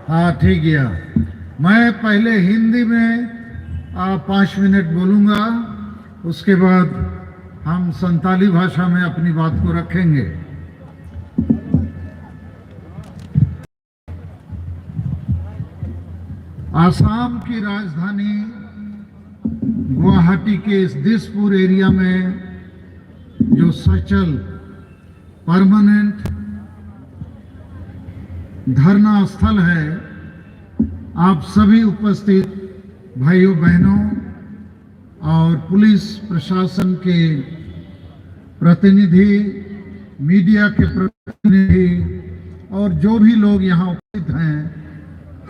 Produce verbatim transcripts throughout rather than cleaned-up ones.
हाँ, ठीक है। मैं पहले हिंदी में आ, पाँच मिनट बोलूँगा, उसके बाद हम संताली भाषा में अपनी बात को रखेंगे। आसाम की राजधानी गुवाहाटी के इस दिसपुर एरिया में जो सचल परमानेंट धरना स्थल है, आप सभी उपस्थित भाइयों बहनों और पुलिस प्रशासन के प्रतिनिधि, मीडिया के प्रतिनिधि और जो भी लोग यहाँ उपस्थित हैं,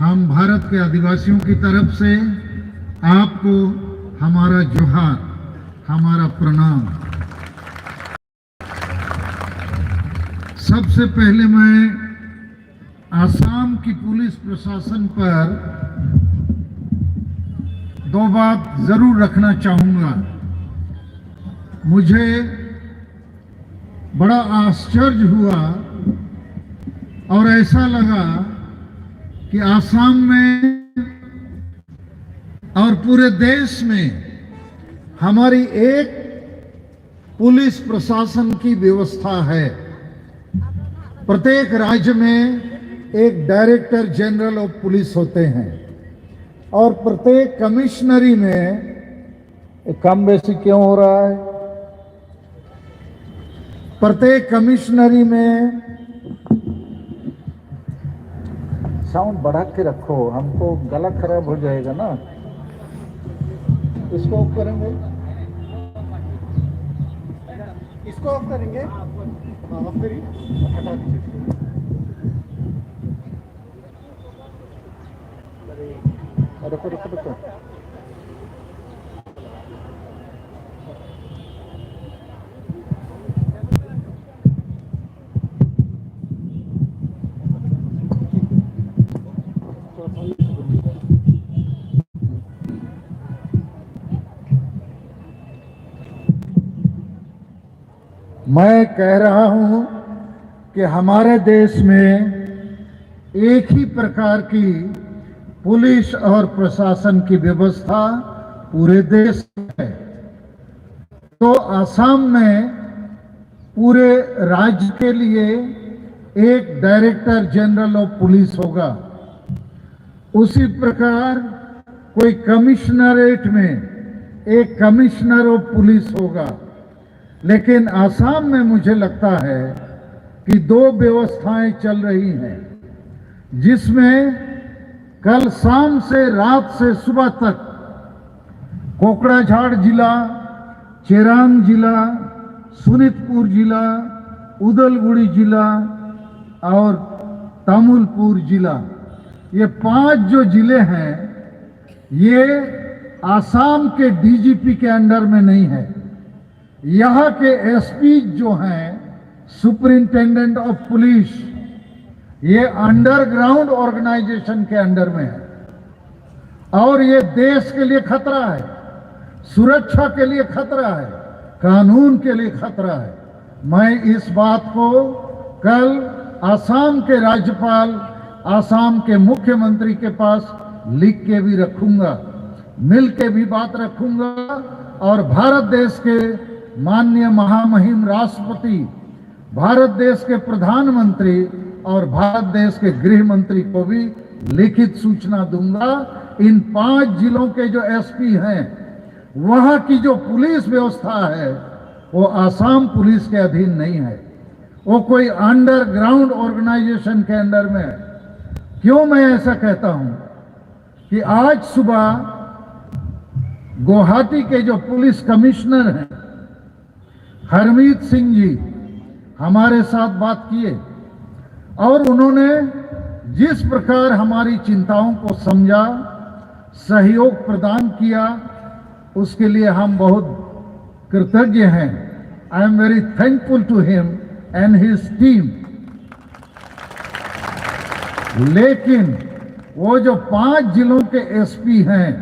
हम भारत के आदिवासियों की तरफ से आपको हमारा जोहार, हमारा प्रणाम। सबसे पहले मैं आसाम की पुलिस प्रशासन पर दो बात जरूर रखना चाहूंगा। मुझे बड़ा आश्चर्य हुआ और ऐसा लगा कि आसाम में और पूरे देश में हमारी एक पुलिस प्रशासन की व्यवस्था है। प्रत्येक राज्य में एक डायरेक्टर जनरल ऑफ पुलिस होते हैं और प्रत्येक कमिश्नरी में, ये कम बेसी क्यों हो रहा है? प्रत्येक कमिश्नरी में, साउंड बढ़ा के रखो, हमको गला खराब हो जाएगा ना। इसको ऑफ करेंगे, इसको ऑफ करेंगे। हाँ, ऑफ करिए, हटा दीजिए। रुको, रुको, रुको। मैं कह रहा हूं कि हमारे देश में एक ही प्रकार की पुलिस और प्रशासन की व्यवस्था पूरे देश में है। तो आसाम में पूरे राज्य के लिए एक डायरेक्टर जनरल ऑफ पुलिस होगा। उसी प्रकार कोई कमिश्नरेट में एक कमिश्नर ऑफ पुलिस होगा। लेकिन आसाम में मुझे लगता है कि दो व्यवस्थाएं चल रही हैं, जिसमें कल शाम से, रात से सुबह तक कोकड़ाझाड़ जिला, चिरांग जिला, सोनितपुर जिला, उदलगुड़ी जिला और तामुलपुर जिला, ये पांच जो जिले हैं, ये आसाम के डीजीपी के अंडर में नहीं है। यहाँ के एसपी जो हैं, सुपरिंटेंडेंट ऑफ पुलिस, ये अंडरग्राउंड ऑर्गेनाइजेशन के अंडर में है और ये देश के लिए खतरा है, सुरक्षा के लिए खतरा है, कानून के लिए खतरा है। मैं इस बात को कल आसाम के राज्यपाल, आसाम के मुख्यमंत्री के पास लिख के भी रखूंगा, मिल के भी बात रखूंगा और भारत देश के माननीय महामहिम राष्ट्रपति, भारत देश के प्रधानमंत्री और भारत देश के गृह मंत्री को भी लिखित सूचना दूंगा। इन पांच जिलों के जो एसपी हैं, वहां की जो पुलिस व्यवस्था है, वो आसाम पुलिस के अधीन नहीं है, वो कोई अंडरग्राउंड ऑर्गेनाइजेशन के अंडर में है। क्यों मैं ऐसा कहता हूं कि आज सुबह गुवाहाटी के जो पुलिस कमिश्नर हैं हरमीत सिंह जी हमारे साथ बात किए और उन्होंने जिस प्रकार हमारी चिंताओं को समझा, सहयोग प्रदान किया, उसके लिए हम बहुत कृतज्ञ हैं। I am very thankful to him and his team. लेकिन वो जो पांच जिलों के एसपी हैं,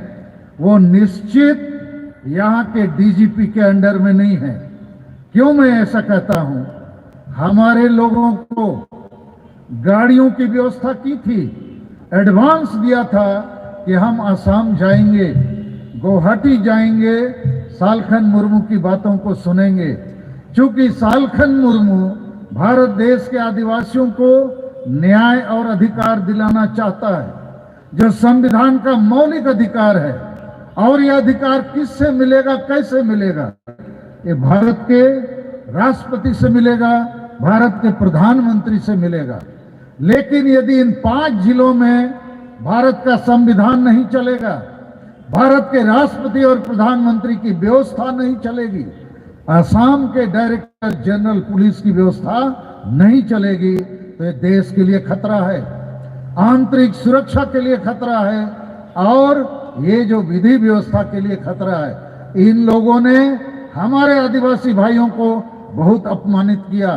वो निश्चित यहाँ के डीजीपी के अंडर में नहीं है। क्यों मैं ऐसा कहता हूं? हमारे लोगों को गाड़ियों की व्यवस्था की थी, एडवांस दिया था कि हम आसाम जाएंगे, गुवाहाटी जाएंगे, सालखन मुर्मू की बातों को सुनेंगे। चूंकि सालखन मुर्मू भारत देश के आदिवासियों को न्याय और अधिकार दिलाना चाहता है, जो संविधान का मौलिक अधिकार है। और यह अधिकार किससे मिलेगा, कैसे मिलेगा? ये भारत के राष्ट्रपति से मिलेगा, भारत के प्रधानमंत्री से मिलेगा। लेकिन यदि इन पांच जिलों में भारत का संविधान नहीं चलेगा, भारत के राष्ट्रपति और प्रधानमंत्री की व्यवस्था नहीं चलेगी, आसाम के डायरेक्टर जनरल पुलिस की व्यवस्था नहीं चलेगी, तो ये देश के लिए खतरा है, आंतरिक सुरक्षा के लिए खतरा है, और ये जो विधि व्यवस्था के लिए खतरा है। इन लोगों ने हमारे आदिवासी भाइयों को बहुत अपमानित किया,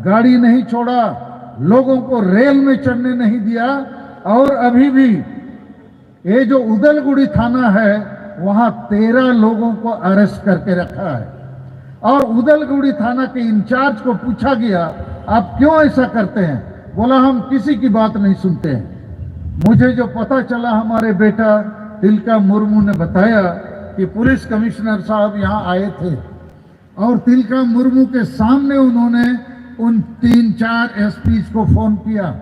गाड़ी नहीं छोड़ा, लोगों को रेल में चढ़ने नहीं दिया। और अभी भी ये जो उदलगुड़ी थाना है, वहां तेरह लोगों को अरेस्ट करके रखा है। और उदलगुड़ी थाना के इंचार्ज को पूछा गया, "आप क्यों ऐसा करते हैं?" बोला, "हम किसी की बात नहीं सुनते हैं।" मुझे जो पता चला, हमारे बेटा तिलका मुर्मू ने बताया कि पुलिस कमिश्नर साहब यहाँ आए थे और तिलका मुर्मू के सामने उन्होंने उन तीन चार एसपीज को फोन किया।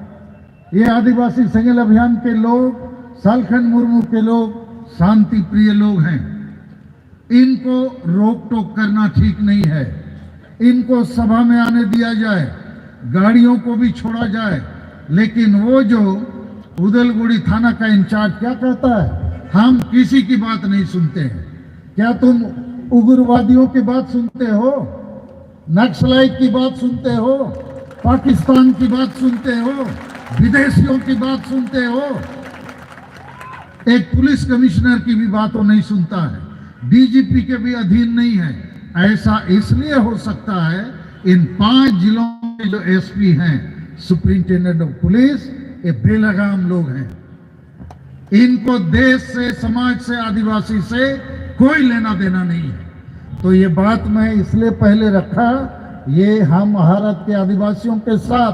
ये आदिवासी सेंगेल अभियान के लोग, सालखन मुर्मू के लोग शांति प्रिय लोग हैं, इनको रोक टोक करना ठीक नहीं है, इनको सभा में आने दिया जाए, गाड़ियों को भी छोड़ा जाए। लेकिन वो जो उदलगुड़ी थाना का इंचार्ज क्या कहता है, "हम किसी की बात नहीं सुनते हैं।" क्या तुम उग्रवादियों की बात सुनते हो, नक्सलाइट की बात सुनते हो, पाकिस्तान की बात सुनते हो, विदेशियों की बात सुनते हो? एक पुलिस कमिश्नर की भी बात वो नहीं सुनता है, डीजीपी के भी अधीन नहीं है। ऐसा इसलिए हो सकता है, इन पांच जिलों के जो एसपी हैं, सुपरिंटेंडेंट ऑफ पुलिस, ये बेलगाम लोग हैं। इनको देश से, समाज से, आदिवासी से कोई लेना देना नहीं है। तो ये बात मैं इसलिए पहले रखा, ये हम भारत के आदिवासियों के साथ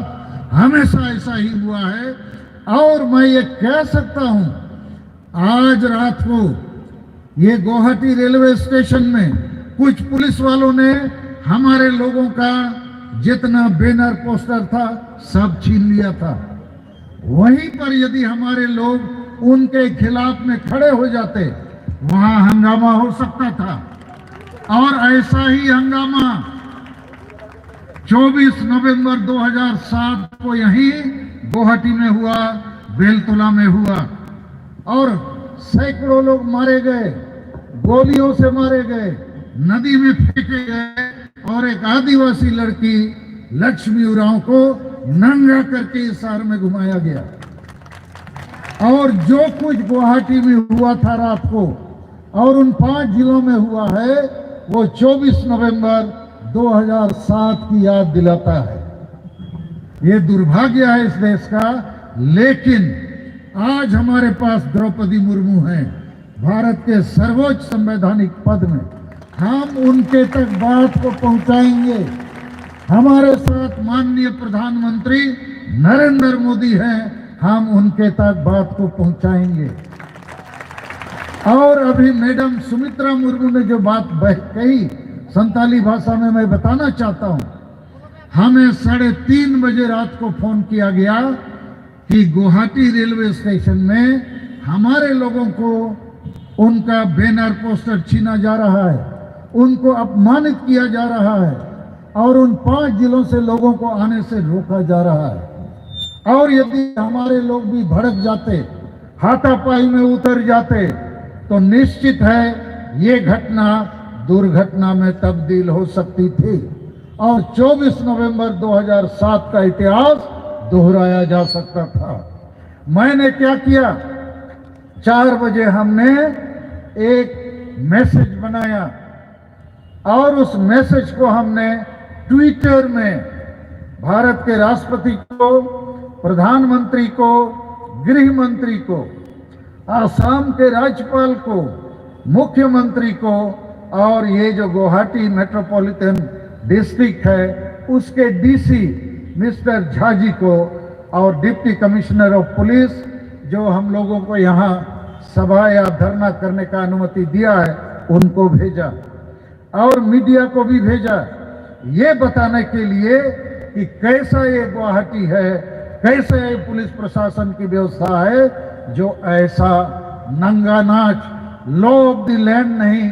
हमेशा ऐसा ही हुआ है। और मैं ये कह सकता हूं, आज रात को ये गुवाहाटी रेलवे स्टेशन में कुछ पुलिस वालों ने हमारे लोगों का जितना बैनर पोस्टर था, सब छीन लिया था। वहीं पर यदि हमारे लोग उनके खिलाफ में खड़े हो जाते, वहां हंगामा हो सकता था। और ऐसा ही हंगामा चौबीस नवंबर दो हज़ार सात को यहीं गुवाहाटी में हुआ, बेलतोला में हुआ, और सैकड़ों लोग मारे गए, गोलियों से मारे गए, नदी में फेंके गए, और एक आदिवासी लड़की लक्ष्मी उरांव को नंगा करके इस शहर में घुमाया गया। और जो कुछ गुवाहाटी में हुआ था रात को, और उन पांच जिलों में हुआ है, वो चौबीस नवंबर दो हज़ार सात की याद दिलाता है। ये दुर्भाग्य है इस देश का, लेकिन आज हमारे पास द्रौपदी मुर्मू हैं, भारत के सर्वोच्च संवैधानिक पद में। हम उनके तक बात को पहुंचाएंगे। हमारे साथ माननीय प्रधानमंत्री नरेंद्र मोदी हैं, हम उनके तक बात को पहुंचाएंगे। और अभी मैडम सुमित्रा मुर्मू ने जो बात बह-, कही, संताली भाषा में मैं बताना चाहता हूं, हमें साढ़े तीन बजे रात को फोन किया गया कि गुवाहाटी रेलवे स्टेशन में हमारे लोगों को उनका बैनर पोस्टर छीना जा रहा है, उनको अपमानित किया जा रहा है और उन पांच जिलों से लोगों को आने से रोका जा रहा है। और यदि हमारे लोग भी भड़क जाते, हाथापाई में उतर जाते, तो निश्चित है ये घटना दुर्घटना में तब्दील हो सकती थी और चौबीस नवंबर दो हज़ार सात का इतिहास दोहराया जा सकता था। मैंने क्या किया, चार बजे हमने एक मैसेज बनाया और उस मैसेज को हमने ट्विटर में भारत के राष्ट्रपति को, प्रधानमंत्री को, गृह मंत्री को, आसाम के राज्यपाल को, मुख्यमंत्री को और ये जो गुवाहाटी मेट्रोपॉलिटन डिस्ट्रिक्ट है उसके डीसी मिस्टर झा जी को और डिप्टी कमिश्नर ऑफ पुलिस, जो हम लोगों को यहाँ सभा या धरना करने का अनुमति दिया है, उनको भेजा और मीडिया को भी भेजा, ये बताने के लिए कि कैसा ये गुवाहाटी है, कैसा ये पुलिस प्रशासन की व्यवस्था है, जो ऐसा नंगा नाच, लॉ ऑफ द लैंड नहीं,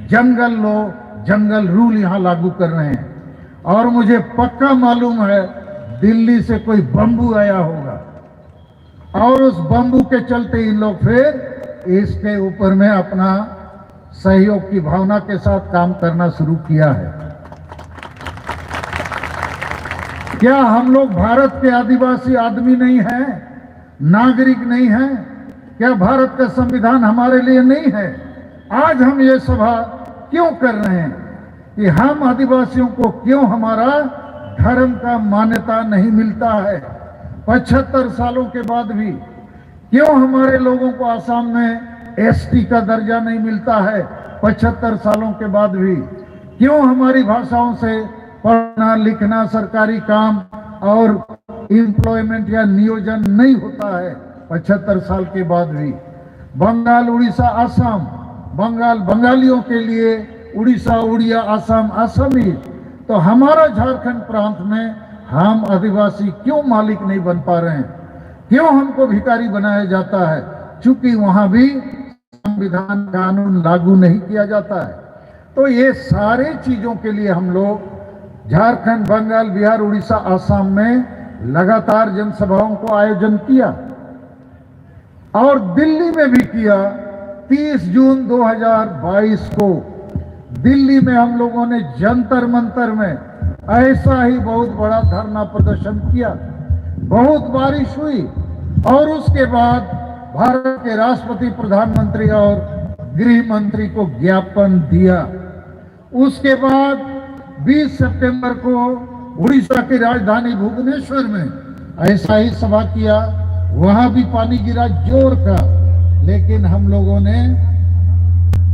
जंगल लॉ, जंगल रूल यहाँ लागू कर रहे हैं। और मुझे पक्का मालूम है, दिल्ली से कोई बम्बू आया होगा और उस बम्बू के चलते इन लोग फिर इसके ऊपर में अपना सहयोग की भावना के साथ काम करना शुरू किया है। क्या हम लोग भारत के आदिवासी आदमी नहीं हैं, नागरिक नहीं हैं? क्या भारत का संविधान हमारे लिए नहीं है? आज हम ये सभा क्यों कर रहे हैं कि हम आदिवासियों को क्यों हमारा धर्म का मान्यता नहीं मिलता है पचहत्तर सालों के बाद भी? क्यों हमारे लोगों को आसाम में एसटी का दर्जा नहीं मिलता है पचहत्तर सालों के बाद भी? क्यों हमारी भाषाओं से पढ़ना लिखना, सरकारी काम और एम्प्लॉयमेंट या नियोजन नहीं होता है पचहत्तर साल के बाद भी? बंगाल, उड़ीसा, असम, बंगाल बंगालियों के लिए, उड़ीसा, उड़िया, असम असमी। तो हमारा झारखंड प्रांत में हम आदिवासी क्यों मालिक नहीं बन पा रहे हैं? क्यों हमको भिखारी बनाया जाता है? चूंकि वहां भी संविधान, कानून लागू नहीं किया जाता है। तो ये सारे चीजों के लिए हम लोग झारखंड, बंगाल, बिहार, उड़ीसा, असम में लगातार जनसभाओं को आयोजन किया और दिल्ली में भी किया। तीस जून दो हज़ार बाईस को दिल्ली में हम लोगों ने जंतर मंतर में ऐसा ही बहुत बड़ा धरना प्रदर्शन किया। बहुत बारिश हुई और उसके बाद भारत के राष्ट्रपति, प्रधानमंत्री और गृह मंत्री को ज्ञापन दिया। उसके बाद बीस सितंबर को उड़ीसा की राजधानी भुवनेश्वर में ऐसा ही सभा किया। वहां भी पानी गिरा जोर का, लेकिन हम लोगों ने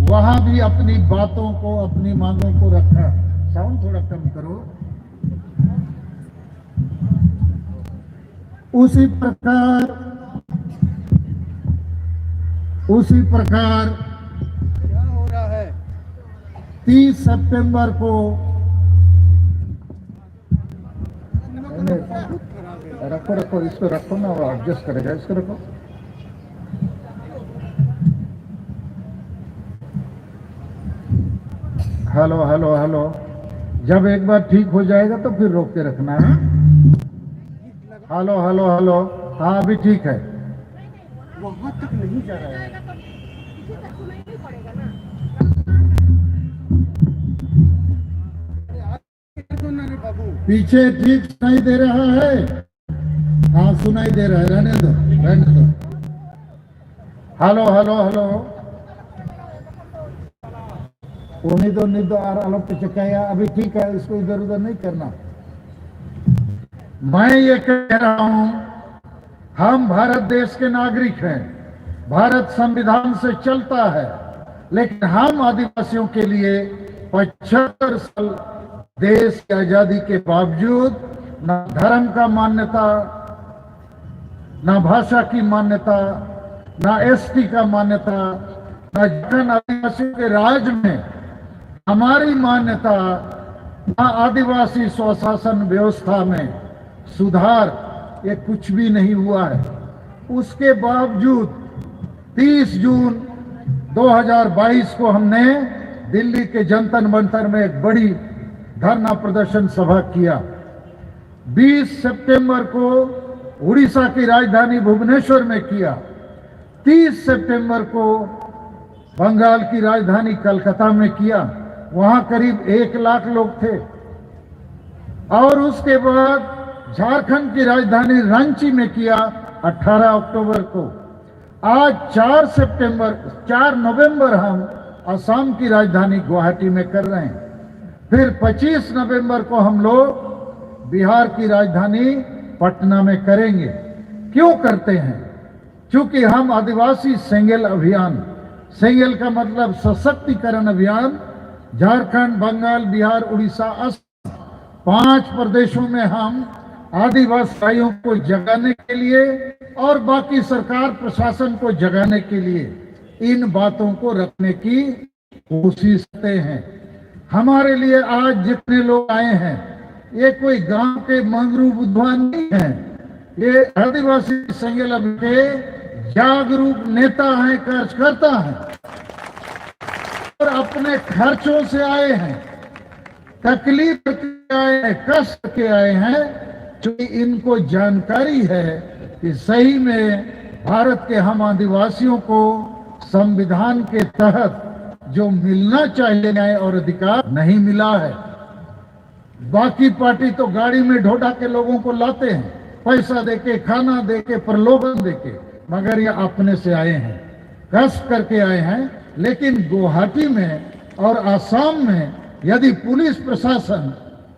वहां भी अपनी बातों को, अपनी मांगों को रखा। साउंड थोड़ा कम करो। उसी प्रकार उसी प्रकार क्या हो रहा है? तीस सितंबर को बहुत खराब है। रखो रखो, इसको रखो ना, वो एडजस्ट करेगा, इसको रखो। हेलो हेलो हेलो, जब एक बार ठीक हो जाएगा तो फिर रोक के रखना है। हेलो हेलो हेलो, हाँ, अभी ठीक है। वहां तक नहीं जा रहा है। अरे बाबू, पीछे ठीक सुनाई दे रहा है? हाँ, सुनाई दे रहा है, रहने दो, रहने दो। हेलो हेलो हेलो, उन्हीं दो निदो और आलोप चिकाया, अभी ठीक है, इसको इधर उधर नहीं करना। मैं ये कह रहा हूं, हम भारत देश के नागरिक हैं, भारत संविधान से चलता है, लेकिन हम आदिवासियों के लिए पचहत्तर साल देश की आजादी के बावजूद ना धर्म का मान्यता, ना भाषा की मान्यता, ना एसटी का मान्यता, ना झारखंड आदिवासियों के राज में हमारी मान्यता, ना आदिवासी स्वशासन व्यवस्था में सुधार, ये कुछ भी नहीं हुआ है। उसके बावजूद तीस जून दो हज़ार बाईस को हमने दिल्ली के जंतर मंतर में एक बड़ी धरना प्रदर्शन सभा किया। बीस सितंबर को उड़ीसा की राजधानी भुवनेश्वर में किया। तीस सितंबर को बंगाल की राजधानी कलकत्ता में किया। वहां करीब एक लाख लोग थे। और उसके बाद झारखंड की राजधानी रांची में किया अठारह अक्टूबर को। आज चार सितंबर, चार नवंबर हम असम की राजधानी गुवाहाटी में कर रहे हैं। फिर पच्चीस नवंबर को हम लोग बिहार की राजधानी पटना में करेंगे। क्यों करते हैं? क्योंकि हम आदिवासी सेंगेल अभियान, सेंगेल का मतलब सशक्तिकरण अभियान, झारखंड, बंगाल, बिहार, उड़ीसा, असम, पांच प्रदेशों में हम आदिवासी भाइयों को जगाने के लिए और बाकी सरकार प्रशासन को जगाने के लिए इन बातों को रखने की कोशिश करते हैं। हमारे लिए आज जितने लोग आए हैं, ये कोई गांव के मंगरू बुधवा नहीं है, ये आदिवासी संगेलम के जागरूक नेता हैं, कार्यकर्ता हैं और अपने खर्चों से आए हैं, तकलीफ करके आए हैं, कष्ट के आए हैं, क्योंकि इनको जानकारी है कि सही में भारत के हम आदिवासियों को संविधान के तहत जो मिलना चाहिए न्याय और अधिकार नहीं मिला है। बाकी पार्टी तो गाड़ी में ढोढा के लोगों को लाते हैं, पैसा देके, खाना देके, प्रलोभन देके, मगर ये अपने से आए हैं, कष्ट करके आए हैं। लेकिन गुवाहाटी में और आसाम में यदि पुलिस प्रशासन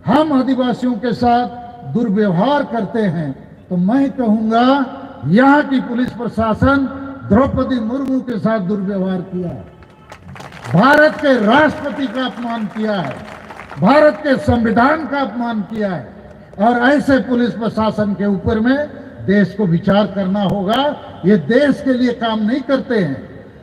हम आदिवासियों के साथ दुर्व्यवहार करते हैं, तो मैं कहूंगा, यहाँ की पुलिस प्रशासन द्रौपदी मुर्मू के साथ दुर्व्यवहार किया है, भारत के राष्ट्रपति का अपमान किया है, भारत के संविधान का अपमान किया है। और ऐसे पुलिस प्रशासन के ऊपर में देश को विचार करना होगा। ये देश के लिए काम नहीं करते हैं,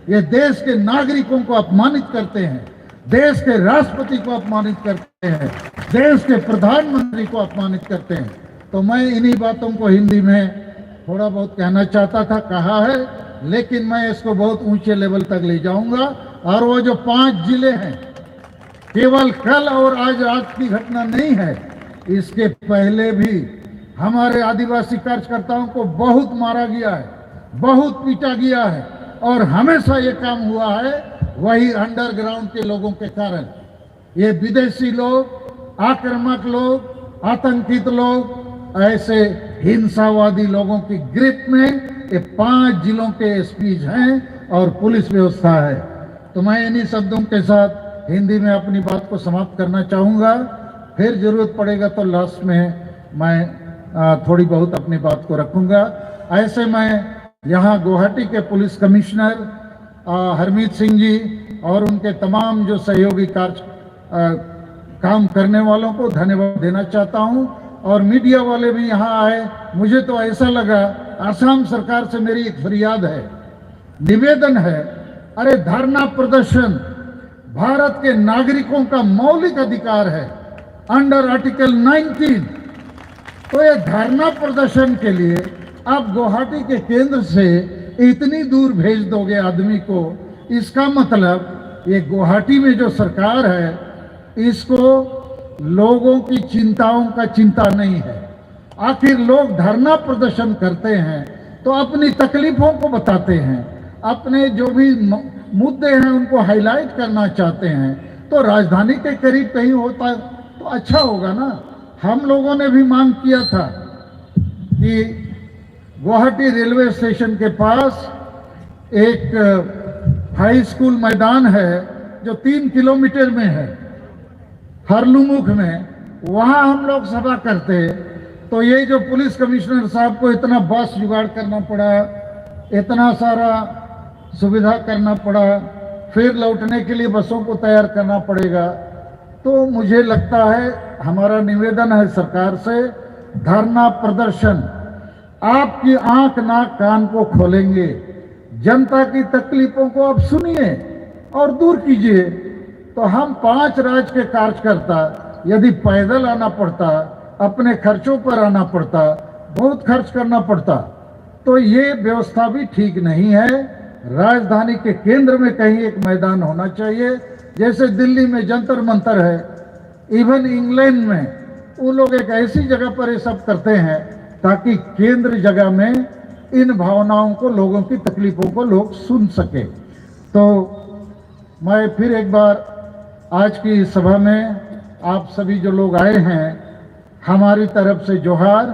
ये देश के नागरिकों को अपमानित करते हैं, देश के राष्ट्रपति को अपमानित करते हैं, देश के प्रधानमंत्री को अपमानित करते हैं। तो मैं इन्हीं बातों को हिंदी में थोड़ा बहुत कहना चाहता था, कहा है, लेकिन मैं इसको बहुत ऊंचे लेवल तक ले जाऊंगा। और वो जो पांच जिले हैं, केवल कल और आज रात की घटना नहीं है, इसके पहले भी हमारे आदिवासी कार्यकर्ताओं को बहुत मारा गया है, बहुत पीटा गया है, और हमेशा ये काम हुआ है वही अंडरग्राउंड के लोगों के कारण। ये विदेशी लोग, आक्रामक लोग, आतंकित लोग, ऐसे हिंसावादी लोगों की ग्रिप में ये पांच जिलों के एसपीज हैं और पुलिस व्यवस्था है। तो मैं इन्हीं शब्दों के साथ हिंदी में अपनी बात को समाप्त करना चाहूँगा। फिर जरूरत पड़ेगा तो लास्ट में मैं आ, थोड़ी बहुत अपनी बात को रखूंगा। ऐसे मैं यहाँ गुवाहाटी के पुलिस कमिश्नर आ, हरमीत सिंह जी और उनके तमाम जो सहयोगी कार्य आ, काम करने वालों को धन्यवाद देना चाहता हूँ। और मीडिया वाले भी यहाँ आए। मुझे तो ऐसा लगा, आसाम सरकार से मेरी एक फरियाद है, निवेदन है, अरे, धरना प्रदर्शन भारत के नागरिकों का मौलिक अधिकार है, अंडर आर्टिकल नाइनटीन। तो ये धरना प्रदर्शन के लिए आप गुवाहाटी के केंद्र से इतनी दूर भेज दोगे आदमी को, इसका मतलब ये गुवाहाटी में जो सरकार है, इसको लोगों की चिंताओं का चिंता नहीं है। आखिर लोग धरना प्रदर्शन करते हैं तो अपनी तकलीफों को बताते हैं, अपने जो भी म- मुद्दे हैं उनको हाईलाइट करना चाहते हैं। तो राजधानी के करीब कहीं होता तो अच्छा होगा ना। हम लोगों ने भी मांग किया था कि गुवाहाटी रेलवे स्टेशन के पास एक हाई स्कूल मैदान है जो तीन किलोमीटर में है, हरलुमुख में, वहाँ हम लोग सभा करते। तो ये जो पुलिस कमिश्नर साहब को इतना बस जुगाड़ करना पड़ा, इतना सारा सुविधा करना पड़ा, फिर लौटने के लिए बसों को तैयार करना पड़ेगा। तो मुझे लगता है, हमारा निवेदन है सरकार से, धरना प्रदर्शन आपकी आंख नाक कान को खोलेंगे। जनता की तकलीफों को आप सुनिए और दूर कीजिए। तो हम पांच राज्य के कार्यकर्ता यदि पैदल आना पड़ता, अपने खर्चों पर आना पड़ता, बहुत खर्च करना पड़ता, तो ये व्यवस्था भी ठीक नहीं है। राजधानी के केंद्र में कहीं एक मैदान होना चाहिए, जैसे दिल्ली में जंतर मंतर है, इवन इंग्लैंड में वो लोग एक ऐसी जगह पर ये सब करते हैं ताकि केंद्र जगह में इन भावनाओं को, लोगों की तकलीफों को लोग सुन सके। तो मैं फिर एक बार आज की इस सभा में आप सभी जो लोग आए हैं, हमारी तरफ से जोहार,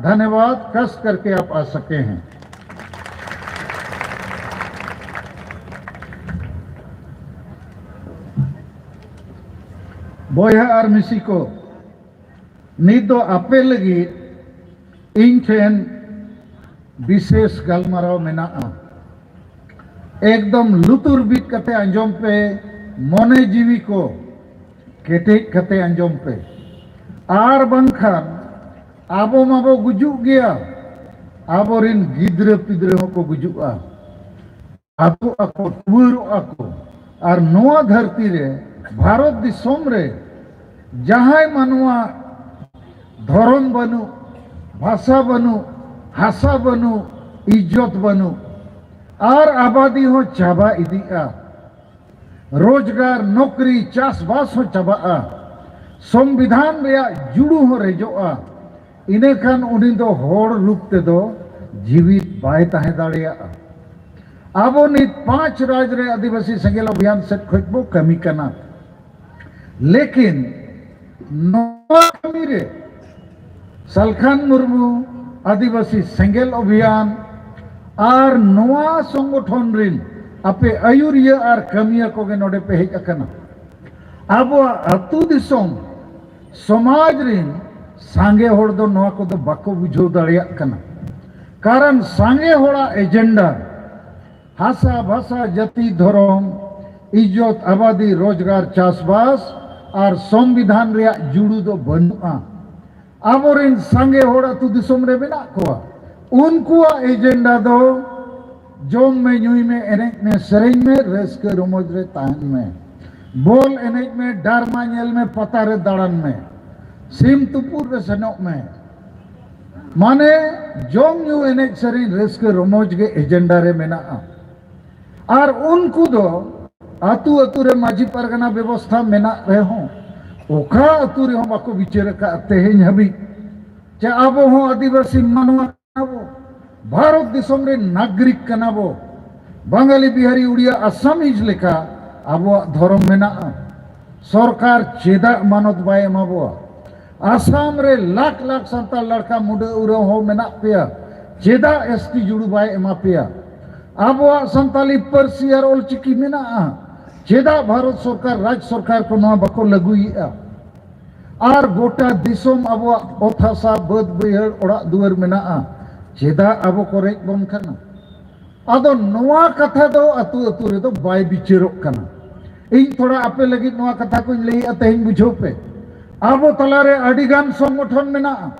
धन्यवाद। कष्ट करके आप आ सके हैं। ᱵᱚᱭᱦᱟ ᱟᱨ ᱢᱤᱥᱤ ᱠᱚ, ᱱᱤᱛ ᱫᱚ ᱟᱯᱮ ᱞᱟᱹᱜᱤᱫ ᱤᱧ ᱴᱷᱮᱱ ᱵᱤᱥᱮᱥ ᱜᱟᱞᱢᱟᱨᱟᱣ ᱢᱮᱱᱟᱜᱼᱟ᱾ ᱮᱠᱫᱚᱢ ᱞᱩᱛᱩᱨ ᱵᱤᱫ ᱠᱟᱛᱮ ᱟᱸᱡᱚᱢ ᱯᱮ, ᱢᱚᱱᱮ ᱡᱤᱣᱤ ᱠᱚ ᱠᱮᱴᱮᱡ ᱠᱟᱛᱮ ᱟᱸᱡᱚᱢ ᱯᱮ, ᱟᱨ ᱵᱟᱝᱠᱷᱟᱱ ᱟᱵᱚ ᱢᱟᱵᱚ ᱜᱩᱡᱩᱜ ᱜᱮᱭᱟ, ᱟᱵᱚᱨᱤᱱ ᱜᱤᱫᱽᱨᱟᱹ ᱯᱤᱫᱽᱨᱟᱹ ᱦᱚᱸᱠᱚ ᱜᱩᱡᱩᱜᱼᱟ, ᱟᱫᱚᱜ ᱟᱠᱚ, ᱴᱩᱣᱟᱹᱨᱚᱜ ᱟᱠᱚ᱾ ᱟᱨ ᱱᱚᱣᱟ ᱫᱷᱟᱹᱨᱛᱤ ᱨᱮ ᱵᱷᱟᱨᱚᱛ ᱫᱤᱥᱚᱢ ᱨᱮ ᱡᱟᱦᱟᱸᱭ ᱢᱟᱱᱣᱟ ᱫᱷᱚᱨᱚᱢ ᱵᱟᱹᱱᱩᱜ, ᱵᱷᱟᱥᱟ ᱵᱟᱹᱱᱩᱜ, ᱦᱟᱥᱟ ᱵᱟᱹᱱᱩᱜ, ᱤᱡᱽᱡᱚᱛ ᱵᱟᱹᱱᱩᱜ, ᱟᱨ ᱟᱵᱟᱫᱤ ᱦᱚᱸ ᱪᱟᱵᱟ ᱤᱫᱤᱜᱼᱟ, ᱨᱳᱡᱽᱜᱟᱨ, ᱱᱚᱠᱨᱤ, ᱪᱟᱥᱵᱟᱥ ᱦᱚᱸ ᱪᱟᱵᱟᱜᱼᱟ, ᱥᱚᱝᱵᱤᱫᱷᱟᱱ ᱨᱮᱭᱟᱜ ᱡᱩᱲᱩ ᱦᱚᱸ ᱨᱮᱡᱚᱜᱼᱟ, ᱤᱱᱟᱹᱠᱷᱟᱱ ᱩᱱᱤ ᱫᱚ ᱦᱚᱲ ᱨᱩᱯ ᱛᱮᱫᱚ ᱡᱤᱣᱤᱫ ᱵᱟᱭ ᱛᱟᱦᱮᱸ ᱫᱟᱲᱮᱭᱟᱜᱼᱟ᱾ ᱟᱵᱚ ᱱᱤᱛ ᱯᱟᱸᱪ ᱨᱟᱡᱽ ᱨᱮ ᱟᱹᱫᱤᱵᱟᱹᱥᱤ ᱥᱮᱸᱜᱮᱞ ᱚᱵᱷᱤᱭᱟᱱ ᱥᱮᱫ ᱠᱷᱚᱱ ᱵᱚ ᱠᱟᱹᱢᱤ ᱠᱟᱱᱟ, ᱞᱮᱠᱤᱱ ᱱᱚᱣᱟ ᱠᱟᱹᱢᱤ ᱨᱮ ᱥᱟᱞᱠᱷᱟᱱ ᱢᱩᱨᱢᱩ, ᱟᱹᱫᱤᱵᱟᱹᱥᱤ ᱥᱮᱸᱜᱮᱞ ᱚᱵᱷᱤᱭᱟᱱ ᱟᱨ ᱱᱚᱣᱟ ᱥᱚᱝᱜᱚᱴᱷᱚᱱ ᱨᱤᱱ ᱟᱯᱮ ᱟᱹᱭᱩᱨᱤᱭᱟᱹ ᱟᱨ ᱠᱟᱹᱢᱤᱭᱟᱹ ᱠᱚᱜᱮ ᱱᱚᱰᱮ ᱯᱮ ᱦᱮᱡ ᱟᱠᱟᱱᱟ᱾ ᱟᱵᱚᱣᱟᱜ ᱟᱹᱛᱩ ᱫᱤᱥᱚᱢ ᱥᱚᱢᱟᱡᱽ ᱨᱤᱱ ᱥᱟᱸᱜᱮ ᱦᱚᱲ ᱫᱚ ᱱᱚᱣᱟ ᱠᱚᱫᱚ ᱵᱟᱠᱚ ᱵᱩᱡᱷᱟᱹᱣ ᱫᱟᱲᱮᱭᱟᱜ ᱠᱟᱱᱟ᱾ ᱠᱟᱨᱚᱱ ᱥᱟᱸᱜᱮ ᱦᱚᱲᱟᱜ ᱮᱡᱮᱱᱰᱟ ᱦᱟᱥᱟ, ᱵᱷᱟᱥᱟ, ᱡᱟᱹᱛᱤ, ᱫᱷᱚᱨᱚᱢ, ᱤᱡᱽᱡᱚᱛ, ᱟᱵᱟᱫᱤ, ᱨᱳᱡᱽᱜᱟᱨ, ᱪᱟᱥᱵᱟᱥ ᱟᱨ ᱥᱚᱝᱵᱤᱫᱷᱟᱱ ᱨᱮᱭᱟᱜ ᱡᱩᱲᱩ ᱫᱚ ᱵᱟᱹᱱᱩᱜᱼᱟ᱾ ᱟᱵᱚᱨᱮᱱ ᱥᱟᱸᱜᱮ ᱦᱚᱲ ᱟᱹᱛᱩ ᱫᱤᱥᱚᱢ ᱨᱮ ᱢᱮᱱᱟᱜ ᱠᱚᱣᱟ᱾ ᱩᱱᱠᱩᱣᱟᱜ ᱮᱡᱮᱱᱰᱟ ᱫᱚ ᱡᱚᱢ ᱢᱮ, ᱧᱩᱭ ᱢᱮ, ᱮᱱᱮᱡ ᱢᱮ, ᱥᱮᱨᱮᱧ ᱢᱮ, ᱨᱟᱹᱥᱠᱟᱹ ᱨᱚᱢᱚᱡᱽ ᱨᱮ ᱛᱟᱦᱮᱱ ᱢᱮ, ᱵᱚᱞ ᱮᱱᱮᱡ ᱢᱮ, ᱰᱨᱟᱢᱟ ᱧᱮᱞ ᱢᱮ, ᱯᱟᱛᱟ ᱨᱮ ᱫᱟᱬᱟᱱ ᱢᱮ, ᱥᱤᱢ ᱛᱩᱯᱩᱫ ᱨᱮ ᱥᱮᱱᱚᱜ ᱢᱮ, ᱢᱟᱱᱮ ᱡᱚᱢ ᱧᱩ ᱮᱱᱮᱡ ᱥᱮᱨᱮᱧ ᱨᱟᱹᱥᱠᱟᱹ ᱨᱚᱢᱚᱡᱽ ᱜᱮ ᱮᱡᱮᱱᱰᱟ ᱨᱮ ᱢᱮᱱᱟᱜᱼᱟ᱾ ᱟᱨ ᱩᱱᱠᱩ ᱫᱚ ᱟᱹᱛᱩ ᱟᱹᱛᱩ ᱨᱮ ᱢᱟᱹᱡᱷᱤ ᱯᱟᱨᱜᱟᱱᱟ ᱵᱮᱵᱚᱥᱛᱷᱟ ᱢᱮᱱᱟᱜ ᱨᱮᱦᱚᱸ ᱚᱠᱟ ᱟᱹᱛᱩ ᱨᱮᱦᱚᱸ ᱵᱟᱠᱚ ᱵᱤᱪᱟᱹᱨ ᱟᱠᱟᱫᱼᱟ ᱛᱮᱦᱮᱧ ᱦᱟᱹᱵᱤᱡ ᱡᱮ ᱟᱵᱚ ᱦᱚᱸ ᱟᱹᱫᱤᱵᱟᱹᱥᱤ ᱢᱟᱱᱣᱟ ᱠᱟᱱᱟ ᱵᱚ, ᱵᱷᱟᱨᱚᱛ ᱫᱤᱥᱚᱢ ᱨᱮᱱ ᱱᱟᱜᱽᱨᱤᱠ ᱠᱟᱱᱟ ᱵᱚ, ᱵᱟᱝᱜᱟᱞᱤ, ᱵᱤᱦᱟᱨᱤ, ᱩᱲᱤᱭᱟ, ᱟᱥᱟᱢᱤᱡ ᱞᱮᱠᱟ ᱟᱵᱚᱣᱟᱜ ᱫᱷᱚᱨᱚᱢ ᱢᱮᱱᱟᱜᱼᱟ᱾ ᱥᱚᱨᱠᱟᱨ ᱪᱮᱫᱟᱜ ᱢᱟᱱᱚᱛ ᱵᱟᱭ ᱮᱢᱟ ᱵᱚᱣᱟ? ᱟᱥᱟᱢ ᱨᱮ ᱞᱟᱠᱷ ᱞᱟᱠᱷ ᱥᱟᱱᱛᱟᱲ ᱞᱟᱲᱠᱟ ᱢᱩᱰᱟᱹ ᱩᱨᱟᱹᱣ ᱦᱚᱸ ᱢᱮᱱᱟᱜ ᱯᱮᱭᱟ, ᱪᱮᱫᱟᱜ ᱮᱥ ᱴᱤ ᱡᱩᱲᱩ ᱵᱟᱭ ᱮᱢᱟ ᱯᱮᱭᱟ? ᱟᱵᱚᱣᱟᱜ ᱥᱟᱱᱛᱟᱞᱤ ᱯᱟᱹᱨᱥᱤ ᱟᱨ ᱚᱞᱪᱤᱠᱤ ᱢᱮᱱᱟᱜᱼᱟ, ᱪᱮᱫᱟᱜ ᱵᱷᱟᱨᱚᱛ ᱥᱚᱨᱠᱟᱨ, ᱨᱟᱡᱽ ᱥᱚᱨᱠᱟᱨ ᱠᱚ ᱱᱚᱣᱟ ᱵᱟᱠᱚ ᱞᱟᱹᱜᱩᱭᱮᱫᱼᱟ? ᱟᱨ ᱜᱚᱴᱟ ᱫᱤᱥᱚᱢ ᱟᱵᱚᱣᱟᱜ ᱚᱛ ᱦᱟᱥᱟ, ᱵᱟᱹᱫᱽ ᱵᱟᱹᱭᱦᱟᱹᱲ, ᱚᱲᱟᱜ ᱫᱩᱣᱟᱹᱨ ᱢᱮᱱᱟᱜᱼᱟ, ᱪᱮᱫᱟᱜ ᱟᱵᱚ ᱠᱚ ᱨᱮᱡ ᱵᱚᱱ ᱠᱟᱱᱟ? ᱟᱫᱚ ᱱᱚᱣᱟ ᱠᱟᱛᱷᱟ ᱫᱚ ᱟᱹᱛᱩ ᱟᱹᱛᱩ ᱨᱮᱫᱚ ᱵᱟᱭ ᱵᱤᱪᱟᱹᱨᱚᱜ ᱠᱟᱱᱟ᱾ ᱤᱧ ᱛᱷᱚᱲᱟ ᱟᱯᱮ ᱞᱟᱹᱜᱤᱫ ᱱᱚᱣᱟ ᱠᱟᱛᱷᱟ ᱠᱚᱧ ᱞᱟᱹᱭᱮᱫᱼᱟ, ᱛᱮᱦᱮᱧ ᱵᱩᱡᱷᱟᱹᱣ ᱯᱮ᱾ ᱟᱵᱚ ᱛᱟᱞᱟᱨᱮ ᱟᱹᱰᱤᱜᱟᱱ ᱥᱚᱝᱜᱚᱴᱷᱚᱱ ᱢᱮᱱᱟᱜᱼᱟ,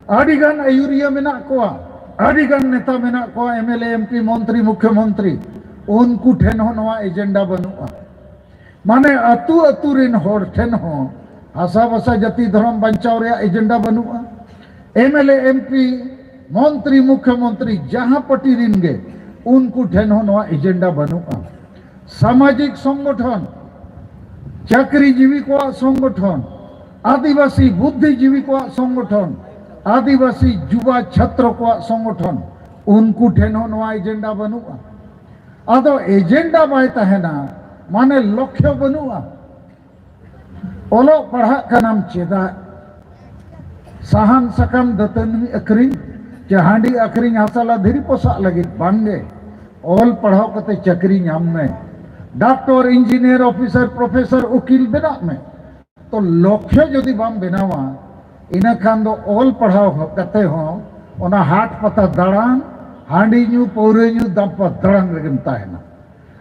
ᱟᱹᱰᱤ ᱜᱟᱱ ᱟᱹᱭᱩᱨᱤᱭᱟᱹ ᱢᱮᱱᱟᱜ ᱠᱚᱣᱟ, ᱟᱹᱰᱤ ᱜᱟᱱ ᱱᱮᱛᱟ ᱢᱮᱱᱟᱜ ᱠᱚᱣᱟ, M L A, M P, ᱢᱚᱱᱛᱨᱤ, ᱢᱩᱠᱷᱭᱚᱢᱚᱱᱛᱨᱤ, ᱩᱱᱠᱩ ᱴᱷᱮᱱ ᱦᱚᱸ ᱱᱚᱣᱟ ᱮᱡᱮᱱᱰᱟ ᱵᱟᱹᱱᱩᱜᱼᱟ᱾ ᱢᱟᱱᱮ ᱟᱹᱛᱩ ᱟᱹᱛᱩ ᱨᱤᱱ ᱦᱚᱲ ᱴᱷᱮᱱ ᱦᱚᱸ ᱦᱟᱥᱟ ᱵᱷᱟᱥᱟ ᱡᱟᱹᱛᱤ ᱫᱷᱚᱨᱚᱢ ᱵᱟᱧᱪᱟᱣ ᱨᱮᱭᱟᱜ ᱮᱡᱮᱱᱰᱟ ᱵᱟᱹᱱᱩᱜᱼᱟ᱾ M L A, M P, ᱢᱚᱱᱛᱨᱤ, ᱢᱩᱠᱷᱭᱚᱢᱚᱱᱛᱨᱤ ᱡᱟᱦᱟᱸ ᱯᱟᱨᱴᱤ ᱨᱤᱱ ᱜᱮ, ᱩᱱᱠᱩ ᱴᱷᱮᱱ ᱦᱚᱸ ᱱᱚᱣᱟ ᱮᱡᱮᱱᱰᱟ ᱵᱟᱹᱱᱩᱜᱼᱟ᱾ ᱥᱟᱢᱟᱡᱤᱠ ᱥᱚᱝᱜᱚᱴᱷᱚᱱ, ᱪᱟᱹᱠᱨᱤᱡᱤᱵᱤ ᱠᱚᱣᱟᱜ ᱥᱚᱝᱜᱚᱴᱷᱚᱱ, ᱟᱹᱫᱤᱵᱟᱹᱥᱤ ᱵᱩᱫᱽᱫᱷᱤᱡᱤᱵᱤ ᱠᱚᱣᱟᱜ ᱥᱚᱝᱜᱚᱴᱷᱚᱱ, ᱟᱹᱫᱤᱵᱟᱹᱥᱤ ᱡᱩᱵᱟ ᱪᱷᱟᱛᱨᱚ ᱠᱚᱣᱟᱜ ᱥᱚᱝᱜᱚᱴᱷᱚᱱ, ᱩᱱᱠᱩ ᱴᱷᱮᱱ ᱦᱚᱸ ᱱᱚᱣᱟ ᱮᱡᱮᱱᱰᱟ ᱵᱟᱹᱱᱩᱜᱼᱟ᱾ ᱟᱫᱚ ᱮᱡᱮᱱᱰᱟ ᱵᱟᱭ ᱛᱟᱦᱮᱱᱟ, ᱢᱟᱱᱮ ᱞᱚᱠᱠᱷᱚ ᱵᱟᱹᱱᱩᱜᱼᱟ᱾ ᱚᱞᱚᱜ ᱯᱟᱲᱦᱟᱜ ᱠᱟᱱᱟᱢ ᱪᱮᱫᱟᱜ? ᱥᱟᱦᱟᱱ ᱥᱟᱠᱟᱢ ᱫᱟᱹᱛᱟᱹᱱᱤ ᱟᱹᱠᱷᱨᱤᱧ ᱪᱮ ᱦᱟᱺᱰᱤ ᱟᱹᱠᱷᱨᱤᱧ ᱦᱟᱥᱟ ᱞᱟ ᱫᱷᱤᱨᱤ ᱯᱚᱥᱟᱜ ᱞᱟᱹᱜᱤᱫ? ᱵᱟᱝᱜᱮ᱾ ᱚᱞ ᱯᱟᱲᱦᱟᱣ ᱠᱟᱛᱮ ᱪᱟᱹᱠᱨᱤ ᱧᱟᱢ ᱢᱮ, ᱰᱟᱠᱛᱚᱨ, ᱤᱧᱡᱤᱱᱤᱭᱟᱨ, ᱚᱯᱷᱤᱥᱟᱨ, ᱯᱨᱚᱯᱷᱮᱥᱚᱨ, ᱩᱠᱤᱞ ᱵᱮᱱᱟᱜ ᱢᱮ᱾ ᱛᱚ ᱞᱚᱠᱠᱷᱚ ᱡᱩᱫᱤ ᱵᱟᱢ ᱵᱮᱱᱟᱣᱟ, ᱤᱱᱟᱹ ᱠᱷᱟᱱ ᱫᱚ ᱚᱞ ᱯᱟᱲᱦᱟᱣ ᱠᱟᱛᱮ ᱦᱚᱸ ᱚᱱᱟ ᱦᱟᱴ ᱯᱟᱛᱟ ᱫᱟᱬᱟᱱ, ᱦᱟᱺᱰᱤ ᱧᱩ, ᱯᱟᱹᱣᱨᱟᱹ ᱧᱩ, ᱫᱟᱢᱯᱟ ᱫᱟᱬᱟᱱ ᱨᱮᱜᱮᱢ ᱛᱟᱦᱮᱱᱟ᱾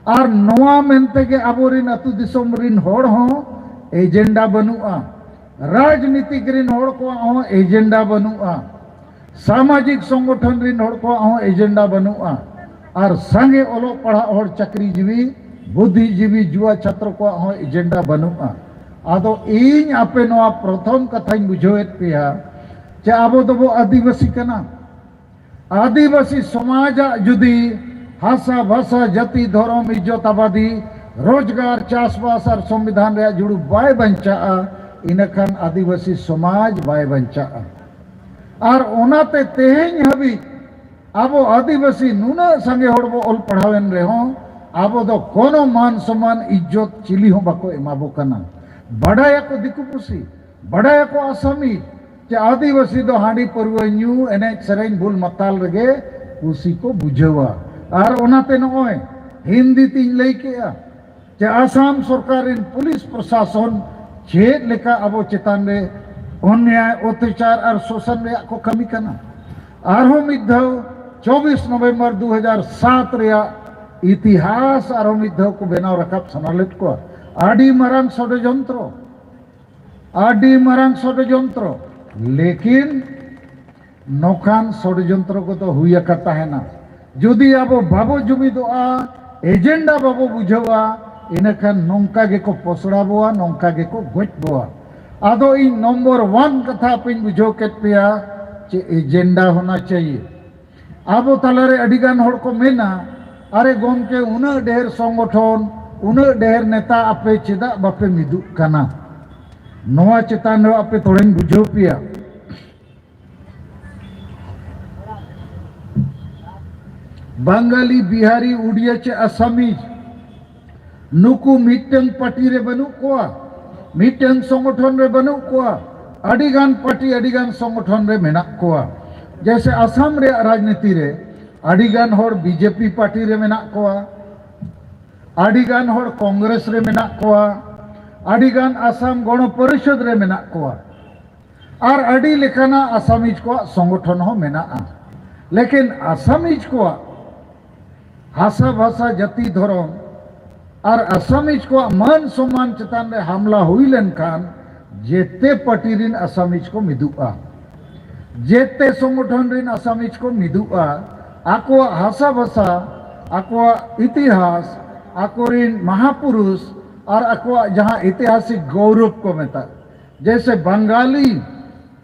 ᱟᱨ ᱱᱚᱣᱟ ᱢᱮᱱᱛᱮ ᱜᱮ ᱟᱵᱚᱨᱮᱱ ᱟᱹᱛᱩ ᱫᱤᱥᱚᱢ ᱨᱮᱱ ᱦᱚᱲ ᱦᱚᱸ ᱮᱡᱮᱱᱰᱟ ᱵᱟᱹᱱᱩᱜᱼᱟ, ᱨᱟᱡᱽᱱᱤᱛᱤᱠ ᱨᱮᱱ ᱦᱚᱲ ᱠᱚᱣᱟᱜ ᱦᱚᱸ ᱮᱡᱮᱱᱰᱟ ᱵᱟᱹᱱᱩᱜᱼᱟ, ᱥᱟᱢᱟᱡᱤᱠ ᱥᱚᱝᱜᱚᱴᱷᱚᱱ ᱨᱮᱱ ᱦᱚᱲ ᱠᱚᱣᱟᱜ ᱦᱚᱸ ᱮᱡᱮᱱᱰᱟ ᱵᱟᱹᱱᱩᱜᱼᱟ, ᱟᱨ ᱥᱟᱸᱜᱮ ᱚᱞᱚᱜ ᱯᱟᱲᱦᱟᱜ ᱦᱚᱲ, ᱪᱟᱹᱠᱨᱤᱡᱤᱵᱤ, ᱵᱩᱫᱽᱫᱷᱤᱡᱤᱵᱤ, ᱡᱩᱣᱟ ᱪᱷᱟᱛᱨᱚ ᱠᱚᱣᱟᱜ ᱦᱚᱸ ᱮᱡᱮᱱᱰᱟ ᱵᱟᱹᱱᱩᱜᱼᱟ᱾ ᱟᱫᱚ ᱤᱧ ᱟᱯᱮ ᱱᱚᱣᱟ ᱯᱨᱚᱛᱷᱚᱢ ᱠᱟᱛᱷᱟᱧ ᱵᱩᱡᱷᱟᱹᱣᱮᱫ ᱯᱮᱭᱟ ᱡᱮ ᱟᱵᱚ ᱫᱚᱵᱚ ᱟᱹᱫᱤᱵᱟᱹᱥᱤ ᱠᱟᱱᱟ᱾ ᱟᱹᱫᱤᱵᱟᱹᱥᱤ ᱥᱚᱢᱟᱡᱟᱜ ᱡᱩᱫᱤ ᱦᱟᱥᱟ, ᱵᱷᱟᱥᱟ, ᱡᱟᱹᱛᱤ, ᱫᱷᱚᱨᱚᱢ, ᱤᱡᱽᱡᱚᱛ, ᱟᱵᱟᱫᱤ, ᱨᱳᱡᱽᱜᱟᱨ, ᱪᱟᱥᱵᱟᱥ ᱟᱨ ᱥᱚᱝᱵᱤᱫᱷᱟᱱ ᱨᱮᱭᱟᱜ ᱡᱩᱲᱩ ᱵᱟᱭ ᱵᱟᱧᱪᱟᱜᱼᱟ, ᱤᱱᱟᱹᱠᱷᱟᱱ ᱟᱹᱫᱤᱵᱟᱹᱥᱤ ᱥᱚᱢᱟᱡᱽ ᱵᱟᱭ ᱵᱟᱧᱪᱟᱜᱼᱟ᱾ ᱟᱨ ᱚᱱᱟᱛᱮ ᱛᱮᱦᱮᱧ ᱦᱟᱹᱵᱤᱡ ᱟᱵᱚ ᱟᱹᱫᱤᱵᱟᱹᱥᱤ ᱱᱩᱱᱟᱹᱜ ᱥᱟᱸᱜᱮ ᱦᱚᱲ ᱵᱚ ᱚᱞ ᱯᱟᱲᱦᱟᱣᱮᱱ ᱨᱮᱦᱚᱸ ᱟᱵᱚ ᱫᱚ ᱠᱳᱱᱳ ᱢᱟᱱ ᱥᱚᱢᱢᱟᱱ ᱤᱡᱽᱡᱚᱛ ᱪᱤᱞᱤ ᱦᱚᱸ ᱵᱟᱠᱚ ᱮᱢᱟ ᱵᱚ ᱠᱟᱱᱟ᱾ ᱵᱟᱰᱟᱭᱟᱠᱚ ᱫᱤᱠᱩ ᱯᱩᱥᱤ, ᱵᱟᱰᱟᱭᱟᱠᱚ ᱟᱥᱟᱢᱤ, ᱡᱮ ᱟᱹᱫᱤᱵᱟᱹᱥᱤ ᱫᱚ ᱦᱟᱺᱰᱤ ᱯᱟᱹᱨᱣᱟᱹ ᱧᱩ, ᱮᱱᱮᱡ ᱥᱮᱨᱮᱧ, ᱵᱩᱞ ᱢᱟᱛᱟᱞ ᱨᱮᱜᱮ ᱠᱩᱥᱤ ᱠᱚ ᱵᱩᱡᱷᱟᱹᱣᱟ᱾ ᱟᱨ ᱚᱱᱟᱛᱮ ᱱᱚᱜᱼᱚᱭ ᱦᱤᱱᱫᱤ ᱛᱤᱧ ᱞᱟᱹᱭ ᱠᱮᱜᱼᱟ ᱡᱮ ᱟᱥᱟᱢ ᱥᱚᱨᱠᱟᱨ ᱨᱮᱱ ᱯᱩᱞᱤᱥ ᱯᱨᱚᱥᱟᱥᱚᱱ ᱪᱮᱫ ᱞᱮᱠᱟ ᱟᱵᱚ ᱪᱮᱛᱟᱱ ᱨᱮ ᱚᱱᱱᱭᱟᱭ, ᱚᱛᱛᱟᱪᱟᱨ ᱟᱨ ᱥᱳᱥᱚᱱ ᱨᱮᱭᱟᱜ ᱠᱚ ᱠᱟᱹᱢᱤ ᱠᱟᱱᱟ᱾ ᱟᱨᱦᱚᱸ ᱢᱤᱫ ᱫᱷᱟᱣ ᱪᱚᱵᱵᱤᱥ ᱱᱚᱵᱷᱮᱢᱵᱚᱨ ᱫᱩ ᱦᱟᱡᱟᱨ ᱥᱟᱛ ᱨᱮᱭᱟᱜ ᱤᱛᱤᱦᱟᱥ ᱟᱨᱦᱚᱸ ᱢᱤᱫ ᱫᱷᱟᱣ ᱠᱚ ᱵᱮᱱᱟᱣ ᱨᱟᱠᱟᱵ ᱥᱟᱱᱟ ᱞᱮᱫ ᱠᱚᱣᱟ᱾ ᱟᱹᱰᱤ ᱢᱟᱨᱟᱝ ᱥᱚᱰᱚᱡᱚᱱᱛᱨᱚ, ᱟᱹᱰᱤ ᱢᱟᱨᱟᱝ ᱥᱚᱰᱚᱡᱚᱱᱛᱨᱚ᱾ ᱞᱮᱠᱤᱱ ᱱᱚᱝᱠᱟᱱ ᱥᱚᱲᱡᱚᱱᱛᱨᱚ ᱠᱚᱫᱚ ᱦᱩᱭ ᱟᱠᱟ ᱛᱟᱦᱮᱱᱟ᱾ ᱡᱩᱫᱤ ᱟᱵᱚ ᱵᱟᱵᱚ ᱡᱩᱢᱤᱫᱚᱜᱼᱟ, ᱮᱡᱮᱱᱰᱟ ᱵᱟᱵᱚ ᱵᱩᱡᱷᱟᱹᱣᱟ, ᱤᱱᱟᱹᱠᱷᱟᱱ ᱱᱚᱝᱠᱟ ᱜᱮᱠᱚ ᱯᱚᱥᱲᱟ ᱵᱚᱣᱟ, ᱱᱚᱝᱠᱟ ᱜᱮᱠᱚ ᱜᱚᱡ ᱵᱚᱣᱟ᱾ ᱟᱫᱚ ᱤᱧ ᱱᱚᱢᱵᱚᱨ ᱚᱣᱟᱱ ᱠᱟᱛᱷᱟ ᱟᱯᱮᱧ ᱵᱩᱡᱷᱟᱹᱣ ᱠᱮᱫ ᱯᱮᱭᱟ ᱡᱮ ᱮᱡᱮᱱᱰᱟ ᱦᱳᱱᱟ ᱪᱟᱦᱤᱭᱮ᱾ ᱟᱵᱚ ᱛᱟᱞᱟᱨᱮ ᱟᱹᱰᱤ ᱜᱟᱱ ᱦᱚᱲ ᱠᱚ ᱢᱮᱱᱟ, "ᱟᱨᱮ ᱜᱚᱢᱠᱮ, ᱩᱱᱟᱹᱜ ᱰᱷᱮᱨ ᱥᱚᱝᱜᱚᱴᱷᱚᱱ, ᱩᱱᱟᱹᱜ ᱰᱷᱮᱨ ᱱᱮᱛᱟ, ᱟᱯᱮ ᱪᱮᱫᱟᱜ ᱵᱟᱯᱮ ᱢᱤᱫᱩᱜ ᱠᱟᱱᱟ?" ᱱᱚᱣᱟ ᱪᱮᱛᱟᱱ ᱨᱮ ᱟᱯᱮ ᱛᱷᱚᱲᱟᱧ ᱵᱩᱡᱷᱟᱹᱣ ᱯᱮᱭᱟ᱾ ᱵᱟᱝᱜᱟᱞᱤ, ᱵᱤᱦᱟᱨᱤ, ᱩᱰᱤᱭᱟ ᱪᱮ ᱟᱥᱟᱢᱤᱡ, ᱱᱩᱠᱩ ᱢᱤᱫᱴᱟᱝ ᱯᱟᱨᱴᱤ ᱨᱮ ᱵᱟᱹᱱᱩᱜ ᱠᱚᱣᱟ, ᱢᱤᱫᱴᱟᱝ ᱥᱚᱝᱜᱚᱴᱷᱚᱱ ᱨᱮ ᱵᱟᱹᱱᱩᱜ ᱠᱚᱣᱟ, ᱟᱹᱰᱤ ᱜᱟᱱ ᱯᱟᱨᱴᱤ, ᱟᱹᱰᱤ ᱜᱟᱱ ᱥᱚᱝᱜᱚᱴᱷᱚᱱ ᱨᱮ ᱢᱮᱱᱟᱜ ᱠᱚᱣᱟ᱾ ᱡᱮᱭᱥᱮ ᱟᱥᱟᱢ ᱨᱮᱭᱟᱜ ᱨᱟᱡᱽᱱᱤᱛᱤ ᱨᱮ ᱟᱹᱰᱤ ᱜᱟᱱ ᱦᱚᱲ ᱵᱤᱡᱮᱯᱤ ᱯᱟᱨᱴᱤ ᱨᱮ ᱢᱮᱱᱟᱜ ᱠᱚᱣᱟ, ᱟᱹᱰᱤ ᱜᱟᱱ ᱦᱚᱲ ᱠᱚᱝᱜᱨᱮᱥ ᱨᱮ ᱢᱮᱱᱟᱜ ᱠᱚᱣᱟ, ᱟᱹᱰᱤ ᱜᱟᱱ ᱟᱥᱟᱢ ᱜᱚᱬᱚ ᱯᱚᱨᱤᱥᱚᱫᱽ ᱨᱮ ᱢᱮᱱᱟᱜ ᱠᱚᱣᱟ, ᱟᱨ ᱟᱹᱰᱤ ᱞᱮᱠᱟᱱᱟᱜ ᱟᱥᱟᱢᱤᱡ ᱠᱚᱣᱟᱜ ᱥᱚᱝᱜᱚᱴᱷᱚᱱ ᱦᱚᱸ ᱢᱮᱱᱟᱜᱼᱟ᱾ ᱞᱮᱠᱤᱱ ᱟᱥᱟᱢᱤᱡ ᱠᱚᱣᱟᱜ ᱦᱟᱥᱟ ᱵᱷᱟᱥᱟ, ᱡᱟᱹᱛᱤ, ᱫᱷᱚᱨᱚᱢ ᱟᱨ ᱟᱥᱟᱢᱤᱡ ᱠᱚᱣᱟᱜ ᱢᱟᱹᱱ ᱥᱚᱢᱢᱟᱱ ᱪᱮᱛᱟᱱ ᱨᱮ ᱦᱟᱢᱞᱟ ᱦᱩᱭ ᱞᱮᱱᱠᱷᱟᱱ ᱡᱮᱛᱮ ᱯᱟᱨᱴᱤ ᱨᱤᱱ ᱟᱥᱟᱢᱤᱡ ᱠᱚ ᱢᱤᱫᱩᱜᱼᱟ, ᱡᱮᱛᱮ ᱥᱚᱝᱜᱚᱴᱷᱚᱱ ᱨᱤᱱ ᱟᱥᱟᱢᱤᱡ ᱠᱚ ᱢᱤᱫᱩᱜᱼᱟ᱾ ᱟᱠᱚᱣᱟᱜ ᱦᱟᱥᱟ ᱵᱷᱟᱥᱟ, ᱟᱠᱚᱣᱟᱜ ᱤᱛᱤᱦᱟᱥ, ᱟᱠᱚᱨᱤᱱ ᱢᱟᱦᱟᱯᱩᱨᱩᱥ ᱟᱨ ᱟᱠᱚᱣᱟᱜ ᱡᱟᱦᱟᱸ ᱤᱛᱤᱦᱟᱥᱤᱠ ᱜᱚᱣᱨᱚᱵ ᱠᱚ ᱢᱮᱛᱟᱜ, ᱡᱮᱭᱥᱮ ᱵᱟᱝᱜᱟᱞᱤ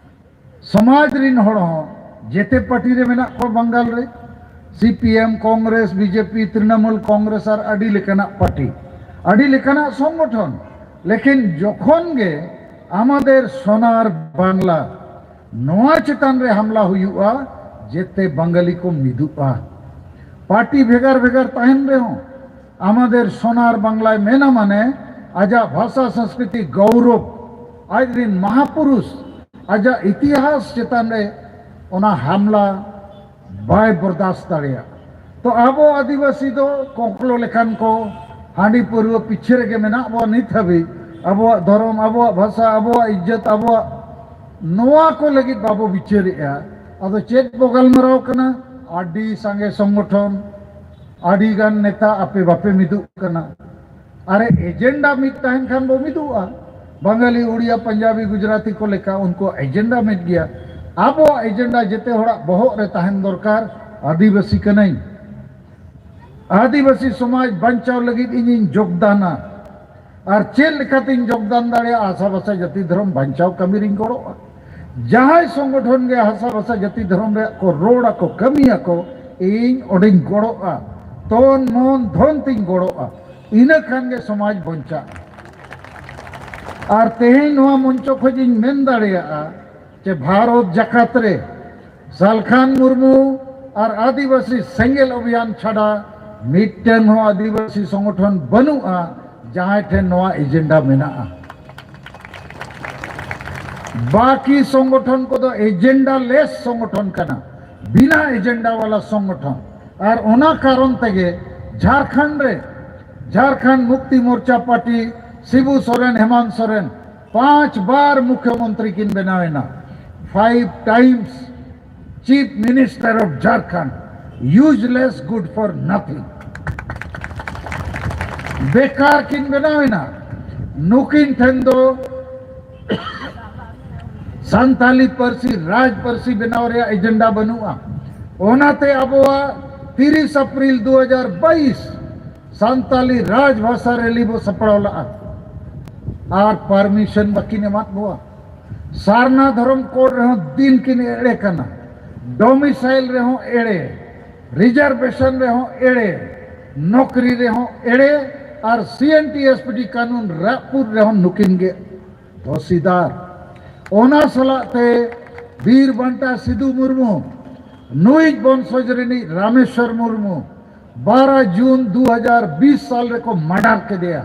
ᱥᱚᱢᱟᱡᱽ ᱨᱤᱱ ᱦᱚᱲ ᱦᱚᱸ ᱡᱮᱛᱮ ᱯᱟᱨᱴᱤ ᱨᱮ ᱢᱮᱱᱟᱜ ᱠᱚᱣᱟ ᱵᱟᱝᱜᱟᱞ ᱨᱮ, ᱥᱤᱯᱤᱮᱢ, ᱠᱚᱝᱜᱨᱮᱥ, ᱵᱤᱡᱮᱯᱤ, ᱛᱨᱤᱱᱚᱢᱩᱞ ᱠᱚᱝᱜᱨᱮᱥ ᱟᱨ ᱟᱹᱰᱤ ᱞᱮᱠᱟᱱᱟᱜ ᱯᱟᱨᱴᱤ, ᱟᱹᱰᱤ ᱞᱮᱠᱟᱱᱟᱜ ᱥᱚᱝᱜᱚᱴᱷᱚᱱ᱾ ᱞᱮᱠᱤᱱ ᱡᱚᱠᱷᱚᱱ ᱜᱮ ᱟᱢᱟᱫᱮᱨ ᱥᱳᱱᱟᱨ ᱵᱟᱝᱞᱟ ᱱᱚᱣᱟ ᱪᱮᱛᱟᱱ ᱨᱮ ᱦᱟᱢᱞᱟ ᱦᱩᱭᱩᱜᱼᱟ, ᱡᱮᱛᱮ ᱵᱟᱝᱜᱟᱞᱤ ᱠᱚ ᱢᱤᱫᱩᱜᱼᱟ᱾ ᱯᱟᱨᱴᱤ ᱵᱷᱮᱜᱟᱨ ᱵᱷᱮᱜᱟᱨ ᱛᱟᱦᱮᱱ ᱨᱮᱦᱚᱸ, ᱟᱢᱟᱫᱮᱨ ᱥᱳᱱᱟᱨ ᱵᱟᱝᱞᱟᱭ ᱢᱮᱱᱟ ᱢᱟᱱᱮ ᱟᱡᱟᱜ ᱵᱷᱟᱥᱟ, ᱥᱚᱝᱥᱠᱨᱤᱛᱤ, ᱜᱚᱣᱨᱚᱵ, ᱟᱡ ᱨᱤᱱ ᱢᱟᱦᱟᱯᱩᱨᱩᱥ, ᱟᱡᱟᱜ ᱤᱛᱤᱦᱟᱥ ᱪᱮᱛᱟᱱ ᱨᱮ ᱚᱱᱟ ᱦᱟᱢᱞᱟ ᱵᱟᱭ ᱵᱚᱨᱫᱟᱥᱛ ᱫᱟᱲᱮᱭᱟᱜᱼᱟ᱾ ᱛᱚ ᱟᱵᱚ ᱟᱹᱫᱤᱵᱟᱹᱥᱤ ᱫᱚ ᱠᱚᱠᱞᱚ ᱞᱮᱠᱟᱱ ᱠᱚ ᱦᱟᱺᱰᱤ ᱯᱟᱹᱨᱣᱟᱹ ᱯᱤᱪᱷᱮ ᱨᱮᱜᱮ ᱢᱮᱱᱟᱜ ᱵᱚᱱᱟ ᱱᱤᱛ ᱦᱟᱹᱵᱤᱡ᱾ ᱟᱵᱚᱣᱟᱜ ᱫᱷᱚᱨᱚᱢ, ᱟᱵᱚᱣᱟᱜ ᱵᱷᱟᱥᱟ, ᱟᱵᱚᱣᱟᱜ ᱤᱡᱽᱡᱚᱛ, ᱟᱵᱚᱣᱟᱜ ᱱᱚᱣᱟ ᱠᱚ ᱞᱟᱹᱜᱤᱫ ᱵᱟᱵᱚ ᱵᱤᱪᱟᱹᱨᱮᱜᱼᱟ᱾ ᱟᱫᱚ ᱪᱮᱫ ᱵᱚ ᱜᱟᱞᱢᱟᱨᱟᱣ ᱠᱟᱱᱟ? ᱟᱹᱰᱤ ᱥᱟᱸᱜᱮ ᱥᱚᱝᱜᱚᱴᱷᱚᱱ, ᱟᱹᱰᱤ ᱜᱟᱱ ᱱᱮᱛᱟ, ᱟᱯᱮ ᱵᱟᱯᱮ ᱢᱤᱫᱩᱜ ᱠᱟᱱᱟ᱾ ᱟᱨᱮ ᱮᱡᱮᱱᱰᱟ ᱢᱤᱫ ᱛᱟᱦᱮᱱ ᱠᱷᱟᱱ ᱵᱚ ᱢᱤᱫᱩᱜᱼᱟ᱾ ᱵᱟᱝᱜᱟᱞᱤ, ᱩᱲᱤᱭᱟ, ᱯᱟᱧᱡᱟᱵᱤ, ᱜᱩᱡᱽᱨᱟᱴᱤ ᱠᱚ ᱞᱮᱠᱟ ᱩᱱᱠᱩᱣᱟᱜ ᱮᱡᱮᱱᱰᱟ ᱢᱤᱫ ᱜᱮᱭᱟ᱾ ᱟᱵᱚᱣᱟᱜ ᱮᱡᱮᱱᱰᱟ ᱡᱮᱛᱮ ᱦᱚᱲᱟᱜ ᱵᱚᱦᱚᱜ ᱨᱮ ᱛᱟᱦᱮᱱ ᱫᱚᱨᱠᱟᱨ᱾ ᱟᱹᱫᱤᱵᱟᱹᱥᱤ ᱠᱟᱹᱱᱟᱹᱧ, ᱟᱹᱫᱤᱵᱟᱹᱥᱤ ᱥᱚᱢᱟᱡᱽ ᱵᱟᱧᱪᱟᱣ ᱞᱟᱹᱜᱤᱫ ᱤᱧᱤᱧ ᱡᱳᱜᱽᱫᱟᱱᱟ᱾ ᱟᱨ ᱪᱮᱫ ᱞᱮᱠᱟᱛᱤᱧ ᱡᱳᱜᱽᱫᱟᱱ ᱫᱟᱲᱮᱭᱟᱜᱼᱟ? ᱦᱟᱥᱟ ᱵᱷᱟᱥᱟ ᱡᱟᱹᱛᱤ ᱫᱷᱚᱨᱚᱢ ᱵᱟᱧᱪᱟᱣ ᱠᱟᱹᱢᱤ ᱨᱤᱧ ᱜᱚᱲᱚᱜᱼᱟ᱾ ᱡᱟᱦᱟᱸᱭ ᱥᱚᱝᱜᱚᱴᱷᱚᱱ ᱜᱮ ᱦᱟᱥᱟ ᱵᱷᱟᱥᱟ ᱡᱟᱹᱛᱤ ᱫᱷᱚᱨᱚᱢ ᱨᱮᱭᱟᱜ ᱠᱚ ᱨᱚᱲ ᱟᱠᱚ, ᱠᱟᱹᱢᱤᱭᱟᱠᱚ, ᱤᱧ ᱚᱸᱰᱮᱧ ᱜᱚᱲᱚᱜᱼᱟ᱾ ᱛᱚᱱ ᱢᱚᱱ ᱫᱷᱚᱱ ᱛᱤᱧ ᱜᱚᱲᱚᱜᱼᱟ᱾ ᱤᱱᱟᱹ ᱠᱷᱟᱱ ᱜᱮ ᱥᱚᱢᱟᱡᱽ ᱵᱟᱧᱪᱟᱜᱼᱟ᱾ ᱟᱨ ᱛᱮᱦᱮᱧ ᱱᱚᱣᱟ ᱢᱚᱧᱪᱚ ᱠᱷᱚᱡ ᱤᱧ ᱢᱮᱱ ᱫᱟᱲᱮᱭᱟᱜᱼᱟ ᱡᱮ ᱵᱷᱟᱨᱚᱛ ᱡᱟᱠᱟᱛ ᱨᱮ ᱥᱟᱞᱠᱷᱟᱱ ᱢᱩᱨᱢᱩ ᱟᱨ ᱟᱹᱫᱤᱵᱟᱹᱥᱤ ᱥᱮᱸᱜᱮᱞ ᱚᱵᱷᱤᱭᱟᱱ ᱪᱷᱟᱰᱟ ᱢᱤᱫᱴᱮᱱ ᱦᱚᱸ ᱟᱹᱫᱤᱵᱟᱹᱥᱤ ᱥᱚᱝᱜᱚᱴᱷᱚᱱ ᱵᱟᱹᱱᱩᱜᱼᱟ ᱡᱟᱦᱟᱸᱭ ᱴᱷᱮᱱ ᱱᱚᱣᱟ ᱮᱡᱮᱱᱰᱟ ᱢᱮᱱᱟᱜᱼᱟ᱾ ᱵᱟᱠᱤ ᱥᱚᱝᱜᱚᱴᱷᱚᱱ ᱠᱚᱫᱚ ᱮᱡᱮᱱᱰᱟ ᱞᱮᱥ ᱥᱚᱝᱜᱚᱴᱷᱚᱱ ᱠᱟᱱᱟ, ᱵᱤᱱᱟ ᱮᱡᱮᱱᱰᱟ ᱣᱟᱞᱟ ᱥᱚᱝᱜᱚᱴᱷᱚᱱ᱾ ᱟᱨ ᱚᱱᱟ ᱠᱟᱨᱚᱱ ᱛᱮᱜᱮ ᱡᱷᱟᱨᱠᱷᱚᱸᱰ ᱨᱮ ᱡᱷᱟᱨᱠᱷᱚᱸᱰ ᱢᱩᱠᱛᱤ ᱢᱳᱨᱪᱟ ᱯᱟᱨᱴᱤ ᱥᱤᱵᱩ ᱥᱚᱨᱮᱱ, ᱦᱮᱢᱟᱱᱛ ᱥᱚᱨᱮᱱ ᱯᱟᱸᱪ ᱵᱟᱨ ᱢᱩᱠᱷᱭᱚᱢᱚᱱᱛᱨᱤ ᱠᱤᱱ ᱵᱮᱱᱟᱣ ᱮᱱᱟ᱾ Five times Chief Minister of Jharkhand, useless, good for nothing. ᱵᱮᱠᱟᱨ ᱠᱤᱱ ᱵᱮᱱᱟᱣ ᱮᱱᱟ᱾ ᱱᱩᱠᱤᱱ ᱴᱷᱮᱱ ᱫᱚ ᱥᱟᱱᱛᱟᱞᱤ ᱯᱟᱹᱨᱥᱤ ᱨᱟᱡᱽ ᱯᱟᱹᱨᱥᱤ ᱵᱮᱱᱟᱣ ᱨᱮᱭᱟᱜ ᱮᱡᱮᱱᱰᱟ ᱵᱟᱹᱱᱩᱜᱼᱟ᱾ ᱚᱱᱟᱛᱮ ᱟᱵᱚᱣᱟᱜ ᱛᱤᱨᱤᱥ ᱮᱯᱨᱤᱞ ᱫᱩ ᱦᱟᱡᱟᱨ ᱵᱟᱭᱤᱥ ᱥᱟᱱᱛᱟᱞᱤ ᱨᱟᱡᱽ ᱵᱷᱟᱥᱟ ᱨᱮᱞᱤ ᱵᱚ ᱥᱟᱯᱲᱟᱣ ᱞᱟᱜᱼᱟ᱾ ᱟᱨ ᱯᱟᱨᱢᱤᱥᱚᱱ ᱵᱟᱹᱠᱤᱱ ᱮᱢᱟᱫ ᱵᱚᱣᱟ᱾ ᱥᱟᱨᱱᱟ ᱫᱷᱚᱨᱚᱢ ᱠᱳᱰ ᱨᱮᱦᱚᱸ ᱫᱤᱱ ᱠᱤᱱ ᱮᱲᱮ ᱠᱟᱱᱟ, ᱰᱚᱢᱤᱥᱟᱭᱤᱞ ᱨᱮᱦᱚᱸ ᱮᱲᱮ, ᱨᱤᱡᱟᱨᱵᱷᱮᱥᱚᱱ ᱨᱮᱦᱚᱸ ᱮᱲᱮ, ᱱᱚᱠᱨᱤ ᱨᱮᱦᱚᱸ ᱮᱲᱮ, ᱟᱨ ᱥᱤ N T S P T ᱠᱟᱹᱱᱩᱱ ᱨᱟᱜ ᱯᱩᱨ ᱨᱮᱦᱚᱸ ᱱᱩᱠᱤᱱ ᱜᱮ ᱫᱷᱚᱥᱤᱫᱟᱨ᱾ ᱚᱱᱟ ᱥᱟᱞᱟᱜ ᱛᱮ ᱵᱤᱨ ᱵᱟᱱᱴᱟ ᱥᱤᱫᱩ ᱢᱩᱨᱢᱩ, ᱱᱩᱭᱤᱡ ᱵᱚᱝᱥᱚᱡᱽ ᱨᱤᱱᱤᱡ ᱨᱟᱢᱮᱥᱣᱚᱨ ᱢᱩᱨᱢᱩ, ᱵᱟᱨᱚ ᱡᱩᱱ ᱫᱩ ᱦᱟᱡᱟᱨ ᱵᱤᱥ ᱥᱟᱞ ᱨᱮᱠᱚ ᱢᱟᱰᱟᱨ ᱠᱮᱫᱮᱭᱟ᱾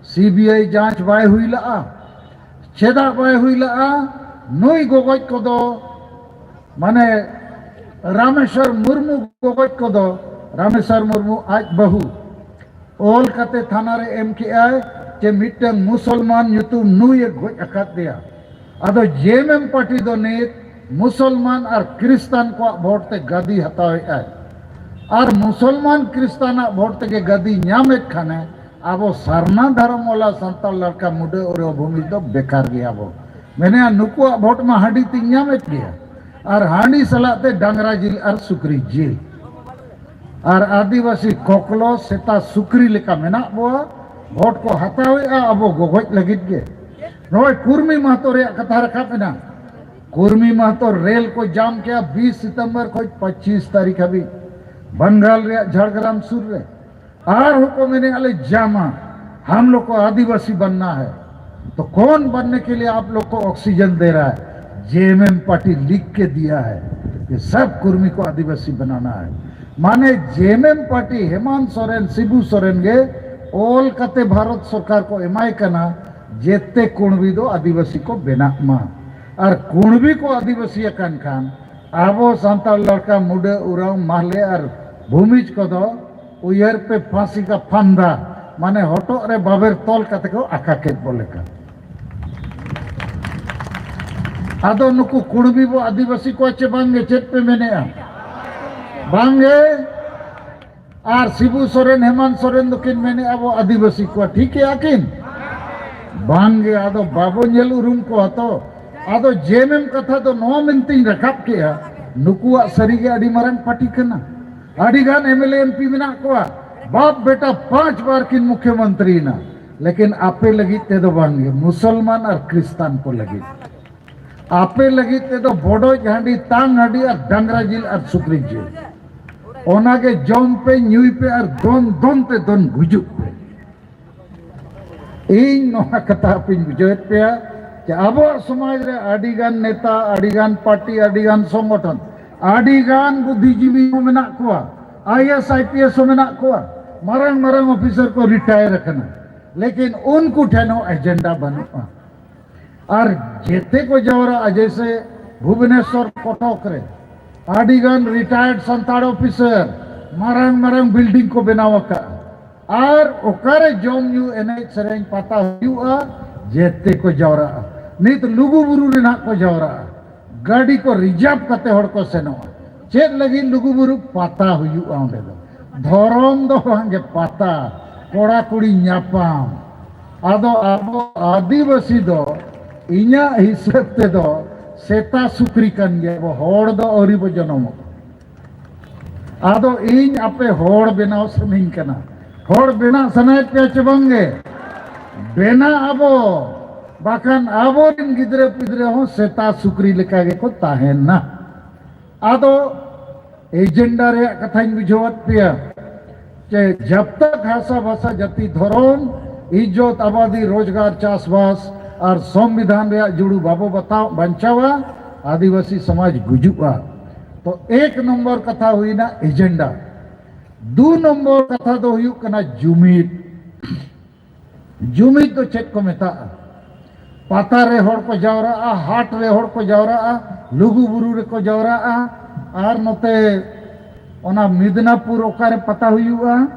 ᱥᱤ ᱵᱤ ᱟᱭ ᱡᱟᱸᱪ ᱵᱟᱭ ᱦᱩᱭ ᱞᱟᱜᱼᱟ᱾ ᱪᱮᱫᱟᱜ ᱵᱟᱭ ᱦᱩᱭ ᱞᱟᱜᱼᱟ? ᱱᱩᱭ ᱜᱚᱜᱚᱡ ᱠᱚᱫᱚ, ᱢᱟᱱᱮ, ᱨᱟᱢᱮᱥᱣᱚᱨ ᱢᱩᱨᱢᱩ ᱜᱚᱜᱚᱡ ᱠᱚᱫᱚ, ᱨᱟᱢᱮᱥᱣᱚᱨ ᱢᱩᱨᱢᱩ ᱟᱡ ᱵᱟᱹᱦᱩ ᱚᱞ ᱠᱟᱛᱮ ᱛᱷᱟᱱᱟ ᱨᱮ ᱮᱢ ᱠᱮᱜᱼᱟᱭ ᱡᱮ ᱢᱤᱫᱴᱟᱝ ᱢᱩᱥᱚᱞᱢᱟᱱ ᱧᱩᱛᱩᱢ ᱱᱩᱭᱮ ᱜᱚᱡ ᱟᱠᱟᱫ ᱫᱮᱭᱟ᱾ ᱟᱫᱚ ᱡᱮ ᱮᱢ ᱮᱢ ᱯᱟᱨᱴᱤ ᱫᱚ ᱱᱤᱛ ᱢᱩᱥᱚᱞᱢᱟᱱ ᱟᱨ ᱠᱷᱨᱤᱥᱴᱟᱱ ᱠᱚᱣᱟᱜ ᱵᱷᱳᱴ ᱛᱮ ᱜᱟᱹᱫᱤ ᱦᱟᱛᱟᱣᱮᱫᱼᱟᱭ᱾ ᱟᱨ ᱢᱩᱥᱚᱞᱢᱟᱱ ᱠᱷᱨᱤᱥᱴᱟᱱᱟᱜ ᱵᱷᱳᱴ ᱛᱮᱜᱮ ᱜᱟᱹᱫᱤ ᱧᱟᱢᱮᱫ ᱠᱷᱟᱱᱮ, ᱟᱵᱚ ᱥᱟᱨᱱᱟ ᱫᱷᱚᱨᱚᱢ ᱣᱟᱞᱟ ᱥᱟᱱᱛᱟᱲ ᱞᱟᱲᱠᱟ ᱢᱩᱰᱟᱹ ᱚᱨᱭᱚ ᱵᱷᱩᱢᱤ ᱫᱚ ᱵᱮᱠᱟᱨ ᱜᱮᱭᱟ ᱵᱚ᱾ ᱢᱮᱱᱮᱜᱼᱟ, ᱱᱩᱠᱩᱣᱟᱜ ᱵᱷᱳᱴ ᱢᱟ ᱦᱟᱺᱰᱤ ᱛᱤᱧ ᱧᱟᱢᱮᱫ ᱜᱮᱭᱟ᱾ ᱟᱨ ᱦᱟᱺᱰᱤ ᱥᱟᱞᱟᱜ ᱛᱮ ᱰᱟᱝᱨᱟ ᱡᱤᱞ ᱟᱨ ᱥᱩᱠᱨᱤ ᱡᱤᱞ᱾ ᱟᱨ ᱟᱹᱫᱤᱵᱟᱹᱥᱤ ᱠᱚᱠᱞᱚ ᱥᱮᱛᱟ ᱥᱩᱠᱨᱤ ᱞᱮᱠᱟ ᱢᱮᱱᱟᱜ ᱵᱚᱣᱟ, ᱵᱷᱳᱴ ᱠᱚ ᱦᱟᱛᱟᱣᱮᱫᱼᱟ ᱟᱵᱚ ᱜᱚᱜᱚᱡ ᱞᱟᱹᱜᱤᱫ ᱜᱮ᱾ ᱱᱚᱜᱼᱚᱭ ᱠᱩᱨᱢᱤ ᱢᱟᱦᱛᱚ ᱨᱮᱭᱟᱜ ᱠᱟᱛᱷᱟ ᱨᱟᱠᱟᱵ ᱮᱱᱟ᱾ ᱠᱩᱨᱢᱤ ᱢᱟᱦᱛᱚ ᱨᱮᱞ ᱠᱚ ᱡᱟᱢ ᱠᱮᱜᱼᱟ ᱵᱤᱥ ᱥᱤᱛᱚᱢᱵᱚᱨ ᱠᱷᱚᱱ ᱯᱚᱸᱪᱤᱥ ᱛᱟᱹᱨᱤᱠᱷ ᱦᱟᱹᱵᱤᱡ, ᱵᱟᱝᱜᱟᱞ ᱨᱮᱭᱟᱜ ᱡᱷᱟᱲᱜᱨᱟᱢ ᱥᱩᱨ ᱨᱮ᱾ ᱟᱨᱦᱚᱸ ᱠᱚ ᱢᱮᱱᱮᱫᱼᱟ ᱞᱮ ᱡᱟᱢᱟ, ᱦᱟᱢ ᱞᱳᱜ ᱠᱚ ᱟᱹᱫᱤᱵᱟᱹᱥᱤ ᱵᱟᱱᱱᱟ ᱦᱟᱭ᱾ ᱛᱚ ᱠᱚᱱ ᱵᱟᱱᱱᱮ ᱠᱮ ᱞᱤᱭᱮ ᱟᱯ ᱞᱳᱜ ᱠᱚ ᱚᱠᱥᱤᱡᱚᱱ ᱫᱮ ᱨᱟᱦᱟ ᱦᱟᱭ? ᱡᱮ ᱮᱢ ᱮᱢ ᱯᱟᱨᱴᱤ ᱞᱤᱠᱷ ᱠᱮ ᱫᱤᱭᱟ ᱦᱟᱭ ᱠᱤ ᱥᱟᱵ ᱠᱩᱨᱢᱤ ᱠᱚ ᱟᱹᱫᱤᱵᱟᱹᱥᱤ ᱵᱟᱱᱟᱱᱟ ᱦᱟᱭ᱾ ᱢᱟᱱᱮ ᱡᱮ ᱮᱢ ᱮᱢ ᱯᱟᱨᱴᱤ ᱦᱮᱢᱟᱱᱛ ᱥᱚᱨᱮᱱ, ᱥᱤᱵᱩ ᱥᱚᱨᱮᱱ ᱜᱮ ᱚᱞ ᱠᱟᱛᱮ ᱵᱷᱟᱨᱚᱛ ᱥᱚᱨᱠᱟᱨ ᱠᱚ ᱮᱢᱟᱭ ᱠᱟᱱᱟ, ᱡᱮᱛᱮ ᱠᱩᱬᱵᱤ ᱫᱚ ᱟᱹᱫᱤᱵᱟᱹᱥᱤ ᱠᱚ ᱵᱮᱱᱟᱜ ᱢᱟ᱾ ᱟᱨ ᱠᱩᱬᱵᱤ ᱠᱚ ᱟᱹᱫᱤᱵᱟᱹᱥᱤ ᱟᱠᱟᱱ ᱠᱷᱟᱱ ᱟᱵᱚ ᱥᱟᱱᱛᱟᱲ ᱞᱟᱲᱠᱟ, ᱢᱩᱰᱟᱹ, ᱩᱨᱟᱣ, ᱢᱟᱦᱞᱮ ᱟᱨ ᱵᱷᱩᱢᱤᱡᱽ ᱠᱚᱫᱚ ᱩᱭᱦᱟᱹᱨ ᱯᱮ ᱯᱷᱟᱸᱥᱤ ᱠᱟ ᱯᱷᱟᱱᱫᱟ, ᱢᱟᱱᱮ ᱦᱚᱴᱚᱜ ᱨᱮ ᱵᱟᱵᱮᱨ ᱛᱚᱞ ᱠᱟᱛᱮ ᱠᱚ ᱟᱠᱟ ᱠᱮᱫ ᱵᱚ ᱞᱮᱠᱟ᱾ ᱟᱫᱚ ᱱᱩᱠᱩ ᱠᱩᱬᱵᱤ ᱵᱚ ᱟᱹᱫᱤᱵᱟᱹᱥᱤ ᱠᱚᱣᱟ ᱪᱮ ᱵᱟᱝᱜᱮ? ᱪᱮᱫ ᱯᱮ ᱢᱮᱱᱮᱜᱼᱟ? ᱵᱟᱝᱜᱮ᱾ ᱟᱨ ᱥᱤᱵᱩ ᱥᱚᱨᱮᱱ, ᱦᱮᱢᱟᱱᱛ ᱥᱚᱨᱮᱱ ᱫᱚᱠᱤᱱ ᱢᱮᱱᱮᱜᱼᱟ ᱵᱚ ᱟᱹᱫᱤᱵᱟᱹᱥᱤ ᱠᱚᱣᱟ, ᱴᱷᱤᱠᱮᱜᱼᱟ ᱠᱤᱱ? ᱵᱟᱝᱜᱮ᱾ ᱟᱫᱚ ᱵᱟᱵᱚ ᱧᱮᱞ ᱩᱨᱩᱢ ᱠᱚᱣᱟ ᱛᱚ᱾ ᱟᱫᱚ ᱡᱮᱢᱮᱢ ᱠᱟᱛᱷᱟ ᱫᱚ ᱱᱚᱣᱟ ᱢᱮᱱᱛᱮᱧ ᱨᱟᱠᱟᱵ ᱠᱮᱜᱼᱟ, ᱱᱩᱠᱩᱣᱟᱜ ᱥᱟᱹᱨᱤᱜᱮ ᱟᱹᱰᱤ ᱢᱟᱨᱟᱝ ᱯᱟᱹᱴᱤ ᱠᱟᱱᱟ᱾ ᱟᱹᱰᱤ ᱜᱟᱱ M L A M P ᱢᱮᱱᱟᱜ ᱠᱚᱣᱟ, ᱵᱟᱯ ᱵᱮᱴᱟ ᱯᱟᱸᱪ ᱵᱟᱨ ᱠᱤᱱ ᱢᱩᱠᱷᱭᱚᱢᱚᱱᱛᱨᱤᱭᱮᱱᱟ, ᱞᱮᱠᱤᱱ ᱟᱯᱮ ᱞᱟᱹᱜᱤᱫ ᱛᱮᱫᱚ ᱵᱟᱝᱜᱮ, ᱢᱩᱥᱚᱞᱢᱟᱱ ᱟᱨ ᱠᱷᱨᱤᱥᱛᱟᱱ ᱠᱚ ᱞᱟᱹᱜᱤᱫ᱾ ᱟᱯᱮ ᱞᱟᱹᱜᱤᱫ ᱛᱮᱫᱚ ᱵᱚᱰᱚᱡ ᱦᱟᱺᱰᱤ, ᱛᱟᱝ ᱦᱟᱺᱰᱤ ᱟᱨ ᱰᱟᱝᱨᱟ ᱡᱤᱞ ᱟᱨ ᱥᱩᱠᱨᱤ ᱡᱤᱞ, ᱚᱱᱟᱜᱮ ᱡᱚᱢ ᱯᱮ, ᱧᱩᱭ ᱯᱮ ᱟᱨ ᱫᱚᱱ ᱫᱚᱱ ᱛᱮ ᱫᱚᱱ ᱜᱩᱡᱩᱜ ᱯᱮ᱾ ᱤᱧ ᱱᱚᱣᱟ ᱠᱟᱛᱷᱟ ᱟᱯᱮᱧ ᱵᱩᱡᱷᱟᱹᱣᱮᱫ ᱯᱮᱭᱟ ᱡᱮ ᱟᱵᱚᱣᱟᱜ ᱥᱚᱢᱟᱡᱽ ᱨᱮ ᱟᱹᱰᱤ ᱜᱟᱱ ᱱᱮᱛᱟ, ᱟᱹᱰᱤ ᱜᱟᱱ ᱯᱟᱨᱴᱤ, ᱟᱹᱰᱤ ᱜᱟᱱ ᱥᱚᱝᱜᱚᱴᱷᱚᱱ, ᱟᱹᱰᱤ ᱜᱟᱱ ᱵᱩᱫᱽᱫᱷᱤᱡᱤᱵᱤ ᱦᱚᱸ ᱢᱮᱱᱟᱜ ᱠᱚᱣᱟ, I A S, I P S ᱦᱚᱸ ᱢᱮᱱᱟᱜ ᱠᱚᱣᱟ, ᱢᱟᱨᱟᱝ ᱢᱟᱨᱟᱝ ᱚᱯᱷᱤᱥᱟᱨ ᱠᱚ ᱨᱤᱴᱟᱭᱟᱨ ᱟᱠᱟᱱᱟ, ᱞᱮᱠᱤᱱ ᱩᱱᱠᱩ ᱴᱷᱮᱱ ᱦᱚᱸ ᱮᱡᱮᱱᱰᱟ ᱵᱟᱹᱱᱩᱜᱼᱟ᱾ ᱟᱨ ᱡᱮᱛᱮ ᱠᱚ ᱡᱟᱣᱨᱟᱜᱼᱟ, ᱡᱮᱭᱥᱮ ᱵᱷᱩᱵᱽᱱᱮᱥᱚᱨ, ᱠᱚᱴᱚᱠ ᱨᱮ ᱟᱹᱰᱤ ᱜᱟᱱ ᱨᱤᱴᱟᱭᱟᱨᱰ ᱥᱟᱱᱛᱟᱲ ᱚᱯᱷᱤᱥᱟᱨ ᱢᱟᱨᱟᱝ ᱢᱟᱨᱟᱝ ᱵᱤᱞᱰᱤᱝ ᱠᱚ ᱵᱮᱱᱟᱣ ᱟᱠᱟᱫᱼᱟ᱾ ᱟᱨ ᱚᱠᱟᱨᱮ ᱡᱚᱢ ᱧᱩ, ᱮᱱᱮᱡ ᱥᱮᱨᱮᱧ, ᱯᱟᱛᱟ ᱦᱩᱭᱩᱜᱼᱟ, ᱡᱮᱛᱮ ᱠᱚ ᱡᱟᱣᱨᱟᱜᱼᱟ᱾ ᱱᱤᱛ ᱞᱩᱜᱩ ᱵᱩᱨᱩ ᱨᱮ ᱱᱟᱦᱟᱜ ᱠᱚ ᱡᱟᱣᱨᱟᱜᱼᱟ, ᱜᱟᱹᱰᱤ ᱠᱚ ᱨᱤᱡᱟᱨᱵᱷ ᱠᱟᱛᱮ ᱦᱚᱲ ᱠᱚ ᱥᱮᱱᱚᱜᱼᱟ᱾ ᱪᱮᱫ ᱞᱟᱹᱜᱤᱫ? ᱞᱩᱜᱩ ᱵᱩᱨᱩ ᱯᱟᱛᱟ ᱦᱩᱭᱩᱜᱼᱟ ᱚᱸᱰᱮ ᱫᱚ᱾ ᱫᱷᱚᱨᱚᱢ ᱫᱚ ᱵᱟᱝᱜᱮ, ᱯᱟᱛᱟ, ᱠᱚᱲᱟ ᱠᱩᱲᱤ ᱧᱟᱯᱟᱢ᱾ ᱟᱫᱚ ᱟᱵᱚ ᱟᱹᱫᱤᱵᱟᱹᱥᱤ ᱫᱚ ᱤᱧᱟᱹᱜ ᱦᱤᱥᱟᱹᱵ ᱛᱮᱫᱚ ᱥᱮᱛᱟ ᱥᱩᱠᱨᱤ ᱠᱟᱱ ᱜᱮᱭᱟ ᱵᱚ, ᱦᱚᱲ ᱫᱚ ᱟᱹᱣᱨᱤ ᱵᱚ ᱡᱚᱱᱚᱢᱚᱜ᱾ ᱟᱫᱚ ᱤᱧ ᱟᱯᱮ ᱦᱚᱲ ᱵᱮᱱᱟᱣ ᱥᱟᱱᱟᱧ ᱠᱟᱱᱟ᱾ ᱦᱚᱲ ᱵᱮᱱᱟᱜ ᱥᱟᱱᱟᱭᱮᱫ ᱯᱮᱭᱟ ᱪᱮ ᱵᱟᱝ ᱜᱮ? ᱵᱮᱱᱟᱜ ᱟᱵᱚ, ᱵᱟᱠᱷᱟᱱ ᱟᱵᱚᱨᱮᱱ ᱜᱤᱫᱽᱨᱟᱹ ᱯᱤᱫᱽᱨᱟᱹ ᱦᱚᱸ ᱥᱮᱛᱟ ᱥᱩᱠᱨᱤ ᱞᱮᱠᱟ ᱜᱮᱠᱚ ᱛᱟᱦᱮᱱᱟ᱾ ᱟᱫᱚ ᱮᱡᱮᱱᱰᱟ ᱨᱮᱭᱟᱜ ᱠᱟᱛᱷᱟᱧ ᱵᱩᱡᱷᱟᱹᱣᱟᱫ ᱯᱮᱭᱟ ᱡᱮ ᱡᱟᱵ ᱛᱟᱠ ᱦᱟᱥᱟ ᱵᱷᱟᱥᱟ ᱡᱟᱹᱛᱤ ᱫᱷᱚᱨᱚᱢ ᱤᱡᱽᱡᱚᱛ ᱟᱵᱟᱫᱤ ᱨᱳᱡᱽᱜᱟᱨ ᱪᱟᱥᱵᱟᱥ ᱟᱨ ᱥᱚᱝᱵᱤᱫᱷᱟᱱ ᱨᱮᱭᱟᱜ ᱡᱩᱲᱩ ᱵᱟᱵᱚ ᱵᱟᱛᱟᱣ ᱵᱟᱧᱪᱟᱣᱟ, ᱟᱹᱫᱤᱵᱟᱹᱥᱤ ᱥᱚᱢᱟᱡᱽ ᱜᱩᱡᱩᱜᱼᱟ᱾ ᱛᱚ ᱮᱠ ᱱᱚᱢᱵᱚᱨ ᱠᱟᱛᱷᱟ ᱦᱩᱭᱱᱟ ᱮᱡᱮᱱᱰᱟ᱾ ᱫᱩ ᱱᱚᱢᱵᱚᱨ ᱠᱟᱛᱷᱟ ᱫᱚ ᱦᱩᱭᱩᱜ ᱠᱟᱱᱟ ᱡᱩᱢᱤᱫ᱾ ᱡᱩᱢᱤᱫ ᱫᱚ ᱪᱮᱫ ᱠᱚ ᱢᱮᱛᱟᱜᱼᱟ? ᱯᱟᱛᱟ ᱨᱮ ᱦᱚᱲ ᱠᱚ ᱡᱟᱣᱨᱟᱜᱼᱟ, ᱦᱟᱴ ᱨᱮ ᱦᱚᱲ ᱠᱚ ᱡᱟᱣᱨᱟᱜᱼᱟ, ᱞᱩᱜᱩ ᱵᱩᱨᱩ ᱨᱮᱠᱚ ᱡᱟᱣᱨᱟᱜᱼᱟ, ᱟᱨ ᱱᱚᱛᱮ ᱚᱱᱟ ᱢᱤᱫᱽᱱᱟᱯᱩᱨ ᱚᱠᱟᱨᱮ ᱯᱟᱛᱟ ᱦᱩᱭᱩᱜᱼᱟ?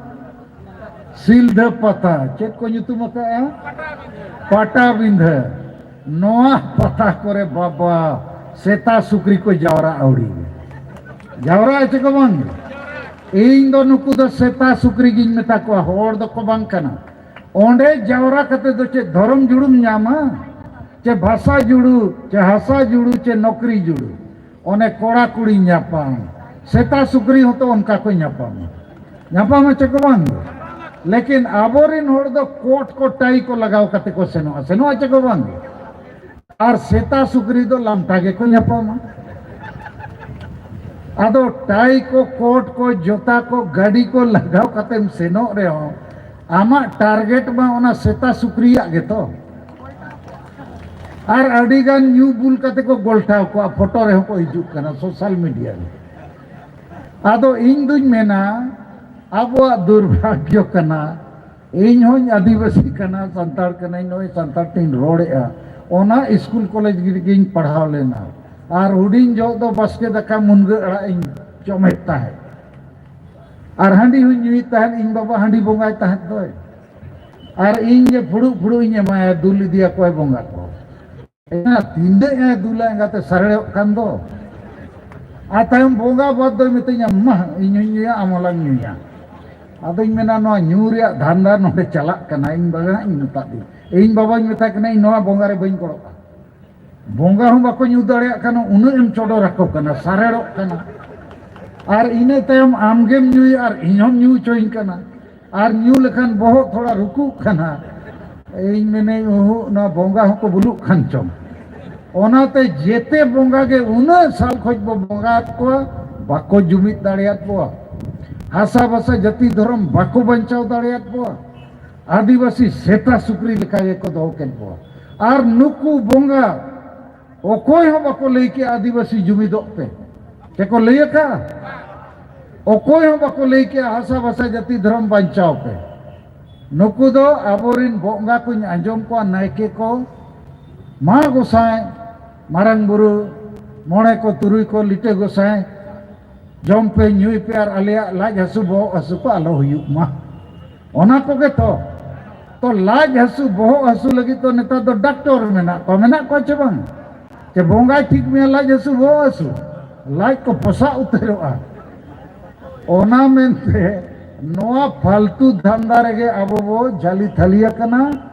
ᱥᱤᱞᱫᱷᱟᱹ ᱯᱟᱛᱟ᱾ ᱪᱮᱫ ᱠᱚ ᱧᱩᱛᱩᱢ ᱟᱠᱟᱫᱼᱟ? ᱯᱟᱴᱟᱵᱤᱸᱫᱷᱟᱹ᱾ ᱱᱚᱣᱟ ᱯᱟᱛᱟ ᱠᱚᱨᱮ ᱵᱟᱵᱟ ᱥᱮᱛᱟ ᱥᱩᱠᱨᱤ ᱠᱚ ᱡᱟᱣᱨᱟ ᱟᱹᱣᱲᱤ ᱜᱮ᱾ ᱡᱟᱣᱨᱟᱜᱼᱟ ᱪᱮ ᱠᱚ ᱵᱟᱝ? ᱤᱧ ᱫᱚ ᱱᱩᱠᱩ ᱫᱚ ᱥᱮᱛᱟ ᱥᱩᱠᱨᱤ ᱜᱤᱧ ᱢᱮᱛᱟ ᱠᱚᱣᱟ, ᱦᱚᱲ ᱫᱚᱠᱚ ᱵᱟᱝ ᱠᱟᱱᱟ᱾ ᱚᱸᱰᱮ ᱡᱟᱣᱨᱟ ᱠᱟᱛᱮ ᱫᱚ ᱪᱮᱫ ᱫᱷᱚᱨᱚᱢ ᱡᱩᱲᱩᱢ ᱧᱟᱢᱟ? ᱪᱮ ᱵᱷᱟᱥᱟ ᱡᱩᱲᱩ, ᱪᱮ ᱦᱟᱥᱟ ᱡᱩᱲᱩ, ᱪᱮ ᱱᱚᱠᱨᱤ ᱡᱩᱲᱩ? ᱚᱱᱮ ᱠᱚᱲᱟ ᱠᱩᱲᱤ ᱧᱟᱯᱟᱢ᱾ ᱥᱮᱛᱟ ᱥᱩᱠᱨᱤ ᱦᱚᱸᱛᱚ ᱚᱱᱠᱟ ᱠᱚ ᱧᱟᱯᱟᱢᱟ᱾ ᱧᱟᱯᱟᱢᱟ ᱪᱮ ᱠᱚ ᱵᱟᱝ? ᱞᱮᱠᱤᱱ ᱟᱵᱚᱨᱮᱱ ᱦᱚᱲ ᱫᱚ ᱠᱳᱴ ᱠᱚ ᱴᱟᱭ ᱠᱚ ᱞᱟᱜᱟᱣ ᱠᱟᱛᱮ ᱠᱚ ᱥᱮᱱᱚᱜᱼᱟ᱾ ᱥᱮᱱᱚᱜᱼᱟ ᱪᱮ ᱠᱚ ᱵᱟᱝ? ᱟᱨ ᱥᱮᱛᱟ ᱥᱩᱠᱨᱤ ᱫᱚ ᱞᱟᱢᱴᱟ ᱜᱮᱠᱚ ᱧᱟᱯᱟᱢᱟ᱾ ᱟᱫᱚ ᱴᱟᱭ ᱠᱚ, ᱠᱳᱴ ᱠᱚ, ᱡᱚᱛᱟ ᱠᱚ, ᱜᱟᱹᱰᱤ ᱠᱚ ᱞᱟᱜᱟᱣ ᱠᱟᱛᱮᱢ ᱥᱮᱱᱚᱜ ᱨᱮᱦᱚᱸ, ᱟᱢᱟᱜ ᱴᱟᱨᱜᱮᱴ ᱢᱟ ᱚᱱᱟ ᱥᱮᱛᱟ ᱥᱩᱠᱨᱤᱭᱟᱜ ᱜᱮᱛᱚ᱾ ᱟᱨ ᱟᱹᱰᱤ ᱜᱟᱱ ᱧᱩ ᱵᱩᱞ ᱠᱟᱛᱮ ᱠᱚ ᱜᱚᱞᱴᱟᱣ ᱠᱚᱣᱟ, ᱯᱷᱳᱴᱳ ᱨᱮᱦᱚᱸ ᱠᱚ ᱦᱤᱡᱩᱜ ᱠᱟᱱᱟ ᱥᱳᱥᱟᱞ ᱢᱤᱰᱤᱭᱟ ᱨᱮ᱾ ᱟᱫᱚ ᱤᱧ ᱫᱩᱧ ᱢᱮᱱᱟ, ᱟᱵᱚᱣᱟᱜ ᱫᱩᱨᱵᱷᱟᱜᱽᱭᱚ ᱠᱟᱱᱟ, ᱤᱧ ᱦᱚᱸᱧ ᱟᱹᱫᱤᱵᱟᱹᱥᱤ ᱠᱟᱱᱟ, ᱥᱟᱱᱛᱟᱲ ᱠᱟᱹᱱᱟᱹᱧ, ᱱᱚᱜᱼᱚᱭ ᱥᱟᱱᱛᱟᱲ ᱛᱤᱧ ᱨᱚᱲᱮᱫᱼᱟ, ᱚᱱᱟ ᱥᱠᱩᱞ ᱠᱚᱞᱮᱡᱽ ᱨᱮᱜᱮᱧ ᱯᱟᱲᱦᱟᱣ ᱞᱮᱱᱟ᱾ ᱟᱨ ᱦᱩᱰᱤᱧ ᱡᱚᱦᱚᱜ ᱫᱚ ᱵᱟᱥᱠᱮ ᱫᱟᱠᱟ ᱢᱩᱱᱜᱟᱹ ᱟᱲᱟᱜ ᱤᱧ ᱡᱚᱢᱮᱫ ᱛᱟᱦᱮᱸᱫ᱾ ᱟᱨ ᱦᱟᱺᱰᱤ ᱦᱚᱸᱧ ᱧᱩᱭᱮᱫ ᱛᱟᱦᱮᱸᱫ, ᱤᱧ ᱵᱟᱵᱟ ᱦᱟᱺᱰᱤ ᱵᱚᱸᱜᱟᱭ ᱛᱟᱦᱮᱸᱫ ᱫᱚᱭ᱾ ᱟᱨ ᱤᱧ ᱜᱮ ᱯᱷᱩᱲᱩᱜ ᱯᱷᱩᱲᱩᱜ ᱤᱧ ᱮᱢᱟᱭᱟ, ᱫᱩᱞ ᱤᱫᱤᱭᱟᱠᱚᱣᱟᱭ ᱵᱚᱸᱜᱟ ᱠᱚ᱾ ᱮᱱᱟ ᱛᱤᱱᱟᱹᱜ ᱮ ᱫᱩᱞᱟ ᱮᱸᱜᱟᱛᱮ ᱥᱟᱨᱮᱲᱚᱜ ᱠᱟᱱ ᱫᱚ᱾ ᱟᱨ ᱛᱟᱭᱚᱢ ᱵᱚᱸᱜᱟ ᱵᱟᱫ ᱫᱚᱭ ᱢᱤᱛᱟᱹᱧᱟ, "ᱢᱟ, ᱤᱧ ᱦᱚᱸᱧ ᱧᱩᱭᱟ, ᱟᱢ ᱦᱚᱸᱞᱟᱝ ᱧᱩᱭᱟ᱾" ᱟᱫᱚᱧ ᱢᱮᱱᱟ, "ᱱᱚᱣᱟ ᱧᱩ ᱨᱮᱭᱟᱜ ᱫᱷᱟᱱᱫᱟ ᱱᱚᱰᱮ ᱪᱟᱞᱟᱜ ᱠᱟᱱᱟ, ᱤᱧ ᱵᱟᱵᱟ ᱦᱟᱸᱜ ᱤᱧ ᱢᱮᱛᱟ ᱫᱮ, ᱤᱧ ᱵᱟᱵᱟᱧ ᱢᱮᱛᱟᱭ ᱠᱟᱱᱟ, ᱤᱧ ᱱᱚᱣᱟ ᱵᱚᱸᱜᱟ ᱨᱮ ᱵᱟᱹᱧ ᱜᱚᱲᱚᱜᱼᱟ, ᱵᱚᱸᱜᱟ ᱦᱚᱸ ᱵᱟᱠᱚ ᱧᱩ ᱫᱟᱲᱮᱭᱟᱜ ᱠᱟᱱᱟ, ᱩᱱᱟᱹᱜ ᱮᱢ ᱪᱚᱰᱚᱨ ᱟᱠᱚ ᱠᱟᱱᱟ, ᱥᱟᱨᱮᱲᱚᱜ ᱠᱟᱱᱟ᱾ ᱟᱨ ᱤᱱᱟᱹ ᱛᱟᱭᱚᱢ ᱟᱢᱜᱮᱢ ᱧᱩᱭᱟ ᱟᱨ ᱤᱧ ᱦᱚᱸᱢ ᱧᱩ ᱦᱚᱪᱚᱧ ᱠᱟᱱᱟ᱾ ᱟᱨ ᱧᱩ ᱞᱮᱠᱷᱟᱱ ᱵᱚᱦᱚᱜ ᱛᱷᱚᱲᱟ ᱨᱩᱠᱩᱜ ᱠᱟᱱᱟ᱾ ᱤᱧ ᱢᱮᱱᱟᱹᱧ, ᱩᱦᱩᱜ, ᱱᱚᱣᱟ ᱵᱚᱸᱜᱟ ᱦᱚᱸᱠᱚ ᱵᱩᱞᱩᱜ ᱠᱷᱟᱱ ᱪᱚᱝ᱾ ᱚᱱᱟᱛᱮ ᱡᱮᱛᱮ ᱵᱚᱸᱜᱟ ᱜᱮ ᱩᱱᱟᱹᱜ ᱥᱟᱞ ᱠᱷᱚᱡ ᱵᱚ ᱵᱚᱸᱜᱟ ᱟᱫ ᱠᱚᱣᱟ, ᱵᱟᱠᱚ ᱡᱩᱢᱤᱫ ᱫᱟᱲᱮᱭᱟᱫ ᱵᱚᱣᱟ᱾ ᱦᱟᱥᱟ ᱵᱷᱟᱥᱟ ᱡᱟᱹᱛᱤ ᱫᱷᱚᱨᱚᱢ ᱵᱟᱠᱚ ᱵᱟᱧᱪᱟᱣ ᱫᱟᱲᱮᱭᱟᱫ ᱵᱚᱣᱟ᱾ ᱟᱹᱫᱤᱵᱟᱹᱥᱤ ᱥᱮᱛᱟ ᱥᱩᱠᱨᱤ ᱞᱮᱠᱟ ᱜᱮᱠᱚ ᱫᱚᱦᱚ ᱠᱮᱫ ᱵᱚᱣᱟ᱾ ᱟᱨ ᱱᱩᱠᱩ ᱵᱚᱸᱜᱟ ᱚᱠᱚᱭ ᱦᱚᱸ ᱵᱟᱠᱚ ᱞᱟᱹᱭ ᱠᱮᱜᱼᱟ, "ᱟᱹᱫᱤᱵᱟᱹᱥᱤ ᱡᱩᱢᱤᱫᱚᱜ ᱯᱮ", ᱪᱮᱫ ᱠᱚ ᱞᱟᱹᱭ ᱟᱠᱟᱫᱼᱟ? ᱚᱠᱚᱭ ᱦᱚᱸ ᱵᱟᱠᱚ ᱞᱟᱹᱭ ᱠᱮᱜᱼᱟ, "ᱦᱟᱥᱟ ᱵᱷᱟᱥᱟ ᱡᱟᱹᱛᱤ ᱫᱷᱚᱨᱚᱢ ᱵᱟᱧᱪᱟᱣ ᱯᱮ"᱾ ᱱᱩᱠᱩ ᱫᱚ ᱟᱵᱚᱨᱤᱱ ᱵᱚᱸᱜᱟ ᱠᱚᱧ ᱟᱸᱡᱚᱢ ᱠᱚᱣᱟ, ᱱᱟᱭᱠᱮ ᱠᱚ, ᱢᱟ ᱜᱚᱸᱥᱟᱭ, ᱢᱟᱨᱟᱝ ᱵᱩᱨᱩ, ᱢᱚᱬᱮ ᱠᱚ, ᱛᱩᱨᱩᱭ ᱠᱚ, ᱞᱤᱴᱟᱹ ᱜᱚᱸᱥᱟᱭ, ᱡᱚᱢ ᱯᱮ, ᱧᱩᱭ ᱯᱮ ᱟᱨ ᱟᱞᱮᱭᱟᱜ ᱞᱟᱡ ᱦᱟᱹᱥᱩ, ᱵᱚᱦᱚᱜ ᱦᱟᱹᱥᱩ ᱠᱚ ᱟᱞᱚ ᱦᱩᱭᱩᱜ ᱢᱟ᱾ ᱚᱱᱟ ᱠᱚᱜᱮ ᱛᱚ᱾ ᱛᱚ ᱞᱟᱡ ᱦᱟᱹᱥᱩ, ᱵᱚᱦᱚᱜ ᱦᱟᱹᱥᱩ ᱞᱟᱹᱜᱤᱫ ᱫᱚ ᱱᱮᱛᱟᱨ ᱫᱚ ᱰᱟᱠᱛᱚᱨ ᱢᱮᱱᱟᱜ ᱠᱚᱣᱟ, ᱢᱮᱱᱟᱜ ᱠᱚᱣᱟ ᱪᱮ ᱵᱟᱝ? ᱪᱮ ᱵᱚᱸᱜᱟᱭ ᱴᱷᱤᱠ ᱢᱮᱭᱟ ᱞᱟᱡ ᱦᱟᱹᱥᱩ, ᱵᱚᱦᱚᱜ ᱦᱟᱹᱥᱩ? ᱞᱟᱡ ᱠᱚ ᱯᱚᱥᱟᱜ ᱩᱛᱟᱹᱨᱚᱜᱼᱟ᱾ ᱚᱱᱟ ᱢᱮᱱᱛᱮ ᱱᱚᱣᱟ ᱯᱷᱟᱞᱛᱩ ᱫᱷᱟᱱᱫᱟ ᱨᱮᱜᱮ ᱟᱵᱚ ᱵᱚ ᱡᱟᱹᱞᱤ ᱛᱷᱟᱹᱞᱤ ᱟᱠᱟᱱᱟ᱾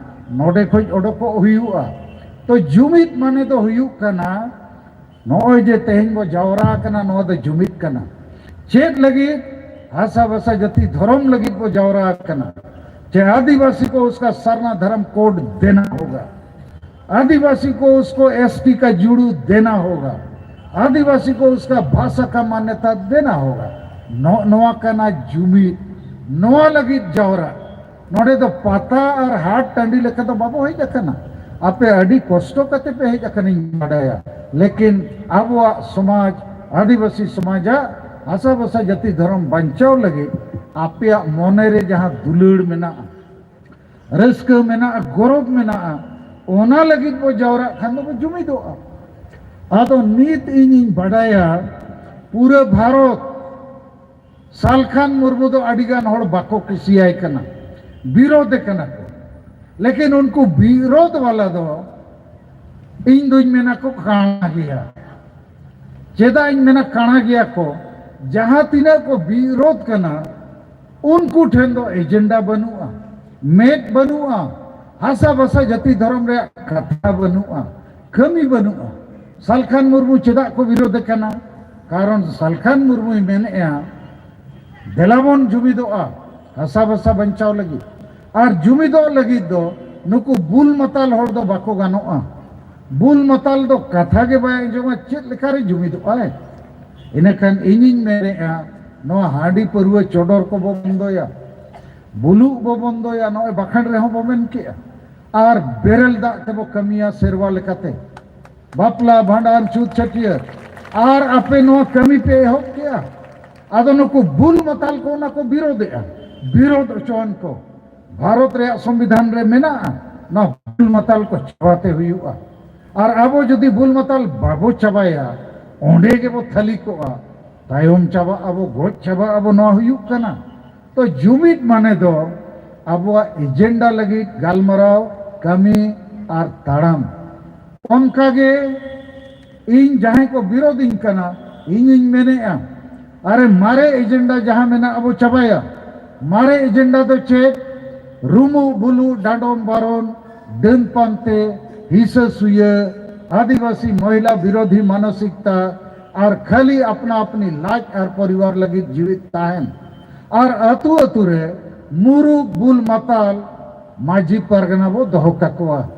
ᱱᱚᱰᱮ ᱠᱷᱚᱡ ᱚᱰᱚᱠᱚᱜ ᱦᱩᱭᱩᱜᱼᱟ᱾ ᱛᱚ ᱡᱩᱢᱤᱫ ᱢᱟᱱᱮ ᱫᱚ ᱦᱩᱭᱩᱜ ᱠᱟᱱᱟ, ᱱᱚᱜᱼᱚᱭ ᱡᱮ ᱛᱮᱦᱮᱧ ᱵᱚ ᱡᱟᱣᱨᱟ ᱟᱠᱟᱱᱟ, ᱱᱚᱣᱟ ᱫᱚ ᱡᱩᱢᱤᱫ ᱠᱟᱱᱟ᱾ ᱪᱮᱫ ᱞᱟᱹᱜᱤᱫ? ᱦᱟᱥᱟ ᱵᱷᱟᱥᱟ ᱡᱟᱹᱛᱤ ᱫᱷᱚᱨᱚᱢ ᱞᱟᱹᱜᱤᱫ ᱵᱚ ᱡᱟᱣᱨᱟ ᱟᱠᱟᱱᱟ᱾ ᱪᱮ ᱟᱹᱫᱤᱵᱟᱹᱥᱤ ᱠᱚ ᱩᱥᱠᱟ ᱥᱟᱨᱱᱟ ᱫᱷᱚᱨᱚᱢ ᱠᱳᱰ ᱫᱮᱱᱟ ᱦᱳᱜᱟ, ᱟᱹᱫᱤᱵᱟᱹᱥᱤ ᱠᱚ ᱩᱥᱠᱚ ᱮᱥ ᱴᱤ ᱠᱟ ᱡᱩᱲᱩ ᱫᱮᱱᱟ ᱦᱳᱜᱟ, ᱟᱹᱫᱤᱵᱟᱹᱥᱤ ᱠᱚ ᱩᱥᱠᱟ ᱵᱷᱟᱥᱟ ᱠᱟ ᱢᱟᱱᱭᱚᱛᱟ ᱫᱮᱱᱟ ᱦᱳᱜᱟ᱾ ᱱᱚ-, ᱱᱚᱣᱟ ᱠᱟᱱᱟ ᱡᱩᱢᱤᱫ, ᱱᱚᱣᱟ ᱞᱟᱹᱜᱤᱫ ᱡᱟᱣᱨᱟ᱾ ᱱᱚᱰᱮ ᱫᱚ ᱯᱟᱛᱟ ᱟᱨ ᱦᱟᱴ ᱴᱟᱺᱰᱤ ᱞᱮᱠᱟ ᱫᱚ ᱵᱟᱵᱚ ᱦᱮᱡ ᱟᱠᱟᱱᱟ᱾ ᱟᱯᱮ ᱟᱹᱰᱤ ᱠᱚᱥᱴᱚ ᱠᱟᱛᱮ ᱯᱮ ᱦᱮᱡ ᱟᱠᱟᱱᱟᱧ ᱵᱟᱰᱟᱭᱟ, ᱞᱮᱠᱤᱱ ᱟᱵᱚᱣᱟᱜ ᱥᱚᱢᱟᱡᱽ, ᱟᱹᱫᱤᱵᱟᱹᱥᱤ ᱥᱚᱢᱟᱡᱟᱜ, ᱦᱟᱥᱟ ᱵᱷᱟᱥᱟ ᱡᱟᱹᱛᱤ ᱫᱷᱚᱨᱚᱢ ᱵᱟᱧᱪᱟᱣ ᱞᱟᱹᱜᱤᱫ ᱟᱯᱮᱭᱟᱜ ᱢᱚᱱᱮ ᱨᱮ ᱡᱟᱦᱟᱸ ᱫᱩᱞᱟᱹᱲ ᱢᱮᱱᱟᱜᱼᱟ, ᱨᱟᱹᱥᱠᱟᱹ ᱢᱮᱱᱟᱜᱼᱟ, ᱜᱚᱨᱚᱵᱽ ᱢᱮᱱᱟᱜᱼᱟ, ᱚᱱᱟ ᱞᱟᱹᱜᱤᱫ ᱵᱚ ᱡᱟᱣᱨᱟᱜ ᱠᱷᱟᱱ ᱫᱚᱵᱚ ᱡᱩᱢᱤᱫᱚᱜᱼᱟ᱾ ᱟᱫᱚ ᱱᱤᱛ ᱤᱧᱤᱧ ᱵᱟᱰᱟᱭᱟ, ᱯᱩᱨᱟᱹ ᱵᱷᱟᱨᱚᱛ ᱥᱟᱞᱠᱷᱟᱱ ᱢᱩᱨᱢᱩ ᱫᱚ ᱟᱹᱰᱤ ᱜᱟᱱ ᱦᱚᱲ ᱵᱟᱠᱚ ᱠᱩᱥᱤᱭᱟᱭ ᱠᱟᱱᱟ, ᱵᱤᱨᱳᱫᱷᱮ ᱠᱟᱱᱟ ᱠᱚ᱾ ᱞᱮᱠᱤᱱ ᱩᱱᱠᱩ ᱵᱤᱨᱳᱫᱷ ᱵᱟᱞᱟ ᱫᱚ ᱤᱧ ᱫᱩᱧ ᱢᱮᱱᱟ ᱠᱚ ᱠᱟᱬᱟ ᱜᱮᱭᱟ᱾ ᱪᱮᱫᱟᱜ ᱤᱧ ᱢᱮᱱᱟ ᱠᱟᱬᱟ ᱜᱮᱭᱟ ᱠᱚ? ᱡᱟᱦᱟᱸ ᱛᱤᱱᱟᱹᱜ ᱠᱚ ᱵᱤᱨᱳᱫᱷ ᱠᱟᱱᱟ, ᱩᱱᱠᱩ ᱴᱷᱮᱱ ᱫᱚ ᱮᱡᱮᱱᱰᱟ ᱵᱟᱹᱱᱩᱜᱼᱟ, ᱢᱮᱫ ᱵᱟᱹᱱᱩᱜᱼᱟ, ᱦᱟᱥᱟ ᱵᱷᱟᱥᱟ ᱡᱟᱹᱛᱤ ᱫᱷᱚᱨᱚᱢ ᱨᱮᱭᱟᱜ ᱠᱟᱛᱷᱟ ᱵᱟᱹᱱᱩᱜᱼᱟ᱾ ᱠᱟᱹᱢᱤ ᱵᱟᱹᱱᱩᱜᱼᱟ᱾ ᱥᱟᱞᱠᱷᱟᱱ ᱢᱩᱨᱢᱩ ᱪᱮᱫᱟᱜ ᱠᱚ ᱵᱤᱨᱳᱫᱮ ᱠᱟᱱᱟ? ᱠᱟᱨᱚᱱ ᱥᱟᱞᱠᱷᱟᱱ ᱢᱩᱨᱢᱩᱭ ᱢᱮᱱᱮᱫᱼᱟ, ᱫᱮᱞᱟ ᱵᱚᱱ ᱡᱩᱢᱤᱫᱚᱜᱼᱟ ᱦᱟᱥᱟ ᱵᱷᱟᱥᱟ ᱵᱟᱧᱪᱟᱣ ᱞᱟᱹᱜᱤᱫ᱾ ᱟᱨ ᱡᱩᱢᱤᱫᱚᱜ ᱞᱟᱹᱜᱤᱫ ᱫᱚ ᱱᱩᱠᱩ ᱵᱩᱞ ᱢᱟᱛᱟᱞ ᱦᱚᱲ ᱫᱚ ᱵᱟᱠᱚ ᱜᱟᱱᱚᱜᱼᱟ᱾ ᱵᱩᱞ ᱢᱟᱛᱟᱞ ᱫᱚ ᱠᱟᱛᱷᱟ ᱜᱮ ᱵᱟᱭ ᱟᱸᱡᱚᱢᱟ, ᱪᱮᱫ ᱞᱮᱠᱟᱨᱮ ᱡᱩᱢᱤᱫᱚᱜᱼᱟᱭ? ᱤᱱᱟᱹᱠᱷᱟᱱ ᱤᱧᱤᱧ ᱢᱮᱱᱮᱫᱼᱟ, ᱱᱚᱣᱟ ᱦᱟᱺᱰᱤ ᱯᱟᱹᱨᱣᱟᱹ ᱪᱚᱰᱚᱨ ᱠᱚᱵᱚ ᱵᱚᱱᱫᱚᱭᱟ, ᱵᱩᱞᱩᱜ ᱵᱚ ᱵᱚᱱᱫᱚᱭᱟ, ᱱᱚᱜᱼᱚᱭ ᱵᱟᱠᱷᱟᱱ ᱨᱮᱦᱚᱸ ᱵᱚ ᱢᱮᱱ ᱠᱮᱜᱼᱟ, ᱟᱨ ᱵᱮᱨᱮᱞ ᱫᱟᱜ ᱛᱮᱵᱚ ᱠᱟᱹᱢᱤᱭᱟ ᱥᱮᱨᱣᱟ ᱞᱮᱠᱟᱛᱮ, ᱵᱟᱯᱞᱟ, ᱵᱷᱟᱸᱰᱟᱱ, ᱪᱷᱩᱛ, ᱪᱷᱟᱹᱴᱭᱟᱹᱨ, ᱟᱨ ᱟᱯᱮ ᱱᱚᱣᱟ ᱠᱟᱹᱢᱤ ᱯᱮ ᱮᱦᱚᱵ ᱠᱮᱜᱼᱟ᱾ ᱟᱫᱚ ᱱᱩᱠᱩ ᱵᱩᱞ ᱢᱟᱛᱟᱞ ᱠᱚ ᱚᱱᱟ ᱠᱚ ᱵᱤᱨᱳᱫᱮᱜᱼᱟ, ᱵᱤᱨᱳᱫ ᱦᱚᱪᱚᱣᱟᱱ ᱠᱚ᱾ ᱵᱷᱟᱨᱚᱛ ᱨᱮᱭᱟᱜ ᱥᱚᱝᱵᱤᱫᱷᱟᱱ ᱨᱮ ᱢᱮᱱᱟᱜᱼᱟ, ᱱᱚᱣᱟ ᱵᱩᱞ ᱢᱟᱛᱟᱞ ᱠᱚ ᱪᱟᱵᱟᱛᱮ ᱦᱩᱭᱩᱜᱼᱟ᱾ ᱟᱨ ᱟᱵᱚ ᱡᱩᱫᱤ ᱵᱩᱞ ᱢᱟᱛᱟᱞ ᱵᱟᱵᱚ ᱪᱟᱵᱟᱭᱟ, ᱚᱸᱰᱮ ᱜᱮᱵᱚ ᱛᱷᱟᱹᱞᱤ ᱠᱚᱜᱼᱟ, ᱛᱟᱭᱚᱢ ᱪᱟᱵᱟᱜ ᱟᱵᱚ, ᱜᱚᱡ ᱪᱟᱵᱟᱜ ᱟᱵᱚ᱾ ᱱᱚᱣᱟ ᱦᱩᱭᱩᱜ ᱠᱟᱱᱟ᱾ ᱛᱚ ᱡᱩᱢᱤᱫ ᱢᱟᱱᱮ ᱫᱚ ᱟᱵᱚᱣᱟᱜ ᱮᱡᱮᱱᱰᱟ ᱞᱟᱹᱜᱤᱫ ᱜᱟᱞᱢᱟᱨᱟᱣ, ᱠᱟᱹᱢᱤ ᱟᱨ ᱛᱟᱲᱟᱢ᱾ ᱚᱱᱠᱟᱜᱮ ᱤᱧ ᱡᱟᱦᱟᱸᱭ ᱠᱚ ᱵᱤᱨᱳᱫᱤᱧ ᱠᱟᱱᱟ, ᱤᱧᱤᱧ ᱢᱮᱱᱮᱫᱼᱟ, ᱟᱨᱮ ᱢᱟᱨᱮ ᱮᱡᱮᱱᱰᱟ ᱡᱟᱦᱟᱸ ᱢᱮᱱᱟᱜ ᱟᱵᱚ ᱪᱟᱵᱟᱭᱟ᱾ ᱢᱟᱨᱮ ᱮᱡᱮᱱᱰᱟ ᱫᱚ ᱪᱮᱫ? ᱨᱩᱢᱩᱜ ᱵᱩᱞᱩᱜ, ᱰᱟᱸᱰᱚᱢ ᱵᱟᱨᱚᱱ, ᱰᱟᱹᱱ ᱯᱟᱱᱛᱮ, ᱦᱤᱥᱟᱹ ᱥᱩᱭᱟᱹ, ᱟᱹᱫᱤᱵᱟᱹᱥᱤ ᱢᱚᱦᱤᱞᱟ ᱵᱤᱨᱳᱫᱷᱤ ᱢᱟᱱᱚᱥᱤᱠᱛᱟ ᱟᱨ ᱠᱷᱟᱹᱞᱤ ᱟᱯᱱᱟ ᱟᱯᱱᱤ ᱞᱟᱡ ᱟᱨ ᱯᱚᱨᱤᱵᱟᱨ ᱞᱟᱹᱜᱤᱫ ᱡᱤᱣᱤᱫ ᱛᱟᱦᱮᱱ᱾ ᱟᱨ ᱟᱹᱛᱩ ᱟᱹᱛᱩ ᱨᱮ ᱢᱩᱨᱩᱠ ᱵᱩᱞ ᱢᱟᱛᱟᱞ ᱢᱟᱹᱡᱷᱤ ᱯᱟᱨᱜᱟᱱᱟ ᱵᱚ ᱫᱚᱦᱚ ᱠᱟᱠᱚᱣᱟ,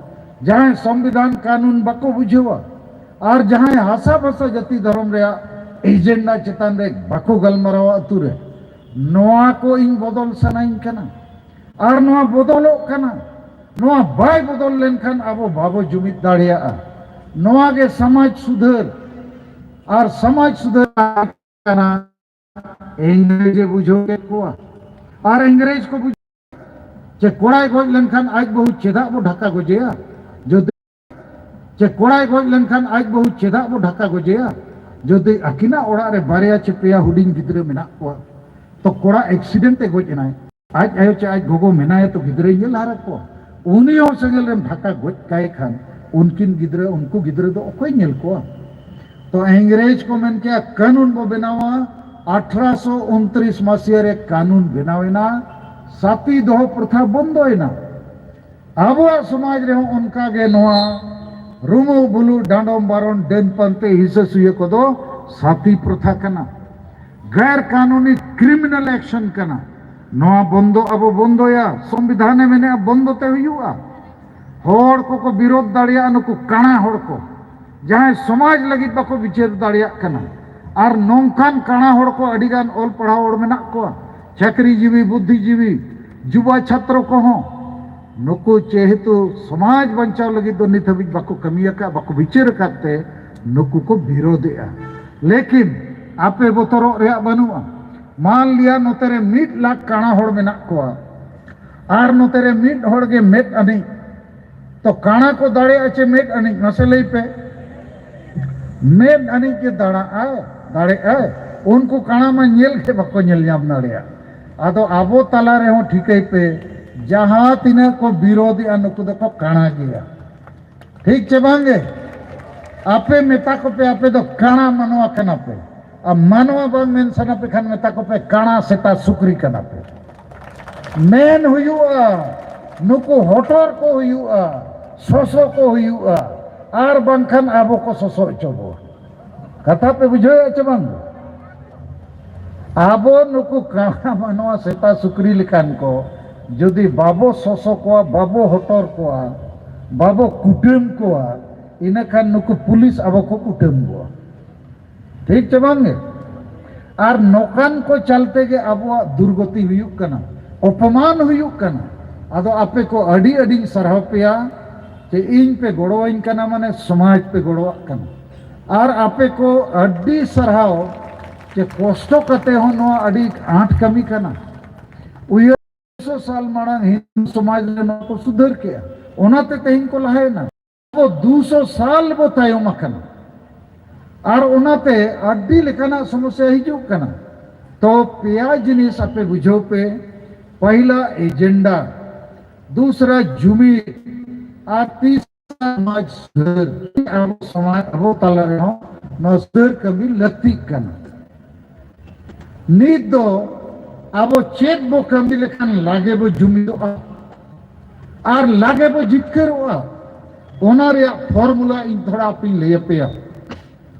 ᱡᱟᱦᱟᱸᱭ ᱥᱚᱝᱵᱤᱫᱷᱟᱱ ᱠᱟᱹᱱᱩᱱ ᱵᱟᱠᱚ ᱵᱩᱡᱷᱟᱹᱣᱟ ᱟᱨ ᱡᱟᱦᱟᱸᱭ ᱦᱟᱥᱟ ᱵᱷᱟᱥᱟ ᱡᱟᱹᱛᱤ ᱫᱷᱚᱨᱚᱢ ᱨᱮᱭᱟᱜ ᱮᱡᱮᱱᱰᱟ ᱪᱮᱛᱟᱱ ᱨᱮ ᱵᱟᱠᱚ ᱜᱟᱞᱢᱟᱨᱟᱣᱟ ᱟᱹᱛᱩ ᱨᱮ᱾ ᱱᱚᱣᱟ ᱠᱚ ᱤᱧ ᱵᱚᱫᱚᱞ ᱥᱟᱱᱟᱧ ᱠᱟᱱᱟ᱾ ᱟᱨ ᱱᱚᱣᱟ ᱵᱚᱫᱚᱞᱚᱜ ᱠᱟᱱᱟ᱾ ᱱᱚᱣᱟ ᱵᱟᱭ ᱵᱚᱫᱚᱞ ᱞᱮᱱᱠᱷᱟᱱ ᱟᱵᱚ ᱵᱟᱵᱚ ᱡᱩᱢᱤᱫ ᱫᱟᱲᱮᱭᱟᱜᱼᱟ᱾ ᱱᱚᱣᱟ ᱜᱮ ᱥᱚᱢᱟᱡᱽ ᱥᱩᱫᱷᱟᱹᱨ᱾ ᱟᱨ ᱥᱚᱢᱟᱡᱽ ᱥᱩᱫᱷᱟᱹᱨ ᱠᱟᱱᱟ᱾ ᱤᱝᱨᱮᱡᱽ ᱮ ᱵᱩᱡᱷᱟᱹᱣ ᱠᱮᱫ ᱠᱚᱣᱟ᱾ ᱟᱨ ᱤᱝᱨᱮᱡᱽ ᱠᱚ ᱵᱩᱡᱷᱟᱹᱣ ᱪᱮ ᱠᱚᱲᱟᱭ ᱜᱚᱡ ᱞᱮᱱᱠᱷᱟᱱ ᱟᱡ ᱵᱟᱹᱦᱩ ᱪᱮᱫᱟᱜ ᱵᱚ ᱰᱷᱟᱠᱟ ᱜᱚᱡᱮᱭᱟ? ᱡᱩᱫᱤ ᱪᱮ ᱠᱚᱲᱟᱭ ᱜᱚᱡ ᱞᱮᱱᱠᱷᱟᱱ ᱟᱡ ᱵᱟᱹᱦᱩ ᱪᱮᱫᱟᱜ ᱵᱚ ᱰᱷᱟᱠᱟ ᱜᱚᱡᱮᱭᱟ? ᱡᱩᱫᱤ ᱟᱹᱠᱤᱱᱟᱜ ᱚᱲᱟᱜ ᱨᱮ ᱵᱟᱨᱭᱟ ᱪᱮ ᱯᱮᱭᱟ ᱦᱩᱰᱤᱧ ᱜᱤᱫᱽᱨᱟᱹ ᱢᱮᱱᱟᱜ ᱠᱚᱣᱟ, ᱛᱚ ᱠᱚᱲᱟ ᱮᱠᱥᱤᱰᱮᱱᱴ ᱮ ᱜᱚᱡ ᱮᱱᱟᱭ, ᱟᱡ ᱟᱭᱳ ᱪᱮ ᱟᱡ ᱜᱚᱜᱚ ᱢᱮᱱᱟᱭᱟ ᱛᱚ ᱜᱤᱫᱽᱨᱟᱹᱭ ᱧᱮᱞ ᱦᱟᱨᱟ ᱠᱚᱣᱟ, ᱩᱱᱤ ᱦᱚᱸ ᱥᱮᱸᱜᱮᱞ ᱨᱮᱢ ᱰᱷᱟᱠᱟ ᱜᱚᱡ ᱠᱟᱭ ᱠᱷᱟᱱ ᱩᱱᱠᱤᱱ ᱜᱤᱫᱽᱨᱟᱹ, ᱩᱱᱠᱩ ᱜᱤᱫᱽᱨᱟᱹ ᱫᱚ ᱚᱠᱚᱭ ᱧᱮᱞ ᱠᱚᱣᱟ? ᱛᱚ ᱤᱝᱨᱮᱡᱽ ᱠᱚ ᱢᱮᱱ ᱠᱮᱭᱟ ᱠᱟᱹᱱᱩᱱ ᱵᱚ ᱵᱮᱱᱟᱣᱟ, ᱟᱴᱷᱨᱚᱥᱚ ᱩᱱᱛᱨᱤᱥ ᱢᱟᱥᱤᱭᱟ ᱨᱮ ᱠᱟᱹᱱᱩᱱ ᱵᱮᱱᱟᱣ ᱮᱱᱟ, ᱥᱟᱛᱤ ᱫᱚᱦᱚ ᱯᱨᱚᱛᱷᱟ ᱵᱚᱱᱫᱚ ᱮᱱᱟ᱾ ᱟᱵᱚᱣᱟᱜ ᱥᱚᱢᱟᱡᱽ ᱨᱮᱦᱚᱸ ᱚᱱᱠᱟ ᱜᱮ ᱱᱚᱣᱟ ᱨᱩᱢᱩ ᱵᱩᱞᱩ ᱰᱟᱸᱰᱚᱢ ᱵᱟᱨᱚᱱ ᱰᱟᱹᱱ ᱯᱟᱱᱛᱮ ᱦᱤᱥᱟᱹ ᱥᱩᱭᱟᱹ ᱠᱚᱫᱚ ᱥᱟᱛᱤ ᱯᱨᱚᱛᱷᱟ ᱠᱟᱱᱟ, ᱜᱮᱨ ᱠᱟᱹᱱᱩᱱᱤ ᱠᱨᱤᱢᱤᱱᱟᱞ ᱮᱠᱥᱚᱱ ᱠᱟᱱᱟ᱾ ᱱᱚᱣᱟ ᱵᱚᱱᱫᱚ ᱟᱵᱚ ᱵᱚᱱᱫᱚᱭᱟ, ᱥᱚᱝᱵᱤᱫᱷᱟᱱ ᱮ ᱢᱮᱱᱮᱜᱼᱟ, ᱵᱚᱱᱫᱚ ᱛᱮ ᱦᱩᱭᱩᱜᱼᱟ᱾ ᱦᱚᱲ ᱠᱚᱠᱚ ᱵᱤᱨᱳᱫᱷ ᱫᱟᱲᱮᱭᱟᱜᱼᱟ ᱱᱩᱠᱩ ᱠᱟᱬᱟ ᱦᱚᱲ ᱠᱚ, ᱡᱟᱦᱟᱸᱭ ᱥᱚᱢᱟᱡᱽ ᱞᱟᱹᱜᱤᱫ ᱵᱟᱠᱚ ᱵᱤᱪᱟᱹᱨ ᱫᱟᱲᱮᱭᱟᱜ ᱠᱟᱱᱟ᱾ ᱟᱨ ᱱᱚᱝᱠᱟᱱ ᱠᱟᱬᱟ ᱦᱚᱲ ᱠᱚ ᱟᱹᱰᱤᱜᱟᱱ ᱚᱞ ᱯᱟᱲᱦᱟᱣ ᱦᱚᱲ ᱢᱮᱱᱟᱜ ᱠᱚᱣᱟ, ᱪᱟᱹᱠᱨᱤ ᱡᱤᱵᱤ, ᱵᱩᱫᱽᱫᱷᱤ ᱡᱤᱵᱤ, ᱡᱩᱵᱟ ᱪᱷᱟᱛᱨᱚ ᱠᱚᱦᱚᱸ᱾ ᱱᱩᱠᱩ ᱡᱮᱦᱮᱛᱩ ᱥᱚᱢᱟᱡᱽ ᱵᱟᱧᱪᱟᱣ ᱞᱟᱹᱜᱤᱫ ᱫᱚ ᱱᱤᱛ ᱦᱟᱹᱵᱤᱡ ᱵᱟᱠᱚ ᱠᱟᱹᱢᱤ ᱟᱠᱟᱫ, ᱵᱟᱠᱚ ᱵᱤᱪᱟᱹᱨ ᱟᱠᱟᱫ ᱛᱮ ᱱᱩᱠᱩ ᱠᱚ ᱵᱤᱨᱳᱫᱷᱮᱜᱼᱟ᱾ ᱞᱮᱠᱤᱱ ᱟᱯᱮ ᱵᱚᱛᱚᱨᱚᱜ ᱨᱮᱭᱟᱜ ᱵᱟᱹᱱᱩᱜᱼᱟ᱾ ᱢᱟᱱ ᱞᱤᱭᱟ ᱱᱚᱛᱮ ᱨᱮ ᱢᱤᱫ ᱞᱟᱠᱷ ᱠᱟᱬᱟ ᱦᱚᱲ ᱢᱮᱱᱟᱜ ᱠᱚᱣᱟ ᱟᱨ ᱱᱚᱛᱮ ᱨᱮ ᱢᱤᱫ ᱦᱚᱲ ᱜᱮ ᱢᱮᱫ ᱟᱹᱱᱤᱡ, ᱛᱚ ᱠᱟᱬᱟ ᱠᱚ ᱫᱟᱲᱮᱭᱟᱜᱼᱟ ᱪᱮ ᱢᱮᱫ ᱟᱹᱱᱤᱡ? ᱢᱟᱥᱮ ᱞᱟᱹᱭ ᱯᱮ᱾ ᱢᱮᱫ ᱟᱹᱱᱤᱡ ᱜᱮ ᱫᱟᱲᱟᱜᱼᱟᱭ, ᱫᱟᱲᱮᱜᱼᱟᱭ᱾ ᱩᱱᱠᱩ ᱠᱟᱬᱟ ᱢᱟ ᱧᱮᱞ ᱜᱮ ᱵᱟᱠᱚ ᱧᱮᱞ ᱧᱟᱢ ᱫᱟᱲᱮᱭᱟᱜᱼᱟ᱾ ᱟᱫᱚ ᱟᱵᱚ ᱛᱟᱞᱟ ᱨᱮᱦᱚᱸ ᱴᱷᱤᱠᱟᱹᱭ ᱯᱮ, ᱡᱟᱦᱟᱸ ᱛᱤᱱᱟᱹᱜ ᱠᱚ ᱵᱤᱨᱳᱫᱷᱮᱜᱼᱟ ᱱᱩᱠᱩ ᱫᱚᱠᱚ ᱠᱟᱬᱟ ᱜᱮᱭᱟ᱾ ᱴᱷᱤᱠ ᱪᱮ ᱵᱟᱝ ᱜᱮ? ᱟᱯᱮ ᱢᱮᱛᱟ ᱠᱚᱯᱮ, ᱟᱯᱮ ᱫᱚ ᱠᱟᱬᱟ ᱢᱟᱱᱣᱟ ᱠᱟᱱᱟ ᱯᱮ᱾ ᱟᱨ ᱢᱟᱱᱣᱟ ᱵᱟᱝ ᱢᱮᱱ ᱥᱟᱱᱟ ᱯᱮ ᱠᱷᱟᱱ ᱢᱮᱛᱟ ᱠᱚᱯᱮ ᱠᱟᱬᱟ ᱥᱮᱛᱟ ᱥᱩᱠᱨᱤ ᱠᱟᱱᱟ ᱯᱮ᱾ ᱢᱮᱱ ᱦᱩᱭᱩᱜᱼᱟ, ᱱᱩᱠᱩ ᱦᱚᱴᱚᱨ ᱠᱚ ᱦᱩᱭᱩᱜᱼᱟ, ᱥᱚᱥᱚ ᱠᱚ ᱦᱩᱭᱩᱜᱼᱟ, ᱟᱨ ᱵᱟᱝᱠᱷᱟᱱ ᱟᱵᱚ ᱠᱚ ᱥᱚᱥᱚ ᱦᱚᱪᱚ ᱵᱚᱱ᱾ ᱠᱟᱛᱷᱟ ᱯᱮ ᱵᱩᱡᱷᱟᱹᱣᱮᱫᱼᱟ ᱪᱮ ᱵᱟᱝ? ᱟᱵᱚ ᱱᱩᱠᱩ ᱠᱟᱬᱟ ᱢᱟᱱᱣᱟ ᱥᱮᱛᱟ ᱥᱩᱠᱨᱤ ᱞᱮᱠᱟᱱ ᱠᱚ ᱡᱩᱫᱤ ᱵᱟᱵᱚ ᱥᱚᱥᱚ ᱠᱚᱣᱟ, ᱵᱟᱵᱚ ᱦᱚᱴᱚᱨ ᱠᱚᱣᱟ, ᱵᱟᱵᱚ ᱠᱩᱴᱟᱹᱢ ᱠᱚᱣᱟ, ᱤᱱᱟᱹᱠᱷᱟᱱ ᱱᱩᱠᱩ ᱯᱩᱞᱤᱥ ᱟᱵᱚ ᱠᱚ ᱠᱩᱴᱟᱹᱢ ᱠᱚᱣᱟ᱾ ᱴᱷᱤᱠ ᱪᱮ ᱵᱟᱝ ᱜᱮ? ᱟᱨ ᱱᱚᱝᱠᱟᱱ ᱠᱚ ᱪᱟᱞᱛᱮ ᱜᱮ ᱟᱵᱚᱣᱟᱜ ᱫᱩᱨᱜᱚᱛᱤ ᱦᱩᱭᱩᱜ ᱠᱟᱱᱟ, ᱚᱯᱚᱢᱟᱱ ᱦᱩᱭᱩᱜ ᱠᱟᱱᱟ᱾ ᱟᱫᱚ ᱟᱯᱮ ᱠᱚ ᱟᱹᱰᱤ ᱟᱹᱰᱤᱧ ᱥᱟᱨᱦᱟᱣ ᱯᱮᱭᱟ ᱡᱮ ᱤᱧ ᱯᱮ ᱜᱚᱲᱚᱣᱟᱹᱧ ᱠᱟᱱᱟ, ᱢᱟᱱᱮ ᱥᱚᱢᱟᱡᱽ ᱯᱮ ᱜᱚᱲᱚᱣᱟᱜ ᱠᱟᱱᱟ᱾ ᱟᱨ ᱟᱯᱮ ᱠᱚ ᱟᱹᱰᱤ ᱥᱟᱨᱦᱟᱣ ᱡᱮ ᱠᱚᱥᱴᱚ ᱠᱟᱛᱮ ᱦᱚᱸ ᱱᱚᱣᱟ ᱟᱹᱰᱤ ᱟᱸᱴ ᱠᱟᱹᱢᱤ ᱠᱟᱱᱟ᱾ ᱩᱭᱦᱟᱹᱨ ᱥᱚ ᱥᱟᱞ ᱢᱟᱲᱟᱝ ᱦᱤᱱᱫᱩ ᱥᱚᱢᱟᱡᱽ ᱨᱮ ᱱᱚᱣᱟ ᱠᱚ ᱥᱩᱫᱷᱟᱹᱨ ᱠᱮᱜᱼᱟ, ᱚᱱᱟᱛᱮ ᱛᱮᱦᱮᱧ ᱠᱚ ᱞᱟᱦᱟᱭᱮᱱᱟ᱾ ᱟᱵᱚ ᱫᱩᱥᱚ ᱥᱟᱞ ᱵᱚ ᱛᱟᱭᱚᱢ ᱟᱠᱟᱱᱟ᱾ ᱟᱨ ᱚᱱᱟᱛᱮ ᱟᱹᱰᱤ ᱞᱮᱠᱟᱱᱟᱜ ᱥᱚᱢᱚᱥᱭᱟ ᱦᱤᱡᱩᱜ ᱠᱟᱱᱟ᱾ ᱛᱚ ᱯᱮᱭᱟ ᱡᱤᱱᱤᱥ ᱟᱯᱮ ᱵᱩᱡᱷᱟᱹᱣ ᱯᱮ, ᱯᱟᱹᱦᱤᱞᱟ ᱮᱡᱮᱱᱰᱟ, ᱫᱩᱥᱨᱟ ᱡᱩᱢᱤᱫ, ᱟᱨ ᱛᱤᱥᱨᱟ ᱥᱚᱢᱟᱡᱽ ᱥᱩᱫᱷᱟᱹᱨ᱾ ᱟᱵᱚ ᱥᱚᱢᱟᱡᱽ, ᱟᱵᱚ ᱛᱟᱞᱟ ᱨᱮᱦᱚᱸ ᱱᱚᱣᱟ ᱥᱩᱫᱷᱟᱹᱨ ᱠᱟᱹᱢᱤ ᱞᱟᱹᱠᱛᱤᱜ ᱠᱟᱱᱟ᱾ ᱱᱤᱛ ᱫᱚ ᱟᱵᱚ ᱪᱮᱫ ᱵᱚ ᱠᱟᱹᱢᱤ ᱞᱮᱠᱷᱟᱱ ᱞᱟᱜᱮ ᱵᱚ ᱡᱩᱢᱤᱫᱚᱜᱼᱟ ᱟᱨ ᱞᱟᱜᱮ ᱵᱚ ᱡᱤᱛᱠᱟᱹᱨᱚᱜᱼᱟ? ᱚᱱᱟ ᱨᱮᱭᱟᱜ ᱯᱷᱚᱨᱢᱩᱞᱟ ᱤᱧ ᱛᱷᱚᱲᱟ ᱟᱯᱮᱧ ᱞᱟᱹᱭ ᱟᱯᱮᱭᱟ᱾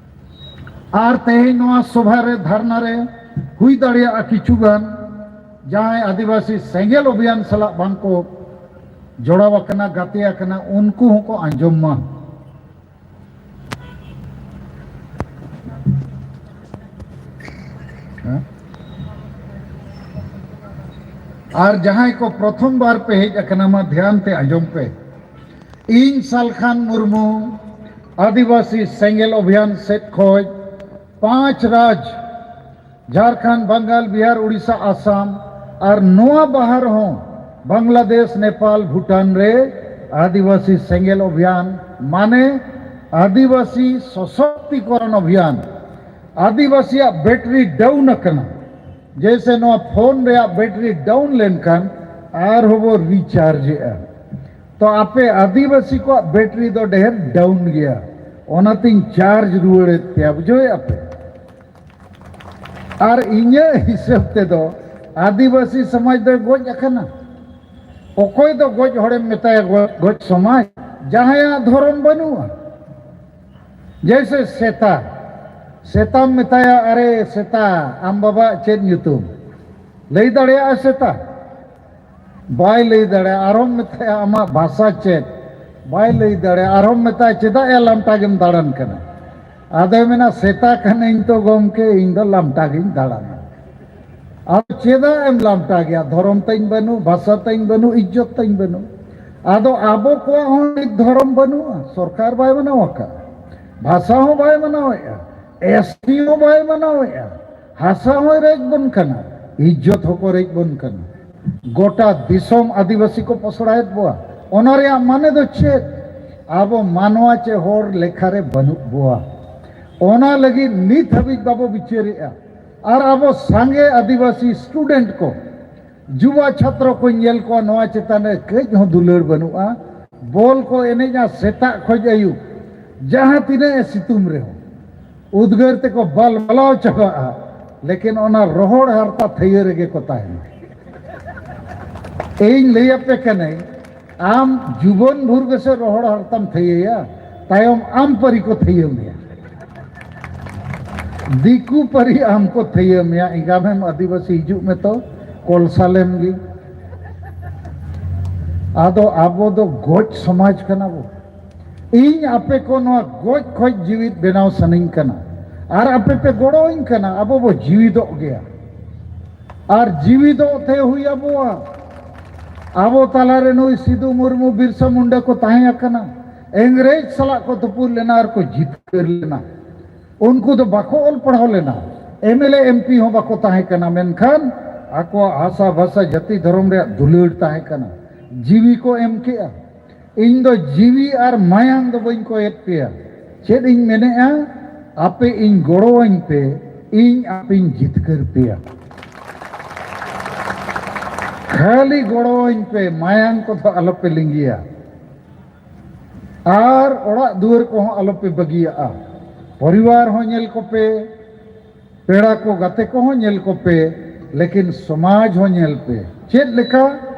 ᱟᱨ ᱛᱮᱦᱮᱧ ᱱᱚᱣᱟ ᱥᱚᱵᱷᱟ ᱨᱮ, ᱫᱷᱟᱨᱱᱟ ᱨᱮ ᱦᱩᱭ ᱫᱟᱲᱮᱭᱟᱜᱼᱟ ᱠᱤᱪᱷᱩ ᱜᱟᱱ ᱡᱟᱦᱟᱸᱭ ᱟᱹᱫᱤᱵᱟᱹᱥᱤ ᱥᱮᱸᱜᱮᱞ ᱚᱵᱷᱤᱭᱟᱱ ᱥᱟᱞᱟᱜ ᱵᱟᱝ ᱠᱚ ᱡᱚᱲᱟᱣ ᱟᱠᱟᱱᱟ, ᱜᱟᱛᱮ ᱟᱠᱟᱱᱟ, ᱩᱱᱠᱩ ᱦᱚᱸᱠᱚ ᱟᱸᱡᱚᱢ ᱢᱟ᱾ ᱦᱮᱸ? ᱟᱨ ᱡᱟᱦᱟᱸᱭ ᱠᱚ ᱯᱨᱚᱛᱷᱚᱢ ᱵᱟᱨ ᱯᱮ ᱦᱮᱡ ᱟᱠᱟᱱᱟ, ᱢᱟ ᱫᱷᱮᱭᱟᱱ ᱛᱮ ᱟᱸᱡᱚᱢ ᱯᱮ᱾ ᱤᱧ ᱥᱟᱞᱠᱷᱟᱱ ᱢᱩᱨᱢᱩ ᱟᱹᱫᱤᱵᱟᱹᱥᱤ ᱥᱮᱸᱜᱮᱞ ᱚᱵᱷᱤᱭᱟᱱ ᱥᱮᱫ ᱠᱷᱚᱱ ᱯᱟᱸᱪ ᱨᱟᱡᱽ, ᱡᱷᱟᱲᱠᱷᱚᱸᱰ, ᱵᱟᱝᱜᱟᱞ, ᱵᱤᱦᱟᱨ, ᱩᱲᱤᱥᱥᱟ, ᱟᱥᱟᱢ ᱟᱨ ᱱᱚᱣᱟ ᱵᱟᱦᱟ ᱨᱮᱦᱚᱸ ᱵᱟᱝᱞᱟᱫᱮᱥ, ᱱᱮᱯᱟᱞ, ᱵᱷᱩᱴᱟᱱ ᱨᱮ ᱟᱹᱫᱤᱵᱟᱹᱥᱤ ᱥᱮᱸᱜᱮᱞ ᱚᱵᱷᱤᱭᱟᱱ, ᱢᱟᱱᱮ ᱟᱹᱫᱤᱵᱟᱹᱥᱤ ᱥᱚᱥᱚᱠᱛᱤᱠᱚᱨᱚᱱ ᱚᱵᱷᱤᱭᱟᱱ, ᱟᱹᱫᱤᱵᱟᱹᱥᱤᱭᱟᱜ ᱵᱮᱴᱨᱤ ᱰᱟᱣᱩᱱ ᱟᱠᱟᱱᱟ᱾ ᱡᱮᱭᱥᱮ ᱱᱚᱣᱟ ᱯᱷᱳᱱ ᱨᱮᱭᱟᱜ ᱵᱮᱴᱨᱤ ᱰᱟᱣᱩᱱ ᱞᱮᱱᱠᱷᱟᱱ ᱟᱨᱦᱚᱸ ᱵᱚ ᱨᱤᱪᱟᱨᱡᱽ ᱮᱜᱼᱟ᱾ ᱛᱚ ᱟᱯᱮ ᱟᱹᱫᱤᱵᱟᱹᱥᱤ ᱠᱚᱣᱟᱜ ᱵᱮᱴᱨᱤ ᱫᱚ ᱰᱷᱮᱨ ᱰᱟᱣᱩᱱ ᱜᱮᱭᱟ, ᱚᱱᱟᱛᱤᱧ ᱪᱟᱨᱡᱽ ᱨᱩᱣᱟᱹᱲᱮᱫ ᱯᱮᱭᱟ, ᱵᱩᱡᱷᱟᱹᱣᱮᱫᱼᱟ ᱯᱮ? ᱟᱨ ᱤᱧᱟᱹᱜ ᱦᱤᱥᱟᱹᱵ ᱛᱮᱫᱚ ᱟᱹᱫᱤᱵᱟᱹᱥᱤ ᱥᱚᱢᱟᱡᱽ ᱫᱚᱭ ᱜᱚᱡ ᱟᱠᱟᱱᱟ᱾ ᱚᱠᱚᱭ ᱫᱚ ᱜᱚᱡ ᱦᱚᱲᱮᱢ ᱢᱮᱛᱟᱭᱟ ᱜᱚᱡ, ᱜᱚᱡ ᱥᱚᱢᱟᱡᱽ? ᱡᱟᱦᱟᱸᱭᱟᱜ ᱫᱷᱚᱨᱚᱢ ᱵᱟᱹᱱᱩᱜᱼᱟ᱾ ᱡᱮᱭᱥᱮ ᱥᱮᱛᱟ, ᱥᱮᱛᱟᱢ ᱢᱮᱛᱟᱭᱟ, "ᱟᱨᱮ ᱥᱮᱛᱟ, ᱟᱢ ᱵᱟᱵᱟᱣᱟᱜ ᱪᱮᱫ ᱧᱩᱛᱩᱢ?" ᱞᱟᱹᱭ ᱫᱟᱲᱮᱭᱟᱜᱼᱟ ᱥᱮᱛᱟ? ᱵᱟᱭ ᱞᱟᱹᱭ ᱫᱟᱲᱮᱭᱟᱜᱼᱟ᱾ ᱟᱨᱦᱚᱸᱢ ᱢᱮᱛᱟᱭᱟ, "ᱟᱢᱟᱜ ᱵᱷᱟᱥᱟ ᱪᱮᱫ?" ᱵᱟᱭ ᱞᱟᱹᱭ ᱫᱟᱲᱮᱭᱟᱜᱼᱟ᱾ ᱟᱨᱦᱚᱸᱢ ᱢᱮᱛᱟᱭᱟ, "ᱪᱮᱫᱟᱜ ᱭᱟ ᱞᱟᱢᱴᱟ ᱜᱮᱢ ᱫᱟᱬᱟᱱ ᱠᱟᱱᱟ?" ᱟᱫᱚᱭ ᱢᱮᱱᱟ, "ᱥᱮᱛᱟ ᱠᱟᱹᱱᱟᱹᱧ ᱛᱚ ᱜᱚᱢᱠᱮ, ᱤᱧ ᱫᱚ ᱞᱟᱢᱴᱟ ᱜᱤᱧ ᱫᱟᱬᱟᱱᱟ᱾" ᱟᱫᱚ ᱪᱮᱫᱟᱜ ᱮᱢ ᱞᱟᱢᱴᱟ ᱜᱮᱭᱟ? ᱫᱷᱚᱨᱚᱢ ᱛᱟᱹᱧ ᱵᱟᱹᱱᱩᱜ, ᱵᱷᱟᱥᱟ ᱛᱟᱹᱧ ᱵᱟᱹᱱᱩᱜ, ᱤᱡᱽᱡᱚᱛ ᱛᱟᱹᱧ ᱵᱟᱹᱱᱩᱜ᱾ ᱟᱫᱚ ᱟᱵᱚ ᱠᱚᱣᱟᱜ ᱦᱚᱸ ᱱᱤᱛ ᱫᱷᱚᱨᱚᱢ ᱵᱟᱹᱱᱩᱜᱼᱟ, ᱥᱚᱨᱠᱟᱨ ᱵᱟᱭ ᱢᱟᱱᱟᱣ ᱟᱠᱟᱫ, ᱵᱷᱟᱥᱟ ᱦᱚᱸ ᱵᱟᱭ ᱢᱟᱱᱟᱣᱮᱫᱼᱟ, ᱮᱥᱴᱤ ᱦᱚᱸ ᱵᱟᱭ ᱢᱟᱱᱟᱣᱮᱫᱼᱟ, ᱦᱟᱥᱟ ᱦᱚᱸᱭ ᱨᱮᱡ ᱵᱚᱱ ᱠᱟᱱᱟ, ᱤᱡᱽᱡᱚᱛ ᱦᱚᱸᱠᱚ ᱨᱮᱡ ᱵᱚᱱ ᱠᱟᱱᱟ᱾ ᱜᱚᱴᱟ ᱫᱤᱥᱚᱢ ᱟᱹᱫᱤᱵᱟᱹᱥᱤ ᱠᱚ ᱯᱚᱥᱲᱟᱭᱮᱫ ᱵᱚᱣᱟ᱾ ᱚᱱᱟ ᱨᱮᱭᱟᱜ ᱢᱟᱱᱮ ᱫᱚ ᱪᱮᱫ? ᱟᱵᱚ ᱢᱟᱱᱣᱟ ᱪᱮ ᱦᱚᱲ ᱞᱮᱠᱷᱟ ᱨᱮ ᱵᱟᱹᱱᱩᱜ ᱵᱚᱣᱟ᱾ ᱚᱱᱟ ᱞᱟᱹᱜᱤᱫ ᱱᱤᱛ ᱦᱟᱹᱵᱤᱡ ᱵᱟᱵᱚ ᱵᱤᱪᱟᱹᱨᱮᱜᱼᱟ᱾ ᱟᱨ ᱟᱵᱚ ᱥᱟᱸᱜᱮ ᱟᱹᱫᱤᱵᱟᱹᱥᱤ ᱥᱴᱩᱰᱮᱱᱴ ᱠᱚ, ᱡᱩᱵᱟ ᱪᱷᱟᱛᱨᱚ ᱠᱚᱧ ᱧᱮᱞ ᱠᱚᱣᱟ, ᱱᱚᱣᱟ ᱪᱮᱛᱟᱱ ᱨᱮ ᱠᱟᱹᱡ ᱦᱚᱸ ᱫᱩᱞᱟᱹᱲ ᱵᱟᱹᱱᱩᱜᱼᱟ᱾ ᱵᱚᱞ ᱠᱚ ᱮᱱᱮᱡᱼᱟ ᱥᱮᱛᱟᱜ ᱠᱷᱚᱡ ᱟᱹᱭᱩᱵ, ᱡᱟᱦᱟᱸ ᱛᱤᱱᱟᱹᱜ ᱮ ᱥᱤᱛᱩᱝ ᱨᱮᱦᱚᱸ᱾ ᱩᱫᱽᱜᱟᱹᱨ ᱛᱮᱠᱚ ᱵᱟᱞ ᱵᱟᱞᱟᱣ ᱪᱟᱵᱟᱜᱼᱟ, ᱞᱮᱠᱤᱱ ᱚᱱᱟ ᱨᱚᱦᱚᱲ ᱦᱟᱨᱛᱟ ᱛᱷᱟᱹᱭᱟᱹ ᱨᱮᱜᱮ ᱠᱚ ᱛᱟᱦᱮᱱᱟ᱾ ᱤᱧ ᱞᱟᱹᱭ ᱟᱯᱮ ᱠᱟᱹᱱᱟᱹᱧ, ᱟᱢ ᱡᱩᱵᱚᱱ ᱵᱷᱳᱨ ᱜᱮᱥᱮ ᱨᱚᱦᱚᱲ ᱦᱟᱨᱛᱟᱢ ᱛᱷᱟᱹᱭᱟᱹᱭᱟ, ᱛᱟᱭᱚᱢ ᱟᱢ ᱯᱟᱹᱨᱤ ᱠᱚ ᱛᱷᱟᱹᱭᱟᱹ ᱢᱮᱭᱟ᱾ ᱫᱤᱠᱩ ᱯᱟᱹᱨᱤ ᱟᱢ ᱠᱚ ᱛᱷᱟᱹᱭᱟᱹ ᱢᱮᱭᱟ, ᱮᱸᱜᱟᱢᱮᱢ ᱟᱹᱫᱤᱵᱟᱹᱥᱤ, ᱦᱤᱡᱩᱜ ᱢᱮ ᱛᱚ, ᱠᱚᱞᱥᱟᱞᱮᱢ ᱜᱮ᱾ ᱟᱫᱚ ᱟᱵᱚ ᱫᱚ ᱜᱚᱡ ᱥᱚᱢᱟᱡᱽ ᱠᱟᱱᱟ ᱵᱚ᱾ ᱤᱧ ᱟᱯᱮ ᱠᱚ ᱱᱚᱣᱟ ᱜᱚᱡ ᱠᱷᱚᱡ ᱡᱤᱣᱤᱫ ᱵᱮᱱᱟᱣ ᱥᱟᱱᱟᱧ ᱠᱟᱱᱟ, ᱟᱨ ᱟᱯᱮ ᱯᱮ ᱜᱚᱲᱚᱣᱟᱹᱧ ᱠᱟᱱᱟ, ᱟᱵᱚ ᱵᱚ ᱡᱤᱣᱤᱫᱚᱜ ᱜᱮᱭᱟ᱾ ᱟᱨ ᱡᱤᱣᱤᱫᱚᱜ ᱛᱮ ᱦᱩᱭ ᱟᱵᱚᱣᱟ᱾ ᱟᱵᱚ ᱛᱟᱞᱟᱨᱮ ᱱᱩᱭ ᱥᱤᱫᱩ ᱢᱩᱨᱢᱩ, ᱵᱤᱨᱥᱟ ᱢᱩᱱᱰᱟ ᱠᱚ ᱛᱟᱦᱮᱸ ᱟᱠᱟᱱᱟ, ᱤᱝᱨᱮᱡᱽ ᱥᱟᱞᱟᱜ ᱠᱚ ᱛᱩᱯᱩᱫ ᱞᱮᱱᱟ ᱟᱨ ᱠᱚ ᱡᱤᱛᱠᱟᱹᱨ ᱞᱮᱱᱟ᱾ ᱩᱱᱠᱩ ᱫᱚ ᱵᱟᱠᱚ ᱚᱞ ᱯᱟᱲᱦᱟᱣ ᱞᱮᱱᱟ, M L A, M P ᱦᱚᱸ ᱵᱟᱠᱚ ᱛᱟᱦᱮᱸ ᱠᱟᱱᱟ, ᱢᱮᱱᱠᱷᱟᱱ ᱟᱠᱚᱣᱟᱜ ᱦᱟᱥᱟ, ᱵᱷᱟᱥᱟ, ᱡᱟᱹᱛᱤ, ᱫᱷᱚᱨᱚᱢ ᱨᱮᱭᱟᱜ ᱫᱩᱞᱟᱹᱲ ᱛᱟᱦᱮᱸ ᱠᱟᱱᱟ᱾ ᱡᱤᱣᱤ ᱠᱚ ᱮᱢ ᱠᱮᱜᱼᱟ᱾ ᱤᱧ ᱫᱚ ᱡᱤᱣᱤ ᱟᱨ ᱢᱟᱭᱟᱝ ᱫᱚ ᱵᱟᱹᱧ ᱠᱚᱭᱮᱫ ᱯᱮᱭᱟ᱾ ᱪᱮᱫ ᱤᱧ ᱢᱮᱱᱮᱜᱼᱟ? ᱟᱯᱮ ᱤᱧ ᱜᱚᱲᱚᱣᱟᱹᱧ ᱯᱮ, ᱤᱧ ᱟᱯᱮᱧ ᱡᱤᱛᱠᱟᱹᱨ ᱯᱮᱭᱟ᱾ ᱠᱷᱟᱹᱞᱤ ᱜᱚᱲᱚᱣᱟᱹᱧ ᱯᱮ, ᱢᱟᱭᱟᱝ ᱠᱚᱫᱚ ᱟᱞᱚᱯᱮ ᱞᱤᱸᱜᱤᱭᱟ᱾ ᱟᱨ ᱚᱲᱟᱜ ᱫᱩᱣᱟᱹᱨ ᱠᱚᱦᱚᱸ ᱟᱞᱚᱯᱮ ᱵᱟᱹᱜᱤᱭᱟᱜᱼᱟ᱾ ᱯᱚᱨᱤᱵᱟᱨ ᱦᱚᱸ ᱧᱮᱞ ᱠᱚᱯᱮ, ᱯᱮᱲᱟ ᱠᱚ, ᱜᱟᱛᱮ ᱠᱚᱦᱚᱸ ᱧᱮᱞ ᱠᱚᱯᱮ, ᱞᱮᱠᱤᱱ ᱥᱚᱢᱟᱡᱽ ᱦᱚᱸ ᱧᱮᱞ ᱯᱮ᱾ ᱪᱮᱫ ᱞᱮᱠᱟ?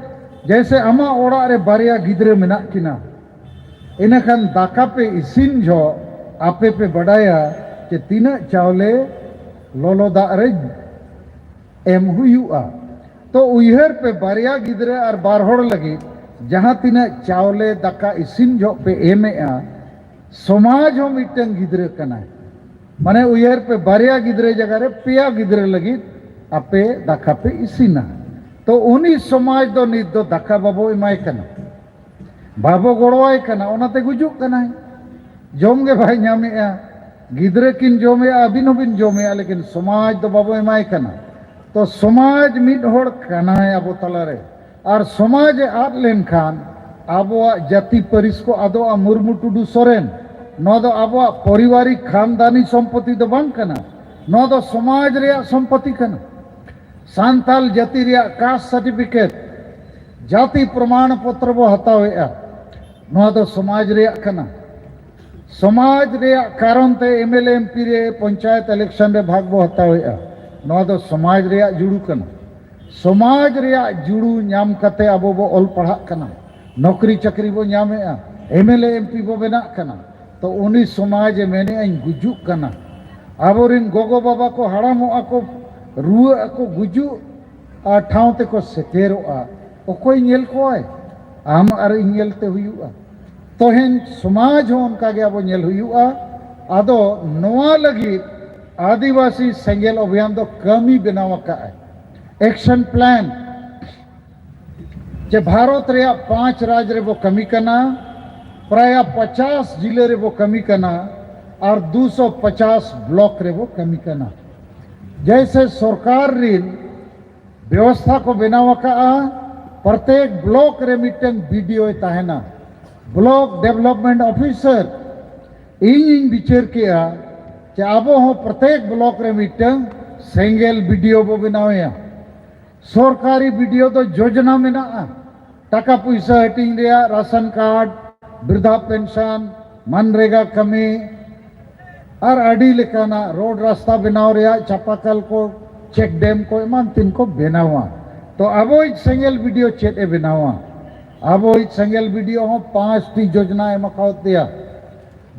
ᱡᱮᱭᱥᱮ ᱟᱢᱟᱜ ᱚᱲᱟᱜ ᱨᱮ ᱵᱟᱨᱭᱟ ᱜᱤᱫᱽᱨᱟᱹ ᱢᱮᱱᱟᱜ ᱠᱤᱱᱟ, ᱤᱱᱟᱹᱠᱷᱟᱱ ᱫᱟᱠᱟ ᱯᱮ ᱤᱥᱤᱱ ᱡᱚᱦᱚᱜ ᱟᱯᱮ ᱯᱮ ᱵᱟᱰᱟᱭᱟ ᱡᱮ ᱛᱤᱱᱟᱹᱜ ᱪᱟᱣᱞᱮ ᱞᱚᱞᱚ ᱫᱟᱜ ᱨᱮ ᱮᱢ ᱦᱩᱭᱩᱜᱼᱟ᱾ ᱛᱚ ᱩᱭᱦᱟᱹᱨ ᱯᱮ, ᱵᱟᱨᱭᱟ ᱜᱤᱫᱽᱨᱟᱹ ᱟᱨ ᱵᱟᱨ ᱦᱚᱲ ᱞᱟᱹᱜᱤᱫ ᱡᱟᱦᱟᱸ ᱛᱤᱱᱟᱹᱜ ᱪᱟᱣᱞᱮ ᱫᱟᱠᱟ ᱤᱥᱤᱱ ᱡᱚᱦᱚᱜ ᱯᱮ ᱮᱢᱮᱜᱼᱟ, ᱥᱚᱢᱟᱡᱽ ᱦᱚᱸ ᱢᱤᱫᱴᱟᱝ ᱜᱤᱫᱽᱨᱟᱹ ᱠᱟᱱᱟᱭ᱾ ᱢᱟᱱᱮ ᱩᱭᱦᱟᱹᱨ ᱯᱮ, ᱵᱟᱨᱭᱟ ᱜᱤᱫᱽᱨᱟᱹ ᱡᱟᱭᱜᱟ ᱨᱮ ᱯᱮᱭᱟ ᱜᱤᱫᱽᱨᱟᱹ ᱞᱟᱹᱜᱤᱫ ᱟᱯᱮ ᱫᱟᱠᱟ ᱯᱮ ᱤᱥᱤᱱᱟ᱾ ᱛᱚ ᱩᱱᱤ ᱥᱚᱢᱟᱡᱽ ᱫᱚ ᱱᱤᱛ ᱫᱚ ᱫᱟᱠᱟ ᱵᱟᱵᱚ ᱮᱢᱟᱭ ᱠᱟᱱᱟ, ᱵᱟᱵᱚ ᱜᱚᱲᱚᱣᱟᱭ ᱠᱟᱱᱟ, ᱚᱱᱟᱛᱮ ᱜᱩᱡᱩᱜ ᱠᱟᱱᱟᱭ, ᱡᱚᱢ ᱜᱮ ᱵᱟᱭ ᱧᱟᱢᱮᱜᱼᱟ᱾ ᱜᱤᱫᱽᱨᱟᱹ ᱠᱤᱱ ᱡᱚᱢᱮᱜᱼᱟ, ᱟᱹᱵᱤᱱ ᱦᱚᱸᱵᱤᱱ ᱡᱚᱢᱮᱜᱼᱟ, ᱞᱮᱠᱤᱱ ᱥᱚᱢᱟᱡᱽ ᱫᱚ ᱵᱟᱵᱚ ᱮᱢᱟᱭ ᱠᱟᱱᱟ᱾ ᱛᱚ ᱥᱚᱢᱟᱡᱽ ᱢᱤᱫ ᱦᱚᱲ ᱠᱟᱱᱟᱭ ᱟᱵᱚ ᱛᱟᱞᱟᱨᱮ, ᱟᱨ ᱥᱚᱢᱟᱡᱽ ᱮ ᱟᱫ ᱞᱮᱱᱠᱷᱟᱱ ᱟᱵᱚᱣᱟᱜ ᱡᱟᱹᱛᱤ ᱯᱟᱹᱨᱤᱥ ᱠᱚ ᱟᱫᱚᱜᱼᱟ᱾ ᱢᱩᱨᱢᱩ, ᱴᱩᱰᱩ, ᱥᱚᱨᱮᱱ, ᱱᱚᱣᱟ ᱫᱚ ᱟᱵᱚᱣᱟᱜ ᱯᱚᱨᱤᱵᱟᱨᱤᱠ ᱠᱷᱟᱱᱫᱟᱱᱤ ᱥᱚᱢᱯᱚᱛᱤ ᱫᱚ ᱵᱟᱝ ᱠᱟᱱᱟ, ᱱᱚᱣᱟ ᱫᱚ ᱥᱚᱢᱟᱡᱽ ᱨᱮᱭᱟᱜ ᱥᱚᱢᱯᱚᱛᱤ ᱠᱟᱱᱟ᱾ ᱥᱟᱱᱛᱟᱞ ᱡᱟᱹᱛᱤ ᱨᱮᱭᱟᱜ ᱠᱟᱥᱴ ᱥᱟᱨᱴᱤᱯᱷᱤᱠᱮᱴ, ᱡᱟᱹᱛᱤ ᱯᱨᱚᱢᱟᱬ ᱯᱚᱛᱨᱚ ᱵᱚ ᱦᱟᱛᱟᱣᱮᱜᱼᱟ, ᱱᱚᱣᱟ ᱫᱚ ᱥᱚᱢᱟᱡᱽ ᱨᱮᱭᱟᱜ ᱠᱟᱱᱟ᱾ ᱥᱚᱢᱟᱡᱽ ᱨᱮᱭᱟᱜ ᱠᱟᱨᱚᱱ ᱛᱮ M L A, M P ᱨᱮ, ᱯᱚᱧᱪᱟᱭᱮᱛ ᱤᱞᱮᱠᱥᱚᱱ ᱨᱮ ᱵᱷᱟᱜᱽ ᱵᱚ ᱦᱟᱛᱟᱣᱮᱜᱼᱟ, ᱱᱚᱣᱟ ᱫᱚ ᱥᱚᱢᱟᱡᱽ ᱨᱮᱭᱟᱜ ᱡᱩᱲᱩ ᱠᱟᱱᱟ᱾ ᱥᱚᱢᱟᱡᱽ ᱨᱮᱭᱟᱜ ᱡᱩᱲᱩ ᱧᱟᱢ ᱠᱟᱛᱮ ᱟᱵᱚ ᱵᱚ ᱚᱞ ᱯᱟᱲᱦᱟᱜ ᱠᱟᱱᱟ᱾ ᱱᱚᱠᱨᱤ ᱪᱟᱹᱠᱨᱤ ᱵᱚ ᱧᱟᱢᱮᱜᱼᱟ, M L A M P ᱵᱚ ᱵᱮᱱᱟᱜ ᱠᱟᱱᱟ, ᱛᱚ ᱩᱱᱤ ᱥᱚᱢᱟᱡᱽ ᱮ ᱢᱮᱱᱮᱜᱼᱟ, "ᱤᱧ ᱜᱩᱡᱩᱜ ᱠᱟᱱᱟ"᱾ ᱟᱵᱚᱨᱤᱱ ᱜᱚᱜᱚ ᱵᱟᱵᱟ ᱠᱚ ᱦᱟᱲᱟᱢᱚᱜᱼᱟ ᱠᱚ, ᱨᱩᱣᱟᱹᱜ ᱟᱠᱚ, ᱜᱩᱡᱩᱜ ᱟᱨ ᱴᱷᱟᱶ ᱛᱮᱠᱚ ᱥᱮᱴᱮᱨᱚᱜᱼᱟ, ᱚᱠᱚᱭ ᱧᱮᱞ ᱠᱚᱣᱟᱭ? ᱟᱢ ᱟᱨ ᱤᱧ ᱧᱮᱞᱛᱮ ᱦᱩᱭᱩᱜᱼᱟ᱾ ᱛᱚᱦᱮᱧ ᱥᱚᱢᱟᱡᱽ ᱦᱚᱸ ᱚᱱᱠᱟᱜᱮ ᱟᱵᱚ ᱧᱮᱞ ᱦᱩᱭᱩᱜᱼᱟ᱾ ᱟᱫᱚ ᱱᱚᱣᱟ ᱞᱟᱹᱜᱤᱫ ᱟᱹᱫᱤᱵᱟᱹᱥᱤ ᱥᱮᱸᱜᱮᱞ ᱚᱵᱷᱤᱭᱟᱱ ᱫᱚ ᱠᱟᱹᱢᱤ ᱵᱮᱱᱟᱣ ᱟᱠᱟᱫᱼᱟᱭ, ᱮᱠᱥᱚᱱ ᱯᱞᱟᱱ, ᱡᱮ ᱵᱷᱟᱨᱚᱛ ᱨᱮᱭᱟᱜ ᱯᱟᱸᱪ ᱨᱟᱡᱽ ᱨᱮᱵᱚ ᱠᱟᱹᱢᱤ ᱠᱟᱱᱟ, ᱯᱨᱟᱭ ᱯᱚᱪᱟᱥ ᱡᱤᱞᱟᱹ ᱨᱮᱵᱚ ᱠᱟᱹᱢᱤ ᱠᱟᱱᱟ ᱟᱨ ᱫᱩᱥᱚ ᱯᱚᱪᱟᱥ ᱵᱞᱚᱠ ᱨᱮᱵᱚ ᱠᱟᱹᱢᱤ ᱠᱟᱱᱟ᱾ ᱡᱮᱭᱥᱮ ᱥᱚᱨᱠᱟᱨ ᱨᱤᱱ ᱵᱮᱵᱚᱥᱛᱷᱟ ᱠᱚ ᱵᱮᱱᱟᱣ ᱟᱠᱟᱫᱼᱟ, ᱯᱨᱚᱛᱮᱠ ᱵᱞᱚᱠ ᱨᱮ ᱢᱤᱫᱴᱟᱝ ᱵᱤ ᱰᱤ ᱳᱭ ᱛᱟᱦᱮᱱᱟ, ᱵᱞᱚᱠ ᱰᱮᱵᱷᱞᱚᱯᱢᱮᱱᱴ ᱚᱯᱷᱤᱥᱟᱨ᱾ ᱤᱧᱤᱧ ᱵᱤᱪᱟᱹᱨ ᱠᱮᱜᱼᱟ ᱡᱮ ᱟᱵᱚ ᱦᱚᱸ ᱯᱨᱚᱛᱮᱠ ᱵᱞᱚᱠ ᱨᱮ ᱢᱤᱫᱴᱟᱝ ᱥᱮᱸᱜᱮᱞ ᱵᱤ ᱰᱤ ᱳ ᱵᱚ ᱵᱮᱱᱟᱣᱮᱭᱟ᱾ ᱥᱚᱨᱠᱟᱨᱤ ᱵᱤ ᱰᱤ ᱳ ᱫᱚ ᱡᱳᱡᱽᱱᱟ ᱢᱮᱱᱟᱜᱼᱟ, ᱴᱟᱠᱟ ᱯᱩᱭᱥᱟᱹ ᱦᱟᱹᱴᱤᱧ ᱨᱮᱭᱟᱜ, ᱨᱟᱥᱚᱱ ᱠᱟᱨᱰ, ᱵᱨᱤᱫᱷᱟ ᱯᱮᱱᱥᱚᱱ, ᱢᱟᱱᱨᱮᱜᱟ ᱠᱟᱹᱢᱤ, ᱟᱨ ᱟᱹᱰᱤ ᱞᱮᱠᱟᱱᱟᱜ ᱨᱳᱰ ᱨᱟᱥᱛᱟ ᱵᱮᱱᱟᱣ ᱨᱮᱭᱟᱜ, ᱪᱟᱯᱟᱠᱟᱞ ᱠᱚ, ᱪᱮᱠ ᱰᱮᱢ ᱠᱚ, ᱮᱢᱟᱱ ᱛᱮᱱ ᱠᱚ ᱵᱮᱱᱟᱣᱟ᱾ ᱛᱚ ᱟᱵᱚᱭᱤᱡ ᱥᱮᱸᱜᱮᱞ ᱵᱤ ᱰᱤ ᱳ ᱪᱮᱫ ᱮ ᱵᱮᱱᱟᱣᱟ? ᱟᱵᱚᱭᱤᱡ ᱥᱮᱸᱜᱮᱞ ᱵᱤ ᱰᱤ ᱳ ᱦᱚᱸ ᱯᱟᱸᱪᱴᱤ ᱡᱳᱡᱽᱱᱟ ᱮᱢ ᱟᱠᱟᱣᱟᱫ ᱫᱮᱭᱟ᱾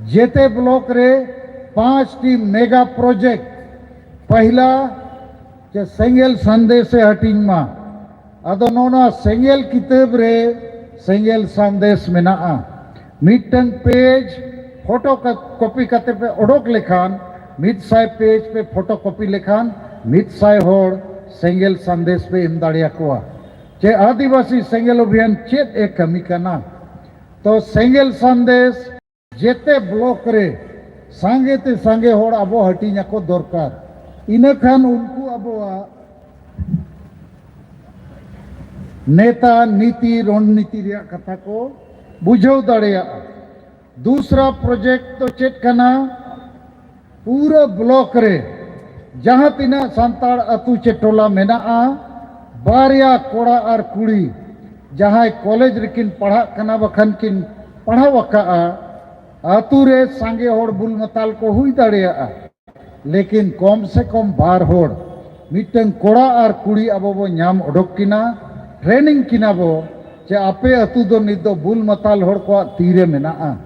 ᱡᱮᱛᱮ ᱵᱞᱚᱠ ᱨᱮ ᱯᱟᱸᱪᱴᱤ ᱢᱮᱜᱟ ᱯᱨᱚᱡᱮᱠᱴ, ᱯᱟᱦᱤᱞᱟ ᱡᱮ ᱥᱮᱸᱜᱮᱞ ᱥᱟᱸᱫᱮᱥ ᱮ ᱦᱟᱹᱴᱤᱧ ᱢᱟ᱾ ᱟᱫᱚ ᱱᱚᱜᱼᱚ ᱱᱚᱣᱟ ᱥᱮᱸᱜᱮᱞ ᱠᱤᱛᱟᱹᱵ ᱨᱮ ᱥᱮᱸᱜᱮᱞ ᱥᱟᱸᱫᱮᱥ ᱢᱮᱱᱟᱜᱼᱟ᱾ ᱢᱤᱫᱴᱟᱝ ᱯᱮᱡᱽ ᱯᱷᱳᱴᱳ ᱠᱚᱯᱤ ᱠᱟᱛᱮ ᱯᱮ ᱚᱰᱚᱠ ᱞᱮᱠᱷᱟᱱ, ᱢᱤᱫ ᱥᱟᱭ ᱯᱮᱡᱽ ᱯᱮ ᱯᱷᱳᱴᱳ ᱠᱚᱯᱤ ᱞᱮᱠᱷᱟᱱ, ᱢᱤᱫ ᱥᱟᱭ ᱦᱚᱲ ᱥᱮᱸᱜᱮᱞ ᱥᱟᱸᱫᱮᱥ ᱯᱮ ᱮᱢ ᱫᱟᱲᱮᱭᱟᱠᱚᱣᱟ᱾ ᱪᱮ ᱟᱹᱫᱤᱵᱟᱹᱥᱤ ᱥᱮᱸᱜᱮᱞ ᱚᱵᱷᱤᱭᱟᱱ ᱪᱮᱫ ᱮ ᱠᱟᱹᱢᱤ ᱠᱟᱱᱟ? ᱛᱚ ᱥᱮᱸᱜᱮᱞ ᱥᱟᱸᱫᱮᱥ ᱡᱮᱛᱮ ᱵᱞᱚᱠ ᱨᱮ ᱥᱟᱸᱜᱮ ᱛᱮ ᱥᱟᱸᱜᱮ ᱦᱚᱲ ᱟᱵᱚ ᱦᱟᱹᱴᱤᱧ ᱟᱠᱚ ᱫᱚᱨᱠᱟᱨ᱾ ᱤᱱᱟᱹ ᱠᱷᱟᱱ ᱩᱱᱠᱩ ᱟᱵᱚᱣᱟᱜ ᱱᱮᱛᱟ, ᱱᱤᱛᱤ, ᱨᱚᱱᱱᱤᱛᱤ ᱨᱮᱭᱟᱜ ᱠᱟᱛᱷᱟ ᱠᱚ ᱵᱩᱡᱷᱟᱹᱣ ᱫᱟᱲᱮᱭᱟᱜᱼᱟ᱾ ᱫᱩᱥᱨᱟ ᱯᱨᱚᱡᱮᱠᱴ ᱫᱚ ᱪᱮᱫ ᱠᱟᱱᱟ? ᱯᱩᱨᱟᱹ ᱵᱞᱚᱠ ᱨᱮ ᱡᱟᱦᱟᱸ ᱛᱤᱱᱟᱹᱜ ᱥᱟᱱᱛᱟᱲ ᱟᱹᱛᱩ ᱪᱮ ᱴᱚᱞᱟ ᱢᱮᱱᱟᱜᱼᱟ, ᱵᱟᱨᱭᱟ ᱠᱚᱲᱟ ᱟᱨ ᱠᱩᱲᱤ ᱡᱟᱦᱟᱸᱭ ᱠᱚᱞᱮᱡᱽ ᱨᱮᱠᱤᱱ ᱯᱟᱲᱦᱟᱜ ᱠᱟᱱᱟ ᱵᱟᱠᱷᱟᱱ ᱠᱤᱱ ᱯᱟᱲᱦᱟᱣ ᱟᱠᱟᱜᱼᱟ, ᱟᱹᱛᱩ ᱨᱮ ᱥᱟᱸᱜᱮ ᱦᱚᱲ ᱵᱩᱞ ᱢᱟᱛᱟᱞ ᱠᱚ ᱦᱩᱭ ᱫᱟᱲᱮᱭᱟᱜᱼᱟ, ᱞᱮᱠᱤᱱ ᱠᱚᱢ ᱥᱮ ᱠᱚᱢ ᱵᱟᱨ ᱦᱚᱲ, ᱢᱤᱫᱴᱟᱝ ᱠᱚᱲᱟ ᱟᱨ ᱠᱩᱲᱤ ᱟᱵᱚ ᱵᱚ ᱧᱟᱢ ᱚᱰᱚᱠ ᱠᱤᱱᱟ, ᱴᱨᱮᱱᱤᱝ ᱠᱤᱱᱟ ᱵᱚ, ᱪᱮ ᱟᱯᱮ ᱟᱹᱛᱩ ᱫᱚ ᱱᱤᱛ ᱫᱚ ᱵᱩᱞ ᱢᱟᱛᱟᱞ ᱦᱚᱲ ᱠᱚᱣᱟᱜ ᱛᱤᱨᱮ ᱢᱮᱱᱟᱜᱼᱟ,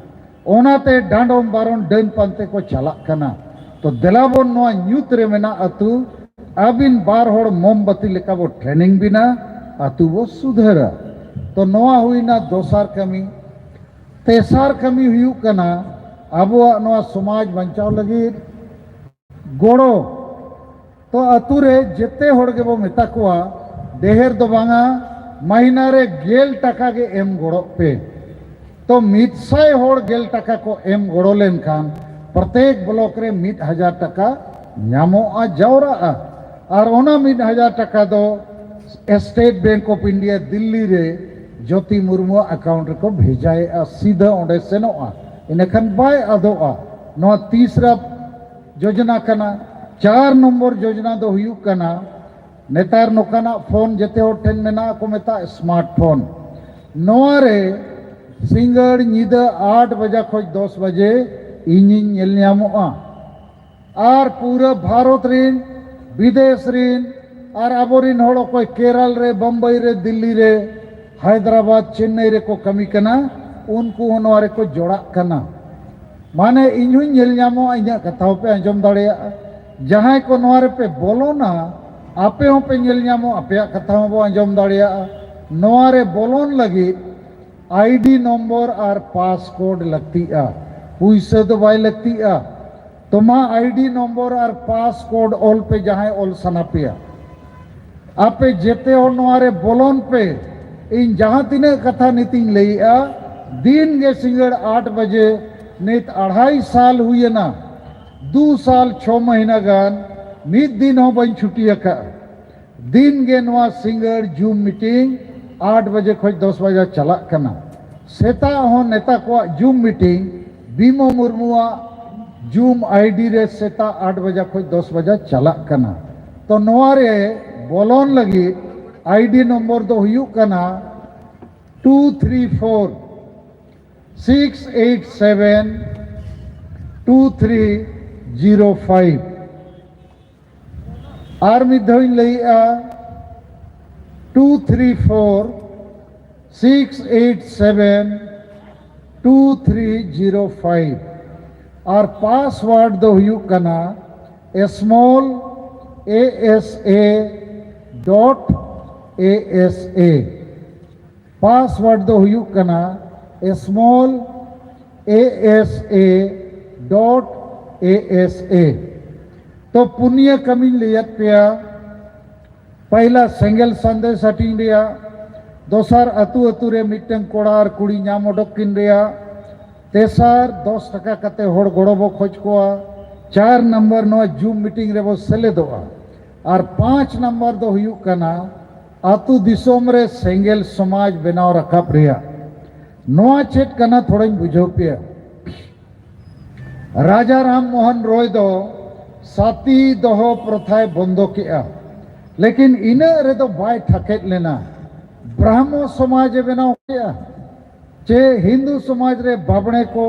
ᱚᱱᱟᱛᱮ ᱰᱟᱸᱰᱚᱢ ᱵᱟᱨᱚᱱ ᱰᱟᱹᱱ ᱯᱟᱱᱛᱮ ᱠᱚ ᱪᱟᱞᱟᱜ ᱠᱟᱱᱟ᱾ ᱛᱚ ᱫᱮᱞᱟ ᱵᱚᱱ ᱱᱚᱣᱟ ᱧᱩᱛ ᱨᱮ ᱢᱮᱱᱟᱜ ᱟᱹᱛᱩ ᱟᱹᱵᱤᱱ ᱵᱟᱨ ᱦᱚᱲ ᱢᱳᱢᱵᱟᱛᱤ ᱞᱮᱠᱟ ᱵᱚ ᱴᱨᱮᱱᱤᱝ ᱵᱤᱱᱟ, ᱟᱹᱛᱩ ᱵᱚ ᱥᱩᱫᱷᱟᱹᱨᱟ᱾ ᱛᱚ ᱱᱚᱣᱟ ᱦᱩᱭᱱᱟ ᱫᱚᱥᱟᱨ ᱠᱟᱹᱢᱤ᱾ ᱛᱮᱥᱟᱨ ᱠᱟᱹᱢᱤ ᱦᱩᱭᱩᱜ ᱠᱟᱱᱟ ᱟᱵᱚᱣᱟᱜ ᱱᱚᱣᱟ ᱥᱚᱢᱟᱡᱽ ᱵᱟᱧᱪᱟᱣ ᱞᱟᱹᱜᱤᱫ ᱜᱚᱲᱚ᱾ ᱛᱚ ᱟᱹᱛᱩ ᱨᱮ ᱡᱮᱛᱮ ᱦᱚᱲ ᱜᱮᱵᱚ ᱢᱮᱛᱟ ᱠᱚᱣᱟ, ᱰᱷᱮᱨ ᱫᱚ ᱵᱟᱝᱟ, ᱢᱟᱹᱦᱤᱱᱟ ᱨᱮ ᱜᱮᱞ ᱴᱟᱠᱟ ᱜᱮ ᱮᱢ ᱜᱚᱲᱚᱜ ᱯᱮ᱾ ᱛᱚ ᱢᱤᱫ ᱥᱟᱭ ᱦᱚᱲ ᱜᱮᱞ ᱴᱟᱠᱟ ᱠᱚ ᱮᱢ ᱜᱚᱲᱚ ᱞᱮᱱᱠᱷᱟᱱ ᱯᱨᱚᱛᱮᱠ ᱵᱞᱚᱠ ᱨᱮ ᱢᱤᱫ ᱦᱟᱡᱟᱨ ᱴᱟᱠᱟ ᱧᱟᱢᱚᱜᱼᱟ, ᱡᱟᱣᱨᱟᱜᱼᱟ᱾ ᱟᱨ ᱚᱱᱟ ᱢᱤᱫ ᱦᱟᱡᱟᱨ ᱴᱟᱠᱟ ᱫᱚ state bank of India Delhi ᱨᱮ ᱡᱳᱛᱤ ᱢᱩᱨᱢᱩᱣᱟᱜ ᱟᱠᱟᱣᱩᱱᱴ ᱨᱮᱠᱚ ᱵᱷᱮᱡᱟᱭᱮᱫᱼᱟ, ᱥᱤᱫᱷᱟᱹ ᱚᱸᱰᱮ ᱥᱮᱱᱚᱜᱼᱟ, ᱤᱱᱟᱹᱠᱷᱟᱱ ᱵᱟᱭ ᱟᱫᱚᱜᱼᱟ᱾ ᱱᱚᱣᱟ ᱛᱤᱥᱨᱟ ᱡᱳᱡᱚᱱᱟ ᱠᱟᱱᱟ᱾ ᱪᱟᱨ ᱱᱚᱢᱵᱚᱨ ᱡᱳᱡᱚᱱᱟ ᱫᱚ ᱦᱩᱭᱩᱜ ᱠᱟᱱᱟ, ᱱᱮᱛᱟᱨ ᱱᱚᱝᱠᱟᱱᱟᱜ ᱯᱷᱳᱱ ᱡᱮᱛᱮ ᱦᱚᱲ ᱴᱷᱮᱱ ᱢᱮᱱᱟᱜᱼᱟ, ᱠᱚ ᱢᱮᱛᱟᱜᱼᱟ ᱥᱢᱟᱨᱴ ᱯᱷᱳᱱ᱾ ᱱᱚᱣᱟ ᱨᱮ ᱥᱤᱸᱜᱟᱹᱲ ᱧᱤᱫᱟᱹ ᱟᱴ ᱵᱟᱡᱟ ᱠᱷᱚᱱ ᱫᱚᱥ ᱵᱟᱡᱮ ᱤᱧᱤᱧ ᱧᱮᱞ ᱧᱟᱢᱚᱜᱼᱟ᱾ ᱟᱨ ᱯᱩᱨᱟᱹ ᱵᱷᱟᱨᱚᱛ ᱨᱤᱱ, ᱵᱤᱫᱮᱥ ᱨᱤᱱ, ᱟᱨ ᱟᱵᱚᱨᱤᱱ ᱦᱚᱲ ᱚᱠᱚᱭ ᱠᱮᱨᱟᱞ ᱨᱮ, ᱵᱚᱢᱵᱟᱭ ᱨᱮ, ᱫᱤᱞᱞᱤ ᱨᱮ, ᱦᱟᱭᱫᱨᱟᱵᱟᱫᱽ, ᱪᱮᱱᱱᱟᱭ ᱨᱮᱠᱚ ᱠᱟᱹᱢᱤ ᱠᱟᱱᱟ, ᱩᱱᱠᱩ ᱦᱚᱸ ᱱᱚᱣᱟ ᱨᱮᱠᱚ ᱡᱚᱲᱟᱜ ᱠᱟᱱᱟ᱾ ᱢᱟᱱᱮ ᱤᱧ ᱦᱚᱸᱧ ᱧᱮᱞ ᱧᱟᱢᱚᱜᱼᱟ, ᱤᱧᱟᱹᱜ ᱠᱟᱛᱷᱟ ᱦᱚᱸᱯᱮ ᱟᱸᱡᱚᱢ ᱫᱟᱲᱮᱭᱟᱜᱼᱟ᱾ ᱡᱟᱦᱟᱸᱭ ᱠᱚ ᱱᱚᱣᱟ ᱨᱮᱯᱮ ᱵᱚᱞᱚᱱᱟ, ᱟᱯᱮ ᱦᱚᱸᱯᱮ ᱧᱮᱞ ᱧᱟᱢᱚᱜᱼᱟ, ᱟᱯᱮᱭᱟᱜ ᱠᱟᱛᱷᱟ ᱦᱚᱸᱵᱚ ᱟᱸᱡᱚᱢ ᱫᱟᱲᱮᱭᱟᱜᱼᱟ᱾ ᱱᱚᱣᱟ ᱨᱮ ᱵᱚᱞᱚᱱ ᱞᱟᱹᱜᱤᱫ ᱟᱭᱰᱤ ᱱᱚᱢᱵᱚᱨ ᱟᱨ ᱯᱟᱥᱠᱳᱰ ᱞᱟᱹᱠᱛᱤᱜᱼᱟ, ᱯᱩᱭᱥᱟᱹ ᱫᱚ ᱵᱟᱭ ᱞᱟᱹᱠᱛᱤᱜᱼᱟ᱾ ᱛᱚᱢᱟ ᱟᱭᱰᱤ ᱱᱚᱢᱵᱚᱨ ᱟᱨ ᱯᱟᱥᱠᱳᱰ ᱚᱞ ᱯᱮ, ᱡᱟᱦᱟᱸᱭ ᱚᱞ ᱥᱟᱱᱟ ᱯᱮᱭᱟ᱾ ᱟᱯᱮ ᱡᱮᱛᱮ ᱦᱚᱲ ᱱᱚᱣᱟ ᱨᱮ ᱵᱚᱞᱚᱱ ᱯᱮ᱾ ᱤᱧ ᱡᱟᱦᱟᱸ ᱛᱤᱱᱟᱹᱜ ᱠᱟᱛᱷᱟ ᱱᱤᱛᱤᱧ ᱞᱟᱹᱭᱮᱜᱼᱟ, ᱫᱤᱱ ᱜᱮ ᱥᱤᱸᱜᱟᱹᱲ ᱟᱴ ᱵᱟᱡᱮ, ᱱᱤᱛ ᱟᱲᱟᱭ ᱥᱟᱞ ᱦᱩᱭᱮᱱᱟ, ᱫᱩ ᱥᱟᱞ ᱪᱷᱚ ᱢᱟᱹᱦᱤᱱᱟ ᱜᱟᱱ ᱢᱤᱫ ᱫᱤᱱ ᱦᱚᱸ ᱵᱟᱹᱧ ᱪᱷᱩᱴᱤ ᱟᱠᱟᱫᱼᱟ᱾ ᱫᱤᱱ ᱜᱮ ᱱᱚᱣᱟ ᱥᱤᱸᱜᱟᱹᱲ ᱡᱩᱢ ᱢᱤᱴᱤᱝ ᱟᱴ ᱵᱟᱡᱮ ᱠᱷᱚᱱ ᱫᱚᱥ ᱵᱟᱡᱟ ᱪᱟᱞᱟᱜ ᱠᱟᱱᱟ᱾ ᱥᱮᱛᱟᱜ ᱦᱚᱸ ᱱᱮᱛᱟ ᱠᱚᱣᱟᱜ ᱡᱩᱢ ᱢᱤᱴᱤᱝ ᱵᱤᱢᱚ ᱢᱩᱨᱢᱩᱣᱟᱜ ᱡᱩᱢ ᱟᱭᱰᱤ ᱨᱮ ᱥᱮᱛᱟᱜ ᱟᱴ ᱵᱟᱡᱟ ᱠᱷᱚᱱ ᱫᱚᱥ ᱵᱟᱡᱟ ᱪᱟᱞᱟᱜ ᱠᱟᱱᱟ᱾ ᱛᱚ ᱱᱚᱣᱟ ᱨᱮ ᱵᱚᱞᱚᱱ ᱞᱟᱹᱜᱤᱫ ᱟᱭᱰᱤ ᱱᱚᱢᱵᱚᱨ ᱫᱚ ᱦᱩᱭᱩᱜ ᱠᱟᱱᱟ two three four six eight seven two three zero five. ᱟᱨ ᱢᱤᱫ ᱫᱷᱟᱣ ᱤᱧ ᱞᱟᱹᱭᱮᱜᱼᱟ, two three four six eight seven two three zero five. ᱟᱨ ᱯᱟᱥᱣᱟᱨᱰ ᱫᱚ ᱦᱩᱭᱩᱜ ᱠᱟᱱᱟ small a s a dot a s a᱾ Password ᱫᱚ ᱦᱩᱭᱩᱜ ᱠᱟᱱᱟ small a s a dot a s a᱾ ᱛᱚ ᱯᱩᱱᱭᱟᱹ ᱠᱟᱹᱢᱤᱧ ᱞᱟᱹᱭᱟᱫ ᱯᱮᱭᱟ᱾ ᱯᱟᱭᱞᱟ ᱥᱮᱸᱜᱮᱞ ᱥᱟᱸᱫᱮᱥ ᱦᱟᱹᱴᱤᱧ ᱨᱮᱭᱟᱜ, ᱫᱚᱥᱟᱨ ᱟᱹᱛᱩ ᱟᱹᱛᱩ ᱨᱮ ᱢᱤᱫᱴᱟᱝ ᱠᱚᱲᱟ ᱟᱨ ᱠᱩᱲᱤ ᱧᱟᱢ ᱚᱰᱚᱠ ᱠᱤᱱ ᱨᱮᱭᱟᱜ, ᱛᱮᱥᱟᱨ ᱫᱚᱥ ᱴᱟᱠᱟ ᱠᱟᱛᱮ ᱦᱚᱲ ᱜᱚᱲᱚ ᱵᱚ ᱠᱷᱚᱡ ᱠᱚᱣᱟ, ᱪᱟᱨ ᱱᱟᱢᱵᱟᱨ ᱱᱚᱣᱟ ᱡᱩᱢ ᱢᱤᱴᱤᱝ ᱨᱮᱵᱚ ᱥᱮᱞᱮᱫᱚᱜᱼᱟ, ᱟᱨ ᱯᱟᱸᱪ ᱱᱟᱢᱵᱟᱨ ᱫᱚ ᱦᱩᱭᱩᱜ ᱠᱟᱱᱟ ᱟᱹᱛᱩ ᱫᱤᱥᱚᱢ ᱨᱮ ᱥᱮᱸᱜᱮᱞ ᱥᱚᱢᱟᱡᱽ ᱵᱮᱱᱟᱣ ᱨᱟᱠᱟᱵ ᱨᱮᱭᱟᱜ᱾ ᱱᱚᱣᱟ ᱪᱮᱫ ᱠᱟᱱᱟ ᱛᱷᱚᱲᱟᱧ ᱵᱩᱡᱷᱟᱹᱣ ᱯᱮᱭᱟ᱾ ᱨᱟᱡᱟ ᱨᱟᱢ ᱢᱳᱦᱚᱱ ᱨᱚᱭ ᱫᱚ ᱥᱟᱛᱤ ᱫᱚᱦᱚ ᱯᱨᱚᱛᱷᱟᱭ ᱵᱚᱱᱫᱚ ᱠᱮᱜᱼᱟ, ᱞᱮᱠᱤᱱ ᱤᱱᱟᱹᱜ ᱨᱮᱫᱚ ᱵᱟᱭ ᱴᱷᱟᱠᱮᱫ ᱞᱮᱱᱟ᱾ ᱵᱨᱟᱦᱢᱚ ᱥᱚᱢᱟᱡᱽ ᱮ ᱵᱮᱱᱟᱣ ᱠᱮᱜᱼᱟ᱾ ᱪᱮ ᱦᱤᱱᱫᱩ ᱥᱚᱢᱟᱡᱽ ᱨᱮ ᱵᱟᱵᱽᱬᱮ ᱠᱚ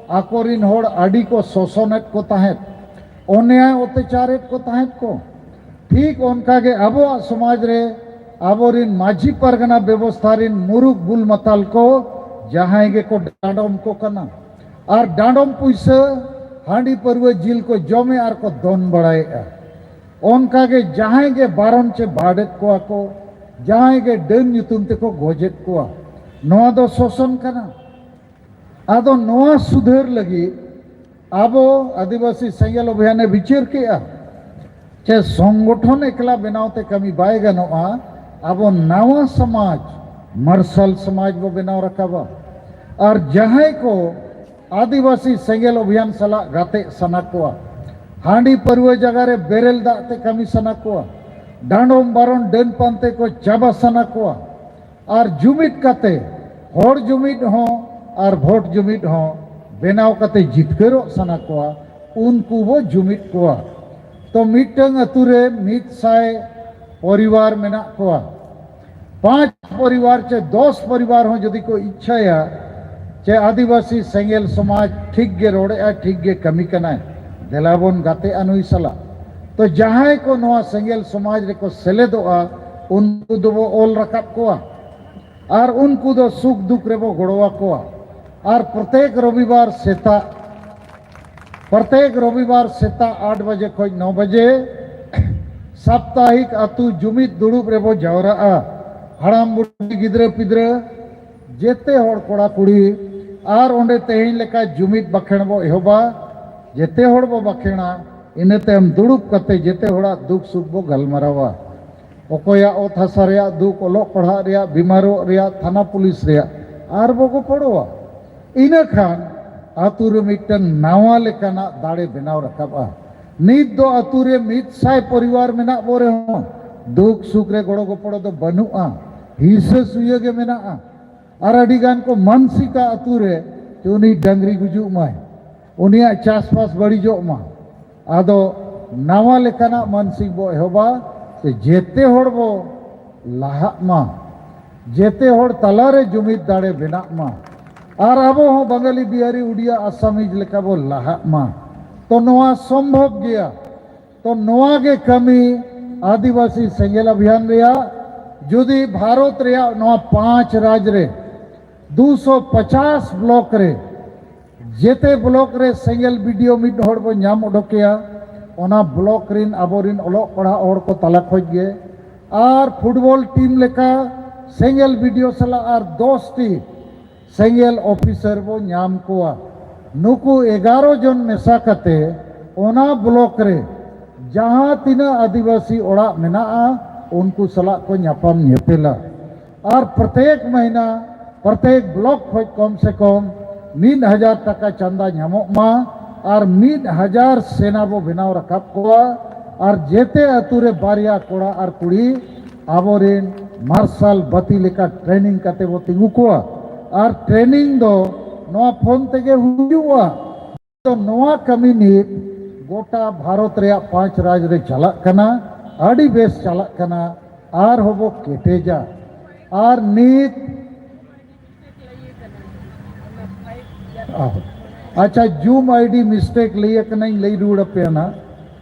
ᱟᱠᱚᱨᱤᱱ ᱦᱚᱲ ᱟᱹᱰᱤ ᱠᱚ ᱥᱳᱥᱚᱱᱮᱫ ᱠᱚ ᱛᱟᱦᱮᱸᱫ, ᱚᱱᱭᱟᱭ ᱚᱛᱛᱟᱪᱟᱨᱮᱫ ᱠᱚ ᱛᱟᱦᱮᱸᱫ ᱠᱚ᱾ ᱴᱷᱤᱠ ᱚᱱᱠᱟ ᱜᱮ ᱟᱵᱚᱣᱟᱜ ᱥᱚᱢᱟᱡᱽ ᱨᱮ ᱟᱵᱚᱨᱤᱱ ᱢᱟᱹᱡᱷᱤ ᱯᱟᱨᱜᱟᱱᱟ ᱵᱮᱵᱚᱥᱛᱷᱟ ᱨᱤᱱ ᱢᱩᱨᱩᱠ ᱵᱩᱞ ᱢᱟᱛᱟᱞ ᱠᱚ ᱡᱟᱦᱟᱸᱭ ᱜᱮᱠᱚ ᱰᱟᱸᱰᱚᱢ ᱠᱚ ᱠᱟᱱᱟ᱾ ᱟᱨ ᱰᱟᱸᱰᱚᱢ ᱯᱩᱭᱥᱟᱹ ᱦᱟᱺᱰᱤ ᱯᱟᱹᱨᱣᱟᱹ ᱡᱤᱞ ᱠᱚ ᱡᱚᱢᱮ ᱟᱨ ᱠᱚ ᱫᱚᱱ ᱵᱟᱲᱟᱭᱮᱫᱼᱟ᱾ ᱚᱱᱠᱟ ᱜᱮ ᱡᱟᱦᱟᱸᱭ ᱜᱮ ᱵᱟᱨᱚᱱ ᱪᱮ ᱵᱟᱰᱮᱫ ᱠᱚᱣᱟ ᱠᱚ, ᱡᱟᱦᱟᱸᱭ ᱜᱮ ᱰᱟᱹᱱ ᱧᱩᱛᱩᱢ ᱛᱮᱠᱚ ᱜᱚᱡᱮᱫ ᱠᱚᱣᱟ, ᱱᱚᱣᱟ ᱫᱚ ᱥᱳᱥᱚᱱ ᱠᱟᱱᱟ᱾ ᱟᱫᱚ ᱱᱚᱣᱟ ᱥᱩᱫᱷᱟᱹᱨ ᱞᱟᱹᱜᱤᱫ ᱟᱵᱚ ᱟᱹᱫᱤᱵᱟᱹᱥᱤ ᱥᱮᱸᱜᱮᱞ ᱚᱵᱷᱤᱭᱟᱱᱮ ᱵᱤᱪᱟᱹᱨ ᱠᱮᱜᱼᱟ ᱪᱮ ᱥᱚᱝᱜᱚᱴᱷᱚᱱ ᱮᱠᱞᱟ ᱵᱮᱱᱟᱣ ᱛᱮ ᱠᱟᱹᱢᱤ ᱵᱟᱭ ᱜᱟᱱᱚᱜᱼᱟ᱾ ᱟᱵᱚ ᱱᱟᱣᱟ ᱥᱚᱢᱟᱡᱽ, ᱢᱟᱨᱥᱟᱞ ᱥᱚᱢᱟᱡᱽ ᱵᱚ ᱵᱮᱱᱟᱣ ᱨᱟᱠᱟᱵᱟ᱾ ᱟᱨ ᱡᱟᱦᱟᱸᱭ ᱠᱚ ᱟᱹᱫᱤᱵᱟᱹᱥᱤ ᱥᱮᱸᱜᱮᱞ ᱚᱵᱷᱤᱭᱟᱱ ᱥᱟᱞᱟᱜ ᱜᱟᱛᱮᱜ ᱥᱟᱱᱟ ᱠᱚᱣᱟ, ᱦᱟᱺᱰᱤ ᱯᱟᱹᱨᱣᱟᱹ ᱡᱟᱭᱜᱟ ᱨᱮ ᱵᱮᱨᱮᱞ ᱫᱟᱜ ᱛᱮ ᱠᱟᱹᱢᱤ ᱥᱟᱱᱟ ᱠᱚᱣᱟ, ᱰᱟᱸᱰᱚᱢ ᱵᱟᱨᱚᱱ ᱰᱟᱹᱱ ᱯᱟᱱᱛᱮ ᱠᱚ ᱪᱟᱵᱟ ᱥᱟᱱᱟ ᱠᱚᱣᱟ, ᱟᱨ ᱡᱩᱢᱤᱫ ᱠᱟᱛᱮ, ᱦᱚᱲ ᱡᱩᱢᱤᱫ ᱦᱚᱸ ᱟᱨ ᱵᱷᱳᱴ ᱡᱩᱢᱤᱫ ᱦᱚᱸ ᱵᱮᱱᱟᱣ ᱠᱟᱛᱮ ᱡᱤᱛᱠᱟᱹᱨᱚᱜ ᱥᱟᱱᱟ ᱠᱚᱣᱟ, ᱩᱱᱠᱩ ᱵᱚ ᱡᱩᱢᱤᱫ ᱠᱚᱣᱟ᱾ ᱛᱚ ᱢᱤᱫᱴᱟᱝ ᱟᱹᱛᱩ ᱨᱮ ᱢᱤᱫ ᱥᱟᱭ ᱯᱚᱨᱤᱵᱟᱨ ᱢᱮᱱᱟᱜ ᱠᱚᱣᱟ᱾ ᱯᱟᱸᱪ ᱯᱚᱨᱤᱵᱟᱨ ᱪᱮ ᱫᱚᱥ ᱯᱚᱨᱤᱵᱟᱨ ᱦᱚᱸ ᱡᱩᱫᱤ ᱠᱚ ᱤᱪᱪᱷᱟᱭᱟ ᱪᱮ ᱟᱹᱫᱤᱵᱟᱹᱥᱤ ᱥᱮᱸᱜᱮᱞ ᱥᱚᱢᱟᱡᱽ ᱴᱷᱤᱠ ᱜᱮ ᱨᱚᱲᱮᱜᱼᱟᱭ, ᱴᱷᱤᱠ ᱜᱮ ᱠᱟᱹᱢᱤ ᱠᱟᱱᱟᱭ, ᱫᱮᱞᱟ ᱵᱚᱱ ᱜᱟᱛᱮᱜᱼᱟ ᱱᱩᱭ ᱥᱟᱞᱟᱜ᱾ ᱛᱚ ᱡᱟᱦᱟᱸᱭ ᱠᱚ ᱱᱚᱣᱟ ᱥᱮᱸᱜᱮᱞ ᱥᱚᱢᱟᱡᱽ ᱨᱮᱠᱚ ᱥᱮᱞᱮᱫᱚᱜᱼᱟ, ᱩᱱᱠᱩ ᱫᱚᱵᱚ ᱚᱞ ᱨᱟᱠᱟᱵ ᱠᱚᱣᱟ᱾ ᱟᱨ ᱩᱱᱠᱩ ᱫᱚ ᱥᱩᱠ ᱫᱩᱠ ᱨᱮᱵᱚ ᱜᱚᱲᱚ ᱟᱠᱚᱣᱟ᱾ ᱟᱨ ᱯᱨᱚᱛᱮᱠ ᱨᱚᱵᱤᱵᱟᱨ ᱥᱮᱛᱟᱜ, ᱯᱨᱚᱛᱮᱠ ᱨᱚᱵᱤᱵᱟᱨ ᱥᱮᱛᱟᱜ ᱟᱴ ᱵᱟᱡᱮ ᱠᱷᱚᱱ ᱱᱚ ᱵᱟᱡᱮ ᱥᱟᱯᱛᱟᱦᱤᱠ ᱟᱹᱛᱩ ᱡᱩᱢᱤᱫ ᱫᱩᱲᱩᱵ ᱨᱮᱵᱚ ᱡᱟᱣᱨᱟᱜᱼᱟ᱾ ᱦᱟᱲᱟᱢ ᱵᱩᱰᱷᱤ, ᱜᱤᱫᱽᱨᱟᱹ ᱯᱤᱫᱽᱨᱟᱹ, ᱡᱮᱛᱮ ᱦᱚᱲ, ᱠᱚᱲᱟ ᱠᱩᱲᱤ, ᱟᱨ ᱚᱸᱰᱮ ᱛᱮᱦᱮᱧ ᱞᱮᱠᱟ ᱡᱩᱢᱤᱫ ᱵᱟᱠᱷᱮᱬ ᱵᱚ ᱮᱦᱚᱵᱟ᱾ ᱡᱮᱛᱮ ᱦᱚᱲ ᱵᱚ ᱵᱟᱠᱷᱮᱬᱟ, ᱤᱱᱟᱹ ᱛᱟᱭᱚᱢ ᱫᱩᱲᱩᱵ ᱠᱟᱛᱮ ᱡᱮᱛᱮ ᱦᱚᱲᱟᱜ ᱫᱩᱠ ᱥᱩᱠ ᱵᱚ ᱜᱟᱞᱢᱟᱨᱟᱣᱟ᱾ ᱚᱠᱚᱭᱟᱜ ᱚᱛ ᱦᱟᱥᱟ ᱨᱮᱭᱟᱜ ᱫᱩᱠ, ᱚᱞᱚᱜ ᱯᱟᱲᱦᱟᱜ ᱨᱮᱭᱟᱜ, ᱵᱤᱢᱟᱨᱚᱜ ᱨᱮᱭᱟᱜ, ᱛᱷᱟᱱᱟ ᱯᱩᱞᱤᱥ ᱨᱮᱭᱟᱜ, ᱟᱨ ᱵᱚ ᱜᱚᱯᱚᱲᱚᱣᱟ᱾ ᱤᱱᱟᱹ ᱠᱷᱟᱱ ᱟᱹᱛᱩ ᱨᱮ ᱢᱤᱫᱴᱟᱝ ᱱᱟᱣᱟ ᱞᱮᱠᱟᱱᱟᱜ ᱫᱟᱲᱮ ᱵᱮᱱᱟᱣ ᱨᱟᱠᱟᱵᱼᱟ᱾ ᱱᱤᱛ ᱫᱚ ᱟᱹᱛᱩ ᱨᱮ ᱢᱤᱫ ᱥᱟᱭ ᱯᱚᱨᱤᱵᱟᱨ ᱢᱮᱱᱟᱜ ᱵᱚ ᱨᱮᱦᱚᱸ, ᱫᱩᱠ ᱥᱩᱠ ᱨᱮ ᱜᱚᱲᱚ ᱜᱚᱯᱚᱲᱚ ᱫᱚ ᱵᱟᱹᱱᱩᱜᱼᱟ, ᱦᱤᱥᱟᱹ ᱥᱩᱭᱟᱹ ᱜᱮ ᱢᱮᱱᱟᱜᱼᱟ᱾ ᱟᱨ ᱟᱹᱰᱤ ᱜᱟᱱ ᱠᱚ ᱢᱟᱱᱥᱤᱠᱟ ᱟᱹᱛᱩ ᱨᱮ, ᱡᱮ ᱩᱱᱤ ᱰᱟᱝᱨᱤ ᱜᱩᱡᱩᱜ ᱢᱟᱭ, ᱩᱱᱤᱭᱟᱜ ᱪᱟᱥᱵᱟᱥ ᱵᱟᱹᱲᱤᱡᱚᱜ ᱢᱟ᱾ ᱟᱫᱚ ᱱᱟᱣᱟ ᱞᱮᱠᱟᱱᱟᱜ ᱢᱟᱱᱥᱤᱠ ᱵᱚ ᱮᱦᱚᱵᱟ, ᱥᱮ ᱡᱮᱛᱮ ᱦᱚᱲ ᱵᱚ ᱞᱟᱦᱟᱜ ᱢᱟ, ᱡᱮᱛᱮ ᱦᱚᱲ ᱛᱟᱞᱟᱨᱮ ᱡᱩᱢᱤᱫ ᱫᱟᱲᱮ ᱵᱮᱱᱟᱜ ᱢᱟ, ᱟᱨ ᱟᱵᱚ ᱦᱚᱸ ᱵᱟᱝᱜᱟᱞᱤ, ᱵᱤᱦᱟᱨᱤ, ᱩᱰᱤᱭᱟ, ᱟᱥᱟᱢᱤᱡ ᱞᱮᱠᱟ ᱵᱚ ᱞᱟᱦᱟᱜ ᱢᱟ᱾ ᱛᱚ ᱱᱚᱣᱟ ᱥᱚᱢᱵᱷᱚᱵ ᱜᱮᱭᱟ᱾ ᱛᱚ ᱱᱚᱣᱟ ᱜᱮ ᱠᱟᱹᱢᱤ ᱟᱹᱫᱤᱵᱟᱹᱥᱤ ᱥᱮᱸᱜᱮᱞ ᱚᱵᱷᱤᱭᱟᱱ ᱨᱮᱭᱟᱜ᱾ ᱡᱩᱫᱤ ᱵᱷᱟᱨᱚᱛ ᱨᱮᱭᱟᱜ ᱱᱚᱣᱟ ᱯᱟᱸᱪ ᱨᱟᱡᱽ ᱨᱮ ᱫᱩᱥᱚ ᱯᱚᱪᱟᱥ ᱵᱞᱚᱠ ᱨᱮ ᱡᱮᱛᱮ ᱵᱞᱚᱠ ᱨᱮ ᱥᱮᱸᱜᱮᱞ ᱵᱤᱰᱤᱭᱳ ᱢᱤᱫ ᱦᱚᱲ ᱵᱚ ᱧᱟᱢ ᱚᱰᱚᱠᱮᱭᱟ, ᱚᱱᱟ ᱵᱞᱚᱠ ᱨᱤᱱ ᱟᱵᱚᱨᱤᱱ ᱚᱞᱚᱜ ᱯᱟᱲᱦᱟᱜ ᱦᱚᱲ ᱠᱚ ᱛᱟᱞᱟ ᱠᱷᱚᱡ ᱜᱮ, ᱟᱨ ᱯᱷᱩᱴᱵᱚᱞ ᱴᱤᱢ ᱞᱮᱠᱟ ᱥᱮᱸᱜᱮᱞ ᱵᱤᱰᱤᱭᱳ ᱥᱟᱞᱟᱜ ᱟᱨ ᱫᱚᱥ ᱴᱤ ᱥᱮᱸᱜᱮᱞ ᱚᱯᱷᱤᱥᱟᱨ ᱵᱚ ᱧᱟᱢ ᱠᱚᱣᱟ᱾ ᱱᱩᱠᱩ ᱮᱜᱟᱨᱚ ᱡᱚᱱ ᱢᱮᱥᱟ ᱠᱟᱛᱮ ᱚᱱᱟ ᱵᱞᱚᱠ ᱨᱮ ᱡᱟᱦᱟᱸ ᱛᱤᱱᱟᱹᱜ ᱟᱹᱫᱤᱵᱟᱹᱥᱤ ᱚᱲᱟᱜ ᱢᱮᱱᱟᱜᱼᱟ, ᱩᱱᱠᱩ ᱥᱟᱞᱟᱜ ᱠᱚ ᱧᱟᱯᱟᱢ ᱧᱮᱯᱮᱞᱟ᱾ ᱟᱨ ᱯᱨᱚᱛᱮᱠ ᱢᱟᱹᱦᱤᱱᱟ, ᱯᱨᱚᱛᱮᱠ ᱵᱞᱚᱠ ᱠᱷᱚᱡ ᱠᱚᱢ ᱥᱮ ᱠᱚᱢ ᱢᱤᱫ ᱦᱟᱡᱟᱨ ᱴᱟᱠᱟ ᱪᱟᱸᱫᱟ ᱧᱟᱢᱚᱜ ᱢᱟ, ᱟᱨ ᱢᱤᱫ ᱦᱟᱡᱟᱨ ᱥᱮᱱᱟ ᱵᱚ ᱵᱮᱱᱟᱣ ᱨᱟᱠᱟᱵ ᱠᱚᱣᱟ, ᱟᱨ ᱡᱮᱛᱮ ᱟᱹᱛᱩ ᱨᱮ ᱵᱟᱨᱭᱟ ᱠᱚᱲᱟ ᱟᱨ ᱠᱩᱲᱤ ᱟᱵᱚᱨᱮᱱ ᱢᱟᱨᱥᱟᱞ ᱵᱟᱹᱛᱤ ᱞᱮᱠᱟ ᱴᱨᱮᱱᱤᱝ ᱠᱟᱛᱮ ᱵᱚ ᱛᱤᱸᱜᱩ ᱠᱚᱣᱟ᱾ ᱟᱨ ᱴᱨᱮᱱᱤᱝ ᱫᱚ ᱱᱚᱣᱟ ᱯᱷᱳᱱ ᱛᱮᱜᱮ ᱦᱩᱭᱩᱜᱼᱟ᱾ ᱛᱚ ᱱᱚᱣᱟ ᱠᱟᱹᱢᱤ ᱱᱤᱛ ᱜᱚᱴᱟ ᱵᱷᱟᱨᱚᱛ ᱨᱮᱭᱟᱜ ᱯᱟᱸᱪ ᱨᱟᱡᱽ ᱨᱮ ᱪᱟᱞᱟᱜ ᱠᱟᱱᱟ, ᱟᱹᱰᱤ ᱵᱮᱥ ᱪᱟᱞᱟᱜ ᱠᱟᱱᱟ, ᱟᱨᱦᱚᱸ ᱵᱚ ᱠᱮᱴᱮᱡᱟ᱾ ᱟᱨ ᱱᱤᱛ, ᱟᱦ, ᱟᱪᱪᱷᱟ, ᱡᱩᱢ ᱟᱭᱰᱤ ᱢᱤᱥᱴᱮᱠ ᱞᱟᱹᱭ ᱟᱠᱟᱱᱟᱧ, ᱞᱟᱹᱭ ᱨᱩᱣᱟᱹᱲ ᱟᱯᱮᱭᱟ ᱱᱟᱜ᱾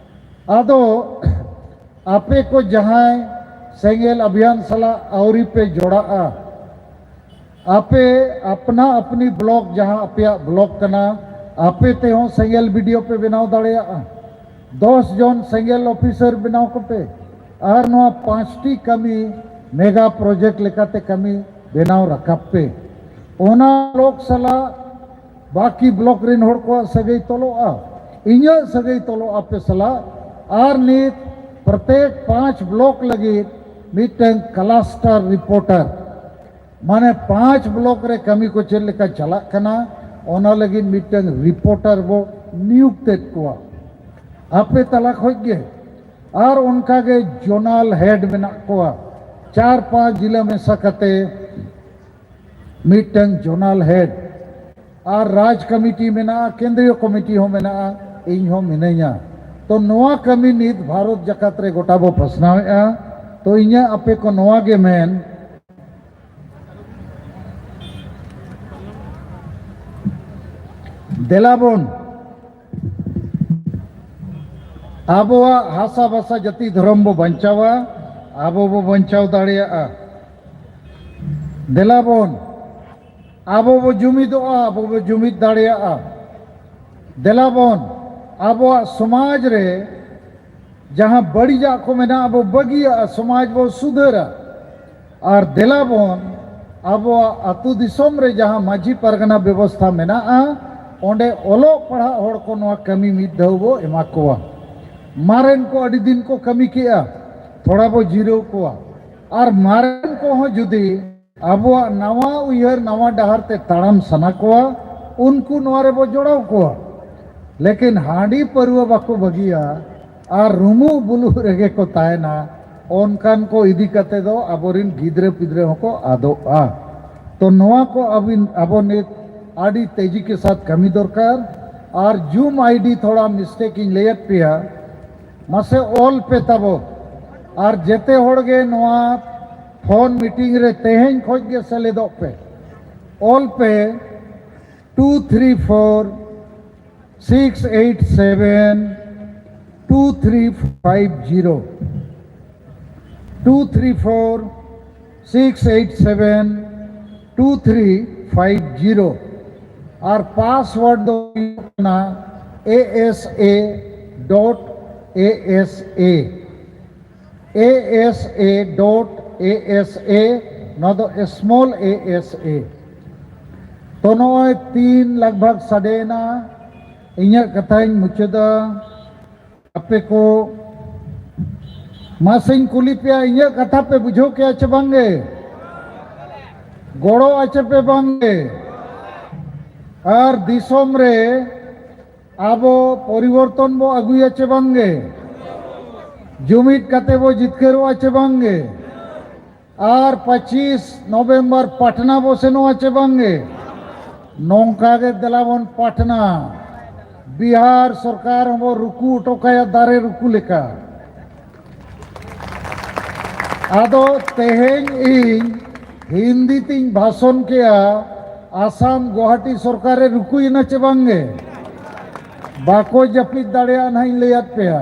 ᱟᱫᱚ ᱟᱯᱮ ᱠᱚ ᱡᱟᱦᱟᱸᱭ ᱥᱮᱸᱜᱮᱞ ᱚᱵᱷᱤᱭᱟᱱ ᱥᱟᱞᱟᱜ ᱟᱹᱣᱨᱤ ᱯᱮ ᱡᱚᱲᱟᱜᱼᱟ, ᱟᱯᱮ ᱟᱯᱱᱟ ᱟᱯᱱᱤ ᱵᱞᱚᱠ, ᱡᱟᱦᱟᱸ ᱟᱯᱮᱭᱟᱜ ᱵᱞᱚᱠ ᱠᱟᱱᱟ, ᱟᱯᱮ ᱛᱮᱦᱚᱸ ᱥᱮᱸᱜᱮᱞ ᱵᱤᱰᱤᱳ ᱯᱮ ᱵᱮᱱᱟᱣ ᱫᱟᱲᱮᱭᱟᱜᱼᱟ᱾ ᱫᱚᱥ ᱡᱚᱱ ᱥᱮᱸᱜᱮᱞ ᱚᱯᱷᱤᱥᱟᱨ ᱵᱮᱱᱟᱣ ᱠᱚᱯᱮ ᱟᱨ ᱱᱚᱣᱟ ᱯᱟᱸᱪᱴᱤ ᱠᱟᱹᱢᱤ ᱢᱮᱜᱟ ᱯᱨᱚᱡᱮᱠᱴ ᱞᱮᱠᱟᱛᱮ ᱠᱟᱹᱢᱤ ᱵᱮᱱᱟᱣ ᱨᱟᱠᱟᱵ ᱯᱮ᱾ ᱚᱱᱟ ᱵᱞᱚᱠ ᱥᱟᱞᱟᱜ ᱵᱟᱹᱠᱤ ᱵᱞᱚᱠ ᱨᱮᱱ ᱦᱚᱲ ᱠᱚᱣᱟᱜ ᱥᱟᱹᱜᱟᱹᱭ ᱛᱚᱞᱚᱜᱼᱟ, ᱤᱧᱟᱹᱜ ᱥᱟᱹᱜᱟᱹᱭ ᱛᱚᱞᱚᱜᱼᱟ ᱟᱯᱮ ᱥᱟᱞᱟᱜ᱾ ᱟᱨ ᱱᱤᱛ ᱯᱨᱚᱛᱮᱠ ᱯᱟᱸᱪ ᱵᱞᱚᱠ ᱞᱟᱹᱜᱤᱫ ᱢᱤᱫᱴᱟᱝ ᱠᱞᱟᱥᱴᱟᱨ ᱨᱤᱯᱳᱨᱴᱟᱨ, ᱢᱟᱱᱮ ᱯᱟᱸᱪ ᱵᱞᱚᱠ ᱨᱮ ᱠᱟᱹᱢᱤ ᱠᱚ ᱪᱮᱫ ᱞᱮᱠᱟ ᱪᱟᱞᱟᱜ ᱠᱟᱱᱟ, ᱚᱱᱟ ᱞᱟᱹᱜᱤᱫ ᱢᱤᱫᱴᱟᱝ ᱨᱤᱯᱳᱨᱴᱟᱨ ᱵᱚ ᱱᱤᱭᱩᱠᱛᱮᱫ ᱠᱚᱣᱟ ᱟᱯᱮ ᱛᱟᱞᱟ ᱠᱷᱚᱡ ᱜᱮ᱾ ᱟᱨ ᱚᱱᱠᱟᱜᱮ ᱡᱳᱱᱟᱞ ᱦᱮᱰ ᱢᱮᱱᱟᱜ ᱠᱚᱣᱟ, ᱪᱟᱨ ᱯᱟᱸᱪ ᱡᱤᱞᱟᱹ ᱢᱮᱥᱟ ᱠᱟᱛᱮ ᱢᱤᱫᱴᱟᱝ ᱡᱳᱱᱟᱞ ᱦᱮᱰ᱾ ᱟᱨ ᱨᱟᱡᱽ ᱠᱚᱢᱤᱴᱤ ᱢᱮᱱᱟᱜᱼᱟ, ᱠᱮᱱᱫᱨᱤᱭᱚ ᱠᱚᱢᱤᱴᱤ ᱦᱚᱸ ᱢᱮᱱᱟᱜᱼᱟ, ᱤᱧ ᱦᱚᱸ ᱢᱤᱱᱟᱹᱧᱟ᱾ ᱛᱚ ᱱᱚᱣᱟ ᱠᱟᱹᱢᱤ ᱱᱤᱛ ᱵᱷᱟᱨᱚᱛ ᱡᱟᱠᱟᱛ ᱨᱮ ᱜᱚᱴᱟ ᱵᱚ ᱯᱟᱥᱱᱟᱣᱮᱫᱼᱟ᱾ ᱛᱚ ᱤᱧᱟᱹᱜ ᱟᱯᱮ ᱠᱚ ᱱᱚᱣᱟ ᱜᱮ ᱢᱮᱱ, ᱫᱮᱞᱟ ᱵᱚᱱ ᱟᱵᱚᱣᱟᱜ ᱦᱟᱥᱟ ᱵᱷᱟᱥᱟ ᱡᱟᱹᱛᱤ ᱫᱷᱚᱨᱚᱢ ᱵᱚ ᱵᱟᱧᱪᱟᱣᱟ, ᱟᱵᱚ ᱵᱚ ᱵᱟᱧᱪᱟᱣ ᱫᱟᱲᱮᱭᱟᱜᱼᱟ᱾ ᱫᱮᱞᱟ ᱵᱚᱱ ᱟᱵᱚ ᱵᱚ ᱡᱩᱢᱤᱫᱚᱜᱼᱟ, ᱟᱵᱚ ᱵᱚ ᱡᱩᱢᱤᱫ ᱫᱟᱲᱮᱭᱟᱜᱼᱟ᱾ ᱫᱮᱞᱟ ᱵᱚᱱ ᱟᱵᱚᱣᱟᱜ ᱥᱚᱢᱟᱡᱽ ᱨᱮ ᱡᱟᱦᱟᱸ ᱵᱟᱹᱲᱤᱡᱟᱜ ᱠᱚ ᱢᱮᱱᱟᱜᱼᱟ, ᱵᱚ ᱵᱟᱹᱜᱤᱭᱟᱜᱼᱟ, ᱥᱚᱢᱟᱡᱽ ᱵᱚ ᱥᱩᱫᱷᱟᱹᱨᱟ᱾ ᱟᱨ ᱫᱮᱞᱟ ᱵᱚᱱ ᱟᱵᱚᱣᱟᱜ ᱟᱹᱛᱩ ᱫᱤᱥᱚᱢ ᱨᱮ ᱡᱟᱦᱟᱸ ᱢᱟᱹᱡᱷᱤ ᱯᱟᱨᱜᱟᱱᱟ ᱵᱮᱵᱚᱥᱛᱷᱟ ᱢᱮᱱᱟᱜᱼᱟ, ᱚᱸᱰᱮ ᱚᱞᱚᱜ ᱯᱟᱲᱦᱟᱜ ᱦᱚᱲ ᱠᱚ ᱱᱚᱣᱟ ᱠᱟᱹᱢᱤ ᱢᱤᱫ ᱫᱷᱟᱣ ᱵᱚ ᱮᱢᱟ ᱠᱚᱣᱟ᱾ ᱢᱟᱨᱮᱱ ᱠᱚ ᱟᱹᱰᱤ ᱫᱤᱱ ᱠᱚ ᱠᱟᱹᱢᱤ ᱠᱮᱜᱼᱟ, ᱛᱷᱚᱲᱟ ᱵᱚ ᱡᱤᱨᱟᱹᱣ ᱠᱚᱣᱟ᱾ ᱟᱨ ᱢᱟᱨᱮᱱ ᱠᱚᱦᱚᱸ ᱡᱩᱫᱤ ᱟᱵᱚᱣᱟᱜ ᱱᱟᱣᱟ ᱩᱭᱦᱟᱹᱨ, ᱱᱟᱣᱟ ᱰᱟᱦᱟᱨ ᱛᱮ ᱛᱟᱲᱟᱢ ᱥᱟᱱᱟ ᱠᱚᱣᱟ, ᱩᱱᱠᱩ ᱱᱚᱣᱟ ᱨᱮᱵᱚ ᱡᱚᱲᱟᱣ ᱠᱚᱣᱟ᱾ ᱞᱮᱠᱤᱱ ᱦᱟᱺᱰᱤ ᱯᱟᱹᱨᱣᱟᱹ ᱵᱟᱠᱚ ᱵᱟᱹᱜᱤᱭᱟ ᱟᱨ ᱨᱩᱢᱩᱜ ᱵᱩᱞᱩᱜ ᱨᱮᱜᱮ ᱠᱚ ᱛᱟᱦᱮᱱᱟ, ᱚᱱᱠᱟᱱ ᱠᱚ ᱤᱫᱤ ᱠᱟᱛᱮ ᱫᱚ ᱟᱵᱚᱨᱤᱱ ᱜᱤᱫᱽᱨᱟᱹ ᱯᱤᱫᱽᱨᱟᱹ ᱦᱚᱸᱠᱚ ᱟᱫᱚᱜᱼᱟ᱾ ᱛᱚ ᱱᱚᱣᱟ ᱠᱚ ᱟᱹᱵᱤᱱ, ᱟᱵᱚ ᱱᱤᱛ ᱟᱹᱰᱤ ᱛᱮᱡᱤ ᱠᱮ ᱥᱟᱛ ᱠᱟᱹᱢᱤ ᱫᱚᱨᱠᱟᱨ᱾ ᱟᱨ ᱡᱩᱢ ᱟᱭᱰᱤ ᱛᱷᱚᱲᱟ ᱢᱤᱥᱴᱮᱠ ᱤᱧ ᱞᱟᱹᱭᱟᱫ ᱯᱮᱭᱟ, ᱢᱟᱥᱮ ᱚᱞ ᱯᱮ ᱛᱟᱵᱚ᱾ ᱟᱨ ᱡᱮᱛᱮ ᱦᱚᱲ ᱜᱮ ᱱᱚᱣᱟ ᱯᱷᱳᱱ ᱢᱤᱴᱤᱝ ᱨᱮ ᱛᱮᱦᱮᱧ ᱠᱷᱚᱡ ᱜᱮ ᱥᱮᱞᱮᱫᱚᱜ ᱯᱮ᱾ ᱚᱞ ᱯᱮ two three four six eight seven two three five zero, two three four six eight seven two three five zero ᱟᱨ ᱯᱟᱥᱣᱟᱨᱰ ᱫᱚ ᱦᱩᱭᱩᱜ ᱠᱟᱱᱟ A S A dot A S A, A S A dot A S A, ᱱᱚᱣᱟ ᱫᱚ small A S A᱾ ᱛᱚ ᱱᱚᱜᱼᱚᱭ ᱛᱤᱱ ᱞᱟᱜᱽ ᱵᱷᱟᱜᱽ ᱥᱟᱰᱮᱭᱮᱱᱟ, ᱤᱧᱟᱹᱜ ᱠᱟᱛᱷᱟᱧ ᱢᱩᱪᱟᱹᱫᱟ᱾ ᱟᱯᱮ ᱠᱚ, ᱢᱟᱥᱮᱧ ᱠᱩᱞᱤ ᱯᱮᱭᱟ, ᱤᱧᱟᱹᱜ ᱠᱟᱛᱷᱟ ᱯᱮ ᱵᱩᱡᱷᱟᱹᱣ ᱠᱮᱭᱟ ᱪᱮ ᱵᱟᱝᱜᱮ? ᱜᱚᱲᱚ ᱟᱪᱮ ᱯᱮ ᱵᱟᱝᱜᱮ? ᱟᱨ ᱫᱤᱥᱚᱢ ᱨᱮ ᱟᱵᱚ ᱯᱚᱨᱤᱵᱚᱨᱛᱚᱱ ᱵᱚ ᱟᱹᱜᱩᱭᱟ ᱪᱮ ᱵᱟᱝᱜᱮ? ᱡᱩᱢᱤᱫ ᱠᱟᱛᱮ ᱵᱚ ᱡᱤᱛᱠᱟᱹᱨᱚᱜᱼᱟ ᱪᱮ ᱵᱟᱝᱜᱮ? ᱟᱨ ᱯᱚᱸᱪᱤᱥ ᱱᱚᱵᱷᱮᱢᱵᱚᱨ ᱯᱟᱴᱱᱟ ᱵᱚ ᱥᱮᱱᱚᱜᱼᱟ ᱪᱮ ᱵᱟᱝᱜᱮ? ᱱᱚᱝᱠᱟ ᱜᱮ ᱫᱮᱞᱟ ᱵᱚᱱ ᱯᱟᱴᱱᱟ᱾ ᱵᱤᱦᱟᱨ ᱥᱚᱨᱠᱟᱨ ᱦᱚᱸᱵᱚ ᱨᱩᱠᱩ ᱦᱚᱴᱚ ᱠᱟᱭᱟ ᱫᱟᱨᱮ ᱨᱩᱠᱩ ᱞᱮᱠᱟ᱾ ᱟᱫᱚ ᱛᱮᱦᱮᱧ ᱤᱧ ᱦᱤᱱᱫᱤ ᱛᱤᱧ ᱵᱷᱟᱥᱚᱱ ᱠᱮᱜᱼᱟ, ᱟᱥᱟᱢ ᱜᱩᱣᱟᱦᱟᱴᱤ ᱥᱚᱨᱠᱟᱨᱮ ᱨᱩᱠᱩᱭᱮᱱᱟ ᱪᱮ ᱵᱟᱝᱜᱮ? ᱵᱟᱠᱚ ᱡᱟᱹᱯᱤᱫ ᱫᱟᱲᱮᱭᱟᱜᱼᱟ ᱱᱟᱦᱟᱜ ᱤᱧ ᱞᱟᱹᱭᱟᱫ ᱯᱮᱭᱟ᱾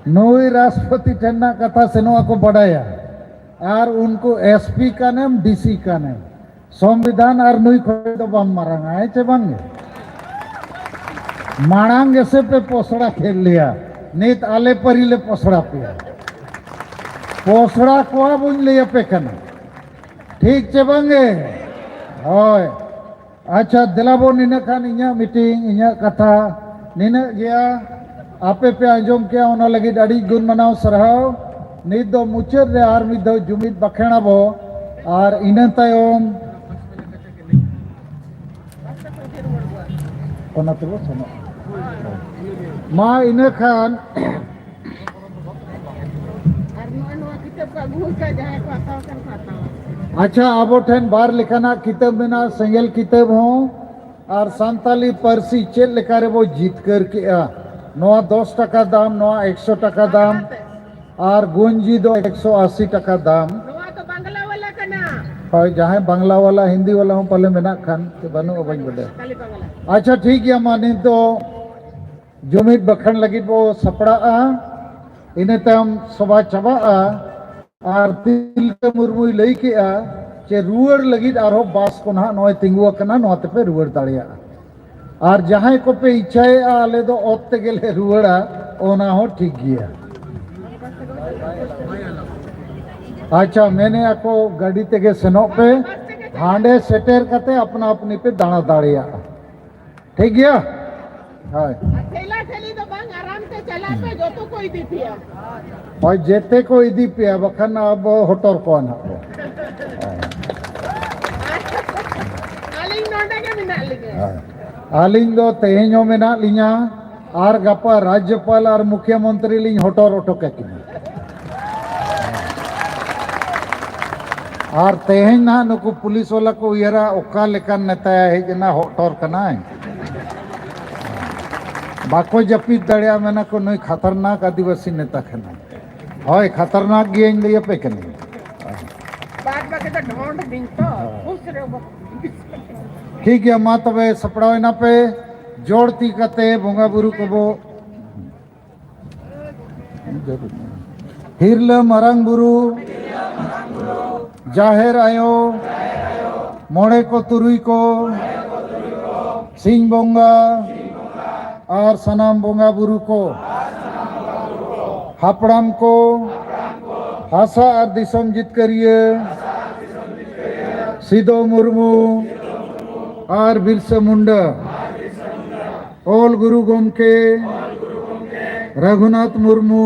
ᱱᱩᱭ ᱨᱟᱥᱴᱨᱚᱯᱚᱛᱤ ᱴᱷᱮᱱ ᱱᱟᱜ ᱠᱟᱛᱷᱟ ᱥᱮᱱᱚᱜ ᱟᱠᱚ ᱵᱟᱰᱟᱭᱟ᱾ ᱟᱨ ᱩᱱᱠᱩ S P ᱠᱟᱱᱮᱢ, D C ᱠᱟᱱᱮᱢ, ᱥᱚᱝᱵᱤᱫᱷᱟᱱ ᱟᱨ ᱱᱩᱭ ᱠᱷᱚᱱ ᱫᱚ ᱵᱟᱢ ᱢᱟᱨᱟᱝᱟ, ᱦᱮᱸ ᱪᱮ ᱵᱟᱝ? ᱢᱟᱲᱟᱝ ᱜᱮᱥᱮ ᱯᱮ ᱯᱚᱥᱲᱟ ᱠᱮᱫ ᱞᱮᱭᱟ, ᱱᱤᱛ ᱟᱞᱮ ᱯᱟᱹᱨᱤ ᱞᱮ ᱯᱚᱥᱲᱟ ᱯᱮᱭᱟ᱾ ᱯᱚᱥᱲᱟ ᱠᱚᱣᱟ ᱵᱚᱱ ᱞᱟᱹᱭ ᱟᱯᱮ ᱠᱟᱱᱟ, ᱴᱷᱤᱠ ᱪᱮ ᱵᱟᱝᱜᱮ? ᱦᱳᱭ᱾ ᱟᱪᱪᱷᱟ, ᱫᱮᱞᱟ ᱵᱚᱱ ᱱᱤᱱᱟᱹᱜ ᱠᱷᱟᱱ ᱤᱧᱟᱹᱜ ᱢᱤᱴᱤᱝ, ᱤᱧᱟᱹᱜ ᱠᱟᱛᱷᱟ ᱱᱤᱱᱟᱹᱜ ᱜᱮᱭᱟ᱾ ᱟᱯᱮ ᱯᱮ ᱟᱸᱡᱚᱢ ᱠᱮᱭᱟ, ᱚᱱᱟ ᱞᱟᱹᱜᱤᱫ ᱟᱹᱰᱤ ᱜᱩᱱ ᱢᱟᱱᱟᱣ ᱥᱟᱨᱦᱟᱣ᱾ ᱱᱤᱛ ᱫᱚ ᱢᱩᱪᱟᱹᱫ ᱨᱮ ᱟᱨ ᱢᱤᱫ ᱫᱷᱟᱣ ᱡᱩᱢᱤᱫ ᱵᱟᱠᱷᱮᱲ ᱟᱵᱚ, ᱟᱨ ᱤᱱᱟᱹ ᱛᱟᱭᱚᱢ ᱚᱱᱟ ᱛᱮᱵᱚ ᱥᱮᱱᱚᱜᱼᱟ᱾ ᱢᱟ ᱤᱱᱟᱹ ᱠᱷᱟᱱ ᱟᱨ ᱱᱚᱜᱼᱚᱭ ᱱᱚᱣᱟ ᱠᱤᱛᱟᱹᱵ ᱠᱚ ᱟᱹᱜᱩ ᱟᱠᱟᱫ, ᱡᱟᱦᱟᱸᱭ ᱠᱚ ᱦᱟᱛᱟᱣ ᱠᱷᱟᱱ ᱠᱚ ᱦᱟᱛᱟᱣᱟ᱾ ᱟᱪᱪᱷᱟ, ᱟᱵᱚ ᱴᱷᱮᱱ ᱵᱟᱨ ᱞᱮᱠᱟᱱᱟᱜ ᱠᱤᱛᱟᱹᱵ ᱢᱮᱱᱟᱜᱼᱟ, ᱥᱮᱸᱜᱮᱞ ᱠᱤᱛᱟᱹᱵ ᱦᱚᱸ ᱟᱨ ᱥᱟᱱᱛᱟᱞᱤ ᱯᱟᱹᱨᱥᱤ ᱪᱮᱫ ᱞᱮᱠᱟ ᱨᱮᱵᱚ ᱡᱤᱛᱠᱟᱹᱨ ᱠᱮᱜᱼᱟ᱾ ᱱᱚᱣᱟ ᱫᱚᱥ ᱴᱟᱠᱟ ᱫᱟᱢ, ᱱᱚᱣᱟ ᱮᱠᱥᱚ ᱴᱟᱠᱟ ᱫᱟᱢ, ᱟᱨ ᱜᱚᱧᱡᱤ ᱫᱚ ᱮᱠᱥᱚ ᱟᱥᱤ ᱴᱟᱠᱟ ᱫᱟᱢ᱾ ᱱᱚᱣᱟ ᱫᱚ ᱵᱟᱝᱞᱟ ᱣᱟᱞᱟ ᱠᱟᱱᱟ᱾ ᱦᱳᱭ, ᱡᱟᱦᱟᱸᱭ ᱵᱟᱝᱞᱟ ᱣᱟᱞᱟ, ᱦᱤᱱᱫᱤ ᱣᱟᱞᱟ ᱦᱚᱸ ᱯᱟᱞᱮ ᱢᱮᱱᱟᱜ ᱠᱷᱟᱱ, ᱥᱮ ᱵᱟᱹᱱᱩᱜᱼᱟ, ᱵᱟᱹᱧ ᱵᱟᱰᱟᱭᱟ᱾ ᱠᱷᱟᱹᱞᱤ ᱵᱟᱝᱞᱟ᱾ ᱟᱪᱪᱷᱟ, ᱴᱷᱤᱠ ᱜᱮᱭᱟ, ᱢᱟ ᱱᱤᱛ ᱫᱚ ᱡᱩᱢᱤᱫ ᱵᱟᱠᱷᱟᱱ ᱞᱟᱹᱜᱤᱫ ᱵᱚ ᱥᱟᱯᱲᱟᱜᱼᱟ, ᱤᱱᱟᱹ ᱛᱟᱭᱚᱢ ᱥᱚᱵᱷᱟ ᱪᱟᱵᱟᱜᱼᱟ᱾ ᱟᱨ ᱛᱤᱞᱠᱟᱹ ᱢᱩᱨᱢᱩᱭ ᱞᱟᱹᱭ ᱠᱮᱜᱼᱟ, ᱪᱮ ᱨᱩᱣᱟᱹᱲ ᱞᱟᱹᱜᱤᱫ ᱟᱨᱦᱚᱸ ᱵᱟᱥ ᱠᱚ ᱱᱟᱦᱟᱜ ᱱᱚᱜᱼᱚᱭ ᱛᱤᱸᱜᱩ ᱟᱠᱟᱱᱟ, ᱱᱚᱣᱟ ᱛᱮᱯᱮ ᱨᱩᱣᱟᱹᱲ ᱫᱟᱲᱮᱭᱟᱜᱼᱟ᱾ ᱟᱨ ᱡᱟᱦᱟᱸᱭ ᱠᱚᱯᱮ ᱤᱪᱪᱷᱟᱭᱮᱫᱼᱟ ᱟᱞᱮ ᱫᱚ ᱚᱛ ᱛᱮᱜᱮ ᱞᱮ ᱨᱩᱣᱟᱹᱲᱟ, ᱚᱱᱟ ᱦᱚᱸ ᱴᱷᱤᱠ ᱜᱮᱭᱟ᱾ ᱟᱪᱪᱷᱟ, ᱢᱮᱱᱮᱫᱼᱟ ᱠᱚ ᱜᱟᱹᱰᱤ ᱛᱮᱜᱮ ᱥᱮᱱᱚᱜ ᱯᱮ, ᱦᱟᱸᱰᱮ ᱥᱮᱴᱮᱨ ᱠᱟᱛᱮ ᱟᱯᱱᱟ ᱟᱯᱱᱤ ᱯᱮ ᱫᱟᱬᱟ ᱫᱟᱲᱮᱭᱟᱜᱼᱟ᱾ ᱴᱷᱤᱠ ᱜᱮᱭᱟ? ᱦᱳᱭ᱾ ᱟᱨ ᱴᱷᱮᱞᱟ ᱴᱷᱮᱞᱤ ᱫᱚ ᱵᱟᱝ, ᱟᱨᱟᱢ ᱛᱮ ᱪᱟᱞᱟᱜ ᱯᱮ, ᱡᱚᱛᱚ ᱠᱚ ᱤᱫᱤ ᱯᱮᱭᱟ᱾ ᱦᱳᱭ, ᱡᱮᱛᱮ ᱠᱚ ᱤᱫᱤ ᱯᱮᱭᱟ, ᱵᱟᱠᱷᱟᱱ ᱟᱵᱚ ᱦᱚᱴᱚᱨ ᱠᱚᱣᱟ ᱱᱟᱦᱟᱜ ᱵᱚ᱾ ᱟᱹᱞᱤᱧ ᱱᱚᱰᱮ ᱜᱮ ᱢᱮᱱᱟᱜ ᱞᱤᱧᱟ᱾ ᱦᱳᱭ᱾ ᱟᱹᱞᱤᱧ ᱫᱚ ᱛᱮᱦᱮᱧ ᱦᱚᱸ ᱢᱮᱱᱟᱜ ᱞᱤᱧᱟ, ᱟᱨ ᱜᱟᱯᱟ ᱨᱟᱡᱽᱡᱚᱯᱟᱞ ᱟᱨ ᱢᱩᱠᱷᱭᱟᱹ ᱢᱚᱱᱛᱨᱤ ᱞᱤᱧ ᱦᱚᱴᱚᱨ ᱚᱴᱚ ᱠᱟᱠᱤᱱᱟ᱾ ᱟᱨ ᱛᱮᱦᱮᱧ ᱱᱟᱦᱟᱜ ᱱᱩᱠᱩ ᱯᱩᱞᱤᱥ ᱵᱟᱞᱟ ᱠᱚ ᱩᱭᱦᱟᱹᱨᱟ, ᱚᱠᱟ ᱞᱮᱠᱟᱱ ᱱᱮᱛᱟᱭ ᱦᱮᱡ ᱮᱱᱟ, ᱦᱚᱴᱚᱨ ᱠᱟᱱᱟᱭ᱾ ᱵᱟᱠᱚ ᱡᱟᱹᱯᱤᱫ ᱫᱟᱲᱮᱭᱟᱜᱼᱟ, ᱢᱮᱱᱟ ᱠᱚ, "ᱱᱩᱭ ᱠᱷᱟᱛᱟᱨᱱᱟᱠ ᱟᱹᱫᱤᱵᱟᱹᱥᱤ ᱱᱮᱛᱟ ᱠᱟᱱᱟᱭ᱾" ᱦᱳᱭ, ᱠᱷᱟᱛᱟᱨᱱᱟᱠ ᱜᱮᱭᱟᱧ ᱞᱟᱹᱭ ᱟᱯᱮ ᱠᱟᱹᱱᱟᱹᱧ᱾ ᱵᱟᱫ ᱵᱟᱹᱠᱤ ᱫᱚ ᱰᱷᱚᱸᱰ ᱵᱤᱧ ᱛᱚ, ᱦᱳᱭ᱾ ᱩᱥ ᱨᱮ ᱵᱚ- ᱴᱷᱤᱠ ᱜᱮᱭᱟ, ᱢᱟ ᱛᱚᱵᱮ ᱥᱟᱯᱲᱟᱣ ᱮᱱᱟ ᱯᱮ, ᱡᱚᱲ ᱛᱤ ᱠᱟᱛᱮ ᱵᱚᱸᱜᱟ ᱵᱩᱨᱩ ᱠᱚᱵᱚ ᱦᱤᱨᱞᱟᱹ ᱢᱟᱨᱟᱝ ᱵᱩᱨᱩ, ᱡᱟᱦᱮᱨ ᱟᱭᱳ, ᱢᱚᱬᱮ ᱠᱚ ᱛᱩᱨᱩᱭ ᱠᱚ, ᱥᱤᱧ ᱵᱚᱸᱜᱟ ᱟᱨ ᱥᱟᱱᱟᱢ ᱵᱚᱸᱜᱟ ᱵᱩᱨᱩ ᱠᱚ, ᱦᱟᱯᱲᱟᱢ ᱠᱚ, ᱦᱟᱥᱟ ᱟᱨ ᱫᱤᱥᱚᱢ ᱡᱤᱛᱠᱟᱹᱨᱤᱭᱟᱹ ᱥᱤᱫᱚ ᱢᱩᱨᱢᱩ ᱟᱨ ᱵᱤᱨᱥᱟᱹ ᱢᱩᱱᱰᱟ, ᱚᱞ ᱜᱩᱨᱩ ᱜᱚᱢᱠᱮ ᱨᱟᱹᱜᱷᱩᱱᱟᱛᱷ ᱢᱩᱨᱢᱩ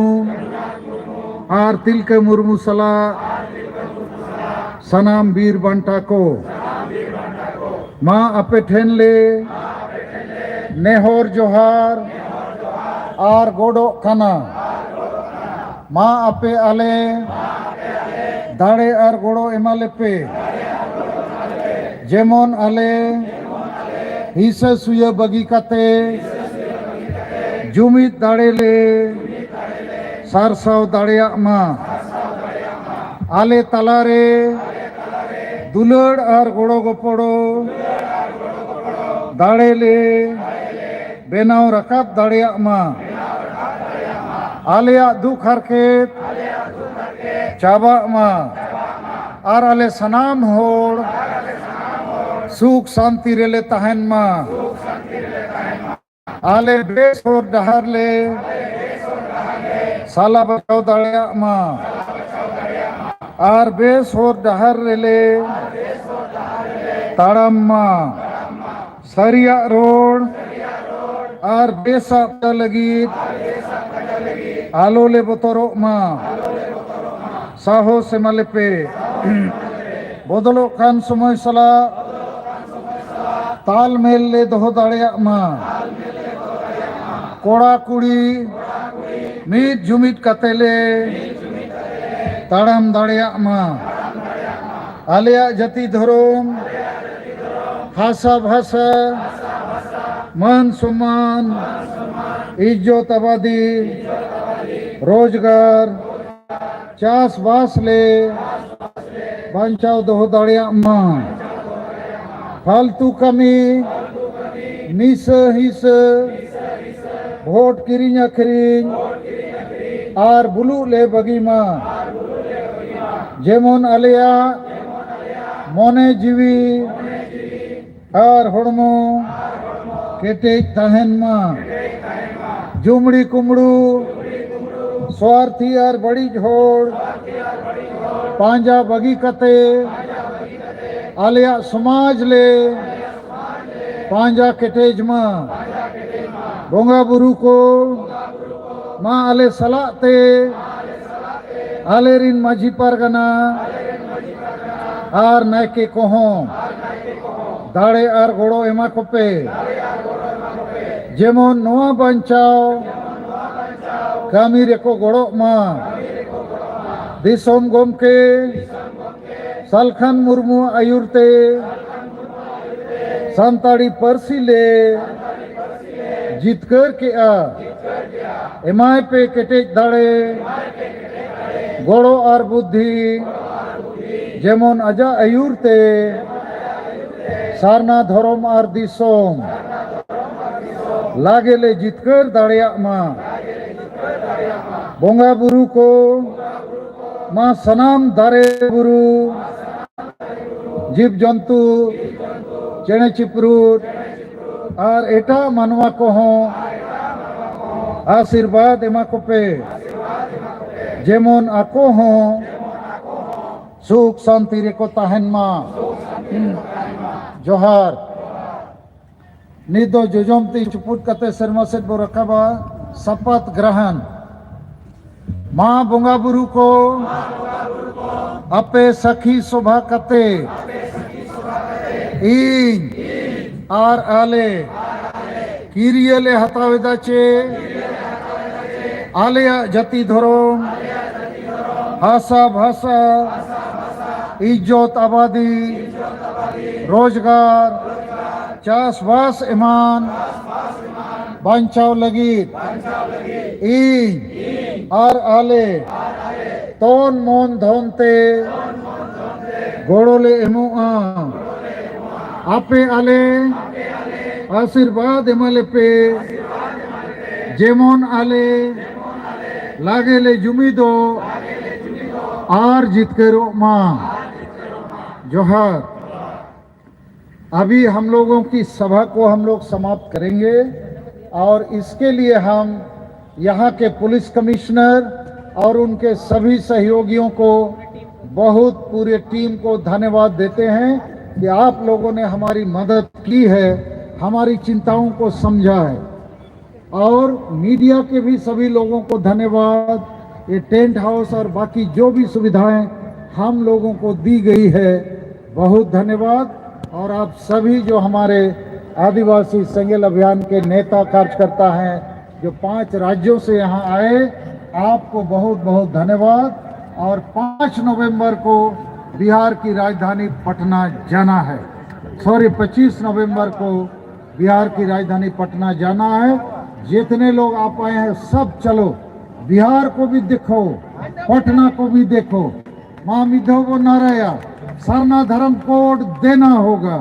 ᱟᱨ ᱛᱤᱞᱠᱟᱹ ᱢᱩᱨᱢᱩ ᱥᱟᱞᱟᱜ ᱥᱟᱱᱟᱢ ᱵᱤᱨ ᱵᱟᱱᱴᱟ ᱠᱚ, ᱢᱟ ᱟᱯᱮ ᱴᱷᱮᱱ ᱞᱮ ᱱᱮᱦᱚᱨ ᱡᱚᱦᱟᱨ ᱟᱨ ᱜᱚᱰᱚᱜ ᱠᱟᱱᱟ᱾ ᱢᱟ ᱟᱯᱮ ᱟᱞᱮ ᱫᱟᱲᱮ ᱟᱨ ᱜᱚᱲᱚ ᱮᱢᱟ ᱞᱮᱯᱮ, ᱡᱮᱢᱚᱱ ᱟᱞᱮ ᱦᱤᱥᱟᱹ ᱥᱩᱭᱟᱹ ᱵᱟᱹᱜᱤ ᱠᱟᱛᱮ ᱡᱩᱢᱤᱫ ᱫᱟᱲᱮ ᱞᱮ ᱥᱟᱨᱥᱟᱣ ᱫᱟᱲᱮᱭᱟᱜ ᱢᱟ᱾ ᱟᱞᱮ ᱛᱟᱞᱟᱨᱮ ᱫᱩᱞᱟᱹᱲ ᱟᱨ ᱜᱚᱲᱚ ᱜᱚᱯᱚᱲᱚ ᱫᱟᱲᱮ ᱞᱮ ᱵᱮᱱᱟᱣ ᱨᱟᱠᱟᱵ ᱫᱟᱲᱮᱭᱟᱜ ᱢᱟ᱾ ᱟᱞᱮᱭᱟᱜ ᱫᱩᱠ ᱦᱟᱨᱠᱮᱛ ᱪᱟᱵᱟᱜ ᱢᱟ᱾ ᱟᱨ ᱟᱞᱮ ᱥᱟᱱᱟᱢ ᱦᱚᱲ ᱥᱩᱠ ᱥᱟᱱᱛᱤ ᱨᱮᱞᱮ ᱛᱟᱦᱮᱱ ᱢᱟ᱾ ᱟᱞᱮ ᱵᱮᱥ ᱦᱚᱨ ᱰᱟᱦᱟᱨ ᱞᱮ ᱥᱟᱞᱟ ᱵᱟᱪᱷᱟᱣ ᱫᱟᱲᱮᱭᱟᱜ ᱢᱟ ᱟᱨ ᱵᱮᱥ ᱦᱚᱨ ᱰᱟᱦᱟᱨ ᱨᱮᱞᱮ ᱛᱟᱲᱟᱢ ᱢᱟ᱾ ᱥᱟᱹᱨᱤᱭᱟᱜ ᱨᱚᱲ ᱟᱨ ᱵᱮᱥᱟᱜ ᱠᱟᱛᱷᱟ ᱞᱟᱹᱜᱤᱫ ᱟᱞᱚ ᱞᱮ ᱵᱚᱛᱚᱨᱚᱜ ᱢᱟ᱾ ᱥᱟᱦᱚᱥ ᱮᱢᱟ ᱞᱮᱯᱮ᱾ ᱵᱚᱫᱚᱞᱚᱜ ᱠᱟᱱ ᱥᱚᱢᱚᱭ ᱥᱟᱞᱟᱜ ᱛᱟᱞᱢᱮᱞ ᱞᱮ ᱫᱚᱦᱚ ᱫᱟᱲᱮᱭᱟᱜ ᱢᱟ᱾ ᱠᱚᱲᱟ ᱠᱩᱲᱤ ᱢᱤᱫ ᱡᱩᱢᱤᱫ ᱠᱟᱛᱮ ᱞᱮ ᱛᱟᱲᱟᱢ ᱫᱟᱲᱮᱭᱟᱜ ᱢᱟ᱾ ᱟᱞᱮᱭᱟᱜ ᱡᱟᱹᱛᱤ ᱫᱷᱚᱨᱚᱢ, ᱦᱟᱥᱟ ᱵᱷᱟᱥᱟ, ᱢᱟᱹᱱ ᱥᱚᱢᱢᱟᱱ, ᱤᱡᱽᱡᱚᱛ ᱟᱵᱟᱫᱤ, ᱨᱳᱡᱽᱜᱟᱨ, ᱪᱟᱥᱵᱟᱥ ᱞᱮ ᱵᱟᱧᱪᱟᱣ ᱫᱚᱦᱚ ᱫᱟᱲᱮᱭᱟᱜ ᱢᱟ᱾ ᱯᱷᱟᱞᱛᱩ ᱠᱟᱹᱢᱤ, ᱱᱤᱥᱟᱹ ᱦᱤᱥᱟᱹ, ᱵᱷᱳᱴ ᱠᱤᱨᱤᱧ ᱟᱹᱠᱷᱨᱤᱧ ᱟᱨ ᱵᱩᱞᱩᱜ ᱞᱮ ᱵᱟᱹᱜᱤ ᱢᱟ᱾ ᱡᱮᱢᱚᱱ ᱟᱞᱮᱭᱟᱜ ᱢᱚᱱᱮ ᱡᱤᱣᱤ ᱟᱨ ᱦᱚᱲᱢᱚ ᱠᱮᱴᱮᱡ ᱛᱟᱦᱮᱱ ᱢᱟ᱾ ᱡᱩᱢᱲᱤ ᱠᱩᱢᱲᱩ, ᱥᱣᱟᱨᱛᱷᱤ ᱟᱨ ᱵᱟᱹᱲᱤᱡ ᱦᱚᱲ ᱯᱟᱸᱡᱟ ᱵᱟᱹᱜᱤ ᱠᱟᱛᱮ ᱟᱞᱮᱭᱟᱜ ᱥᱚᱢᱟᱡᱽ ᱞᱮ ᱯᱟᱸᱡᱟ ᱠᱮᱴᱮᱡ ᱢᱟ᱾ ᱵᱚᱸᱜᱟ ᱵᱩᱨᱩ ᱠᱚ ᱢᱟ ᱟᱞᱮ ᱥᱟᱞᱟᱜ ᱛᱮ ᱟᱞᱮ ᱨᱤᱱ ᱢᱟᱹᱡᱷᱤ ᱯᱟᱨᱜᱟᱱᱟ ᱟᱨ ᱱᱟᱭᱠᱮ ᱠᱚᱦᱚᱸ ᱫᱟᱲᱮ ᱟᱨ ᱜᱚᱲᱚ ᱮᱢᱟ ᱠᱚᱯᱮ, ᱡᱮᱢᱚᱱ ᱱᱚᱣᱟ ᱵᱟᱧᱪᱟᱣ ᱠᱟᱹᱢᱤ ᱨᱮᱠᱚ ᱜᱚᱲᱚᱜ ᱢᱟ᱾ ᱫᱤᱥᱚᱢ ᱜᱚᱢᱠᱮ ᱥᱟᱞᱠᱷᱟᱱ ᱢᱩᱨᱢᱩ ᱟᱹᱭᱩᱨ ᱛᱮ ᱥᱟᱱᱛᱟᱲᱤ ᱯᱟᱹᱨᱥᱤ ᱞᱮ ᱡᱤᱛᱠᱟᱹᱨ ᱠᱮᱜᱼᱟ᱾ ᱮᱢᱟᱭ ᱯᱮ ᱠᱮᱴᱮᱡ ᱫᱟᱲᱮ, ᱜᱚᱲᱚ ᱟᱨ ᱵᱩᱫᱽᱫᱷᱤ, ᱡᱮᱢᱚᱱ ᱟᱡᱟᱜ ᱟᱹᱭᱩᱨ ᱛᱮ ᱥᱟᱨᱱᱟ ᱫᱷᱚᱨᱚᱢ ᱟᱨ ᱫᱤᱥᱚᱢ ᱞᱟᱜᱮ ᱞᱮ ᱡᱤᱛᱠᱟᱹᱨ ᱫᱟᱲᱮᱭᱟᱜ ᱢᱟ᱾ ᱵᱚᱸᱜᱟ ᱵᱩᱨᱩ ᱠᱚ ᱢᱟ ᱥᱟᱱᱟᱢ ᱫᱟᱨᱮ ᱵᱩᱨᱩ, ᱡᱤᱵᱽ ᱡᱚᱱᱛᱩ, ᱪᱮᱬᱮ ᱪᱤᱯᱨᱩᱫ ᱟᱨ ᱮᱴᱟᱜ ᱢᱟᱱᱣᱟ ᱠᱚᱦᱚᱸ ᱟᱥᱤᱨᱵᱟᱫᱽ ᱮᱢᱟ ᱠᱚᱯᱮ, ᱡᱮᱢᱚᱱ ᱟᱠᱚ ᱦᱚᱸ ᱥᱩᱠ ᱥᱟᱱᱛᱤ ᱨᱮᱠᱚ ᱛᱟᱦᱮᱱ ᱢᱟ᱾ ᱡᱚᱦᱟᱨ᱾ ᱱᱤᱛ ᱫᱚ ᱡᱚᱡᱚᱢ ᱛᱤ ᱪᱩᱯᱩᱫ ᱠᱟᱛᱮ ᱥᱮᱨᱢᱟ ᱥᱮᱫ ᱵᱚ ᱨᱟᱠᱟᱵᱟ᱾ ᱥᱟᱯᱟᱛ ᱜᱨᱟᱦᱟᱱ᱾ ᱢᱟ ᱵᱚᱸᱜᱟ ᱵᱩᱨᱩ ᱠᱚ, ᱟᱯᱮ ᱥᱟᱹᱠᱷᱤ ᱥᱚᱵᱷᱟ ᱠᱟᱛᱮ ᱤᱧ ᱟᱨ ᱟᱞᱮ ᱠᱤᱨᱤᱭᱟᱹ ᱞᱮ ᱦᱟᱛᱟᱣ ᱮᱫᱟ ᱪᱮ ᱟᱞᱮᱭᱟᱜ ᱡᱟᱹᱛᱤ ᱫᱷᱚᱨᱚᱢ, ᱦᱟᱥᱟ ᱵᱷᱟᱥᱟ, ᱤᱡᱽᱡᱚᱛ ᱟᱵᱟᱫᱤ, ᱨᱳᱡᱽᱜᱟᱨ, ᱪᱟᱥᱵᱟᱥ ᱮᱢᱟᱱ ᱵᱟᱧᱪᱟᱣ ᱞᱟᱹᱜᱤᱫ ᱤᱧ ᱟᱨ ᱟᱞᱮ ᱛᱚᱱ ᱢᱚᱱ ᱫᱷᱚᱱ ᱛᱮ ᱜᱚᱲᱚ ᱞᱮ ᱮᱢᱚᱜᱼᱟ᱾ ᱟᱯᱮ ᱟᱞᱮ ᱟᱥᱤᱨᱵᱟᱫᱽ ᱮᱢᱟ ᱞᱮᱯᱮ, ᱡᱮᱢᱚᱱ ᱟᱞᱮ ᱞᱟᱜᱮ ᱞᱮ ᱡᱩᱢᱤᱫᱚᱜ ᱟᱨ ᱡᱤᱛᱠᱟᱹᱨᱚᱜ ᱢᱟ᱾ ᱡᱚᱦᱟᱨ᱾ अभी हम लोगों की सभा को हम लोग समाप्त करेंगे और इसके लिए हम यहाँ के पुलिस कमिश्नर और उनके सभी सहयोगियों को बहुत, पूरे टीम को धन्यवाद देते हैं कि आप लोगों ने हमारी मदद की है, हमारी चिंताओं को समझा है। और मीडिया के भी सभी लोगों को धन्यवाद। ये टेंट हाउस और बाकी जो भी सुविधाएं हम लोगों को दी गई है, बहुत धन्यवाद। और आप सभी जो हमारे आदिवासी सेंगेल अभियान के नेता कार्यकर्ता हैं, जो पांच राज्यों से यहाँ आए, आपको बहुत बहुत धन्यवाद। और पाँच नवंबर को बिहार की राजधानी पटना जाना है, सॉरी, पच्चीस नवंबर को बिहार की राजधानी पटना जाना है। जितने लोग आप आए हैं, सब चलो, बिहार को भी देखो, पटना को भी देखो। माँ मिधो को नाराया, सरना धर्म कोड देना होगा,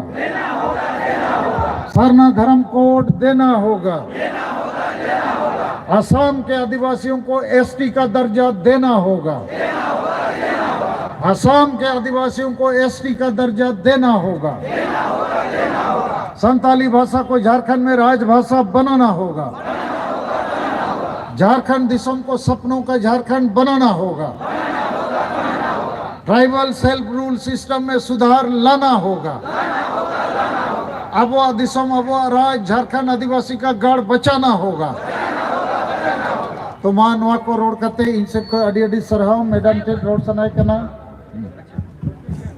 सरना धर्म कोड देना होगा, असम के आदिवासियों को एसटी का दर्जा देना होगा। असम के आदिवासियों को एसटी का दर्जा देना होगा। संताली भाषा को झारखंड में राजभाषा बनाना होगा। झारखंड दिसम को सपनों का झारखंड बनाना होगा। ट्राइबल सेल्फ रूल सिस्टम में सुधार लाना होगा। ᱟᱵᱚᱣᱟᱜ ᱫᱤᱥᱚᱢ, ᱟᱵᱚᱣᱟᱜ ᱨᱟᱡᱽ, ᱡᱷᱟᱲᱠᱷᱚᱸᱰ ᱟᱹᱫᱤᱵᱟᱹᱥᱤ ᱠᱟ ᱜᱟᱲ ᱵᱟᱪᱟᱱᱟ ᱦᱳᱜᱟ᱾ ᱛᱚ ᱢᱟ ᱱᱚᱣᱟ ᱠᱚ ᱨᱚᱲ ᱠᱟᱛᱮ ᱤᱧ ᱥᱮᱫ ᱠᱷᱚᱱ ᱟᱹᱰᱤ ᱟᱹᱰᱤ ᱥᱟᱨᱦᱟᱣ᱾ ᱢᱮᱰᱟᱢ ᱴᱷᱮᱱ ᱨᱚᱲ ᱥᱟᱱᱟᱭᱮ ᱠᱟᱱᱟ᱾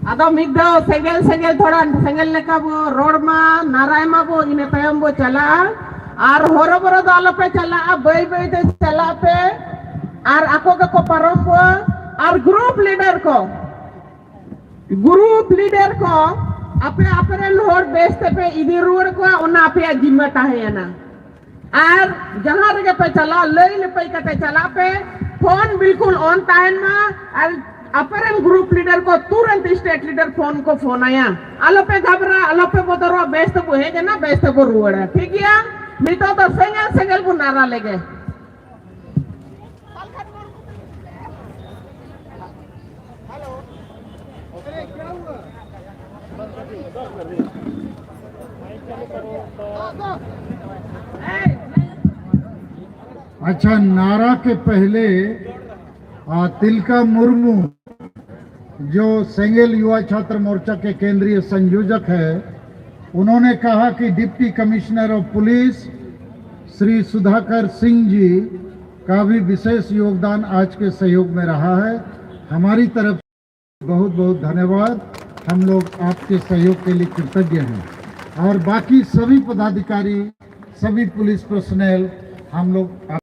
ᱟᱫᱚ ᱢᱤᱫ ᱫᱷᱟᱣ ᱥᱮᱸᱜᱮᱞ ᱥᱮᱸᱜᱮᱞ ᱛᱷᱚᱲᱟ ᱥᱮᱸᱜᱮᱞ ᱞᱮᱠᱟ ᱵᱚ ᱨᱚᱲ ᱢᱟ, ᱱᱟᱨᱟᱭ ᱢᱟᱵᱚ, ᱤᱱᱟᱹ ᱛᱟᱭᱚᱢ ᱵᱚ ᱪᱟᱞᱟᱜᱼᱟ᱾ ᱟᱨ ᱦᱚᱨᱚᱵᱚᱨᱚ ᱫᱚ ᱟᱞᱚᱯᱮ ᱪᱟᱞᱟᱜᱼᱟ, ᱵᱟᱹᱭ ᱵᱟᱹᱭ ᱛᱮ ᱪᱟᱞᱟᱜ ᱯᱮ᱾ ᱟᱨ ᱟᱠᱚ ᱜᱮᱠᱚ ᱯᱟᱨᱚᱢ ᱠᱚᱣᱟ᱾ ᱟᱨ ᱜᱨᱩᱯ ᱞᱤᱰᱟᱨ ᱠᱚ, ᱜᱨᱩᱯ ᱞᱤᱰᱟᱨ ᱠᱚ, ᱟᱯᱮ ᱟᱯᱮ ᱨᱮᱱ ᱦᱚᱲ ᱵᱮᱥ ᱛᱮᱯᱮ ᱤᱫᱤ ᱨᱩᱣᱟᱹᱲ ᱠᱚᱣᱟ, ᱚᱱᱟ ᱟᱯᱮᱭᱟᱜ ᱡᱤᱢᱢᱟᱹ ᱛᱟᱦᱮᱸᱭᱮᱱᱟ᱾ ᱟᱨ ᱡᱟᱦᱟᱸ ᱨᱮᱜᱮ ᱯᱮ ᱪᱟᱞᱟᱜ, ᱞᱟᱹᱭ ᱞᱟᱹᱯᱟᱹᱭ ᱠᱟᱛᱮ ᱪᱟᱞᱟᱜ ᱯᱮ᱾ ᱯᱷᱳᱱ ᱵᱤᱞᱠᱩᱞ ᱚᱱ ᱛᱟᱦᱮᱱ ᱢᱟ᱾ ᱟᱨ ᱟᱯᱮ ᱨᱮᱱ ᱜᱨᱩᱯ ᱞᱤᱰᱟᱨ ᱠᱚ ᱛᱩᱨᱟᱹᱱᱛ ᱥᱴᱮᱴ ᱞᱤᱰᱟᱨ ᱯᱷᱳᱱ ᱠᱚ ᱯᱷᱳᱱ ᱟᱭᱟ᱾ ᱟᱞᱚᱯᱮ ᱜᱷᱟᱵᱨᱟ, ᱟᱞᱚᱯᱮ ᱵᱚᱛᱚᱨᱚᱜ, ᱵᱮᱥ ᱛᱮᱵᱚ ᱦᱮᱡ ᱮᱱᱟ, ᱵᱮᱥ ᱛᱮᱵᱚ ᱨᱩᱣᱟᱹᱲᱟ᱾ ᱴᱷᱤᱠ ᱜᱮᱭᱟ? ᱱᱤᱛᱚᱜ ᱫᱚ ᱥᱮᱸᱜᱮᱞ ᱥᱮᱸᱜᱮᱞ ᱵᱚ ᱱᱟᱨᱟ ᱞᱮᱜᱮ᱾ अच्छा, नारा के पहले आ, तिलका मुर्मू, जो सेंगेल युवा छात्र मोर्चा के केंद्रीय संयोजक है, उन्होंने कहा कि deputy commissioner of police Shri Sudhakar Singh ji का भी विशेष योगदान आज के सहयोग में रहा है। हमारी तरफ बहुत बहुत धन्यवाद। हम लोग आपके सहयोग के लिए कृतज्ञ हैं। और बाकी सभी पदाधिकारी, सभी पुलिस पर्सनल, हम लोग आप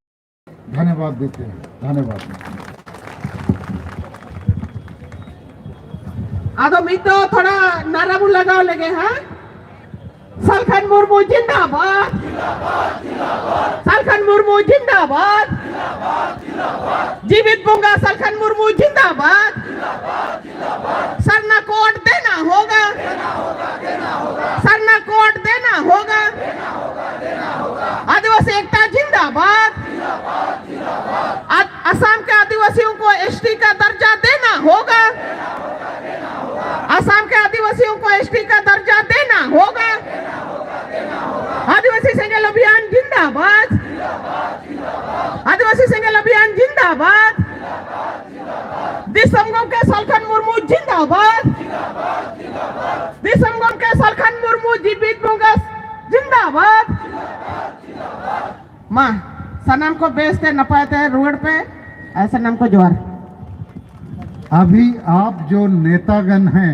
धन्यवाद देते हैं। धन्यवाद। ᱟᱫᱚ ᱢᱤᱫ ᱫᱚ ᱛᱷᱚᱲᱟ ᱱᱟᱨᱟ ᱵᱚ ᱞᱟᱜᱟᱣ ᱞᱮᱜᱮ, ᱦᱮᱸ? ᱥᱟᱞᱠᱷᱟᱱ ᱢᱩᱨᱢᱩ ᱡᱤᱱᱫᱟᱵᱟᱫ᱾ ᱥᱟᱞᱠᱷᱟᱱ ᱢᱩᱨᱢᱩ ᱡᱤᱱᱫᱟᱵᱟᱫ᱾ ᱡᱤᱣᱤᱫ ᱵᱚᱸᱜᱟ ᱥᱟᱞᱠᱷᱟᱱ ᱢᱩᱨᱢᱩ ᱡᱤᱱᱫᱟᱵᱟᱫ᱾ सरना कोड देना होगा। सरना कोड देना होगा। आदिवासी एकता जिंदाबाद। आ- असम के आदिवासियों को एसटी का दर्जा देना होगा। आदिवासियों को एसटी का दर्जा देना होगा। आदिवासी सेंगेल अभियान जिंदाबाद। आदिवासी सेंगेल अभियान जिंदाबाद। ᱫᱤᱥᱚᱢ ᱜᱚᱢᱠᱮ ᱥᱟᱞᱠᱷᱟᱱ ᱢᱩᱨᱢᱩ ᱡᱤᱱᱫᱟᱵᱟᱫ᱾ ᱫᱤᱥᱚᱢ ᱜᱚᱢᱠᱮ ᱥᱟᱞᱠᱷᱟᱱ ᱢᱩᱨᱢᱩ ᱡᱤᱵᱤᱛ ᱵᱚᱝᱜᱟᱥ ᱡᱤᱱᱫᱟᱵᱟᱫ᱾ ᱢᱟ, ᱥᱟᱱᱟᱢ ᱠᱚ ᱵᱮᱥ ᱛᱮ ᱱᱟᱯᱟᱭ ᱛᱮ ᱨᱩᱣᱟᱹᱲ ᱯᱮ᱾ ᱟᱨ ᱥᱟᱱᱟᱢ ᱠᱚ ᱡᱚᱦᱟᱨ᱾ अभी आप जो नेतागण हैं,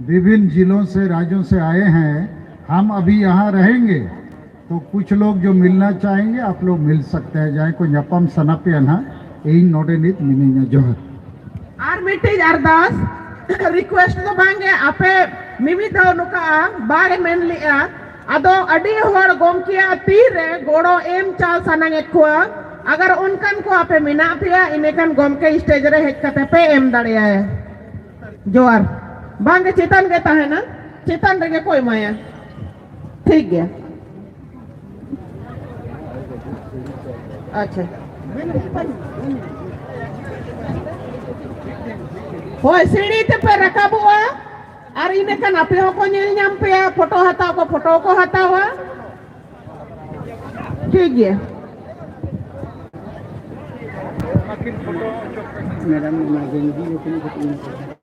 विभिन्न जिलों से, राज्यों से आए हैं, हम अभी यहाँ रहेंगे, तो कुछ लोग जो मिलना चाहेंगे, आप लोग मिल सकते हैं, ᱡᱟᱦᱟᱸᱭ ᱠᱚ ᱧᱟᱯᱟᱢ ᱥᱟᱱᱟ ᱯᱮᱭᱟ ᱱᱟᱦᱟᱜ, ᱤᱧ ᱱᱚᱰᱮ ᱱᱤᱛ ᱢᱤᱱᱟᱹᱧᱟ᱾ ᱡᱚᱦᱟᱨ᱾ ᱟᱨ ᱢᱤᱫᱴᱤᱡ ᱟᱨᱫᱟᱥ, ᱨᱤᱠᱩᱭᱮᱥᱴ ᱫᱚ ᱵᱟᱝᱜᱮ, ᱟᱯᱮ ᱢᱤᱢᱤᱫ ᱫᱷᱟᱣ ᱱᱚᱝᱠᱟ ᱵᱟᱭ ᱢᱮᱱ ᱞᱮᱜᱼᱟ, ᱟᱫᱚ ᱟᱹᱰᱤ ᱦᱚᱲ ᱜᱚᱢᱠᱮᱭᱟᱜ ᱛᱤᱨᱮ ᱜᱚᱲᱚ ᱮᱢ ᱪᱟᱞ ᱥᱟᱱᱟᱭᱮᱫ ᱠᱚᱣᱟ᱾ ᱟᱜᱟᱨ ᱚᱱᱠᱟᱱ ᱠᱚ ᱟᱯᱮ ᱢᱮᱱᱟᱜ ᱯᱮᱭᱟ, ᱤᱱᱟᱹᱠᱷᱟᱱ ᱜᱚᱢᱠᱮ ᱥᱴᱮᱡ ᱨᱮ ᱦᱮᱡ ᱠᱟᱛᱮ ᱯᱮ ᱮᱢ ᱫᱟᱲᱮᱭᱟᱭᱟ᱾ ᱡᱚᱦᱟᱨ᱾ ᱵᱟᱝᱜᱮ, ᱪᱮᱛᱟᱱ ᱜᱮ ᱛᱟᱦᱮᱱᱟ, ᱪᱮᱛᱟᱱ ᱨᱮᱜᱮ ᱠᱚ ᱮᱢᱟᱭᱟ᱾ ᱴᱷᱤᱠ ᱜᱮᱭᱟ᱾ ᱟᱪᱪᱷᱟ᱾ ᱦᱳᱭ, ᱥᱤᱲᱤ ᱛᱮᱯᱮ ᱨᱟᱠᱟᱵᱚᱜᱼᱟ᱾ ᱟᱨ ᱤᱱᱟᱹ ᱠᱷᱟᱱ ᱟᱯᱮ ᱦᱚᱸᱠᱚ ᱧᱮᱞ ᱧᱟᱢ ᱯᱮᱭᱟ, ᱯᱷᱳᱴᱳ ᱦᱟᱛᱟᱣ ᱠᱚ ᱯᱷᱳᱴᱳ ᱠᱚ ᱦᱟᱛᱟᱣᱟ᱾ ᱴᱷᱤᱠ ᱜᱮᱭᱟ᱾ ᱢᱮᱰᱟᱢ, ᱚᱱᱟ ᱜᱮᱧᱡᱤ ᱫᱚ ᱛᱤᱱᱟᱹᱜ ᱠᱟᱛᱮ ᱤᱧ ᱦᱟᱛᱟᱣᱟ?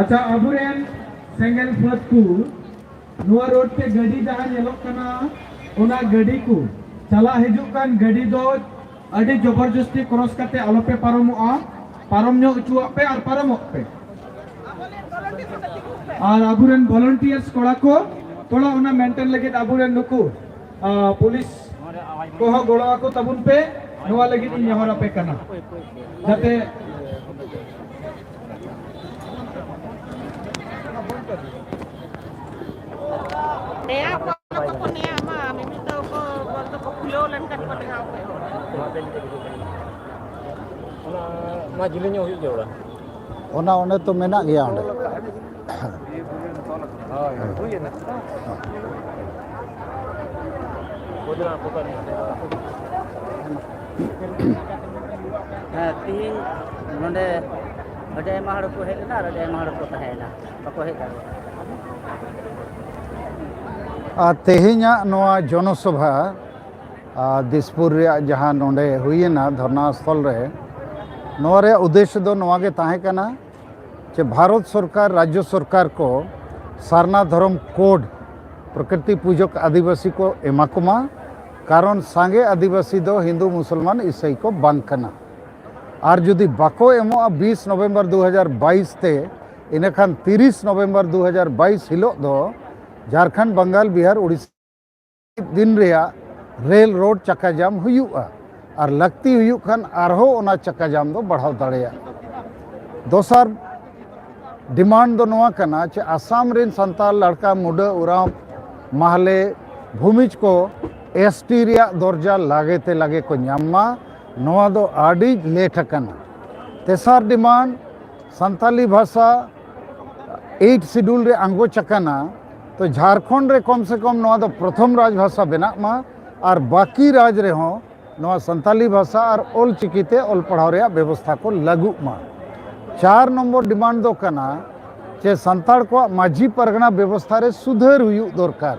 ᱟᱪᱪᱷᱟ, ᱟᱵᱚᱨᱮᱱ ᱥᱮᱸᱜᱮᱞ ᱯᱷᱟᱹᱫ ᱠᱚ ᱱᱚᱣᱟ ᱨᱳᱰ ᱛᱮ ᱜᱟᱹᱰᱤ ᱡᱟᱦᱟᱸ ᱧᱮᱞᱚᱜ ᱠᱟᱱᱟ, ᱚᱱᱟ ᱜᱟᱹᱰᱤ ᱠᱚ ᱪᱟᱞᱟᱜ ᱦᱤᱡᱩᱜ ᱠᱟᱱ ᱜᱟᱹᱰᱤ ᱫᱚ ᱟᱹᱰᱤ ᱡᱚᱵᱚᱨᱡᱚᱥᱛᱤ ᱠᱨᱚᱥ ᱠᱟᱛᱮ ᱟᱞᱚᱯᱮ ᱯᱟᱨᱚᱢᱚᱜᱼᱟ, ᱯᱟᱨᱚᱢ ᱧᱚᱜ ᱦᱚᱪᱚᱣᱟᱜ ᱯᱮ ᱟᱨ ᱯᱟᱨᱚᱢᱚᱜ ᱯᱮ᱾ ᱟᱨ ᱟᱵᱚᱨᱮᱱ ᱵᱷᱚᱞᱩᱱᱴᱤᱭᱟᱨᱥ ᱠᱚᱲᱟ ᱠᱚ ᱛᱷᱚᱲᱟ ᱚᱱᱟ ᱢᱮᱱᱴᱮᱱ ᱞᱟᱹᱜᱤᱫ ᱟᱵᱚᱨᱮᱱ ᱱᱩᱠᱩ, ᱟ, ᱯᱩᱞᱤᱥ ᱠᱚᱦᱚᱸ ᱜᱚᱲᱚ ᱟᱠᱚ ᱛᱟᱵᱚᱱ ᱯᱮ, ᱱᱚᱣᱟ ᱞᱟᱹᱜᱤᱫ ᱤᱧ ᱱᱮᱦᱚᱨ ᱟᱯᱮ ᱠᱟᱱᱟ, ᱡᱟᱛᱮ ᱱᱮᱭᱟᱣ ᱠᱚᱣᱟ ᱠᱚ, ᱱᱮᱭᱟᱣ ᱢᱟ, ᱢᱤᱢᱤᱫ ᱫᱚ ᱠᱚ ᱵᱚᱞ ᱫᱚᱠᱚ ᱠᱷᱩᱞᱟᱹᱣ ᱞᱮᱱᱠᱷᱟᱱ ᱠᱚ ᱱᱮᱭᱟᱣ ᱠᱚᱣᱟ᱾ ᱚᱱᱟ ᱢᱟ ᱡᱤᱞᱤᱧᱚᱜ ᱦᱩᱭᱩᱜ ᱡᱟᱹᱨᱩᱲᱟ᱾ ᱚᱱᱟ ᱚᱸᱰᱮ ᱛᱚ ᱢᱮᱱᱟᱜ ᱜᱮᱭᱟ ᱚᱸᱰᱮ᱾ ᱦᱮᱸ, ᱛᱤᱦᱤᱧ ᱱᱚᱰᱮ ᱟᱹᱰᱤ ᱟᱭᱢᱟ ᱦᱚᱲ ᱠᱚ ᱦᱮᱡ ᱞᱮᱱᱟ ᱟᱨ ᱟᱹᱰᱤ ᱟᱭᱢᱟ ᱦᱚᱲ ᱠᱚ ᱛᱟᱦᱮᱸᱭᱮᱱᱟ, ᱵᱟᱠᱚ ᱦᱮᱡ ᱫᱟᱲᱮᱭᱟᱫᱟ᱾ ᱟᱨ ᱛᱮᱦᱮᱧᱟᱜ ᱱᱚᱣᱟ ᱡᱚᱱᱚᱥᱚᱵᱷᱟ, ᱟᱨ ᱫᱤᱥᱯᱩᱨ ᱨᱮᱭᱟᱜ ᱡᱟᱦᱟᱸ ᱱᱚᱰᱮ ᱦᱩᱭᱮᱱᱟ ᱫᱷᱚᱨᱱᱟ ᱥᱛᱷᱚᱞ ᱨᱮ, ᱱᱚᱣᱟ ᱨᱮᱭᱟᱜ ᱩᱫᱽᱫᱮᱥᱥᱚ ᱫᱚ ᱱᱚᱣᱟ ᱜᱮ ᱛᱟᱦᱮᱸ ᱠᱟᱱᱟ ᱡᱮ ᱵᱷᱟᱨᱚᱛ ᱥᱚᱨᱠᱟᱨ, ᱨᱟᱡᱽᱡᱚ ᱥᱚᱨᱠᱟᱨ ᱠᱚ ᱥᱟᱨᱱᱟ ᱫᱷᱚᱨᱚᱢ ᱠᱳᱰ ᱯᱨᱚᱠᱨᱤᱛᱤ ᱯᱩᱡᱚᱠ ᱟᱹᱫᱤᱵᱟᱹᱥᱤ ᱠᱚ ᱮᱢᱟ ᱠᱚᱢᱟ, ᱠᱟᱨᱚᱱ ᱥᱟᱸᱜᱮ ᱟᱹᱫᱤᱵᱟᱹᱥᱤ ᱫᱚ ᱦᱤᱱᱫᱩ, ᱢᱩᱥᱚᱞᱢᱟᱱ, ᱤᱥᱟᱹᱭ ᱠᱚ ᱵᱟᱝ ᱠᱟᱱᱟ᱾ ᱟᱨ ᱡᱩᱫᱤ ᱵᱟᱠᱚ ᱮᱢᱚᱜᱼᱟ ᱵᱤᱥ ᱱᱚᱵᱷᱮᱢᱵᱚᱨ ᱫᱩ ᱦᱟᱡᱟᱨ ᱵᱟᱭᱤᱥ ᱛᱮ, ᱤᱱᱟᱹᱠᱷᱟᱱ ᱛᱤᱨᱤᱥ ᱱᱚᱵᱷᱮᱢᱵᱚᱨ ᱫᱩ ᱦᱟᱡᱟᱨ ᱵᱟᱭᱤᱥ ᱦᱤᱞᱳᱜ ᱫᱚ ᱡᱷᱟᱲᱠᱷᱚᱸᱰ, ᱵᱟᱝᱜᱟᱞ, ᱵᱤᱦᱟᱨ, ᱩᱲᱤᱥᱥᱟ ᱫᱤᱱ ᱨᱮᱭᱟᱜ ᱨᱮᱞ ᱨᱳᱰ ᱪᱟᱠᱟ ᱡᱟᱢ ᱦᱩᱭᱩᱜᱼᱟ᱾ ᱟᱨ ᱞᱟᱹᱠᱛᱤ ᱦᱩᱭᱩᱜ ᱠᱷᱟᱱ ᱟᱨᱦᱚᱸ ᱚᱱᱟ ᱪᱟᱠᱟ ᱡᱟᱢ ᱫᱚ ᱵᱟᱲᱦᱟᱣ ᱫᱟᱲᱮᱭᱟᱜᱼᱟ᱾ ᱫᱚᱥᱟᱨ ᱰᱤᱢᱟᱱᱰ ᱫᱚ ᱱᱚᱣᱟ ᱠᱟᱱᱟ ᱡᱮ ᱟᱥᱟᱢ ᱨᱮᱱ ᱥᱟᱱᱛᱟᱲ ᱞᱟᱲᱠᱟ, ᱢᱩᱰᱟᱹ, ᱩᱨᱟᱸᱣ, ᱢᱟᱦᱞᱮ, ᱵᱷᱩᱢᱤᱡᱽ ᱠᱚ ᱮᱥ ᱴᱤ ᱨᱮᱭᱟᱜ ᱫᱚᱨᱡᱟ ᱞᱟᱜᱮ ᱛᱮ ᱞᱟᱜᱮ ᱠᱚ ᱧᱟᱢ ᱢᱟ᱾ ᱱᱚᱣᱟ ᱫᱚ ᱟᱹᱰᱤ ᱞᱮᱴ ᱟᱠᱟᱱᱟ᱾ ᱛᱮᱥᱟᱨ ᱰᱤᱢᱟᱱᱰ, ᱥᱟᱱᱛᱟᱞᱤ ᱵᱷᱟᱥᱟ ᱮᱭᱤᱴ ᱥᱤᱰᱩᱞ ᱨᱮ ᱟᱸᱜᱚᱪ ᱟᱠᱟᱱᱟ, ᱛᱚ ᱡᱷᱟᱲᱠᱷᱚᱸᱰ ᱨᱮ ᱠᱚᱢ ᱥᱮ ᱠᱚᱢ ᱱᱚᱣᱟ ᱫᱚ ᱯᱨᱚᱛᱷᱚᱢ ᱨᱟᱡᱽ ᱵᱷᱟᱥᱟ ᱵᱮᱱᱟᱜ ᱢᱟ ᱟᱨ ᱵᱟᱹᱠᱤ ᱨᱟᱡᱽ ᱨᱮᱦᱚᱸ ᱱᱚᱣᱟ ᱥᱟᱱᱛᱟᱞᱤ ᱵᱷᱟᱥᱟ ᱟᱨ ᱚᱞ ᱪᱤᱠᱤ ᱛᱮ ᱚᱞ ᱯᱟᱲᱦᱟᱣ ᱨᱮᱭᱟᱜ ᱵᱮᱵᱚᱥᱛᱷᱟ ᱠᱚ ᱞᱟᱹᱜᱩᱜ ᱢᱟ᱾ ᱪᱟᱨ ᱱᱚᱢᱵᱚᱨ ᱰᱤᱢᱟᱱᱰ ᱫᱚ ᱠᱟᱱᱟ ᱡᱮ ᱥᱟᱱᱛᱟᱲ ᱠᱚᱣᱟᱜ ᱢᱟᱹᱡᱷᱤ ᱯᱟᱨᱜᱟᱱᱟ ᱵᱮᱵᱚᱥᱛᱷᱟ ᱨᱮ ᱥᱩᱫᱷᱟᱹᱨ ᱦᱩᱭᱩᱜ ᱫᱚᱨᱠᱟᱨ,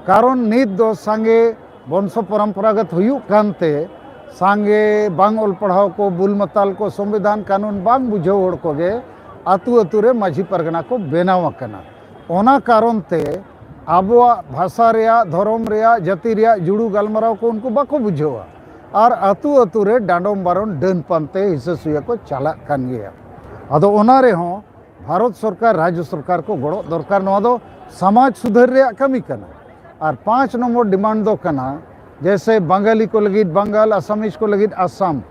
ᱠᱟᱨᱚᱱ ᱱᱤᱛ ᱫᱚ ᱥᱟᱸᱜᱮ ᱵᱚᱝᱥᱚ ᱯᱚᱨᱚᱢᱯᱚᱨᱟᱜᱚᱛ ᱦᱩᱭᱩᱜ ᱠᱟᱱᱛᱮ ᱥᱟᱸᱜᱮ ᱵᱟᱝ ᱚᱞ ᱯᱟᱲᱦᱟᱣ ᱠᱚ, ᱵᱩᱞ ᱢᱟᱛᱟᱞ ᱠᱚ, ᱥᱚᱝᱵᱤᱫᱷᱟᱱ ᱠᱟᱹᱱᱩᱱ ᱵᱟᱝ ᱵᱩᱡᱷᱟᱹᱣ ᱦᱚᱲ ᱠᱚᱜᱮ ᱟᱹᱛᱩ ᱟᱹᱛᱩ ᱨᱮ ᱢᱟᱹᱡᱷᱤ ᱯᱟᱨᱜᱟᱱᱟ ᱠᱚ ᱵᱮᱱᱟᱣ ᱟᱠᱟᱱᱟ᱾ ᱚᱱᱟ ᱠᱟᱨᱚᱱ ᱛᱮ ᱟᱵᱚᱣᱟᱜ ᱵᱷᱟᱥᱟ ᱨᱮᱭᱟᱜ, ᱫᱷᱚᱨᱚᱢ ᱨᱮᱭᱟᱜ, ᱡᱟᱹᱛᱤ ᱨᱮᱭᱟᱜ ᱡᱩᱲᱩ ᱜᱟᱞᱢᱟᱨᱟᱣ ᱠᱚ ᱩᱱᱠᱩ ᱵᱟᱠᱚ ᱵᱩᱡᱷᱟᱹᱣᱟ᱾ ᱟᱨ ᱟᱹᱛᱩ ᱟᱹᱛᱩ ᱨᱮ ᱰᱟᱸᱰᱚᱢ ᱵᱟᱨᱚᱱ, ᱰᱟᱹᱱ ᱯᱟᱱᱛᱮ, ᱦᱤᱥᱟᱹ ᱥᱩᱭᱟᱹ ᱠᱚ ᱪᱟᱞᱟᱜ ᱠᱟᱱ ᱜᱮᱭᱟ᱾ ᱟᱫᱚ ᱚᱱᱟ ᱨᱮᱦᱚᱸ ᱵᱷᱟᱨᱚᱛ ᱥᱚᱨᱠᱟᱨ, ᱨᱟᱡᱽᱡᱚ ᱥᱚᱨᱠᱟᱨ ᱠᱚ ᱜᱚᱲᱚ ᱫᱚᱨᱠᱟᱨ᱾ ᱱᱚᱣᱟ ᱫᱚ ᱥᱚᱢᱟᱡᱽ ᱥᱩᱫᱷᱟᱹᱨ ᱨᱮᱭᱟᱜ ᱠᱟᱹᱢᱤ ᱠᱟᱱᱟ᱾ ᱟᱨ ᱯᱟᱸᱪ ᱱᱚᱢᱵᱚᱨ ᱰᱤᱢᱟᱱᱰ ᱫᱚ ᱠᱟᱱᱟ, ᱡᱮᱭᱥᱮ ᱵᱟᱝᱜᱟᱞᱤ ᱠᱚ ᱞᱟᱹᱜᱤᱫ ᱵᱟᱝᱜᱟᱞ, ᱟᱥᱟᱢᱤᱡᱽ ᱠᱚ ᱞᱟᱹᱜᱤᱫ ᱟᱥᱟᱢ,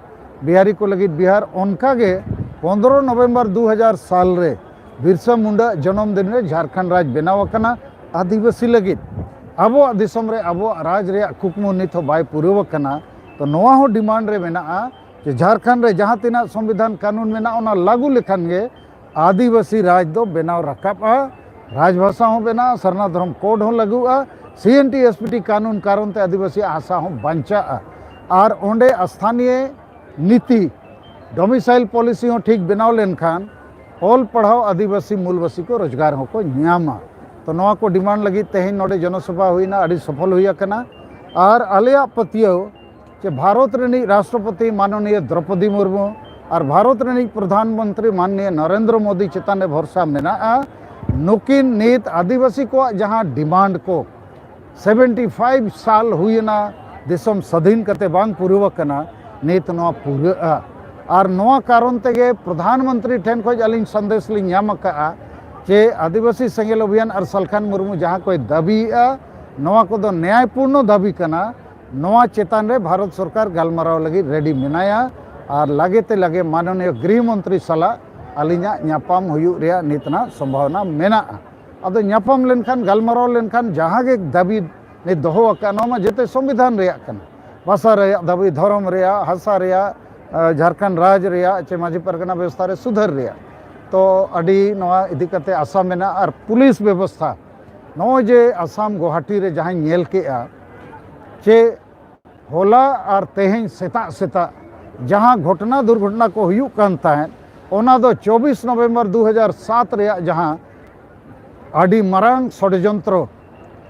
ᱵᱤᱦᱟᱨᱤ ᱠᱚ ᱞᱟᱹᱜᱤᱫ ᱵᱤᱦᱟᱨ, ᱚᱱᱠᱟᱜᱮ ᱯᱚᱱᱫᱽᱨᱚ ᱱᱚᱵᱷᱮᱢᱵᱚᱨ ᱫᱩ ᱦᱟᱡᱟᱨ ᱥᱟᱞ ᱨᱮ ᱵᱤᱨᱥᱟ ᱢᱩᱱᱰᱟ ᱡᱚᱱᱚᱢ ᱫᱤᱱ ᱨᱮ ᱡᱷᱟᱲᱠᱷᱚᱸᱰ ᱨᱟᱡᱽ ᱵᱮᱱᱟᱣ ᱟᱠᱟᱱᱟ ᱟᱹᱫᱤᱵᱟᱹᱥᱤ ᱞᱟᱹᱜᱤᱫ᱾ ᱟᱵᱚᱣᱟᱜ ᱫᱤᱥᱚᱢ ᱨᱮ ᱟᱵᱚᱣᱟᱜ ᱨᱟᱡᱽ ᱨᱮᱭᱟᱜ ᱠᱩᱠᱢᱩ ᱱᱤᱛ ᱦᱚᱸ ᱵᱟᱭ ᱯᱩᱨᱟᱹᱣ ᱟᱠᱟᱱᱟ᱾ ᱛᱚ ᱱᱚᱣᱟ ᱦᱚᱸ ᱰᱤᱢᱟᱱᱰ ᱨᱮ ᱢᱮᱱᱟᱜᱼᱟ ᱡᱷᱟᱲᱠᱷᱚᱸᱰ ᱨᱮ ᱡᱟᱦᱟᱸ ᱛᱤᱱᱟᱹᱜ ᱥᱚᱝᱵᱤᱫᱷᱟᱱ ᱠᱟᱹᱱᱩᱱ ᱢᱮᱱᱟᱜᱼᱟ, ᱚᱱᱟ ᱞᱟᱹᱜᱩ ᱞᱮᱠᱷᱟᱱ ᱜᱮ ᱟᱹᱫᱤᱵᱟᱹᱥᱤ ᱨᱟᱡᱽ ᱫᱚ ᱵᱮᱱᱟᱣ ᱨᱟᱠᱟᱵᱼᱟ᱾ ᱨᱟᱡᱽ ᱵᱷᱟᱥᱟ ᱦᱚᱸ ᱵᱮᱱᱟᱜᱼᱟ, ᱥᱟᱨᱱᱟ ᱫᱷᱚᱨᱚᱢ ᱠᱳᱰ ᱦᱚᱸ ᱞᱟᱹᱜᱩᱜᱼᱟ, ᱥᱤ N T S P T ᱠᱟᱹᱱᱩᱱ ᱠᱟᱨᱚᱱ ᱛᱮ ᱟᱹᱫᱤᱵᱟᱹᱥᱤᱭᱟᱜ ᱦᱟᱥᱟ ᱦᱚᱸ ᱵᱟᱧᱪᱟᱜᱼᱟ᱾ ᱟᱨ ᱚᱸᱰᱮ ᱥᱛᱷᱟᱱᱤᱭᱚ ᱱᱤᱛᱤ, ᱰᱚᱢᱤᱥᱟᱭᱤᱞ ᱯᱚᱞᱤᱥᱤ ᱦᱚᱸ ᱴᱷᱤᱠ ᱵᱮᱱᱟᱣ ᱞᱮᱱᱠᱷᱟᱱ ᱚᱞ ᱯᱟᱲᱦᱟᱣ ᱟᱹᱫᱤᱵᱟᱹᱥᱤ ᱢᱩᱞᱵᱟᱹᱥᱤ ᱠᱚ ᱨᱳᱡᱽᱜᱟᱨ ᱦᱚᱸᱠᱚ ᱧᱟᱢᱟ᱾ ᱛᱚ ᱱᱚᱣᱟ ᱠᱚ ᱰᱤᱢᱟᱱᱰ ᱞᱟᱹᱜᱤᱫ ᱛᱮᱦᱮᱧ ᱱᱚᱰᱮ ᱡᱚᱱᱚᱥᱚᱵᱷᱟ ᱦᱩᱭᱱᱟ, ᱟᱹᱰᱤ ᱥᱚᱯᱷᱚᱞ ᱦᱩᱭ ᱟᱠᱟᱱᱟ᱾ ᱟᱨ ᱟᱞᱮᱭᱟᱜ ᱯᱟᱹᱛᱭᱟᱹᱣ ᱡᱮ ᱵᱷᱟᱨᱚᱛ ᱨᱤᱱᱤᱡ ᱨᱟᱥᱴᱨᱚᱯᱚᱛᱤ ᱢᱟᱱᱚᱱᱤᱭᱚ ᱫᱨᱚᱯᱚᱫᱤ ᱢᱩᱨᱢᱩ ᱟᱨ ᱵᱷᱟᱨᱚᱛ ᱨᱤᱱᱤᱡ ᱯᱨᱚᱫᱷᱟᱱ ᱢᱚᱱᱛᱨᱤ ᱢᱟᱱᱱᱤᱭᱚ ᱱᱚᱨᱮᱱᱫᱨᱚ ᱢᱳᱫᱤ ᱪᱮᱛᱟᱱ ᱨᱮ ᱵᱷᱚᱨᱥᱟ ᱢᱮᱱᱟᱜᱼᱟ᱾ ᱱᱩᱠᱤᱱ ᱱᱤᱛ ᱟᱹᱫᱤᱵᱟᱹᱥᱤ ᱠᱚᱣᱟᱜ ᱡᱟᱦᱟᱸ ᱰᱤᱢᱟᱱᱰ ᱠᱚ, ᱥᱮᱵᱷᱮᱱᱴᱤ ᱯᱷᱟᱭᱤᱵᱷ ᱥᱟᱞ ᱦᱩᱭᱮᱱᱟ ᱫᱤᱥᱚᱢ ᱥᱟᱹᱫᱷᱤᱱ ᱠᱟᱛᱮ ᱵᱟᱝ ᱯᱩᱨᱟᱹᱣ ᱟᱠᱟᱱᱟ, ᱱᱤᱛ ᱱᱚᱣᱟ ᱯᱩᱨᱟᱹᱜᱼᱟ᱾ ᱟᱨ ᱱᱚᱣᱟ ᱠᱟᱨᱚᱱ ᱛᱮᱜᱮ ᱯᱨᱚᱫᱷᱟᱱ ᱢᱚᱱᱛᱨᱤ ᱴᱷᱮᱱ ᱠᱷᱚᱱ ᱟᱹᱞᱤᱧ ᱥᱟᱸᱫᱮᱥ ᱞᱤᱧ ᱧᱟᱢ ᱟᱠᱟᱫᱼᱟ ᱡᱮ ᱟᱹᱫᱤᱵᱟᱹᱥᱤ ᱥᱮᱸᱜᱮᱞ ᱚᱵᱷᱤᱭᱟᱱ ᱟᱨ ᱥᱟᱞᱠᱷᱟᱱ ᱢᱩᱨᱢᱩ ᱡᱟᱦᱟᱸ ᱠᱚᱭ ᱫᱟᱹᱵᱤᱭᱮᱫᱼᱟ, ᱱᱚᱣᱟ ᱠᱚᱫᱚ ᱱᱮᱭᱟᱭᱯᱩᱨᱱᱚ ᱫᱟᱹᱵᱤ ᱠᱟᱱᱟ᱾ ᱱᱚᱣᱟ ᱪᱮᱛᱟᱱ ᱨᱮ ᱵᱷᱟᱨᱚᱛ ᱥᱚᱨᱠᱟᱨ ᱜᱟᱞᱢᱟᱨᱟᱣ ᱞᱟᱹᱜᱤᱫ ᱨᱮᱰᱤ ᱢᱮᱱᱟᱭᱟ᱾ ᱟᱨ ᱞᱟᱜᱮ ᱛᱮ ᱞᱟᱜᱮ ᱢᱟᱱᱚᱱᱤᱭᱚ ᱜᱨᱤᱦ ᱢᱚᱱᱛᱨᱤ ᱥᱟᱞᱟᱜ ᱟᱹᱞᱤᱧᱟᱜ ᱧᱟᱯᱟᱢ ᱦᱩᱭᱩᱜ ᱨᱮᱭᱟᱜ ᱱᱤᱛ ᱱᱟᱜ ᱥᱚᱢᱵᱷᱟᱵᱚᱱᱟ ᱢᱮᱱᱟᱜᱼᱟ᱾ ᱟᱫᱚ ᱧᱟᱯᱟᱢ ᱞᱮᱱᱠᱷᱟᱱ, ᱜᱟᱞᱢᱟᱨᱟᱣ ᱞᱮᱱᱠᱷᱟᱱ ᱡᱟᱦᱟᱸ ᱜᱮ ᱫᱟᱹᱵᱤ ᱫᱚᱦᱚ ᱟᱠᱟᱫ, ᱱᱚᱣᱟ ᱢᱟ ᱡᱚᱛᱚ ᱥᱚᱝᱵᱤᱫᱷᱟᱱ ᱨᱮᱭᱟᱜ ᱠᱟᱱᱟ᱾ ᱵᱷᱟᱥᱟ ᱨᱮᱭᱟᱜ ᱫᱟᱹᱵᱤ, ᱫᱷᱚᱨᱚᱢ ᱨᱮᱭᱟᱜ, ᱦᱟᱥᱟ ᱨᱮᱭᱟᱜ, ᱟᱸ, ᱡᱷᱟᱲᱠᱷᱚᱸᱰ ᱨᱟᱡᱽ ᱨᱮᱭᱟᱜ ᱪᱮ ᱢᱟᱹᱡᱷᱤ ᱯᱟᱨᱜᱟᱱᱟ ᱵᱮᱵᱚᱥᱛᱷᱟ ᱨᱮ ᱥᱩᱫᱷᱟᱹᱨ ᱨᱮᱭᱟᱜ᱾ ᱛᱚ ᱟᱹᱰᱤ ᱱᱚᱣᱟ ᱤᱫᱤ ᱠᱟᱛᱮ ᱟᱥᱟ ᱢᱮᱱᱟᱜᱼᱟ᱾ ᱟᱨ ᱯᱩᱞᱤᱥ ᱵᱮᱵᱚᱥᱛᱷᱟ, ᱱᱚᱜᱼᱚᱭ ᱡᱮ ᱟᱥᱟᱢ ᱜᱩᱣᱟᱦᱟᱴᱤ ᱨᱮ ᱡᱟᱦᱟᱸᱧ ᱧᱮᱞ ᱠᱮᱜᱼᱟ, ᱪᱮ ᱦᱚᱞᱟ ᱟᱨ ᱛᱮᱦᱮᱧ ᱥᱮᱛᱟᱜ ᱥᱮᱛᱟᱜ ᱡᱟᱦᱟᱸ ᱜᱷᱚᱴᱚᱱᱟ ᱫᱩᱨᱜᱷᱚᱴᱚᱱᱟ ᱠᱚ ᱦᱩᱭᱩᱜ ᱠᱟᱱ ᱛᱟᱦᱮᱸᱫ, ᱚᱱᱟ ᱫᱚ ᱪᱚᱵᱵᱤᱥ ᱱᱚᱵᱷᱮᱢᱵᱚᱨ ᱫᱩ ᱦᱟᱡᱟᱨ ᱥᱟᱛ ᱨᱮᱭᱟᱜ ᱡᱟᱦᱟᱸ ᱟᱹᱰᱤ ᱢᱟᱨᱟᱝ ᱥᱚᱰᱡᱚᱱᱛᱨᱚ,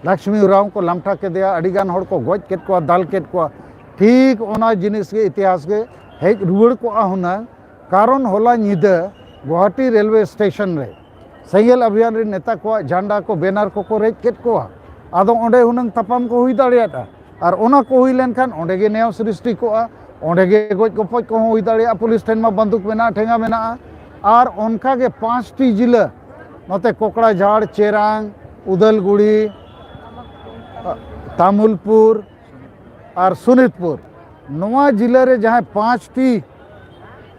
ᱞᱚᱠᱥᱢᱤ ᱩᱨᱟᱣ ᱠᱚ ᱞᱟᱢᱴᱟ ᱠᱮᱫᱮᱭᱟ, ᱟᱹᱰᱤ ᱜᱟᱱ ᱦᱚᱲ ᱠᱚ ᱜᱚᱡ ᱠᱮᱫ ᱠᱚᱣᱟ, ᱫᱟᱞ ᱠᱮᱫ ᱠᱚᱣᱟ, ᱴᱷᱤᱠ ᱚᱱᱟ ᱡᱤᱱᱤᱥ ᱜᱮ ᱤᱛᱤᱦᱟᱥ ᱜᱮ ᱦᱮᱡ ᱨᱩᱣᱟᱹᱲ ᱠᱚᱜᱼᱟ ᱦᱩᱱᱟᱹᱝ᱾ ᱠᱟᱨᱚᱱ ᱦᱚᱞᱟ ᱧᱤᱫᱟᱹ ᱜᱩᱣᱟᱦᱟᱴᱤ ᱨᱮᱞᱣᱮ ᱥᱴᱮᱥᱚᱱ ᱨᱮ ᱥᱮᱸᱜᱮᱞ ᱚᱵᱷᱤᱭᱟᱱ ᱨᱮᱱ ᱱᱮᱛᱟ ᱠᱚᱣᱟᱜ ᱡᱷᱟᱱᱰᱟ ᱠᱚ, ᱵᱮᱱᱟᱨ ᱠᱚᱠᱚ ᱨᱮᱡ ᱠᱮᱫ ᱠᱚᱣᱟ᱾ ᱟᱫᱚ ᱚᱸᱰᱮ ᱦᱩᱱᱟᱹᱝ ᱛᱟᱯᱟᱢ ᱠᱚ ᱦᱩᱭ ᱫᱟᱲᱮᱭᱟᱫᱼᱟ, ᱟᱨ ᱚᱱᱟ ᱠᱚ ᱦᱩᱭ ᱞᱮᱱᱠᱷᱟᱱ ᱚᱸᱰᱮ ᱜᱮ ᱱᱮᱭᱟᱣ ᱥᱨᱤᱥᱴᱤ ᱠᱚᱜᱼᱟ, ᱚᱸᱰᱮ ᱜᱮ ᱜᱚᱡ ᱜᱚᱯᱚᱡ ᱠᱚᱦᱚᱸ ᱦᱩᱭ ᱫᱟᱲᱮᱭᱟᱜᱼᱟ᱾ ᱯᱩᱞᱤᱥ ᱴᱷᱮᱱ ᱢᱟ ᱵᱟᱱᱫᱩᱠ ᱢᱮᱱᱟᱜᱼᱟ, ᱴᱷᱮᱸᱜᱟ ᱢᱮᱱᱟᱜᱼᱟ᱾ ᱟᱨ ᱚᱱᱠᱟ ᱜᱮ ᱯᱟᱸᱪᱴᱤ ᱡᱤᱞᱟᱹ, ᱱᱚᱛᱮ ᱠᱚᱠᱲᱟᱡᱷᱟᱲ, ᱪᱮᱨᱟᱝ, ᱩᱫᱟᱞᱜᱩᱲᱤ, ᱛᱟᱢᱩᱞᱯᱩᱨ ᱟᱨ ᱥᱳᱱᱤᱛᱯᱩᱨ, ᱱᱚᱣᱟ ᱡᱤᱞᱟᱹ ᱨᱮ ᱡᱟᱦᱟᱸᱭ ᱯᱟᱸᱪᱴᱤ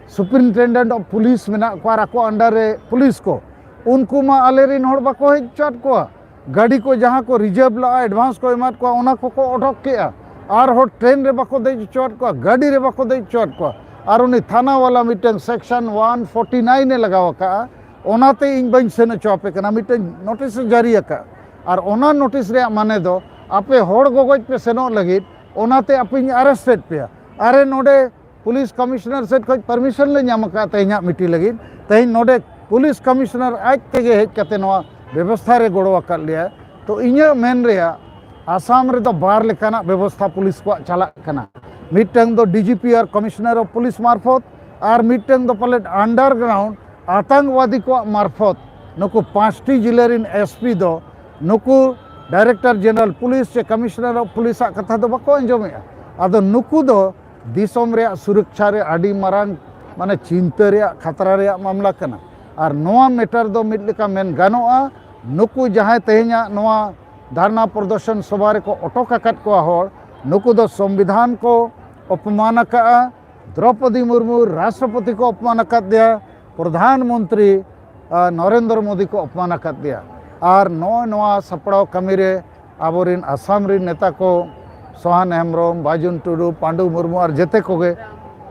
ᱥᱩᱯᱨᱤᱱᱴᱮᱱᱰᱮᱱᱴ ᱚᱯᱷ ᱯᱩᱞᱤᱥ ᱢᱮᱱᱟᱜ ᱠᱚᱣᱟ ᱟᱨ ᱟᱠᱚ ᱟᱱᱰᱟᱨ ᱨᱮ ᱯᱩᱞᱤᱥ ᱠᱚ, ᱩᱱᱠᱩ ᱢᱟ ᱟᱞᱮ ᱨᱮᱱ ᱦᱚᱲ ᱵᱟᱠᱚ ᱦᱮᱡ ᱦᱚᱪᱚᱣᱟᱫ ᱠᱚᱣᱟ᱾ ᱜᱟᱹᱰᱤ ᱠᱚ ᱡᱟᱦᱟᱸ ᱠᱚ ᱨᱤᱡᱟᱨᱵᱷ ᱞᱟᱜᱼᱟ, ᱮᱰᱵᱷᱟᱱᱥ ᱠᱚ ᱮᱢᱟᱫ ᱠᱚᱣᱟ, ᱚᱱᱟ ᱠᱚᱠᱚ ᱚᱰᱚᱠ ᱠᱮᱜᱼᱟ᱾ ᱟᱨᱦᱚᱸ ᱴᱨᱮᱱ ᱨᱮ ᱵᱟᱠᱚ ᱫᱮᱡ ᱦᱚᱪᱚᱣᱟᱫ ᱠᱚᱣᱟ, ᱜᱟᱹᱰᱤ ᱨᱮ ᱵᱟᱠᱚ ᱫᱮᱡ ᱦᱚᱪᱚᱣᱟᱫ ᱠᱚᱣᱟ᱾ ᱟᱨ ᱩᱱᱤ ᱛᱷᱟᱱᱟ ᱵᱟᱞᱟ ᱢᱤᱫᱴᱟᱝ ᱥᱮᱠᱥᱚᱱ ᱚᱣᱟᱱ ᱯᱷᱳᱨᱴᱤ ᱱᱟᱭᱤᱱ ᱮ ᱞᱟᱜᱟᱣ ᱟᱠᱟᱫᱼᱟ, ᱚᱱᱟᱛᱮ ᱤᱧ ᱵᱟᱹᱧ ᱥᱮᱱ ᱦᱚᱪᱚ ᱟᱯᱮ ᱠᱟᱱᱟ, ᱢᱤᱫᱴᱟᱝ ᱱᱳᱴᱤᱥ ᱮ ᱡᱟᱹᱨᱤ ᱟᱠᱟᱫᱼᱟ᱾ ᱟᱨ ᱚᱱᱟ ᱱᱳᱴᱤᱥ ᱨᱮᱭᱟᱜ ᱢᱟᱱᱮ ᱫᱚ ᱟᱯᱮ ᱦᱚᱲ ᱜᱚᱜᱚᱡ ᱯᱮ ᱥᱮᱱᱚᱜ ᱞᱟᱹᱜᱤᱫ, ᱚᱱᱟᱛᱮ ᱟᱯᱮᱧ ᱟᱨᱮᱥᱴ ᱮᱫ ᱯᱮᱭᱟ᱾ ᱟᱨᱮ ᱱᱚᱰᱮ ᱯᱩᱞᱤᱥ ᱠᱚᱢᱤᱥᱚᱱᱟᱨ ᱥᱮᱫ ᱠᱷᱚᱱ ᱯᱟᱨᱢᱤᱥᱚᱱ ᱞᱮ ᱧᱟᱢ ᱟᱠᱟᱫ ᱛᱮᱦᱮᱧᱟᱜ ᱢᱤᱴᱤᱝ ᱞᱟᱹᱜᱤᱫ᱾ ᱛᱮᱦᱮᱧ ᱱᱚᱰᱮ ᱯᱩᱞᱤᱥ ᱠᱚᱢᱤᱥᱚᱱᱟᱨ ᱟᱡ ᱛᱮᱜᱮ ᱦᱮᱡ ᱠᱟᱛᱮ ᱱᱚᱣᱟ ᱵᱮᱵᱚᱥᱛᱷᱟ ᱨᱮ ᱜᱚᱲᱚ ᱟᱠᱟᱫ ᱞᱮᱭᱟ᱾ ᱛᱚ ᱤᱧᱟᱹᱜ ᱢᱮᱱ ᱨᱮᱭᱟᱜ, ᱟᱥᱟᱢ ᱨᱮᱫᱚ ᱵᱟᱨ ᱞᱮᱠᱟᱱᱟᱜ ᱵᱮᱵᱚᱥᱛᱷᱟ ᱯᱩᱞᱤᱥ ᱠᱚᱣᱟᱜ ᱪᱟᱞᱟᱜ ᱠᱟᱱᱟ᱾ ᱢᱤᱫᱴᱟᱝ ᱫᱚ ᱰᱤᱡᱤᱯᱤ ᱟᱨ ᱠᱚᱢᱤᱥᱚᱱᱟᱨ ᱚᱯᱷ ᱯᱩᱞᱤᱥ ᱢᱟᱨᱯᱷᱚᱛ, ᱟᱨ ᱢᱤᱫᱴᱟᱝ ᱫᱚ ᱯᱟᱞᱮᱫ ᱟᱱᱰᱟᱨᱜᱨᱟᱣᱩᱱᱰ ᱟᱛᱟᱝᱠᱵᱟᱫᱤ ᱠᱚᱣᱟᱜ ᱢᱟᱨᱯᱷᱚᱛ᱾ ᱱᱩᱠᱩ ᱯᱟᱸᱪᱴᱤ ᱡᱤᱞᱟᱹ ᱨᱤᱱ ᱮᱥᱯᱤ ᱫᱚ ᱱᱩᱠᱩ ᱰᱟᱭᱨᱮᱠᱴᱚᱨ ᱡᱮᱱᱟᱨᱟᱞ ᱯᱩᱞᱤᱥ ᱥᱮ ᱠᱚᱢᱤᱥᱚᱱᱟᱨ ᱚᱯᱷ ᱯᱩᱞᱤᱥᱟᱜ ᱠᱟᱛᱷᱟ ᱫᱚ ᱵᱟᱠᱚ ᱟᱸᱡᱚᱢᱮᱜᱼᱟ᱾ ᱟᱫᱚ ᱱᱩᱠᱩ ᱫᱚ ᱫᱤᱥᱚᱢ ᱨᱮᱭᱟᱜ ᱥᱩᱨᱚᱠᱪᱷᱟ ᱨᱮ ᱟᱹᱰᱤ ᱢᱟᱨᱟᱝ, ᱢᱟᱱᱮ, ᱪᱤᱱᱛᱟᱹ ᱨᱮᱭᱟᱜ, ᱠᱷᱟᱛᱨᱟ ᱨᱮᱭᱟᱜ ᱢᱟᱢᱞᱟ ᱠᱟᱱᱟ᱾ ᱟᱨ ᱱᱚᱣᱟ ᱢᱮᱴᱟᱨ ᱫᱚ ᱢᱤᱫ ᱞᱮᱠᱟ ᱢᱮᱱ ᱜᱟᱱᱚᱜᱼᱟ, ᱱᱩᱠᱩ ᱡᱟᱦᱟᱸᱭ ᱛᱮᱦᱮᱧᱟᱜ ᱱᱚᱣᱟ ᱫᱷᱟᱨᱱᱟ ᱯᱨᱚᱫᱚᱨᱥᱚᱱ ᱥᱚᱵᱷᱟ ᱨᱮᱠᱚ ᱚᱴᱚᱠ ᱟᱠᱟᱫ ᱠᱚᱣᱟ ᱦᱚᱲ, ᱱᱩᱠᱩ ᱫᱚ ᱥᱚᱝᱵᱤᱫᱷᱟᱱ ᱠᱚ ᱚᱯᱚᱢᱟᱱ ᱟᱠᱟᱫᱼᱟ, ᱫᱨᱚᱯᱚᱫᱤ ᱢᱩᱨᱢᱩ ᱨᱟᱥᱴᱨᱚᱯᱚᱛᱤ ᱠᱚ ᱚᱯᱚᱢᱟᱱ ᱟᱠᱟᱫᱮᱭᱟ, ᱯᱨᱚᱫᱷᱟᱱ ᱢᱚᱱᱛᱨᱤ, ᱟ, ᱱᱚᱨᱮᱱᱫᱨᱚ ᱢᱳᱫᱤ ᱠᱚ ᱚᱯᱚᱢᱟᱱ ᱟᱠᱟᱫᱮᱭᱟ᱾ ᱟᱨ ᱱᱚᱜᱼᱚᱭ ᱱᱚᱣᱟ ᱥᱟᱯᱲᱟᱣ ᱠᱟᱹᱢᱤ ᱨᱮ ᱟᱵᱚᱨᱮᱱ ᱟᱥᱟᱢ ᱨᱮᱱ ᱱᱮᱛᱟ ᱠᱚ, ᱥᱚᱦᱟᱱ ᱦᱮᱢᱵᱨᱚᱢ, ᱵᱟᱡᱩᱱ ᱴᱩᱰᱩ, ᱯᱟᱱᱰᱩ ᱢᱩᱨᱢᱩ ᱟᱨ ᱡᱮᱛᱮ ᱠᱚᱜᱮ,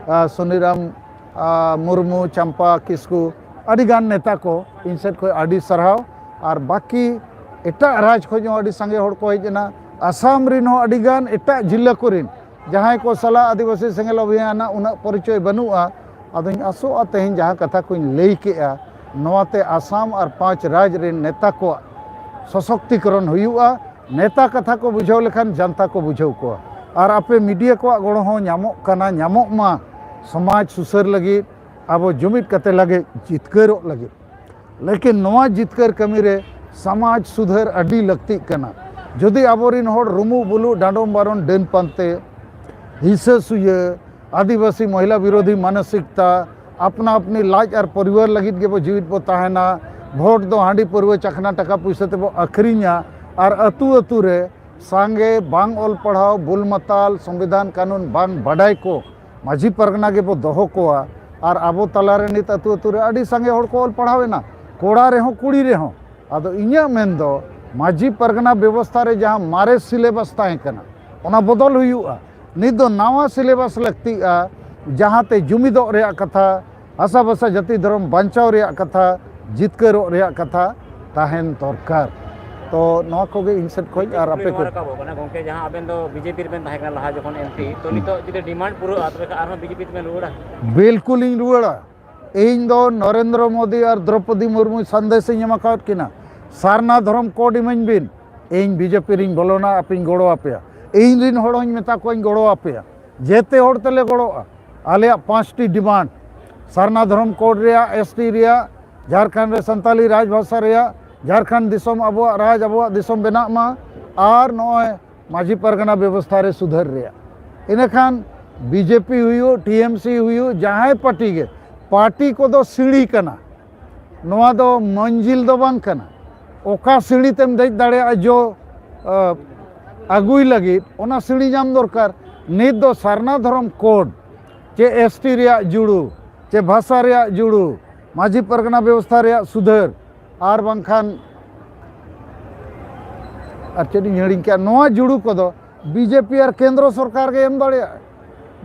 ᱟ, ᱥᱩᱱᱤᱨᱟᱢ, ᱟ, ᱢᱩᱨᱢᱩ, ᱪᱟᱢᱯᱟ ᱠᱤᱥᱠᱩ, ᱟᱹᱰᱤᱜᱟᱱ ᱱᱮᱛᱟ ᱠᱚ ᱤᱧ ᱥᱮᱫ ᱠᱷᱚᱱ ᱟᱹᱰᱤ ᱥᱟᱨᱦᱟᱣ᱾ ᱟᱨ ᱵᱟᱹᱠᱤ ᱮᱴᱟᱜ ᱨᱟᱡᱽ ᱠᱷᱚᱱ ᱦᱚᱸ ᱟᱹᱰᱤ ᱥᱟᱸᱜᱮ ᱦᱚᱲ ᱠᱚ ᱦᱮᱡ ᱮᱱᱟ, ᱟᱥᱟᱢ ᱨᱮᱱ ᱦᱚᱸ ᱟᱹᱰᱤᱜᱟᱱ ᱮᱴᱟᱜ ᱡᱤᱞᱟᱹ ᱠᱚᱨᱮᱱ, ᱡᱟᱦᱟᱸᱭ ᱠᱚ ᱥᱟᱞᱟᱜ ᱟᱹᱫᱤᱵᱟᱹᱥᱤ ᱥᱮᱸᱜᱮᱞ ᱚᱵᱷᱤᱭᱟᱱ ᱨᱮᱱᱟᱜ ᱩᱱᱟᱹᱜ ᱯᱚᱨᱤᱪᱚᱭ ᱵᱟᱹᱱᱩᱜᱼᱟ᱾ ᱟᱫᱚᱧ ᱟᱥᱚᱜᱼᱟ, ᱛᱮᱦᱮᱧ ᱡᱟᱦᱟᱸ ᱠᱟᱛᱷᱟ ᱠᱚᱧ ᱞᱟᱹᱭ ᱠᱮᱜᱼᱟ, ᱱᱚᱣᱟᱛᱮ ᱟᱥᱟᱢ ᱟᱨ ᱯᱟᱸᱪ ᱨᱟᱡᱽ ᱨᱮᱱ ᱱᱮᱛᱟ ᱠᱚᱣᱟᱜ ᱥᱚᱥᱚᱠᱛᱤᱠᱚᱨᱚᱱ ᱦᱩᱭᱩᱜᱼᱟ᱾ ᱱᱮᱛᱟ ᱠᱟᱛᱷᱟ ᱠᱚ ᱵᱩᱡᱷᱟᱹᱣ ᱞᱮᱠᱷᱟᱱ ᱡᱟᱱᱛᱟ ᱠᱚ ᱵᱩᱡᱷᱟᱹᱣ ᱠᱚᱣᱟ᱾ ᱟᱨ ᱟᱯᱮ ᱢᱤᱰᱤᱭᱟ ᱠᱚᱣᱟᱜ ᱜᱚᱲᱚ ᱦᱚᱸ ᱧᱟᱢᱚᱜ ᱠᱟᱱᱟ, ᱧᱟᱢᱚᱜ ᱢᱟ, ᱥᱚᱢᱟᱡᱽ ᱥᱩᱥᱟᱹᱨ ᱞᱟᱹᱜᱤᱫ, ᱟᱵᱚ ᱡᱩᱢᱤᱫ ᱠᱟᱛᱮ ᱞᱟᱹᱜᱤᱫ, ᱡᱤᱛᱠᱟᱹᱨᱚᱜ ᱞᱟᱹᱜᱤᱫ᱾ ᱞᱮᱠᱤᱱ ᱱᱚᱣᱟ ᱡᱤᱛᱠᱟᱹᱨ ᱠᱟᱹᱢᱤ ᱨᱮ ᱥᱚᱢᱟᱡᱽ ᱥᱩᱫᱷᱟᱹᱨ ᱟᱹᱰᱤ ᱞᱟᱹᱠᱛᱤᱜ ᱠᱟᱱᱟ᱾ ᱡᱩᱫᱤ ᱟᱵᱚᱨᱮᱱ ᱦᱚᱲ ᱨᱩᱢᱩᱜ ᱵᱩᱞᱩᱜ, ᱰᱟᱸᱰᱚᱢ ᱵᱟᱨᱚᱱ, ᱰᱟᱹᱱ ᱯᱟᱱᱛᱮ, ᱦᱤᱸᱥᱟᱹ ᱥᱩᱭᱟᱹ, ᱟᱹᱫᱤᱵᱟᱹᱥᱤ ᱢᱚᱦᱤᱞᱟ ᱵᱤᱨᱳᱫᱷᱤ ᱢᱟᱱᱚᱥᱤᱠᱛᱟ, ᱟᱯᱱᱟ ᱟᱯᱱᱤ ᱞᱟᱡ ᱟᱨ ᱯᱚᱨᱤᱵᱟᱨ ᱞᱟᱹᱜᱤᱫ ᱜᱮᱵᱚ ᱡᱤᱣᱤᱫ ᱵᱚ ᱛᱟᱦᱮᱱᱟ, ᱵᱷᱳᱴ ᱫᱚ ᱦᱟᱺᱰᱤ ᱯᱟᱹᱨᱣᱟᱹ ᱪᱟᱠᱷᱱᱟ ᱴᱟᱠᱟ ᱯᱩᱭᱥᱟᱹ ᱛᱮᱵᱚ ᱟᱹᱠᱷᱨᱤᱧᱟ, ᱟᱨ ᱟᱹᱛᱩ ᱟᱹᱛᱩ ᱨᱮ ᱥᱟᱸᱜᱮ ᱵᱟᱝ ᱚᱞ ᱯᱟᱲᱦᱟᱣ, ᱵᱩᱞ ᱢᱟᱛᱟᱞ, ᱥᱚᱝᱵᱤᱫᱷᱟᱱ ᱠᱟᱹᱱᱩᱱ ᱵᱟᱝ ᱵᱟᱰᱟᱭ ᱠᱚ ᱢᱟᱹᱡᱷᱤ ᱯᱟᱨᱜᱟᱱᱟ ᱜᱮᱵᱚ ᱫᱚᱦᱚ ᱠᱚᱣᱟ᱾ ᱟᱨ ᱟᱵᱚ ᱛᱟᱞᱟᱨᱮ ᱱᱤᱛ ᱟᱹᱛᱩ ᱟᱹᱛᱩ ᱨᱮ ᱟᱹᱰᱤ ᱥᱟᱸᱜᱮ ᱦᱚᱲ ᱠᱚ ᱚᱞ ᱯᱟᱲᱦᱟᱣ ᱮᱱᱟ, ᱠᱚᱲᱟ ᱨᱮᱦᱚᱸ ᱠᱩᱲᱤ ᱨᱮᱦᱚᱸ᱾ ᱟᱫᱚ ᱤᱧᱟᱹᱜ ᱢᱮᱱ ᱫᱚ, ᱢᱟᱹᱡᱷᱤ ᱯᱟᱨᱜᱟᱱᱟ ᱵᱮᱵᱚᱥᱛᱷᱟ ᱨᱮ ᱡᱟᱦᱟᱸ ᱢᱟᱨᱮ ᱥᱤᱞᱮᱵᱟᱥ ᱛᱟᱦᱮᱸ ᱠᱟᱱᱟ, ᱚᱱᱟ ᱵᱚᱫᱚᱞ ᱦᱩᱭᱩᱜᱼᱟ᱾ ᱱᱤᱛ ᱫᱚ ᱱᱟᱣᱟ ᱥᱤᱞᱮᱵᱟᱥ ᱞᱟᱹᱠᱛᱤᱜᱼᱟ᱾ ᱡᱟᱦᱟᱸᱛᱮ ᱡᱩᱢᱤᱫᱚᱜ ᱨᱮᱭᱟᱜ ᱠᱟᱛᱷᱟ, ᱦᱟᱥᱟ ᱵᱷᱟᱥᱟ ᱡᱟᱹᱛᱤ ᱫᱷᱚᱨᱚᱢ ᱵᱟᱧᱪᱟᱣ ᱨᱮᱭᱟᱜ ᱠᱟᱛᱷᱟ, ᱡᱤᱛᱠᱟᱹᱨᱚᱜ ᱨᱮᱭᱟᱜ ᱠᱟᱛᱷᱟ ᱛᱟᱦᱮᱱ ᱫᱚᱨᱠᱟᱨ᱾ ᱛᱚ ᱱᱚᱣᱟ ᱠᱚᱜᱮ ᱤᱧ ᱥᱮᱫ ᱠᱷᱚᱱ᱾ ᱟᱨ ᱟᱯᱮ ᱠᱚ? ᱨᱟᱠᱟᱵᱚᱜ ᱠᱟᱱᱟ ᱜᱚᱝᱠᱮ, ᱡᱟᱦᱟᱸ ᱟᱵᱮᱱ ᱫᱚ ᱵᱤᱡᱮᱯᱤ ᱨᱮᱵᱮᱱ ᱛᱟᱦᱮᱸ ᱠᱟᱱᱟ ᱞᱟᱦᱟ ᱡᱚᱠᱷᱚᱱ ᱮᱢᱯᱤ, ᱛᱚ ᱱᱤᱛᱚᱜ ᱡᱩᱫᱤ ᱰᱤᱢᱟᱱᱰ ᱯᱩᱨᱟᱹᱜᱼᱟ, ᱛᱚᱵᱮ ᱠᱷᱟᱱ ᱟᱨᱦᱚᱸ ᱵᱤᱡᱮᱯᱤ ᱛᱮᱵᱮᱱ ᱨᱩᱣᱟᱹᱲᱟ? ᱵᱤᱞᱠᱩᱞ ᱤᱧ ᱨᱩᱣᱟᱹᱲᱟ᱾ ᱤᱧ ᱫᱚ ᱱᱚᱨᱮᱱᱫᱨᱚ ᱢᱳᱫᱤ ᱟᱨ ᱫᱨᱚᱯᱚᱫᱤ ᱢᱩᱨᱢᱩ ᱥᱟᱸᱫᱮᱥ ᱤᱧ ᱮᱢ ᱟᱠᱟᱫ ᱠᱤᱱᱟ, ᱥᱟᱨᱱᱟ ᱫᱷᱚᱨᱚᱢ ᱠᱳᱰ ᱤᱢᱟᱹᱧ ᱵᱤᱱ, ᱤᱧ ᱵᱤᱡᱮᱯᱤ ᱨᱤᱧ ᱵᱚᱞᱚᱱᱟ, ᱟᱯᱮᱧ ᱜᱚᱲᱚ ᱟᱯᱮᱭᱟ᱾ ᱤᱧ ᱨᱤᱱ ᱦᱚᱲ ᱦᱚᱸᱧ ᱢᱮᱛᱟ ᱠᱚᱣᱟᱧ ᱜᱚᱲᱚ ᱟᱯᱮᱭᱟ, ᱡᱮᱛᱮ ᱦᱚᱲ ᱛᱮᱞᱮ ᱜᱚᱲᱚᱜᱼᱟ᱾ ᱟᱞᱮᱭᱟᱜ ᱯᱟᱸᱪᱴᱤ ᱰᱤᱢᱟᱱᱰ, ᱥᱟᱨᱱᱟ ᱫᱷᱚᱨᱚᱢ ᱠᱳᱰ ᱨᱮᱭᱟᱜ, ᱮᱥᱴᱤ ᱨᱮᱭᱟᱜ, ᱡᱷᱟᱲᱠᱷᱚᱸᱰ ᱨᱮ ᱥᱟᱱᱛᱟᱞᱤ ᱨᱟᱡᱽ ᱵᱷᱟᱥᱟ ᱨᱮᱭᱟᱜ, ᱡᱷᱟᱲᱠᱷᱚᱸᱰ ᱫᱤᱥᱚᱢ ᱟᱵᱚᱣᱟᱜ ᱨᱟᱡᱽ, ᱟᱵᱚᱣᱟᱜ ᱫᱤᱥᱚᱢ ᱵᱮᱱᱟᱜ ᱢᱟ, ᱟᱨ ᱱᱚᱜᱼᱚᱭ ᱢᱟᱹᱡᱷᱤ ᱯᱟᱨᱜᱟᱱᱟ ᱵᱮᱵᱚᱥᱛᱷᱟ ᱨᱮ ᱥᱩᱫᱷᱟᱹᱨ ᱨᱮᱭᱟᱜ᱾ ᱤᱱᱟᱹᱠᱷᱟᱱ ᱵᱤᱡᱮᱯᱤ ᱦᱩᱭᱩᱜ, ᱴᱤ ᱮᱢ ᱥᱤ ᱦᱩᱭᱩᱜ, ᱡᱟᱦᱟᱸᱭ ᱯᱟᱨᱴᱤ ᱜᱮ, ᱯᱟᱨᱴᱤ ᱠᱚᱫᱚ ᱥᱤᱲᱤ ᱠᱟᱱᱟ᱾ ᱱᱚᱣᱟ ᱫᱚ ᱢᱚᱧᱡᱤᱞ ᱫᱚ ᱵᱟᱝ ᱠᱟᱱᱟ᱾ ᱚᱠᱟ ᱥᱤᱲᱤ ᱛᱮᱢ ᱫᱮᱡ ᱫᱟᱲᱮᱭᱟᱜᱼᱟ ᱡᱚ, ᱟ, ᱟᱹᱜᱩᱭ ᱞᱟᱹᱜᱤᱫ, ᱚᱱᱟ ᱥᱤᱲᱤ ᱧᱟᱢ ᱫᱚᱨᱠᱟᱨ᱾ ᱱᱤᱛ ᱫᱚ ᱥᱟᱨᱱᱟ ᱫᱷᱚᱨᱚᱢ ᱠᱳᱰ, ᱪᱮ ᱮᱥ ᱴᱤ ᱨᱮᱭᱟᱜ ᱡᱩᱲᱩ, ᱪᱮ ᱵᱷᱟᱥᱟ ᱨᱮᱭᱟᱜ ᱡᱩᱲᱩ, ᱢᱟᱹᱡᱷᱤ ᱯᱟᱨᱜᱟᱱᱟ ᱵᱮᱵᱚᱥᱛᱷᱟ ᱨᱮᱭᱟᱜ ᱥᱩᱫᱷᱟᱹᱨ, ᱟᱨ ᱵᱟᱝᱠᱷᱟᱱ ᱟᱨ ᱪᱮᱫ ᱤᱧ ᱦᱤᱲᱤᱧ ᱠᱮᱜᱼᱟ, ᱱᱚᱣᱟ ᱡᱩᱲᱩ ᱠᱚᱫᱚ ᱵᱤᱡᱮᱯᱤ ᱟᱨ ᱠᱮᱱᱫᱨᱚ ᱥᱚᱨᱠᱟᱨ ᱜᱮ ᱮᱢ ᱫᱟᱲᱮᱭᱟᱜᱼᱟ,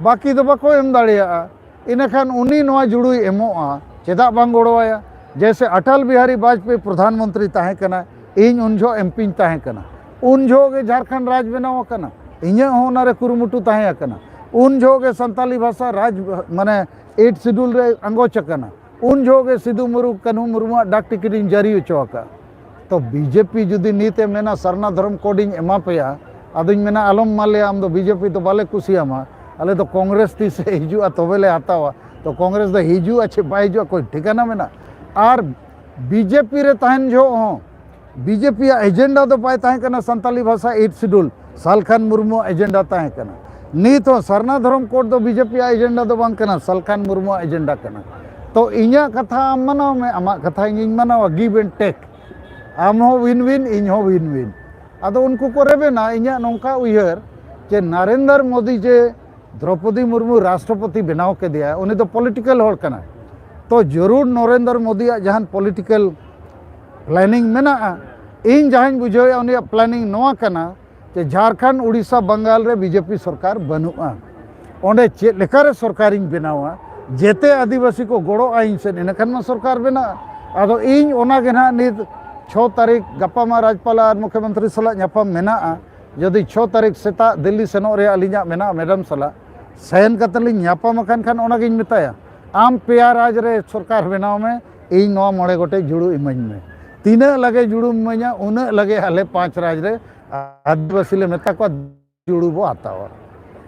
ᱵᱟᱹᱠᱤ ᱫᱚ ᱵᱟᱠᱚ ᱮᱢ ᱫᱟᱲᱮᱭᱟᱜᱼᱟ᱾ ᱤᱱᱟᱹᱠᱷᱟᱱ ᱩᱱᱤ ᱱᱚᱣᱟ ᱡᱩᱲᱩᱭ ᱮᱢᱚᱜᱼᱟ, ᱪᱮᱫᱟᱜ ᱵᱟᱝ ᱜᱚᱲᱚᱣᱟᱭᱟ? ᱡᱮᱭᱥᱮ ᱟᱴᱚᱞ ᱵᱤᱦᱟᱨᱤ ᱵᱟᱡᱽᱯᱮᱭᱤ ᱯᱨᱚᱫᱷᱟᱱ ᱢᱚᱱᱛᱨᱤ ᱛᱟᱦᱮᱸ ᱠᱟᱱᱟ, ᱤᱧ ᱩᱱ ᱡᱚᱦᱚᱜ ᱮᱢ ᱯᱤᱧ ᱛᱟᱦᱮᱸ ᱠᱟᱱᱟ, ᱩᱱ ᱡᱚᱦᱚᱜ ᱜᱮ ᱡᱷᱟᱲᱠᱷᱚᱸᱰ ᱨᱟᱡᱽ ᱵᱮᱱᱟᱣ ᱟᱠᱟᱱᱟ, ᱤᱧᱟᱹᱜ ᱦᱚᱸ ᱚᱱᱟᱨᱮ ᱠᱩᱨᱩᱢᱩᱴᱩ ᱛᱟᱦᱮᱸ ᱟᱠᱟᱱᱟ᱾ ᱩᱱ ᱡᱚᱦᱚᱜ ᱜᱮ ᱥᱟᱱᱛᱟᱞᱤ ᱵᱷᱟᱥᱟ ᱨᱟᱡᱽ, ᱢᱟᱱᱮ ᱮᱭᱤᱴ ᱥᱤᱰᱩᱞ ᱨᱮ ᱟᱸᱜᱚᱪ ᱟᱠᱟᱱᱟ, ᱩᱱ ᱡᱚᱦᱚᱜ ᱜᱮ ᱥᱤᱫᱩ ᱢᱩᱨᱢᱩ, ᱠᱟᱹᱱᱦᱩ ᱢᱩᱨᱢᱩᱣᱟᱜ ᱰᱟᱠ ᱴᱤᱠᱤᱴ ᱤᱧ ᱡᱟᱹᱨᱤ ᱦᱚᱪᱚ ᱟᱠᱟᱫᱼᱟ᱾ ᱛᱚ ᱵᱤᱡᱮᱯᱤ ᱡᱩᱫᱤ ᱱᱤᱛ ᱮ ᱢᱮᱱᱟ ᱥᱟᱨᱱᱟ ᱫᱷᱚᱨᱚᱢ ᱠᱳᱰ ᱤᱧ ᱮᱢᱟ ᱯᱮᱭᱟ, ᱟᱫᱚᱧ ᱢᱮᱱᱟ, ᱟᱞᱚᱢ ᱮᱢᱟ ᱞᱮᱭᱟ, ᱟᱢ ᱫᱚ ᱵᱤᱡᱮᱯᱤ ᱫᱚ ᱵᱟᱞᱮ ᱠᱩᱥᱤᱭᱟᱢᱟ, ᱟᱞᱮ ᱫᱚ ᱠᱚᱝᱜᱨᱮᱥ ᱛᱤᱥᱮ ᱦᱤᱡᱩᱜᱼᱟ ᱛᱚᱵᱮ ᱞᱮ ᱦᱟᱛᱟᱣᱟ᱾ ᱛᱚ ᱠᱚᱝᱜᱨᱮᱥ ᱫᱚ ᱦᱤᱡᱩᱜᱼᱟ ᱪᱮ ᱵᱟᱭ ᱦᱤᱡᱩᱜᱼᱟ, ᱠᱳᱭ ᱴᱷᱤᱠᱟᱹᱱᱟ ᱢᱮᱱᱟᱜᱼᱟ? ᱟᱨ ᱵᱤᱡᱮᱯᱤ ᱨᱮ ᱛᱟᱦᱮᱱ ᱡᱚᱦᱚᱜ ᱦᱚᱸ ᱵᱤᱡᱮᱯᱤᱭᱟᱜ ᱮᱡᱮᱱᱰᱟ ᱫᱚ ᱵᱟᱭ ᱛᱟᱦᱮᱸ ᱠᱟᱱᱟ ᱥᱟᱱᱛᱟᱞᱤ ᱵᱷᱟᱥᱟ ᱮᱭᱤᱴ ᱥᱤᱰᱩᱞ, ᱥᱟᱞᱠᱷᱟᱱ ᱢᱩᱨᱢᱩᱣᱟᱜ ᱮᱡᱮᱱᱰᱟ ᱛᱟᱦᱮᱸ ᱠᱟᱱᱟ᱾ ᱱᱤᱛ ᱦᱚᱸ ᱥᱟᱨᱱᱟ ᱫᱷᱚᱨᱚᱢ ᱠᱳᱰ ᱫᱚ ᱵᱤᱡᱮᱯᱤᱭᱟᱜ ᱮᱡᱮᱱᱰᱟ ᱫᱚ ᱵᱟᱝ ᱠᱟᱱᱟ, ᱥᱟᱞᱠᱷᱟᱱ ᱢᱩᱨᱢᱩᱣᱟᱜ ᱮᱡᱮᱱᱰᱟ ᱠᱟᱱᱟ᱾ ᱛᱚ ᱤᱧᱟᱹᱜ ᱠᱟᱛᱷᱟ ᱟᱢ ᱢᱟᱱᱟᱣ ᱢᱮ, ᱟᱢᱟᱜ ᱠᱟᱛᱷᱟ ᱤᱧᱤᱧ ᱢᱟᱱᱟᱣᱟ, give and take, ᱟᱢ ᱦᱚᱸ ᱣᱤᱱ ᱣᱤᱱ, ᱤᱧ ᱦᱚᱸ ᱣᱤᱱ ᱣᱤᱱ᱾ ᱟᱫᱚ ᱩᱱᱠᱩ ᱠᱚ ᱨᱮᱵᱮᱱᱟ᱾ ᱤᱧᱟᱹᱜ ᱱᱚᱝᱠᱟ ᱩᱭᱦᱟᱹᱨ ᱡᱮ ᱱᱟᱨᱮᱱᱫᱨᱚ ᱢᱳᱫᱤ ᱡᱮ ᱫᱨᱚᱯᱚᱫᱤ ᱢᱩᱨᱢᱩ ᱨᱟᱥᱴᱨᱚᱯᱚᱛᱤ ᱵᱮᱱᱟᱣ ᱠᱮᱫᱮᱭᱟ, ᱩᱱᱤ ᱫᱚ ᱯᱚᱞᱤᱴᱤᱠᱟᱞ ᱦᱚᱲ ᱠᱟᱱᱟᱭ᱾ ᱛᱚ ᱡᱟᱹᱨᱩᱲ ᱱᱚᱨᱮᱱᱫᱨᱚ ᱢᱳᱫᱤᱭᱟᱜ ᱡᱟᱦᱟᱱ ᱯᱚᱞᱤᱴᱤᱠᱟᱞ ᱯᱞᱮᱱᱤᱝ ᱢᱮᱱᱟᱜᱼᱟ, ᱤᱧ ᱡᱟᱦᱟᱸᱧ ᱵᱩᱡᱷᱟᱹᱣᱮᱫᱼᱟ ᱩᱱᱤᱭᱟᱜ ᱯᱞᱮᱱᱤᱝ ᱱᱚᱣᱟ ᱠᱟᱱᱟ ᱡᱮ ᱡᱷᱟᱲᱠᱷᱚᱸᱰ, ᱩᱲᱤᱥᱥᱟ, ᱵᱟᱝᱜᱟᱞ ᱨᱮ ᱵᱤᱡᱮᱯᱤ ᱥᱚᱨᱠᱟᱨ ᱵᱟᱹᱱᱩᱜᱼᱟ᱾ ᱚᱸᱰᱮ ᱪᱮᱫ ᱞᱮᱠᱟᱨᱮ ᱥᱚᱨᱠᱟᱨᱤᱧ ᱵᱮᱱᱟᱣᱟ, ᱡᱮᱛᱮ ᱟᱹᱫᱤᱵᱟᱹᱥᱤ ᱠᱚ ᱜᱚᱲᱚᱜᱼᱟ ᱤᱧ ᱥᱮᱫ, ᱤᱱᱟᱹᱠᱷᱟᱱ ᱢᱟ ᱥᱚᱨᱠᱟᱨ ᱵᱮᱱᱟᱜᱼᱟ᱾ ᱟᱫᱚ ᱤᱧ ᱚᱱᱟ ᱜᱮ ᱱᱟᱦᱟᱜ ᱱᱤᱛ ᱪᱷᱚ ᱛᱟᱹᱨᱤᱠᱷ, ᱜᱟᱯᱟ ᱢᱟ ᱨᱟᱡᱽᱯᱟᱞ ᱟᱨ ᱢᱩᱠᱷᱭᱚᱢᱚᱱᱛᱨᱤ ᱥᱟᱞᱟᱜ ᱧᱟᱯᱟᱢ ᱢᱮᱱᱟᱜᱼᱟ᱾ ᱡᱩᱫᱤ ᱪᱷᱚ ᱛᱟᱹᱨᱤᱠᱷ ᱥᱮᱛᱟᱜ ᱫᱤᱞᱞᱤ ᱥᱮᱱᱚᱜ ᱨᱮᱭᱟᱜ ᱟᱹᱞᱤᱧᱟᱜ ᱢᱮᱱᱟᱜᱼᱟ ᱢᱮᱰᱟᱢ ᱥᱟᱞᱟᱜ, ᱥᱮᱱ ᱠᱟᱛᱮ ᱞᱤᱧ ᱧᱟᱯᱟᱢ ᱟᱠᱟᱱ ᱠᱷᱟᱱ ᱚᱱᱟᱜᱤᱧ ᱢᱮᱛᱟᱭᱟ, "ᱟᱢ ᱯᱮᱭᱟ ᱨᱟᱡᱽ ᱨᱮ ᱥᱚᱨᱠᱟᱨ ᱵᱮᱱᱟᱣ ᱢᱮ, ᱤᱧ ᱱᱚᱣᱟ ᱢᱚᱬᱮ ᱜᱚᱴᱮᱡ ᱡᱩᱲᱩ ᱤᱢᱟᱹᱧ ᱢᱮ᱾ ᱛᱤᱱᱟᱹᱜ ᱞᱟᱜᱮ ᱡᱩᱲᱩᱢ ᱤᱢᱟᱹᱧᱟ, ᱩᱱᱟᱹᱜ ᱞᱟᱜᱮ ᱟᱞᱮ ᱯᱟᱸᱪ ᱨᱟᱡᱽ ᱨᱮ ᱟᱹᱫᱤᱵᱟᱹᱥᱤ ᱞᱮ ᱢᱮᱛᱟ ᱠᱚᱣᱟ, ᱡᱩᱲᱩ ᱵᱚ ᱦᱟᱛᱟᱣᱟ᱾"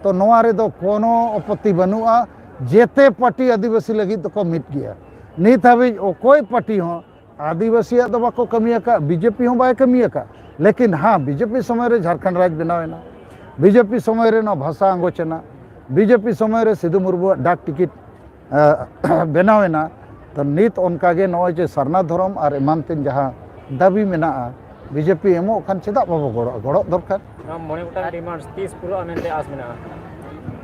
ᱛᱚ ᱱᱚᱣᱟ ᱨᱮᱫᱚ ᱠᱳᱱᱳ ᱟᱯᱚᱛᱛᱤ ᱵᱟᱹᱱᱩᱜᱼᱟ᱾ ᱡᱮᱛᱮ ᱯᱟᱨᱴᱤ ᱟᱹᱫᱤᱵᱟᱹᱥᱤ ᱞᱟᱹᱜᱤᱫ ᱫᱚᱠᱚ ᱢᱤᱫ ᱜᱮᱭᱟ᱾ ᱱᱤᱛ ᱦᱟᱹᱵᱤᱡ ᱚᱠᱚᱭ ᱯᱟᱨᱴᱤ ᱦᱚᱸ ᱟᱹᱫᱤᱵᱟᱹᱥᱤᱭᱟᱜ ᱫᱚ ᱵᱟᱠᱚ ᱠᱟᱹᱢᱤ ᱟᱠᱟᱫ, ᱵᱤᱡᱮᱯᱤ ᱦᱚᱸ ᱵᱟᱭ ᱠᱟᱹᱢᱤ ᱟᱠᱟᱫ᱾ ᱞᱮᱠᱤᱱ ᱦᱟᱸ, ᱵᱤᱡᱮᱯᱤ ᱥᱚᱢᱚᱭ ᱨᱮ ᱡᱷᱟᱲᱠᱷᱚᱸᱰ ᱨᱟᱡᱽ ᱵᱮᱱᱟᱣ ᱮᱱᱟ, ᱵᱤᱡᱮᱯᱤ ᱥᱚᱢᱚᱭ ᱨᱮ ᱱᱚᱣᱟ ᱵᱷᱟᱥᱟ ᱟᱸᱜᱚᱪ ᱮᱱᱟ, ᱵᱤᱡᱮᱯᱤ ᱥᱚᱢᱚᱭ ᱨᱮ ᱥᱤᱫᱷᱩ ᱢᱩᱨᱢᱩᱣᱟᱜ ᱰᱟᱠ ᱴᱤᱠᱤᱴ ᱮ, ᱵᱮᱱᱟᱣ ᱮᱱᱟ᱾ ᱛᱚ ᱱᱤᱛ ᱚᱱᱠᱟ ᱜᱮ ᱱᱚᱜᱼᱚᱭ ᱡᱮ ᱥᱟᱨᱱᱟ ᱫᱷᱚᱨᱚᱢ ᱟᱨ ᱮᱢᱟᱱ ᱛᱮᱱ ᱡᱟᱦᱟᱸ ᱫᱟᱹᱵᱤ ᱢᱮᱱᱟᱜᱼᱟ, ᱵᱤᱡᱮᱯᱤ ᱮᱢᱚᱜ ᱠᱷᱟᱱ ᱪᱮᱫᱟᱜ ᱵᱟᱵᱚ ᱜᱚᱲᱚᱜᱼᱟ? ᱜᱚᱲᱚᱜ ᱫᱚᱨᱠᱟᱨ᱾ ᱱᱚᱣᱟ ᱢᱚᱬᱮ ᱜᱚᱴᱟᱝ ᱰᱤᱢᱟᱱᱰᱥ ᱛᱤᱥ ᱯᱩᱨᱟᱹᱜᱼᱟ ᱢᱮᱱᱛᱮ ᱟᱥ ᱢᱮᱱᱟᱜᱼᱟ?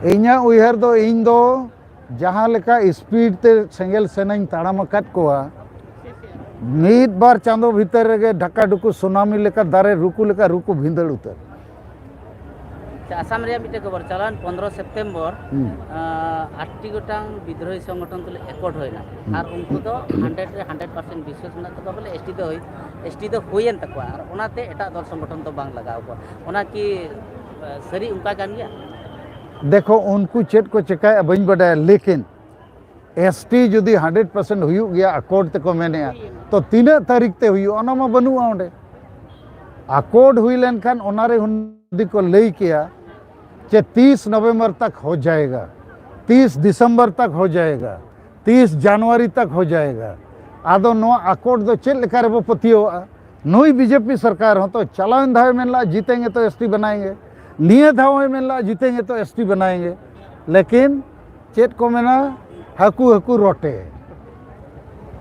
ᱤᱧᱟᱹᱜ ᱩᱭᱦᱟᱹᱨ ᱫᱚ, ᱤᱧ ᱫᱚ ᱡᱟᱦᱟᱸ ᱞᱮᱠᱟ ᱥᱯᱤᱰ ᱛᱮ ᱥᱮᱸᱜᱮᱞ ᱥᱮᱱᱟᱧ ᱛᱟᱲᱟᱢ ᱟᱠᱟᱫ ᱠᱚᱣᱟ, ᱢᱤᱫ ᱵᱟᱨ ᱪᱟᱸᱫᱚ ᱵᱷᱤᱛᱟᱹᱨ ᱨᱮᱜᱮ ᱰᱷᱟᱠᱟ ᱰᱷᱩᱠᱩ ᱥᱩᱱᱟᱢᱤ ᱞᱮᱠᱟ ᱫᱟᱨᱮ ᱨᱩᱠᱩ ᱞᱮᱠᱟ ᱨᱩᱠᱩ ᱵᱷᱤᱸᱫᱟᱹᱲ ᱩᱛᱟᱹᱨ᱾ ᱟᱪᱪᱷᱟ, ᱟᱥᱟᱢ ᱨᱮᱭᱟᱜ ᱢᱤᱫᱴᱮᱱ ᱠᱷᱚᱵᱚᱨ, ᱪᱟᱞᱟᱣᱮᱱ ᱯᱚᱱᱨᱚ ᱥᱮᱯᱴᱮᱢᱵᱚᱨ ᱦᱩᱸ᱾ ᱟᱸ, ᱟᱴᱴᱤ ᱜᱚᱴᱟᱝ ᱵᱤᱫᱽᱨᱳᱦᱤ ᱥᱚᱝᱜᱚᱴᱷᱚᱱ ᱛᱩᱞᱩᱡ ᱮᱠᱚᱨᱰ ᱦᱩᱭᱱᱟ᱾ ᱦᱩᱸ᱾ ᱟᱨ ᱩᱱᱠᱩ ᱫᱚ ᱦᱟᱱᱰᱨᱮᱰ ᱨᱮ ᱦᱟᱱᱰᱨᱮᱰ ᱯᱟᱨᱥᱮᱱᱴ ᱵᱤᱥᱣᱟᱥ ᱢᱮᱱᱟᱜ ᱛᱟᱠᱚᱣᱟ, ᱵᱚᱞᱮ ᱮᱥᱴᱤ ᱫᱚ ᱦᱩᱭ, ᱮᱥᱴᱤ ᱫᱚ ᱦᱩᱭᱮᱱ ᱛᱟᱠᱚᱣᱟ, ᱟᱨ ᱚᱱᱟᱛᱮ ᱮᱴᱟᱜ ᱫᱚᱞ ᱥᱚᱝᱜᱚᱴᱷᱚᱱ ᱫᱚ ᱵᱟᱝ ᱞᱟᱜᱟᱣ ᱠᱚᱣᱟ᱾ ᱚᱱᱟ ᱠᱤ, ᱟᱸ, ᱥᱟᱹᱨᱤ ᱚᱱᱠᱟ ᱠᱟᱱ ᱜᱮᱭᱟ? ᱫᱮᱠᱷᱚ, ᱩᱱᱠᱩ ᱪᱮᱫ ᱠᱚ ᱪᱮᱠᱟᱭᱟ ᱵᱟᱹᱧ ᱵᱟᱰᱟᱭᱟ, ᱞᱮᱠᱤᱱ ᱮᱥᱴᱤ ᱡᱩᱫᱤ ᱦᱟᱱᱰᱨᱮᱰ ᱯᱟᱨᱥᱮᱱᱴ ᱦᱩᱭᱩᱜ ᱜᱮᱭᱟ, ᱟᱠᱚᱨᱰ ᱛᱮᱠᱚ ᱢᱮᱱᱮᱜᱼᱟ, ᱛᱚ ᱛᱤᱱᱟᱹᱜ ᱛᱟᱹᱨᱤᱠᱷ ᱛᱮ ᱦᱩᱭᱩᱜᱼᱟ, ᱚᱱᱟ ᱢᱟ ᱵᱟᱹᱱᱩᱜᱼᱟ ᱚᱸᱰᱮ᱾ ᱟᱠᱚᱨᱰ ᱦᱩᱭ ᱞᱮᱱᱠᱷᱟᱱ ᱚᱱᱟᱨᱮ ᱦᱩᱱᱟᱹᱝ ᱡᱩᱫᱤ ᱠᱚ ᱞᱟᱹᱭ ᱠᱮᱭᱟ ᱡᱮ ᱛᱤᱥ ᱱᱚᱵᱷᱮᱢᱵᱚᱨ ᱛᱟᱠ ᱦᱳ ᱡᱟᱭᱮᱜᱟ, ᱛᱤᱥ ᱫᱤᱥᱚᱢᱵᱚᱨ ᱛᱟᱠ ᱦᱳ ᱡᱟᱭᱮᱜᱟ, ᱛᱤᱥ ᱡᱟᱱᱩᱣᱟᱨᱤ ᱛᱟᱠ ᱦᱳ ᱡᱟᱭᱮᱜᱟ᱾ ᱟᱫᱚ ᱱᱚᱣᱟ ᱟᱠᱚᱨᱰ ᱫᱚ ᱪᱮᱫ ᱞᱮᱠᱟ ᱨᱮᱵᱚ ᱯᱟᱹᱛᱭᱟᱹᱣᱟᱜᱼᱟ? ᱱᱩᱭ ᱵᱤᱡᱮᱯᱤ ᱥᱚᱨᱠᱟᱨ ᱦᱚᱸᱛᱚ ᱪᱟᱞᱟᱣᱮᱱ ᱫᱷᱟᱣᱮ ᱢᱮᱱ ᱞᱮᱫᱼᱟ, "ᱡᱤᱛᱮᱝᱜᱮ ᱛᱚ ᱮᱥᱴᱤ ᱵᱟᱱᱟᱭᱮᱝᱜᱮ", ᱱᱤᱭᱟᱹ ᱫᱷᱟᱣ ᱦᱚᱸᱭ ᱢᱮᱱ ᱞᱮᱫᱼᱟ, "ᱡᱤᱛᱮᱝᱜᱮ ᱛᱚ ᱮᱥᱴᱤ ᱵᱟᱱᱟᱭᱮᱝᱜᱮ", ᱞᱮᱠᱤᱱ ᱪᱮᱫ ᱠᱚ ᱢᱮᱱᱟ, ᱦᱟᱹᱠᱩ ᱦᱟᱹᱠᱩ ᱨᱚᱴᱮ᱾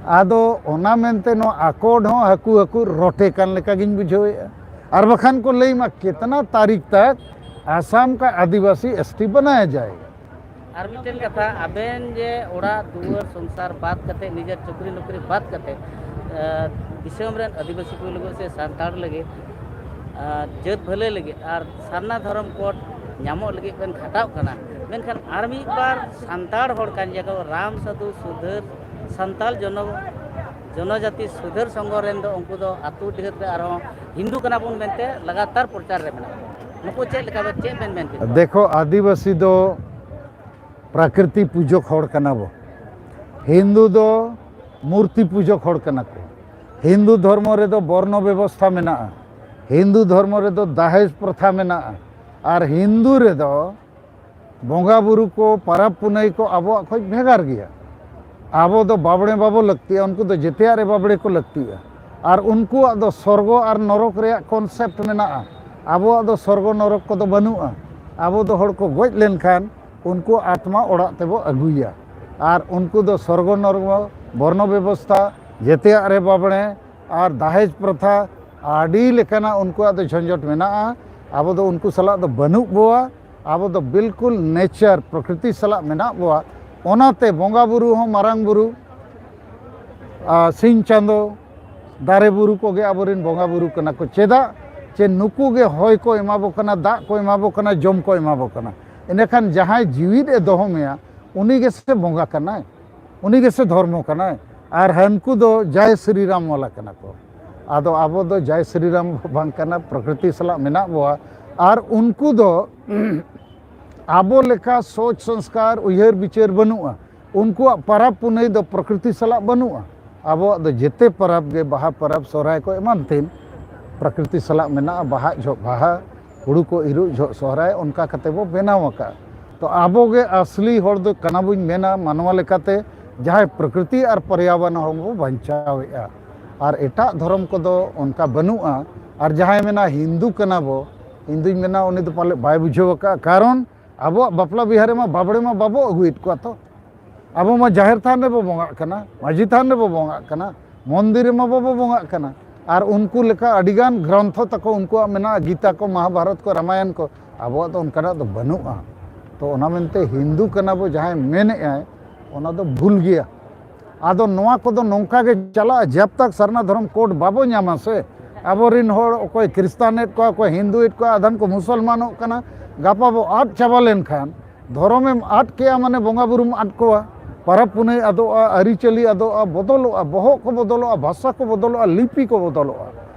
ᱟᱫᱚ ᱚᱱᱟ ᱢᱮᱱᱛᱮ ᱱᱚᱣᱟ ᱟᱠᱚᱨᱰ ᱦᱚᱸ ᱦᱟᱹᱠᱩ ᱦᱟᱹᱠᱩ ᱨᱚᱴᱮ ᱠᱟᱱ ᱞᱮᱠᱟ ᱜᱤᱧ ᱵᱩᱡᱷᱟᱹᱣᱮᱫᱼᱟ᱾ ᱟᱨ ᱵᱟᱠᱷᱟᱱ ᱠᱚ ᱞᱟᱹᱭ ᱢᱟ, ᱠᱤᱛᱱᱟ ᱛᱟᱨᱤᱠᱷ ᱛᱟᱠ ᱟᱥᱟᱢ ᱠᱟ ᱟᱹᱫᱤᱵᱟᱹᱥᱤ ᱮᱥᱴᱤ ᱵᱟᱱᱟᱭᱟ ᱡᱟᱭᱮᱜᱟ? ᱟᱨ ᱢᱤᱫᱴᱮᱱ ᱠᱟᱛᱷᱟ, ᱟᱵᱮᱱ ᱡᱮ ᱚᱲᱟᱜ ᱫᱩᱣᱟᱹᱨ ᱥᱚᱝᱥᱟᱨ ᱵᱟᱫ ᱠᱟᱛᱮ, ᱱᱤᱡᱮᱨ ᱪᱟᱹᱠᱨᱤ ᱱᱚᱠᱨᱤ ᱵᱟᱫ ᱠᱟᱛᱮ, ᱟᱸ, ᱫᱤᱥᱚᱢ ᱨᱮᱱ ᱟᱹᱫᱤᱵᱟᱹᱥᱤ ᱠᱚ ᱞᱟᱹᱜᱤᱫ ᱥᱮ ᱥᱟᱱᱛᱟᱲ ᱞᱟᱹᱜᱤᱫ, ᱟᱸ, ᱡᱟᱹᱛ ᱵᱷᱟᱹᱞᱟᱹᱭ ᱞᱟᱹᱜᱤᱫ ᱟᱨ ᱥᱟᱨᱱᱟ ᱫᱷᱚᱨᱚᱢ ᱠᱳᱰ ᱧᱟᱢᱚᱜ ᱞᱟᱹᱜᱤᱫ ᱵᱮᱱ ᱠᱷᱟᱴᱟᱣᱜ ᱠᱟᱱᱟ, ᱢᱮᱱᱠᱷᱟᱱ ᱟᱨ ᱢᱤᱫ ᱵᱟᱨ ᱥᱟᱱᱛᱟᱲ ᱦᱚᱲ ᱠᱟᱱ ᱜᱮᱭᱟ ᱠᱚ, ᱨᱟᱢ ᱥᱟᱫᱷᱩ ᱥᱩᱫᱷᱟᱹᱨ, ᱥᱟᱱᱛᱟᱲ ᱡᱚᱱᱚ ᱡᱚᱱᱚᱡᱟᱛᱤ ᱥᱩᱫᱷᱟᱹᱨ ᱥᱚᱝᱜᱷᱚ ᱨᱮᱱ ᱫᱚ ᱩᱱᱠᱩ ᱫᱚ ᱟᱹᱛᱩ ᱰᱤᱦᱟᱹᱛ ᱨᱮ ᱟᱨᱦᱚᱸ ᱦᱤᱱᱫᱩ ᱠᱟᱱᱟ ᱵᱚᱱ ᱢᱮᱱᱛᱮ ᱞᱟᱜᱟᱛᱟᱨ ᱯᱨᱚᱪᱟᱨ ᱨᱮ ᱢᱮᱱᱟᱜ ᱠᱚᱣᱟ᱾ ᱱᱩᱠᱩ ᱪᱮᱫ ᱞᱮᱠᱟ ᱵᱮᱱ, ᱪᱮᱫ ᱵᱮᱱ ᱢᱮᱱ ᱠᱮᱫᱟ? ᱫᱮᱠᱷᱚ, ᱟᱹᱫᱤᱵᱟᱹᱥᱤ ᱫᱚ ᱯᱨᱟᱠᱨᱤᱛᱤ ᱯᱩᱡᱚᱠ ᱦᱚᱲ ᱠᱟᱱᱟ ᱵᱚ᱾ ᱦᱤᱱᱫᱩ ᱫᱚ ᱢᱩᱨᱛᱤ ᱯᱩᱡᱚᱠ ᱦᱚᱲ ᱠᱟᱱᱟ ᱠᱚ᱾ ᱦᱤᱱᱫᱩ ᱫᱷᱚᱨᱢᱚ ᱨᱮᱫᱚ ᱵᱚᱨᱱᱚ ᱵᱮᱵᱚᱥᱛᱷᱟ ᱢᱮᱱᱟᱜᱼᱟ, ᱦᱤᱱᱫᱩ ᱫᱷᱚᱨᱢᱚ ᱨᱮᱫᱚ ᱫᱟᱦᱮᱡᱽ ᱯᱨᱚᱛᱷᱟ ᱢᱮᱱᱟᱜᱼᱟ, ᱟᱨ ᱦᱤᱱᱫᱩ ᱨᱮᱫᱚ ᱵᱚᱸᱜᱟ ᱵᱩᱨᱩ ᱠᱚ, ᱯᱟᱨᱟᱵᱽ ᱯᱩᱱᱟᱹᱭ ᱠᱚ ᱟᱵᱚᱣᱟᱜ ᱠᱷᱚᱡ ᱵᱷᱮᱜᱟᱨ ᱜᱮᱭᱟ᱾ ᱟᱵᱚ ᱫᱚ ᱵᱟᱵᱲᱮ ᱵᱟᱵᱚ ᱞᱟᱹᱠᱛᱤᱜᱼᱟ, ᱩᱱᱠᱩ ᱫᱚ ᱡᱮᱛᱮᱭᱟᱜ ᱨᱮ ᱵᱟᱵᱲᱮ ᱠᱚ ᱞᱟᱹᱠᱛᱤᱜᱼᱟ᱾ ᱟᱨ ᱩᱱᱠᱩᱣᱟᱜ ᱫᱚ ᱥᱚᱨᱜᱚ ᱟᱨ ᱱᱚᱨᱚᱠ ᱨᱮᱭᱟᱜ ᱠᱚᱱᱥᱮᱯᱴ ᱢᱮᱱᱟᱜᱼᱟ, ᱟᱵᱚᱣᱟᱜ ᱫᱚ ᱥᱚᱨᱜᱚ ᱱᱚᱨᱚᱠ ᱠᱚᱫᱚ ᱵᱟᱹᱱᱩᱜᱼᱟ᱾ ᱟᱵᱚ ᱫᱚ ᱦᱚᱲ ᱠᱚ ᱜᱚᱡ ᱞᱮᱱᱠᱷᱟᱱ ᱩᱱᱠᱩ ᱟᱛᱢᱟ ᱚᱲᱟᱜ ᱛᱮᱵᱚ ᱟᱹᱜᱩᱭᱟ, ᱟᱨ ᱩᱱᱠᱩ ᱫᱚ ᱥᱚᱨᱜᱚ ᱱᱚᱨᱚᱠ, ᱵᱚᱨᱱᱚ ᱵᱮᱵᱚᱥᱛᱷᱟ, ᱡᱮᱛᱮᱭᱟᱜ ᱨᱮ ᱵᱟᱵᱲᱮ ᱟᱨ ᱫᱟᱦᱮᱡᱽ ᱯᱨᱚᱛᱷᱟ, ᱟᱹᱰᱤ ᱞᱮᱠᱟᱱᱟᱜ ᱩᱱᱠᱩᱣᱟᱜ ᱫᱚ ᱡᱷᱚᱸᱡᱚᱴ ᱢᱮᱱᱟᱜᱼᱟ᱾ ᱟᱵᱚ ᱫᱚ ᱩᱱᱠᱩ ᱥᱟᱞᱟᱜ ᱫᱚ ᱵᱟᱹᱱᱩᱜ ᱵᱚᱣᱟ᱾ ᱟᱵᱚ ᱫᱚ ᱵᱤᱞᱠᱩᱞ ᱱᱮᱪᱟᱨ, ᱯᱨᱚᱠᱨᱤᱛᱤ ᱥᱟᱞᱟᱜ ᱢᱮᱱᱟᱜ ᱵᱚᱣᱟ᱾ ᱚᱱᱟᱛᱮ ᱵᱚᱸᱜᱟ ᱵᱩᱨᱩ ᱦᱚᱸ ᱢᱟᱨᱟᱝ ᱵᱩᱨᱩ, ᱟᱨ ᱥᱤᱧ ᱪᱟᱸᱫᱚ, ᱫᱟᱨᱮ ᱵᱩᱨᱩ ᱠᱚᱜᱮ ᱟᱵᱚᱨᱮᱱ ᱵᱚᱸᱜᱟ ᱵᱩᱨᱩ ᱠᱟᱱᱟ ᱠᱚ᱾ ᱪᱮᱫᱟᱜ? ᱪᱮ ᱱᱩᱠᱩ ᱜᱮ ᱦᱚᱭ ᱠᱚ ᱮᱢᱟ ᱵᱚ ᱠᱟᱱᱟ, ᱫᱟᱜ ᱠᱚ ᱮᱢᱟ ᱵᱚ ᱠᱟᱱᱟ, ᱡᱚᱢ ᱠᱚ ᱮᱢᱟ ᱵᱚ ᱠᱟᱱᱟ᱾ ᱤᱱᱟᱹᱠᱷᱟᱱ ᱡᱟᱦᱟᱸᱭ ᱡᱤᱣᱤᱫ ᱮ ᱫᱚᱦᱚ ᱢᱮᱭᱟ, ᱩᱱᱤ ᱜᱮᱥᱮ ᱵᱚᱸᱜᱟ ᱠᱟᱱᱟᱭ, ᱩᱱᱤ ᱜᱮᱥᱮ ᱫᱷᱚᱨᱢᱚ ᱠᱟᱱᱟᱭ᱾ ᱟᱨ ᱦᱟᱹᱱᱠᱩ ᱫᱚ ᱡᱟᱭ ᱥᱨᱤᱨᱟᱢ ᱣᱟᱞᱟ ᱠᱟᱱᱟ ᱠᱚ᱾ ᱟᱫᱚ ᱟᱵᱚ ᱫᱚ ᱡᱟᱭ ᱥᱨᱤᱨᱟᱢ ᱵᱟᱝ ᱠᱟᱱᱟ, ᱯᱨᱚᱠᱨᱤᱛᱤ ᱥᱟᱞᱟᱜ ᱢᱮᱱᱟᱜ ᱵᱚᱣᱟ᱾ ᱟᱨ ᱩᱱᱠᱩ ᱫᱚ ᱟᱵᱚ ᱞᱮᱠᱟ ᱥᱳᱪ ᱥᱚᱝᱥᱠᱟᱨ, ᱩᱭᱦᱟᱹᱨ ᱵᱤᱪᱟᱹᱨ ᱵᱟᱹᱱᱩᱜᱼᱟ᱾ ᱩᱱᱠᱩᱣᱟᱜ ᱯᱟᱨᱟᱵᱽ ᱯᱩᱱᱟᱹᱭ ᱫᱚ ᱯᱨᱚᱠᱨᱤᱛᱤ ᱥᱟᱞᱟᱜ ᱵᱟᱹᱱᱩᱜᱼᱟ᱾ ᱟᱵᱚᱣᱟᱜ ᱫᱚ ᱡᱮᱛᱮ ᱯᱟᱨᱟᱵᱽ ᱜᱮ, ᱵᱟᱦᱟ ᱯᱟᱨᱟᱵᱽ, ᱥᱚᱦᱨᱟᱭ ᱠᱚ ᱮᱢᱟᱱ ᱛᱮᱱ, ᱯᱨᱚᱠᱨᱤᱛᱤ ᱥᱟᱞᱟᱜ ᱢᱮᱱᱟᱜᱼᱟ᱾ ᱵᱟᱦᱟ ᱡᱚᱦᱚᱜ ᱵᱟᱦᱟ, ᱦᱩᱲᱩ ᱠᱚ ᱤᱨᱚᱜ ᱡᱚᱦᱚᱜ ᱥᱚᱦᱨᱟᱭ, ᱚᱱᱠᱟ ᱠᱟᱛᱮ ᱵᱚ ᱵᱮᱱᱟᱣ ᱟᱠᱟᱫᱼᱟ᱾ ᱛᱚ ᱟᱵᱚ ᱜᱮ ᱟᱥᱞᱤ ᱦᱚᱲ ᱫᱚ ᱠᱟᱱᱟ ᱵᱚᱱ ᱢᱮᱱᱟ ᱢᱟᱱᱣᱟ ᱞᱮᱠᱟᱛᱮ, ᱡᱟᱦᱟᱸᱭ ᱯᱨᱚᱠᱨᱤᱛᱤ ᱟᱨ ᱯᱚᱨᱭᱟᱵᱚᱨᱚᱱ ᱦᱚᱸ ᱵᱚ ᱵᱟᱧᱪᱟᱣᱮᱫᱼᱟ᱾ ᱟᱨ ᱮᱴᱟᱜ ᱫᱷᱚᱨᱚᱢ ᱠᱚᱫᱚ ᱚᱱᱠᱟ ᱵᱟᱹᱱᱩᱜᱼᱟ᱾ ᱟᱨ ᱡᱟᱦᱟᱸᱭ ᱢᱮᱱᱟ ᱦᱤᱱᱫᱩ ᱠᱟᱱᱟ ᱵᱚ, ᱤᱧ ᱫᱩᱧ ᱢᱮᱱᱟ ᱩᱱᱤ ᱫᱚ ᱯᱟᱞᱮ ᱵᱟᱭ ᱵᱩᱡᱷᱟᱹᱣ ᱟᱠᱟᱫᱼᱟ᱾ ᱠᱟᱨᱚᱱ ᱟᱵᱚᱣᱟᱜ ᱵᱟᱯᱞᱟ ᱵᱤᱦᱟᱹ ᱨᱮᱢᱟ ᱵᱟᱵᱲᱮ ᱢᱟ ᱵᱟᱵᱚ ᱟᱹᱜᱩᱭᱮᱫ ᱠᱚᱣᱟ ᱛᱚ᱾ ᱟᱵᱚ ᱢᱟ ᱡᱟᱦᱮᱨ ᱛᱷᱟᱱ ᱨᱮᱵᱚ ᱵᱚᱸᱜᱟᱜ ᱠᱟᱱᱟ, ᱢᱟᱹᱡᱷᱤ ᱛᱷᱟᱱ ᱨᱮᱵᱚ ᱵᱚᱸᱜᱟᱜ ᱠᱟᱱᱟ, ᱢᱚᱱᱫᱤᱨ ᱨᱮᱢᱟ ᱵᱟᱵᱚ ᱵᱚᱸᱜᱟᱜ ᱠᱟᱱᱟ᱾ ᱟᱨ ᱩᱱᱠᱩ ᱞᱮᱠᱟ ᱟᱹᱰᱤᱜᱟᱱ ᱜᱨᱚᱱᱛᱷᱚ ᱛᱟᱠᱚ ᱩᱱᱠᱩᱣᱟᱜ ᱢᱮᱱᱟᱜᱼᱟ, ᱜᱤᱛᱟ ᱠᱚ, ᱢᱚᱦᱟᱵᱷᱟᱨᱚᱛ ᱠᱚ, ᱨᱟᱢᱟᱭᱚᱱ ᱠᱚ, ᱟᱵᱚᱣᱟᱜ ᱫᱚ ᱚᱱᱠᱟᱱᱟᱜ ᱫᱚ ᱵᱟᱹᱱᱩᱜᱼᱟ᱾ ᱛᱚ ᱚᱱᱟ ᱢᱮᱱᱛᱮ ᱦᱤᱱᱫᱩ ᱠᱟᱱᱟ ᱵᱚ ᱡᱟᱦᱟᱸᱭ ᱢᱮᱱᱮᱫᱼᱟᱭ, ᱚᱱᱟ ᱫᱚ ᱵᱷᱩᱞ ᱜᱮᱭᱟ᱾ ᱟᱫᱚ ᱱᱚᱣᱟ ᱠᱚᱫᱚ ᱱᱚᱝᱠᱟ ᱜᱮ ᱪᱟᱞᱟᱜᱼᱟ, ᱡᱟᱵ ᱛᱟᱠ ᱥᱟᱨᱱᱟ ᱫᱷᱚᱨᱚᱢ ᱠᱳᱰ ᱵᱟᱵᱚ ᱧᱟᱢᱟ ᱥᱮ, ᱟᱵᱚᱨᱮᱱ ᱦᱚᱲ ᱚᱠᱚᱭ ᱠᱷᱨᱤᱥᱛᱟᱱᱮᱫ ᱠᱚᱣᱟ, ᱚᱠᱚᱭ ᱦᱤᱱᱫᱩᱭᱮᱫ ᱠᱚᱣᱟ, ᱟᱫᱷᱟᱱ ᱠᱚ ᱢᱩᱥᱚᱞᱢᱟᱱᱚᱜ ᱠᱟᱱᱟ, ᱜᱟᱯᱟ ᱵᱚ ᱟᱫ ᱪᱟᱵᱟ ᱞᱮᱱᱠᱷᱟᱱ ᱫᱷᱚᱨᱚᱢᱮᱢ ᱟᱫ ᱠᱮᱜᱼᱟ, ᱢᱟᱱᱮ ᱵᱚᱸᱜᱟ ᱵᱩᱨᱩᱢ ᱟᱫ ᱠᱚᱣᱟ᱾ ᱯᱟᱨᱟᱵᱽ ᱯᱩᱱᱟᱹᱭ ᱟᱫᱚᱜᱼᱟ, ᱟᱹᱨᱤᱪᱟᱹᱞᱤ ᱟᱫᱚᱜᱼᱟ, ᱵᱚᱫᱚᱞᱚᱜᱼᱟ, ᱵᱚᱦᱚᱜ ᱠᱚ ᱵᱚᱫᱚᱞᱚᱜᱼᱟ, ᱵᱷᱟᱥᱟ ᱠᱚ ᱵᱚᱫᱚᱞᱚᱜᱼᱟ, ᱞᱤᱯᱤ ᱠᱚ ᱵᱚᱫᱚᱞᱚᱜᱼᱟ᱾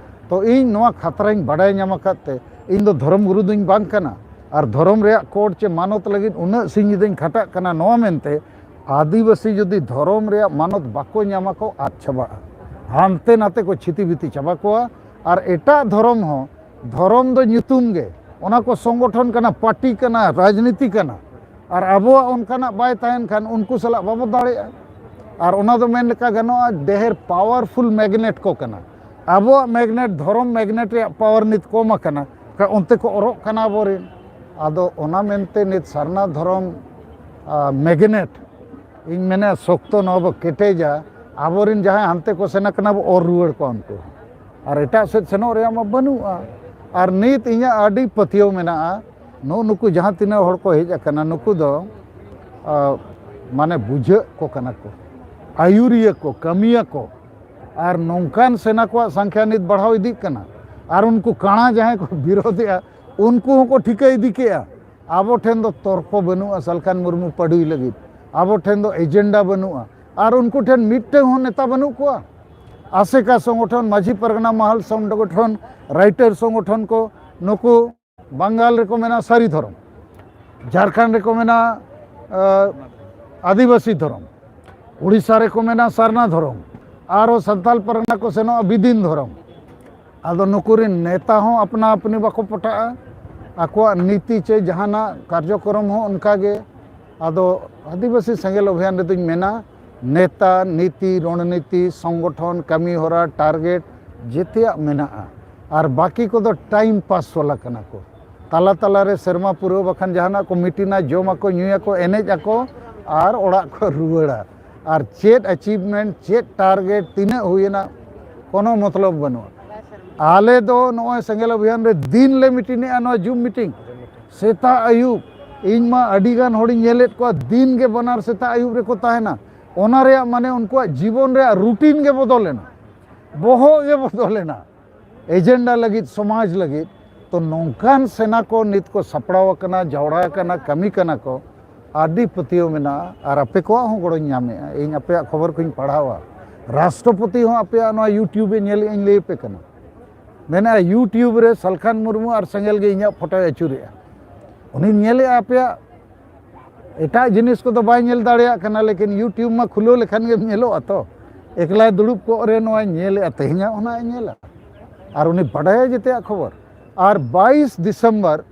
ᱛᱚ ᱤᱧ ᱱᱚᱣᱟ ᱠᱷᱟᱛᱨᱟᱧ ᱵᱟᱰᱟᱭ ᱧᱟᱢ ᱟᱠᱟᱫ ᱛᱮ, ᱤᱧ ᱫᱚ ᱫᱷᱚᱨᱚᱢ ᱜᱩᱨᱩ ᱫᱚᱧ ᱵᱟᱝ ᱠᱟᱱᱟ᱾ ᱟᱨ ᱫᱷᱚᱨᱚᱢ ᱨᱮᱭᱟᱜ ᱠᱳᱰ ᱪᱮ ᱢᱟᱱᱚᱛ ᱞᱟᱹᱜᱤᱫ ᱩᱱᱟᱹᱜ ᱥᱤᱧ ᱧᱤᱫᱟᱹᱧ ᱠᱷᱟᱴᱟᱜ ᱠᱟᱱᱟ ᱱᱚᱣᱟ ᱢᱮᱱᱛᱮ, ᱟᱹᱫᱤᱵᱟᱹᱥᱤ ᱡᱩᱫᱤ ᱫᱷᱚᱨᱚᱢ ᱨᱮᱭᱟᱜ ᱢᱟᱱᱚᱛ ᱵᱟᱠᱚ ᱧᱟᱢᱟ ᱠᱚ, ᱟᱫ ᱪᱟᱵᱟᱜᱼᱟ, ᱦᱟᱱᱛᱮ ᱱᱟᱛᱮ ᱠᱚ ᱪᱷᱤᱛᱤ ᱵᱤᱛᱤ ᱪᱟᱵᱟ ᱠᱚᱣᱟ᱾ ᱟᱨ ᱮᱴᱟᱜ ᱫᱷᱚᱨᱚᱢ ᱦᱚᱸ, ᱫᱷᱚᱨᱚᱢ ᱫᱚ ᱧᱩᱛᱩᱢ ᱜᱮ, ᱚᱱᱟ ᱠᱚ ᱥᱚᱝᱜᱚᱴᱷᱚᱱ ᱠᱟᱱᱟ, ᱯᱟᱨᱴᱤ ᱠᱟᱱᱟ, ᱨᱟᱡᱽᱱᱤᱛᱤ ᱠᱟᱱᱟ᱾ ᱟᱨ ᱟᱵᱚᱣᱟᱜ ᱚᱱᱠᱟᱱᱟᱜ ᱵᱟᱭ ᱛᱟᱦᱮᱱ ᱠᱷᱟᱱ ᱩᱱᱠᱩ ᱥᱟᱞᱟᱜ ᱵᱟᱵᱚ ᱫᱟᱲᱮᱭᱟᱜᱼᱟ᱾ ᱟᱨ ᱚᱱᱟ ᱫᱚ ᱢᱮᱱ ᱞᱮᱠᱟ ᱜᱟᱱᱚᱜᱼᱟ, ᱰᱷᱮᱨ ᱯᱟᱣᱟᱨᱯᱷᱩᱞ ᱢᱮᱜᱱᱮᱴ ᱠᱚ ᱠᱟᱱᱟ᱾ ᱟᱵᱚᱣᱟᱜ ᱢᱮᱜᱱᱮᱴ, ᱫᱷᱚᱨᱚᱢ ᱢᱮᱜᱱᱮᱴ ᱨᱮᱭᱟᱜ ᱯᱟᱣᱟᱨ ᱱᱤᱛ ᱠᱚᱢ ᱟᱠᱟᱱᱟ, ᱠᱟ-, ᱚᱱᱛᱮ ᱠᱚ ᱚᱨᱚᱜ ᱠᱟᱱᱟ ᱟᱵᱚᱨᱮᱱ᱾ ᱟᱫᱚ ᱚᱱᱟ ᱢᱮᱱᱛᱮ ᱱᱤᱛ ᱥᱟᱨᱱᱟ ᱫᱷᱚᱨᱚᱢ, ᱟ, ᱢᱮᱜᱱᱮᱴ, ᱤᱧ ᱢᱮᱱᱟ ᱥᱚᱠᱛᱚ ᱱᱚᱣᱟ ᱵᱚ ᱠᱮᱴᱮᱡᱟ, ᱟᱵᱚᱨᱮᱱ ᱡᱟᱦᱟᱸᱭ ᱦᱟᱱᱛᱮ ᱠᱚ ᱥᱮᱱ ᱟᱠᱟᱱᱟ ᱵᱚ ᱚᱨ ᱨᱩᱣᱟᱹᱲ ᱠᱚᱣᱟ ᱩᱱᱠᱩ᱾ ᱟᱨ ᱮᱴᱟᱜ ᱥᱮᱫ ᱥᱮᱱᱚᱜ ᱨᱮᱭᱟᱜ ᱢᱟ ᱵᱟᱹᱱᱩᱜᱼᱟ᱾ ᱟᱨ ᱱᱤᱛ ᱤᱧᱟᱹᱜ ᱟᱹᱰᱤ ᱯᱟᱹᱛᱭᱟᱹᱣ ᱢᱮᱱᱟᱜᱼᱟ, ᱱᱩᱜᱼᱩ ᱱᱩᱠᱩ ᱡᱟᱦᱟᱸ ᱛᱤᱱᱟᱹᱜ ᱦᱚᱲ ᱠᱚ ᱦᱮᱡ ᱟᱠᱟᱱᱟ, ᱱᱩᱠᱩ ᱫᱚ, ᱟ, ᱢᱟᱱᱮ ᱵᱩᱡᱷᱟᱹᱜ ᱠᱚ ᱠᱟᱱᱟ ᱠᱚ, ᱟᱹᱭᱩᱨᱤᱭᱟᱹ ᱠᱚ, ᱠᱟᱹᱢᱤᱭᱟᱹ ᱠᱚ᱾ ᱟᱨ ᱱᱚᱝᱠᱟᱱ ᱥᱮᱱᱟ ᱠᱚᱣᱟᱜ ᱥᱚᱝᱠᱷᱭᱟ ᱱᱤᱛ ᱵᱟᱲᱦᱟᱣ ᱤᱫᱤᱜ ᱠᱟᱱᱟ᱾ ᱟᱨ ᱩᱱᱠᱩ ᱠᱟᱬᱟ ᱡᱟᱦᱟᱸᱭ ᱠᱚ ᱵᱤᱨᱳᱫᱷᱮᱜᱼᱟ, ᱩᱱᱠᱩ ᱦᱚᱸᱠᱚ ᱴᱷᱤᱠᱟᱹ ᱤᱫᱤ ᱠᱮᱜᱼᱟ, ᱟᱵᱚ ᱴᱷᱮᱱ ᱫᱚ ᱛᱚᱨᱠᱚ ᱵᱟᱹᱱᱩᱜᱼᱟ ᱥᱟᱞᱠᱷᱟᱱ ᱢᱩᱨᱢᱩ ᱯᱟᱹᱰᱩᱭ ᱞᱟᱹᱜᱤᱫ᱾ ᱟᱵᱚ ᱴᱷᱮᱱ ᱫᱚ ᱮᱡᱮᱱᱰᱟ ᱵᱟᱹᱱᱩᱜᱼᱟ᱾ ᱟᱨ ᱩᱱᱠᱩ ᱴᱷᱮᱱ ᱢᱤᱫᱴᱟᱹᱝ ᱦᱚᱸ ᱱᱮᱛᱟ ᱵᱟᱹᱱᱩᱜ ᱠᱚᱣᱟ᱾ ᱟᱥᱮᱠᱟ ᱥᱚᱝᱜᱚᱴᱷᱚᱱ, ᱢᱟᱹᱡᱷᱤ ᱯᱟᱨᱜᱟᱱᱟ ᱢᱟᱦᱟᱞ ᱥᱚᱝᱜᱚᱴᱷᱚᱱ, ᱨᱟᱭᱴᱟᱨ ᱥᱚᱝᱜᱚᱴᱷᱚᱱ ᱠᱚ, ᱱᱩᱠᱩ ᱵᱟᱝᱜᱟᱞ ᱨᱮᱠᱚ ᱢᱮᱱᱟ ᱥᱟᱹᱨᱤ ᱫᱷᱚᱨᱚᱢ, ᱡᱷᱟᱲᱠᱷᱚᱸᱰ ᱨᱮᱠᱚ ᱢᱮᱱᱟ, ᱟ, ᱟᱹᱫᱤᱵᱟᱹᱥᱤ ᱫᱷᱚᱨᱚᱢ, ᱩᱲᱤᱥᱥᱟ ᱨᱮᱠᱚ ᱢᱮᱱᱟ ᱥᱟᱨᱱᱟ ᱫᱷᱚᱨᱚᱢ, ᱟᱨᱚ ᱥᱟᱱᱛᱟᱞ ᱯᱟᱨᱜᱟᱱᱟ ᱠᱚ ᱥᱮᱱᱚᱜᱼᱟ ᱵᱤᱫᱤᱱ ᱫᱷᱚᱨᱚᱢ᱾ ᱟᱫᱚ ᱱᱩᱠᱩ ᱨᱮᱱ ᱱᱮᱛᱟ ᱦᱚᱸ ᱟᱯᱱᱟ ᱟᱯᱱᱤ ᱵᱟᱠᱚ ᱯᱚᱴᱟᱜᱼᱟ, ᱟᱠᱚᱣᱟᱜ ᱱᱤᱛᱤ ᱪᱮ ᱡᱟᱦᱟᱱᱟᱜ ᱠᱟᱨᱡᱚᱠᱨᱚᱢ ᱦᱚᱸ ᱚᱱᱠᱟ ᱜᱮ᱾ ᱟᱫᱚ ᱟᱹᱫᱤᱵᱟᱹᱥᱤ ᱥᱮᱸᱜᱮᱞ ᱚᱵᱷᱤᱭᱟᱱ ᱨᱮᱫᱚᱧ ᱢᱮᱱᱟ, ᱱᱮᱛᱟ, ᱱᱤᱛᱤ, ᱨᱚᱬᱱᱤᱛᱤ, ᱥᱚᱝᱜᱚᱴᱷᱚᱱ, ᱠᱟᱹᱢᱤ ᱦᱚᱨᱟ, ᱴᱟᱨᱜᱮᱴ ᱡᱮᱛᱮᱭᱟᱜ ᱢᱮᱱᱟᱜᱼᱟ᱾ ᱟᱨ ᱵᱟᱹᱠᱤ ᱠᱚᱫᱚ ᱴᱟᱭᱤᱢ ᱯᱟᱥ ᱵᱟᱞᱟ ᱠᱟᱱᱟ ᱠᱚ᱾ ᱛᱟᱞᱟ ᱛᱟᱞᱟ ᱨᱮ ᱥᱮᱨᱢᱟ ᱯᱩᱨᱟᱹᱣ ᱵᱟᱠᱷᱟᱱ ᱡᱟᱦᱟᱱᱟᱜ ᱠᱚ ᱢᱤᱴᱤᱝᱟ, ᱡᱚᱢᱟᱠᱚ, ᱧᱩᱭᱟᱠᱚ, ᱮᱱᱮᱡ ᱟᱠᱚ ᱟᱨ ᱚᱲᱟᱜ ᱠᱚ ᱨᱩᱣᱟᱹᱲᱟ᱾ ᱟᱨ ᱪᱮᱫ ᱟᱪᱤᱵᱷᱢᱮᱱᱴ, ᱪᱮᱫ ᱴᱟᱨᱜᱮᱴ, ᱛᱤᱱᱟᱹᱜ ᱦᱩᱭᱮᱱᱟ, ᱠᱳᱱᱳ ᱢᱚᱛᱞᱚᱵ ᱵᱟᱹᱱᱩᱜᱼᱟ᱾ ᱟᱞᱮ ᱫᱚ ᱱᱚᱜᱼᱚᱭ ᱥᱮᱸᱜᱮᱞ ᱚᱵᱷᱤᱭᱟᱱ ᱨᱮ ᱫᱤᱱ ᱞᱮ ᱢᱤᱴᱤᱝᱮᱜᱼᱟ, ᱱᱚᱣᱟ ᱡᱩᱢ ᱢᱤᱴᱤᱝ, ᱥᱮᱛᱟᱜ ᱟᱹᱭᱩᱵ᱾ ᱤᱧ ᱢᱟ ᱟᱹᱰᱤ ᱜᱟᱱ ᱦᱚᱲᱤᱧ ᱧᱮᱞᱮᱫ ᱠᱚᱣᱟ, ᱫᱤᱱ ᱜᱮ ᱵᱟᱱᱟᱨ ᱥᱮᱛᱟᱜ ᱟᱹᱭᱩᱵ ᱨᱮᱠᱚ ᱛᱟᱦᱮᱱᱟ᱾ ᱚᱱᱟ ᱨᱮᱭᱟᱜ ᱢᱟᱱᱮ ᱩᱱᱠᱩᱣᱟᱜ ᱡᱤᱵᱚᱱ ᱨᱮᱭᱟᱜ ᱨᱩᱴᱤᱱ ᱜᱮ ᱵᱚᱫᱚᱞ ᱮᱱᱟ, ᱵᱚᱦᱚᱜ ᱜᱮ ᱵᱚᱫᱚᱞ ᱮᱱᱟ᱾ ᱮᱡᱮᱱᱰᱟ ᱞᱟᱹᱜᱤᱫ, ᱥᱚᱢᱟᱡᱽ ᱞᱟᱹᱜᱤᱫ, ᱛᱚ ᱱᱚᱝᱠᱟᱱ ᱥᱮᱱᱟ ᱠᱚ ᱱᱤᱛ ᱠᱚ ᱥᱟᱯᱲᱟᱣ ᱟᱠᱟᱱᱟ, ᱡᱟᱣᱲᱟ ᱟᱠᱟᱱᱟ, ᱠᱟᱹᱢᱤ ᱠᱟᱱᱟ ᱠᱚ, ᱟᱹᱰᱤ ᱯᱟᱹᱛᱭᱟᱹᱣ ᱢᱮᱱᱟᱜᱼᱟ᱾ ᱟᱨ ᱟᱯᱮ ᱠᱚᱣᱟᱜ ᱦᱚᱸ ᱜᱚᱲᱚᱧ ᱧᱟᱢᱮᱜᱼᱟ, ᱤᱧ ᱟᱯᱮᱭᱟᱜ ᱠᱷᱚᱵᱚᱨ ᱠᱚᱧ ᱯᱟᱲᱦᱟᱣᱟ᱾ ᱨᱟᱥᱴᱨᱚᱯᱚᱛᱤ ᱦᱚᱸ ᱟᱯᱮᱭᱟᱜ ᱱᱚᱣᱟ YouTube ᱮ ᱧᱮᱞᱮᱜᱼᱟ, ᱤᱧ ᱞᱟᱹᱭ ᱟᱯᱮ ᱠᱟᱱᱟ᱾ ᱢᱮᱱᱮᱜᱼᱟᱭ, "YouTube ᱨᱮ ᱥᱟᱞᱠᱷᱟᱱ ᱢᱩᱨᱢᱩ ᱟᱨ ᱥᱮᱸᱜᱮᱞ ᱜᱮ ᱤᱧᱟᱹᱜ ᱯᱷᱳᱴᱳᱭ ᱟᱹᱪᱩᱨᱮᱜᱼᱟ᱾" ᱩᱱᱤᱧ ᱧᱮᱞᱮᱜᱼᱟ ᱟᱯᱮᱭᱟᱜ ᱮᱴᱟᱜ ᱡᱤᱱᱤᱥ ᱠᱚᱫᱚ ᱵᱟᱭ ᱧᱮᱞ ᱫᱟᱲᱮᱭᱟᱜ ᱠᱟᱱᱟ, ᱞᱮᱠᱤᱱ YouTube ᱢᱟ ᱠᱷᱩᱞᱟᱹᱣ ᱞᱮᱠᱷᱟᱱ ᱜᱮᱢ ᱧᱮᱞᱚᱜᱼᱟ ᱛᱚ᱾ ᱮᱠᱞᱟᱭ ᱫᱩᱲᱩᱵ ᱠᱚᱜ ᱨᱮ ᱱᱚᱣᱟᱭ ᱧᱮᱞᱮᱜᱼᱟ, ᱛᱮᱦᱮᱧᱟᱜ ᱚᱱᱟᱭ ᱧᱮᱞᱟ᱾ ᱟᱨ ᱩᱱᱤ ᱵᱟᱰᱟᱭᱟ ᱡᱮᱛᱮᱭᱟᱜ ᱠᱷᱚᱵᱚᱨ᱾ ᱟᱨ ᱵᱟᱭᱤᱥ ᱰᱤᱥᱮᱢᱵᱚᱨ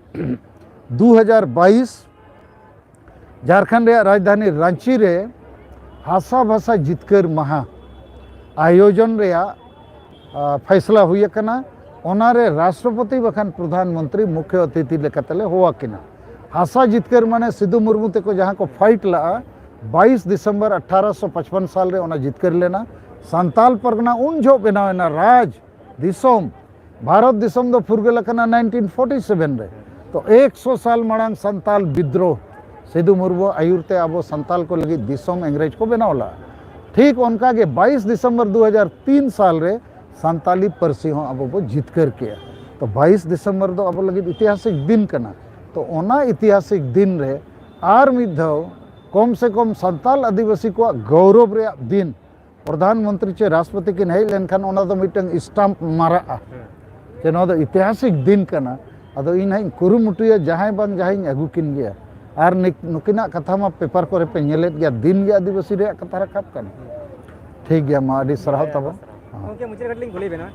ᱫᱩ ᱦᱟᱡᱟᱨ ᱵᱟᱭᱤᱥ, ᱡᱷᱟᱲᱠᱷᱚᱸᱰ ᱨᱮᱭᱟᱜ ᱨᱟᱡᱽᱫᱷᱟᱱᱤ ᱨᱟᱸᱪᱤ ᱨᱮ ᱦᱟᱥᱟ ᱵᱷᱟᱥᱟ ᱡᱤᱛᱠᱟᱹᱨ ᱢᱟᱦᱟ ᱟᱭᱳᱡᱚᱱ ᱨᱮᱭᱟᱜ, ᱟ, ᱯᱷᱟᱭᱥᱞᱟ ᱦᱩᱭ ᱟᱠᱟᱱᱟ᱾ ᱚᱱᱟᱨᱮ ᱨᱟᱥᱴᱨᱚᱯᱚᱛᱤ ᱵᱟᱠᱷᱟᱱ ᱯᱨᱚᱫᱷᱟᱱ ᱢᱚᱱᱛᱨᱤ ᱢᱩᱠᱷᱭᱚ ᱚᱛᱤᱛᱷᱤ ᱞᱮᱠᱟᱛᱮᱞᱮ ᱦᱚᱦᱚ ᱟᱹᱠᱤᱱᱟ᱾ ᱦᱟᱥᱟ ᱡᱤᱛᱠᱟᱹᱨ ᱢᱟᱱᱮ ᱥᱤᱫᱩ ᱢᱩᱨᱢᱩ ᱛᱮᱠᱚ ᱡᱟᱦᱟᱸ ᱠᱚ ᱯᱷᱟᱭᱤᱴ ᱞᱟᱜᱼᱟ, ᱵᱟᱭᱤᱥ ᱰᱤᱥᱮᱢᱵᱚᱨ ᱟᱴᱷᱟᱨᱚᱥᱚ ᱯᱟᱸᱪᱯᱟᱱ ᱥᱟᱞ ᱨᱮ ᱚᱱᱟ ᱡᱤᱛᱠᱟᱹᱨ ᱞᱮᱱᱟ᱾ ᱥᱟᱱᱛᱟᱞ ᱯᱟᱨᱜᱟᱱᱟ ᱩᱱ ᱡᱚᱦᱚᱜ ᱵᱮᱱᱟᱣ ᱮᱱᱟ, ᱨᱟᱡᱽ ᱫᱤᱥᱚᱢ, ᱵᱷᱟᱨᱚᱛ ᱫᱤᱥᱚᱢ ᱫᱚ ᱯᱷᱩᱨᱜᱟᱹᱞ ᱟᱠᱟᱱᱟ ᱱᱟᱭᱤᱱᱴᱤᱱ ᱯᱷᱳᱨᱴᱤ ᱥᱮᱵᱷᱮᱱ ᱨᱮ᱾ ᱛᱚ ᱮᱠᱥᱚ ᱥᱟᱞ ᱢᱟᱲᱟᱝ ᱥᱟᱱᱛᱟᱞ ᱵᱤᱫᱽᱨᱳᱦ, ᱥᱤᱫᱩ ᱢᱩᱨᱢᱩ ᱟᱹᱭᱩᱨ ᱛᱮ ᱟᱵᱚ ᱥᱟᱱᱛᱟᱞ ᱠᱚ ᱞᱟᱹᱜᱤᱫ ᱫᱤᱥᱚᱢ ᱤᱝᱨᱮᱡᱽ ᱠᱚ ᱵᱮᱱᱟᱣ ᱞᱟᱜᱼᱟ᱾ ᱴᱷᱤᱠ ᱚᱱᱠᱟ ᱜᱮ ᱵᱟᱭᱤᱥ ᱰᱤᱥᱮᱢᱵᱚᱨ ᱫᱩ ᱦᱟᱡᱟᱨ ᱛᱤᱱ ᱥᱟᱞ ᱨᱮ ᱥᱟᱱᱛᱟᱞᱤ ᱯᱟᱹᱨᱥᱤ ᱦᱚᱸ ᱟᱵᱚ ᱵᱚ ᱡᱤᱛᱠᱟᱹᱨ ᱠᱮᱜᱼᱟ᱾ ᱛᱚ ᱵᱟᱭᱤᱥ ᱰᱤᱥᱮᱢᱵᱚᱨ ᱫᱚ ᱟᱵᱚ ᱞᱟᱹᱜᱤᱫ ᱤᱛᱤᱦᱟᱥᱤᱠ ᱫᱤᱱ ᱠᱟᱱᱟ᱾ ᱛᱚ ᱚᱱᱟ ᱤᱛᱤᱦᱟᱥᱤᱠ ᱫᱤᱱ ᱨᱮ ᱟᱨ ᱢᱤᱫ ᱫᱷᱟᱣ ᱠᱚᱢ ᱥᱮ ᱠᱚᱢ ᱥᱟᱱᱛᱟᱞ ᱟᱹᱫᱤᱵᱟᱹᱥᱤ ᱠᱚᱣᱟᱜ ᱜᱚᱣᱨᱚᱵ ᱨᱮᱭᱟᱜ ᱫᱤᱱ, ᱯᱨᱚᱫᱷᱟᱱ ᱢᱚᱱᱛᱨᱤ ᱪᱮ ᱨᱟᱥᱴᱨᱚᱯᱚᱛᱤ ᱠᱤᱱ ᱦᱮᱡ ᱞᱮᱱᱠᱷᱟᱱ ᱚᱱᱟ ᱫᱚ ᱢᱤᱫᱴᱟᱝ ᱥᱴᱟᱢᱯ ᱢᱟᱨᱟᱜᱼᱟ ᱡᱮ ᱱᱚᱣᱟ ᱫᱚ ᱤᱛᱤᱦᱟᱥᱤᱠ ᱫᱤᱱ ᱠᱟᱱᱟ᱾ ᱟᱫᱚ ᱤᱧ ᱦᱟᱸᱜ ᱤᱧ ᱠᱩᱨᱩᱢᱩᱴᱩᱭᱟ, ᱡᱟᱦᱟᱸᱭ ᱵᱟᱝ ᱡᱟᱦᱟᱸᱭᱤᱧ ᱟᱹᱜᱩ ᱠᱤᱱ ᱜᱮᱭᱟ᱾ ᱟᱨ ᱱᱤᱠ-, ᱱᱩᱠᱤᱱᱟᱜ ᱠᱟᱛᱷᱟ ᱢᱟ ᱯᱮᱯᱟᱨ ᱠᱚᱨᱮ ᱯᱮ ᱧᱮᱞᱮᱫ ᱜᱮᱭᱟ, ᱫᱤᱱ ᱜᱮ ᱟᱹᱫᱤᱵᱟᱹᱥᱤ ᱨᱮᱭᱟᱜ ᱠᱟᱛᱷᱟ ᱨᱟᱠᱟᱵ ᱠᱟᱱᱟ᱾ ᱴᱷᱤᱠ ᱜᱮᱭᱟ, ᱢᱟ ᱟᱹᱰᱤ ᱥᱟᱨᱦᱟᱣ ᱛᱟᱵᱚᱱ᱾ ᱜᱚᱢᱠᱮ, ᱢᱩᱪᱟᱹᱫ ᱠᱟᱹᱴᱤᱡ ᱞᱤᱧ ᱠᱩᱞᱤ ᱵᱮᱱᱟ,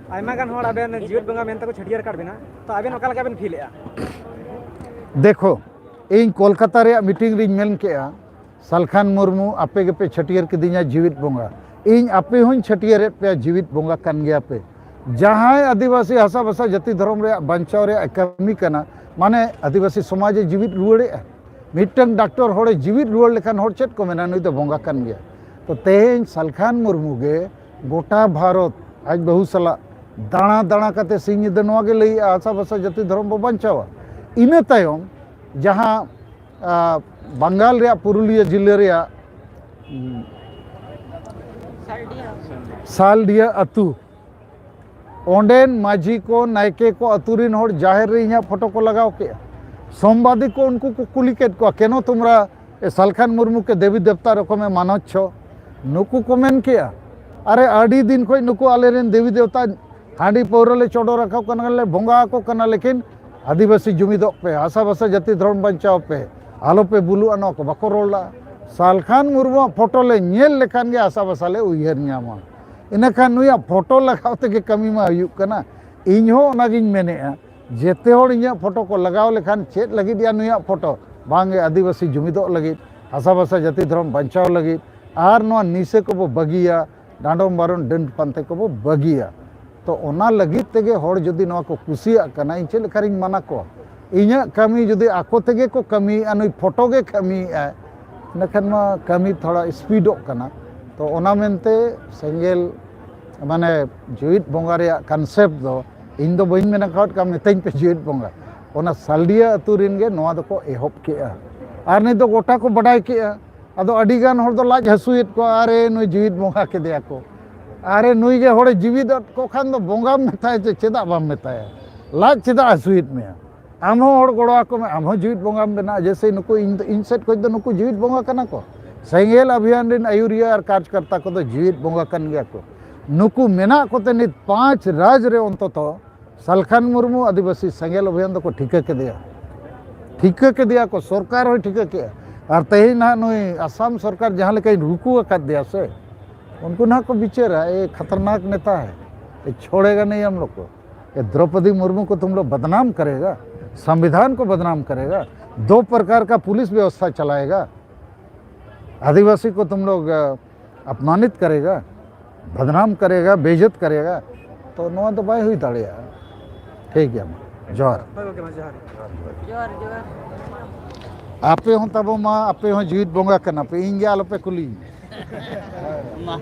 ᱟᱭᱢᱟ ᱜᱟᱱ ᱦᱚᱲ ᱟᱵᱮᱱ ᱡᱤᱣᱮᱫ ᱵᱚᱸᱜᱟ ᱢᱮᱱᱛᱮ ᱠᱚ ᱪᱷᱟᱹᱴᱭᱟᱹᱨ ᱟᱠᱟᱫ ᱵᱮᱱᱟ, ᱛᱚ ᱟᱵᱮᱱ ᱚᱠᱟ ᱞᱮᱠᱟ ᱵᱮᱱ ᱯᱷᱤᱞᱮᱜᱼᱟ? ᱫᱮᱠᱷᱳ, ᱤᱧ ᱠᱳᱞᱠᱟᱛᱟ ᱨᱮᱭᱟᱜ ᱢᱤᱴᱤᱝ ᱨᱤᱧ ᱢᱮᱱ ᱠᱮᱜᱼᱟ, ᱥᱟᱞᱠᱷᱟᱱ ᱢᱩᱨᱢᱩ, ᱟᱯᱮ ᱜᱮᱯᱮ ᱪᱷᱟᱹᱴᱭᱟᱹᱨ ᱠᱤᱫᱤᱧᱟ ᱡᱤᱣᱤᱫ ᱵᱚᱸᱜᱟ᱾ ᱤᱧ ᱟᱯᱮ ᱦᱚᱸᱧ ᱪᱷᱟᱹᱴᱭᱟᱹᱨᱮᱫ ᱯᱮᱭᱟ, ᱡᱤᱣᱤᱫ ᱵᱚᱸᱜᱟ ᱠᱟᱱ ᱜᱮᱭᱟ ᱯᱮ᱾ ᱡᱟᱦᱟᱸᱭ ᱟᱹᱫᱤᱵᱟᱹᱥᱤ ᱦᱟᱥᱟ ᱵᱷᱟᱥᱟ ᱡᱟᱹᱛᱤ ᱫᱷᱚᱨᱚᱢ ᱨᱮᱭᱟᱜ ᱵᱟᱧᱪᱟᱣ ᱨᱮᱭᱟᱜ ᱠᱟᱹᱢᱤ ᱠᱟᱱᱟ, ᱢᱟᱱᱮ ᱟᱹᱫᱤᱵᱟᱹᱥᱤ ᱥᱚᱢᱟᱡᱽ ᱮ ᱡᱤᱣᱤᱫ ᱨᱩᱣᱟᱹᱲᱮᱜᱼᱟ᱾ ᱢᱤᱫᱴᱟᱝ ᱰᱟᱠᱛᱚᱨ ᱦᱚᱲᱮ ᱡᱤᱣᱤᱫ ᱨᱩᱣᱟᱹᱲ ᱞᱮᱠᱷᱟᱱ ᱦᱚᱲ ᱪᱮᱫ ᱠᱚ ᱢᱮᱱᱟ? ᱱᱩᱭ ᱫᱚ ᱵᱚᱸᱜᱟ ᱠᱟᱱ ᱜᱮᱭᱟ᱾ ᱛᱚ ᱛᱮᱦᱮᱧ ᱥᱟᱞᱠᱷᱟᱱ ᱢᱩᱨᱢᱩ ᱜᱮ ᱜᱚᱴᱟ ᱵᱷᱟᱨᱚᱛ ᱟᱡ ᱵᱟᱹᱦᱩ ᱥᱟᱞᱟᱜ ᱫᱟᱬᱟ ᱫᱟᱬᱟ ᱠᱟᱛᱮ ᱥᱤᱧ ᱧᱤᱫᱟᱹ ᱱᱚᱣᱟ ᱜᱮ ᱞᱟᱹᱭᱮᱜᱼᱟ, ᱦᱟᱥᱟ ᱵᱷᱟᱥᱟ ᱡᱟᱹᱛᱤ ᱫᱷᱚᱨᱚᱢ ᱵᱚ ᱵᱟᱧᱪᱟᱣᱟ᱾ ᱤᱱᱟᱹ ᱛᱟᱭᱚᱢ ᱡᱟᱦᱟᱸ, ᱟ, ᱵᱟᱝᱜᱟᱞ ᱨᱮᱭᱟᱜ ᱯᱩᱨᱩᱞᱤᱭᱟᱹ ᱡᱤᱞᱟᱹ ᱨᱮᱭᱟᱜ, ᱩᱢ, ᱥᱟᱞᱰᱤᱭᱟ ᱟᱹᱛᱩ, ᱚᱸᱰᱮᱱ ᱢᱟᱹᱡᱷᱤ ᱠᱚ, ᱱᱟᱭᱠᱮ ᱠᱚ, ᱟᱹᱛᱩ ᱨᱤᱱ ᱦᱚᱲ ᱡᱟᱦᱮᱨ ᱨᱮ ᱤᱧᱟᱹᱜ ᱯᱷᱳᱴᱳ ᱠᱚ ᱞᱟᱜᱟᱣ ᱠᱮᱜᱼᱟ᱾ ᱥᱚᱢᱵᱟᱫᱤ ᱠᱚ ᱩᱱᱠᱩ ᱠᱚ ᱠᱩᱞᱤ ᱠᱮᱫ ᱠᱚᱣᱟ, "ᱠᱮᱱᱚ ᱛᱩᱢᱨᱟ ᱮ ᱥᱟᱞᱠᱷᱟᱱ ᱢᱩᱨᱢᱩ ᱠᱮ ᱫᱮᱵᱤ ᱫᱮᱵᱛᱟ ᱨᱚᱠᱚᱢᱮ ᱢᱟᱱᱚᱪᱪᱷᱚ?" ᱱᱩᱠᱩ ᱠᱚ ᱢᱮᱱ ᱠᱮᱜᱼᱟ, "ᱟᱨᱮ, ᱟᱹᱰᱤ ᱫᱤᱱ ᱠᱷᱚᱱ ᱱᱩᱠᱩ ᱟᱞᱮᱨᱮᱱ ᱫᱮᱵᱤ ᱫᱮᱵᱛᱟ ᱦᱟᱺᱰᱤ ᱯᱟᱹᱣᱨᱟᱹ ᱞᱮ ᱪᱚᱰᱚᱨ ᱟᱠᱚ ᱠᱟᱱᱟ, ᱞᱮ ᱵᱚᱸᱜᱟ ᱟᱠᱚ ᱠᱟᱱᱟ, ᱞᱮᱠᱤᱱ ᱟᱹᱫᱤᱵᱟᱹᱥᱤ ᱡᱩᱢᱤᱫᱚᱜ ᱯᱮ, ᱦᱟᱥᱟ ᱵᱷᱟᱥᱟ ᱡᱟᱹᱛᱤ ᱫᱷᱚᱨᱚᱢ ᱵᱟᱧᱪᱟᱣ ᱯᱮ, ᱟᱞᱚ ᱯᱮ ᱵᱩᱞᱩᱜᱼᱟ", ᱱᱚᱣᱟ ᱠᱚ ᱵᱟᱠᱚ ᱨᱚᱲ ᱞᱟᱜᱼᱟ᱾ ᱥᱟᱞᱠᱷᱟᱱ ᱢᱩᱨᱢᱩᱣᱟᱜ ᱯᱷᱳᱴᱳ ᱞᱮ ᱧᱮᱞ ᱞᱮᱠᱷᱟᱱ ᱜᱮ ᱦᱟᱥᱟ ᱵᱷᱟᱥᱟ ᱞᱮ ᱩᱭᱦᱟᱹᱨ ᱧᱟᱢᱟ᱾ ᱤᱱᱟᱹᱠᱷᱟᱱ ᱱᱩᱭᱟᱜ ᱯᱷᱳᱴᱳ ᱞᱟᱜᱟᱣ ᱛᱮᱜᱮ ᱠᱟᱹᱢᱤ ᱢᱟ ᱦᱩᱭᱩᱜ ᱠᱟᱱᱟ᱾ ᱤᱧ ᱦᱚᱸ ᱚᱱᱟᱜᱤᱧ ᱢᱮᱱᱮᱫᱼᱟ, ᱡᱮᱛᱮ ᱦᱚᱲ ᱤᱧᱟᱹᱜ ᱯᱷᱳᱴᱳ ᱠᱚ ᱞᱟᱜᱟᱣ ᱞᱮᱠᱷᱟᱱ ᱪᱮᱫ ᱞᱟᱹᱜᱤᱫ ᱭᱟ ᱱᱩᱭᱟᱜ ᱯᱷᱳᱴᱳ? ᱵᱟᱝᱜᱮ, ᱟᱹᱫᱤᱵᱟᱹᱥᱤ ᱡᱩᱢᱤᱫᱚᱜ ᱞᱟᱹᱜᱤᱫ, ᱦᱟᱥᱟ ᱵᱷᱟᱥᱟ ᱡᱟᱹᱛᱤ ᱫᱷᱚᱨᱚᱢ ᱵᱟᱧᱪᱟᱣ ᱞᱟᱹᱜᱤᱫ, ᱟᱨ ᱱᱚᱣᱟ ᱱᱤᱥᱟᱹ ᱠᱚᱵᱚ ᱵᱟᱹᱜᱤᱭᱟ, ᱰᱟᱸᱰᱚᱢ ᱵᱟᱨᱚᱱ ᱰᱟᱹᱱ ᱯᱟᱱᱛᱮ ᱠᱚᱵᱚ ᱵᱟᱹᱜᱤᱭᱟ᱾ ᱛᱚ ᱚᱱᱟ ᱞᱟᱹᱜᱤᱫ ᱛᱮᱜᱮ ᱦᱚᱲ ᱡᱩᱫᱤ ᱱᱚᱣᱟ ᱠᱚ ᱠᱩᱥᱤᱭᱟᱜ ᱠᱟᱱᱟ, ᱤᱧ ᱪᱮᱫ ᱞᱮᱠᱟᱨᱤᱧ ᱢᱟᱱᱟ ᱠᱚᱣᱟ? ᱤᱧᱟᱹᱜ ᱠᱟᱹᱢᱤ ᱡᱩᱫᱤ ᱟᱠᱚ ᱛᱮᱜᱮ ᱠᱚ ᱠᱟᱹᱢᱤᱭᱮᱫᱼᱟ, ᱱᱩᱭ ᱯᱷᱳᱴᱳ ᱜᱮ ᱠᱟᱹᱢᱤᱭᱮᱫᱼᱟᱭ, ᱤᱱᱟᱹᱠᱷᱟᱱ ᱢᱟ ᱠᱟᱹᱢᱤ ᱛᱷᱚᱲᱟ ᱥᱯᱤᱰᱚᱜ ᱠᱟᱱᱟ᱾ ᱛᱚ ᱚᱱᱟ ᱢᱮᱱᱛᱮ ᱥᱮᱸᱜᱮᱞ, ᱢᱟᱱᱮ ᱡᱤᱣᱤᱫ ᱵᱚᱸᱜᱟ ᱨᱮᱭᱟᱜ ᱠᱚᱱᱥᱮᱯᱴ ᱫᱚ, ᱤᱧ ᱫᱚ ᱵᱟᱹᱧ ᱢᱮᱱ ᱟᱠᱟᱫ ᱠᱟᱱ, ᱢᱤᱛᱟᱹᱧ ᱯᱮ ᱡᱤᱣᱤᱫ ᱵᱚᱸᱜᱟ᱾ ᱚᱱᱟ ᱥᱟᱞᱰᱤᱭᱟ ᱟᱹᱛᱩ ᱨᱮᱱ ᱜᱮ ᱱᱚᱣᱟ ᱫᱚᱠᱚ ᱮᱦᱚᱵ ᱠᱮᱜᱼᱟ᱾ ᱟᱨ ᱱᱤᱛ ᱫᱚ ᱜᱚᱴᱟ ᱠᱚ ᱵᱟᱰᱟᱭ ᱠᱮᱜᱼᱟ᱾ ᱟᱫᱚ ᱟᱹᱰᱤ ᱜᱟᱱ ᱦᱚᱲ ᱫᱚ ᱞᱟᱡ ᱦᱟᱹᱥᱩᱭᱮᱫ ᱠᱚᱣᱟ, "ᱟᱨᱮ, ᱱᱩᱭ ᱡᱤᱣᱤᱫ ᱵᱚᱸᱜᱟ ᱠᱮᱫᱮᱭᱟ ᱠᱚ᱾ ᱟᱨᱮ, ᱱᱩᱭ ᱜᱮ ᱦᱚᱲᱮ ᱡᱤᱣᱤᱫ ᱟᱫ ᱠᱚ ᱠᱷᱟᱱ ᱫᱚ ᱵᱚᱸᱜᱟᱢ ᱢᱮᱛᱟᱭᱟ ᱪᱮ ᱪᱮᱫᱟᱜ ᱵᱟᱢ ᱢᱮᱛᱟᱭᱟ? ᱞᱟᱡ ᱪᱮᱫᱟᱜ ᱦᱟᱹᱥᱩᱭᱮᱫ ᱢᱮᱭᱟ? ᱟᱢ ᱦᱚᱸ ᱦᱚᱲ ᱜᱚᱲᱚ ᱟᱠᱚ ᱢᱮ, ᱟᱢ ᱦᱚᱸ ᱡᱤᱣᱤᱫ ᱵᱚᱸᱜᱟᱢ ᱵᱮᱱᱟᱜᱼᱟ, ᱡᱮᱥᱮ ᱱᱩᱠᱩ ᱤᱧ, ᱤᱧ ᱥᱮᱫ ᱠᱷᱚᱱ ᱫᱚ ᱱᱩᱠᱩ ᱡᱤᱣᱤᱫ ᱵᱚᱸᱜᱟ ᱠᱟᱱᱟ ᱠᱚ᱾ ᱥᱮᱸᱜᱮᱞ ᱚᱵᱷᱤᱭᱟᱱ ᱨᱮᱱ ᱟᱹᱭᱩᱨᱤᱭᱟᱹ ᱟᱨ ᱠᱟᱨᱡᱽᱠᱚᱨᱛᱟ ᱠᱚᱫᱚ ᱡᱤᱣᱤᱫ ᱵᱚᱸᱜᱟ ᱠᱟᱱ ᱜᱮᱭᱟ ᱠᱚ᱾ ᱱᱩᱠᱩ ᱢᱮᱱᱟᱜ ᱠᱚᱛᱮ ᱱᱤᱛ ᱯᱟᱸᱪ ᱨᱟᱡᱽ ᱨᱮ ᱚᱱᱛᱚᱛᱚ ᱥᱟᱞᱠᱷᱟᱱ ᱢᱩᱨᱢᱩ ᱟᱹᱫᱤᱵᱟᱹᱥᱤ ᱥᱮᱸᱜᱮᱞ ᱚᱵᱷᱤᱭᱟᱱ ᱫᱚᱠᱚ ᱴᱷᱤᱠᱟᱹ ᱠᱮᱫᱮᱭᱟ᱾ ᱴᱷᱤᱠᱟᱹ ᱠᱮᱫᱮᱭᱟ ᱠᱚ, ᱥᱚᱨᱠᱟᱨ ᱦᱚᱸᱭ ᱴᱷᱤᱠᱟᱹ ᱠᱮᱫᱼᱟ᱾ ᱟᱨ ᱛᱮᱦᱮᱧ ᱱᱟᱦᱟᱜ ᱱᱩᱭ ᱟᱥᱟᱢ ᱥᱚᱨᱠᱟᱨ ᱡᱟᱦᱟᱸ ᱞᱮᱠᱟᱭ ᱨᱩᱠᱩ ᱟᱠᱟᱫ ᱫᱮᱭᱟ ᱥᱮ, ᱩᱱᱠᱩ ᱱᱟᱦᱟᱜ ᱠᱚ ᱵᱤᱪᱟᱹᱨᱟ, "ᱮ ᱠᱷᱟᱛᱟᱨᱱᱟᱠ ᱱᱮᱛᱟ ᱦᱮ, ᱮ ᱪᱷᱚᱲᱮᱜᱟ ᱱᱟᱦᱤ ᱦᱟᱢ ᱞᱳᱜ ᱠᱳ, ᱮ ᱫᱨᱚᱯᱚᱫᱤ ᱢᱩᱨᱢᱩ ᱠᱳ ᱛᱩᱢ ᱞᱳᱜ ᱵᱟᱫᱱᱟᱢ ᱠᱟᱨᱮᱜᱟ, ᱥᱚᱝᱵᱤᱫᱷᱟᱱ ᱠᱳ ᱵᱟᱫᱱᱟᱢ ᱠᱟᱨᱮᱜᱟ, ᱫᱳ ᱯᱨᱚᱠᱟᱨ ᱠᱟ ᱯᱩᱞᱤᱥ ᱵᱮᱵᱚᱥᱛᱷᱟ ᱪᱟᱞᱟᱭᱮᱜᱟ, ᱟᱹᱫᱤᱵᱟᱹᱥᱤ ᱠᱳ ᱛᱩᱢ ᱞᱳᱜ ᱟᱯᱢᱟᱱᱤᱛ ᱠᱟᱨᱮᱜᱟ, ᱵᱟᱫᱱᱟᱢ ᱠᱟᱨᱮᱜᱟ, ᱵᱮᱤᱡᱽᱡᱚᱛ ᱠᱟᱨᱮᱜᱟ", ᱛᱚ ᱱᱚᱣᱟ ᱫᱚ ᱵᱟᱭ ᱦᱩᱭ ᱫᱟᱲᱮᱭᱟᱜᱼᱟ᱾ ᱴᱷᱤᱠ ᱜᱮᱭᱟ, ᱢᱟ ᱡᱚᱦᱟᱨ᱾ ᱦᱳᱭ ᱜᱚᱢᱠᱮ, ᱢᱟ ᱡᱚᱦᱟᱨ᱾ ᱡᱚᱦᱟᱨ, ᱡᱚᱦᱟᱨ᱾ ᱟᱯᱮ ᱦᱚᱸ ᱛᱟᱵᱚ ᱢᱟ, ᱟᱯᱮ ᱦᱚᱸ ᱡᱤᱣᱤᱫ ᱵᱚᱸᱜᱟ ᱠᱟᱱᱟ ᱯᱮ, ᱤᱧ ᱜᱮ ᱟᱞᱚᱯᱮ ᱠᱩᱞᱤᱧᱟ᱾ ᱢᱟ᱾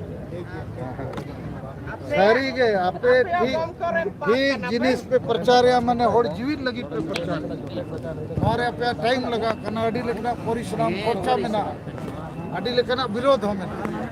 ᱥᱟᱹᱨᱤ ᱜᱮ, ᱟᱯᱮ ᱴᱷᱤᱠ, ᱴᱷᱤᱠ ᱡᱤᱱᱤᱥ ᱯᱮ ᱯᱨᱚᱪᱟᱨᱮᱜᱼᱟ, ᱢᱟᱱᱮ ᱦᱚᱲ ᱡᱤᱣᱤᱫ ᱞᱟᱹᱜᱤᱫ ᱯᱮ ᱯᱨᱚᱪᱟᱨᱮᱜᱼᱟ᱾ ᱱᱚᱣᱟ ᱨᱮ ᱟᱯᱮᱭᱟᱜ ᱴᱟᱭᱤᱢ ᱞᱟᱜᱟᱜ ᱠᱟᱱᱟ, ᱟᱹᱰᱤ ᱞᱮᱠᱟᱱᱟᱜ ᱯᱚᱨᱤᱥᱨᱚᱢ, ᱠᱷᱚᱨᱪᱟ ᱢᱮᱱᱟᱜᱼᱟ, ᱟᱹᱰᱤ ᱞᱮᱠᱟᱱᱟᱜ ᱵᱤᱨᱳᱫᱷ ᱦᱚᱸ ᱢᱮᱱᱟᱜᱼᱟ᱾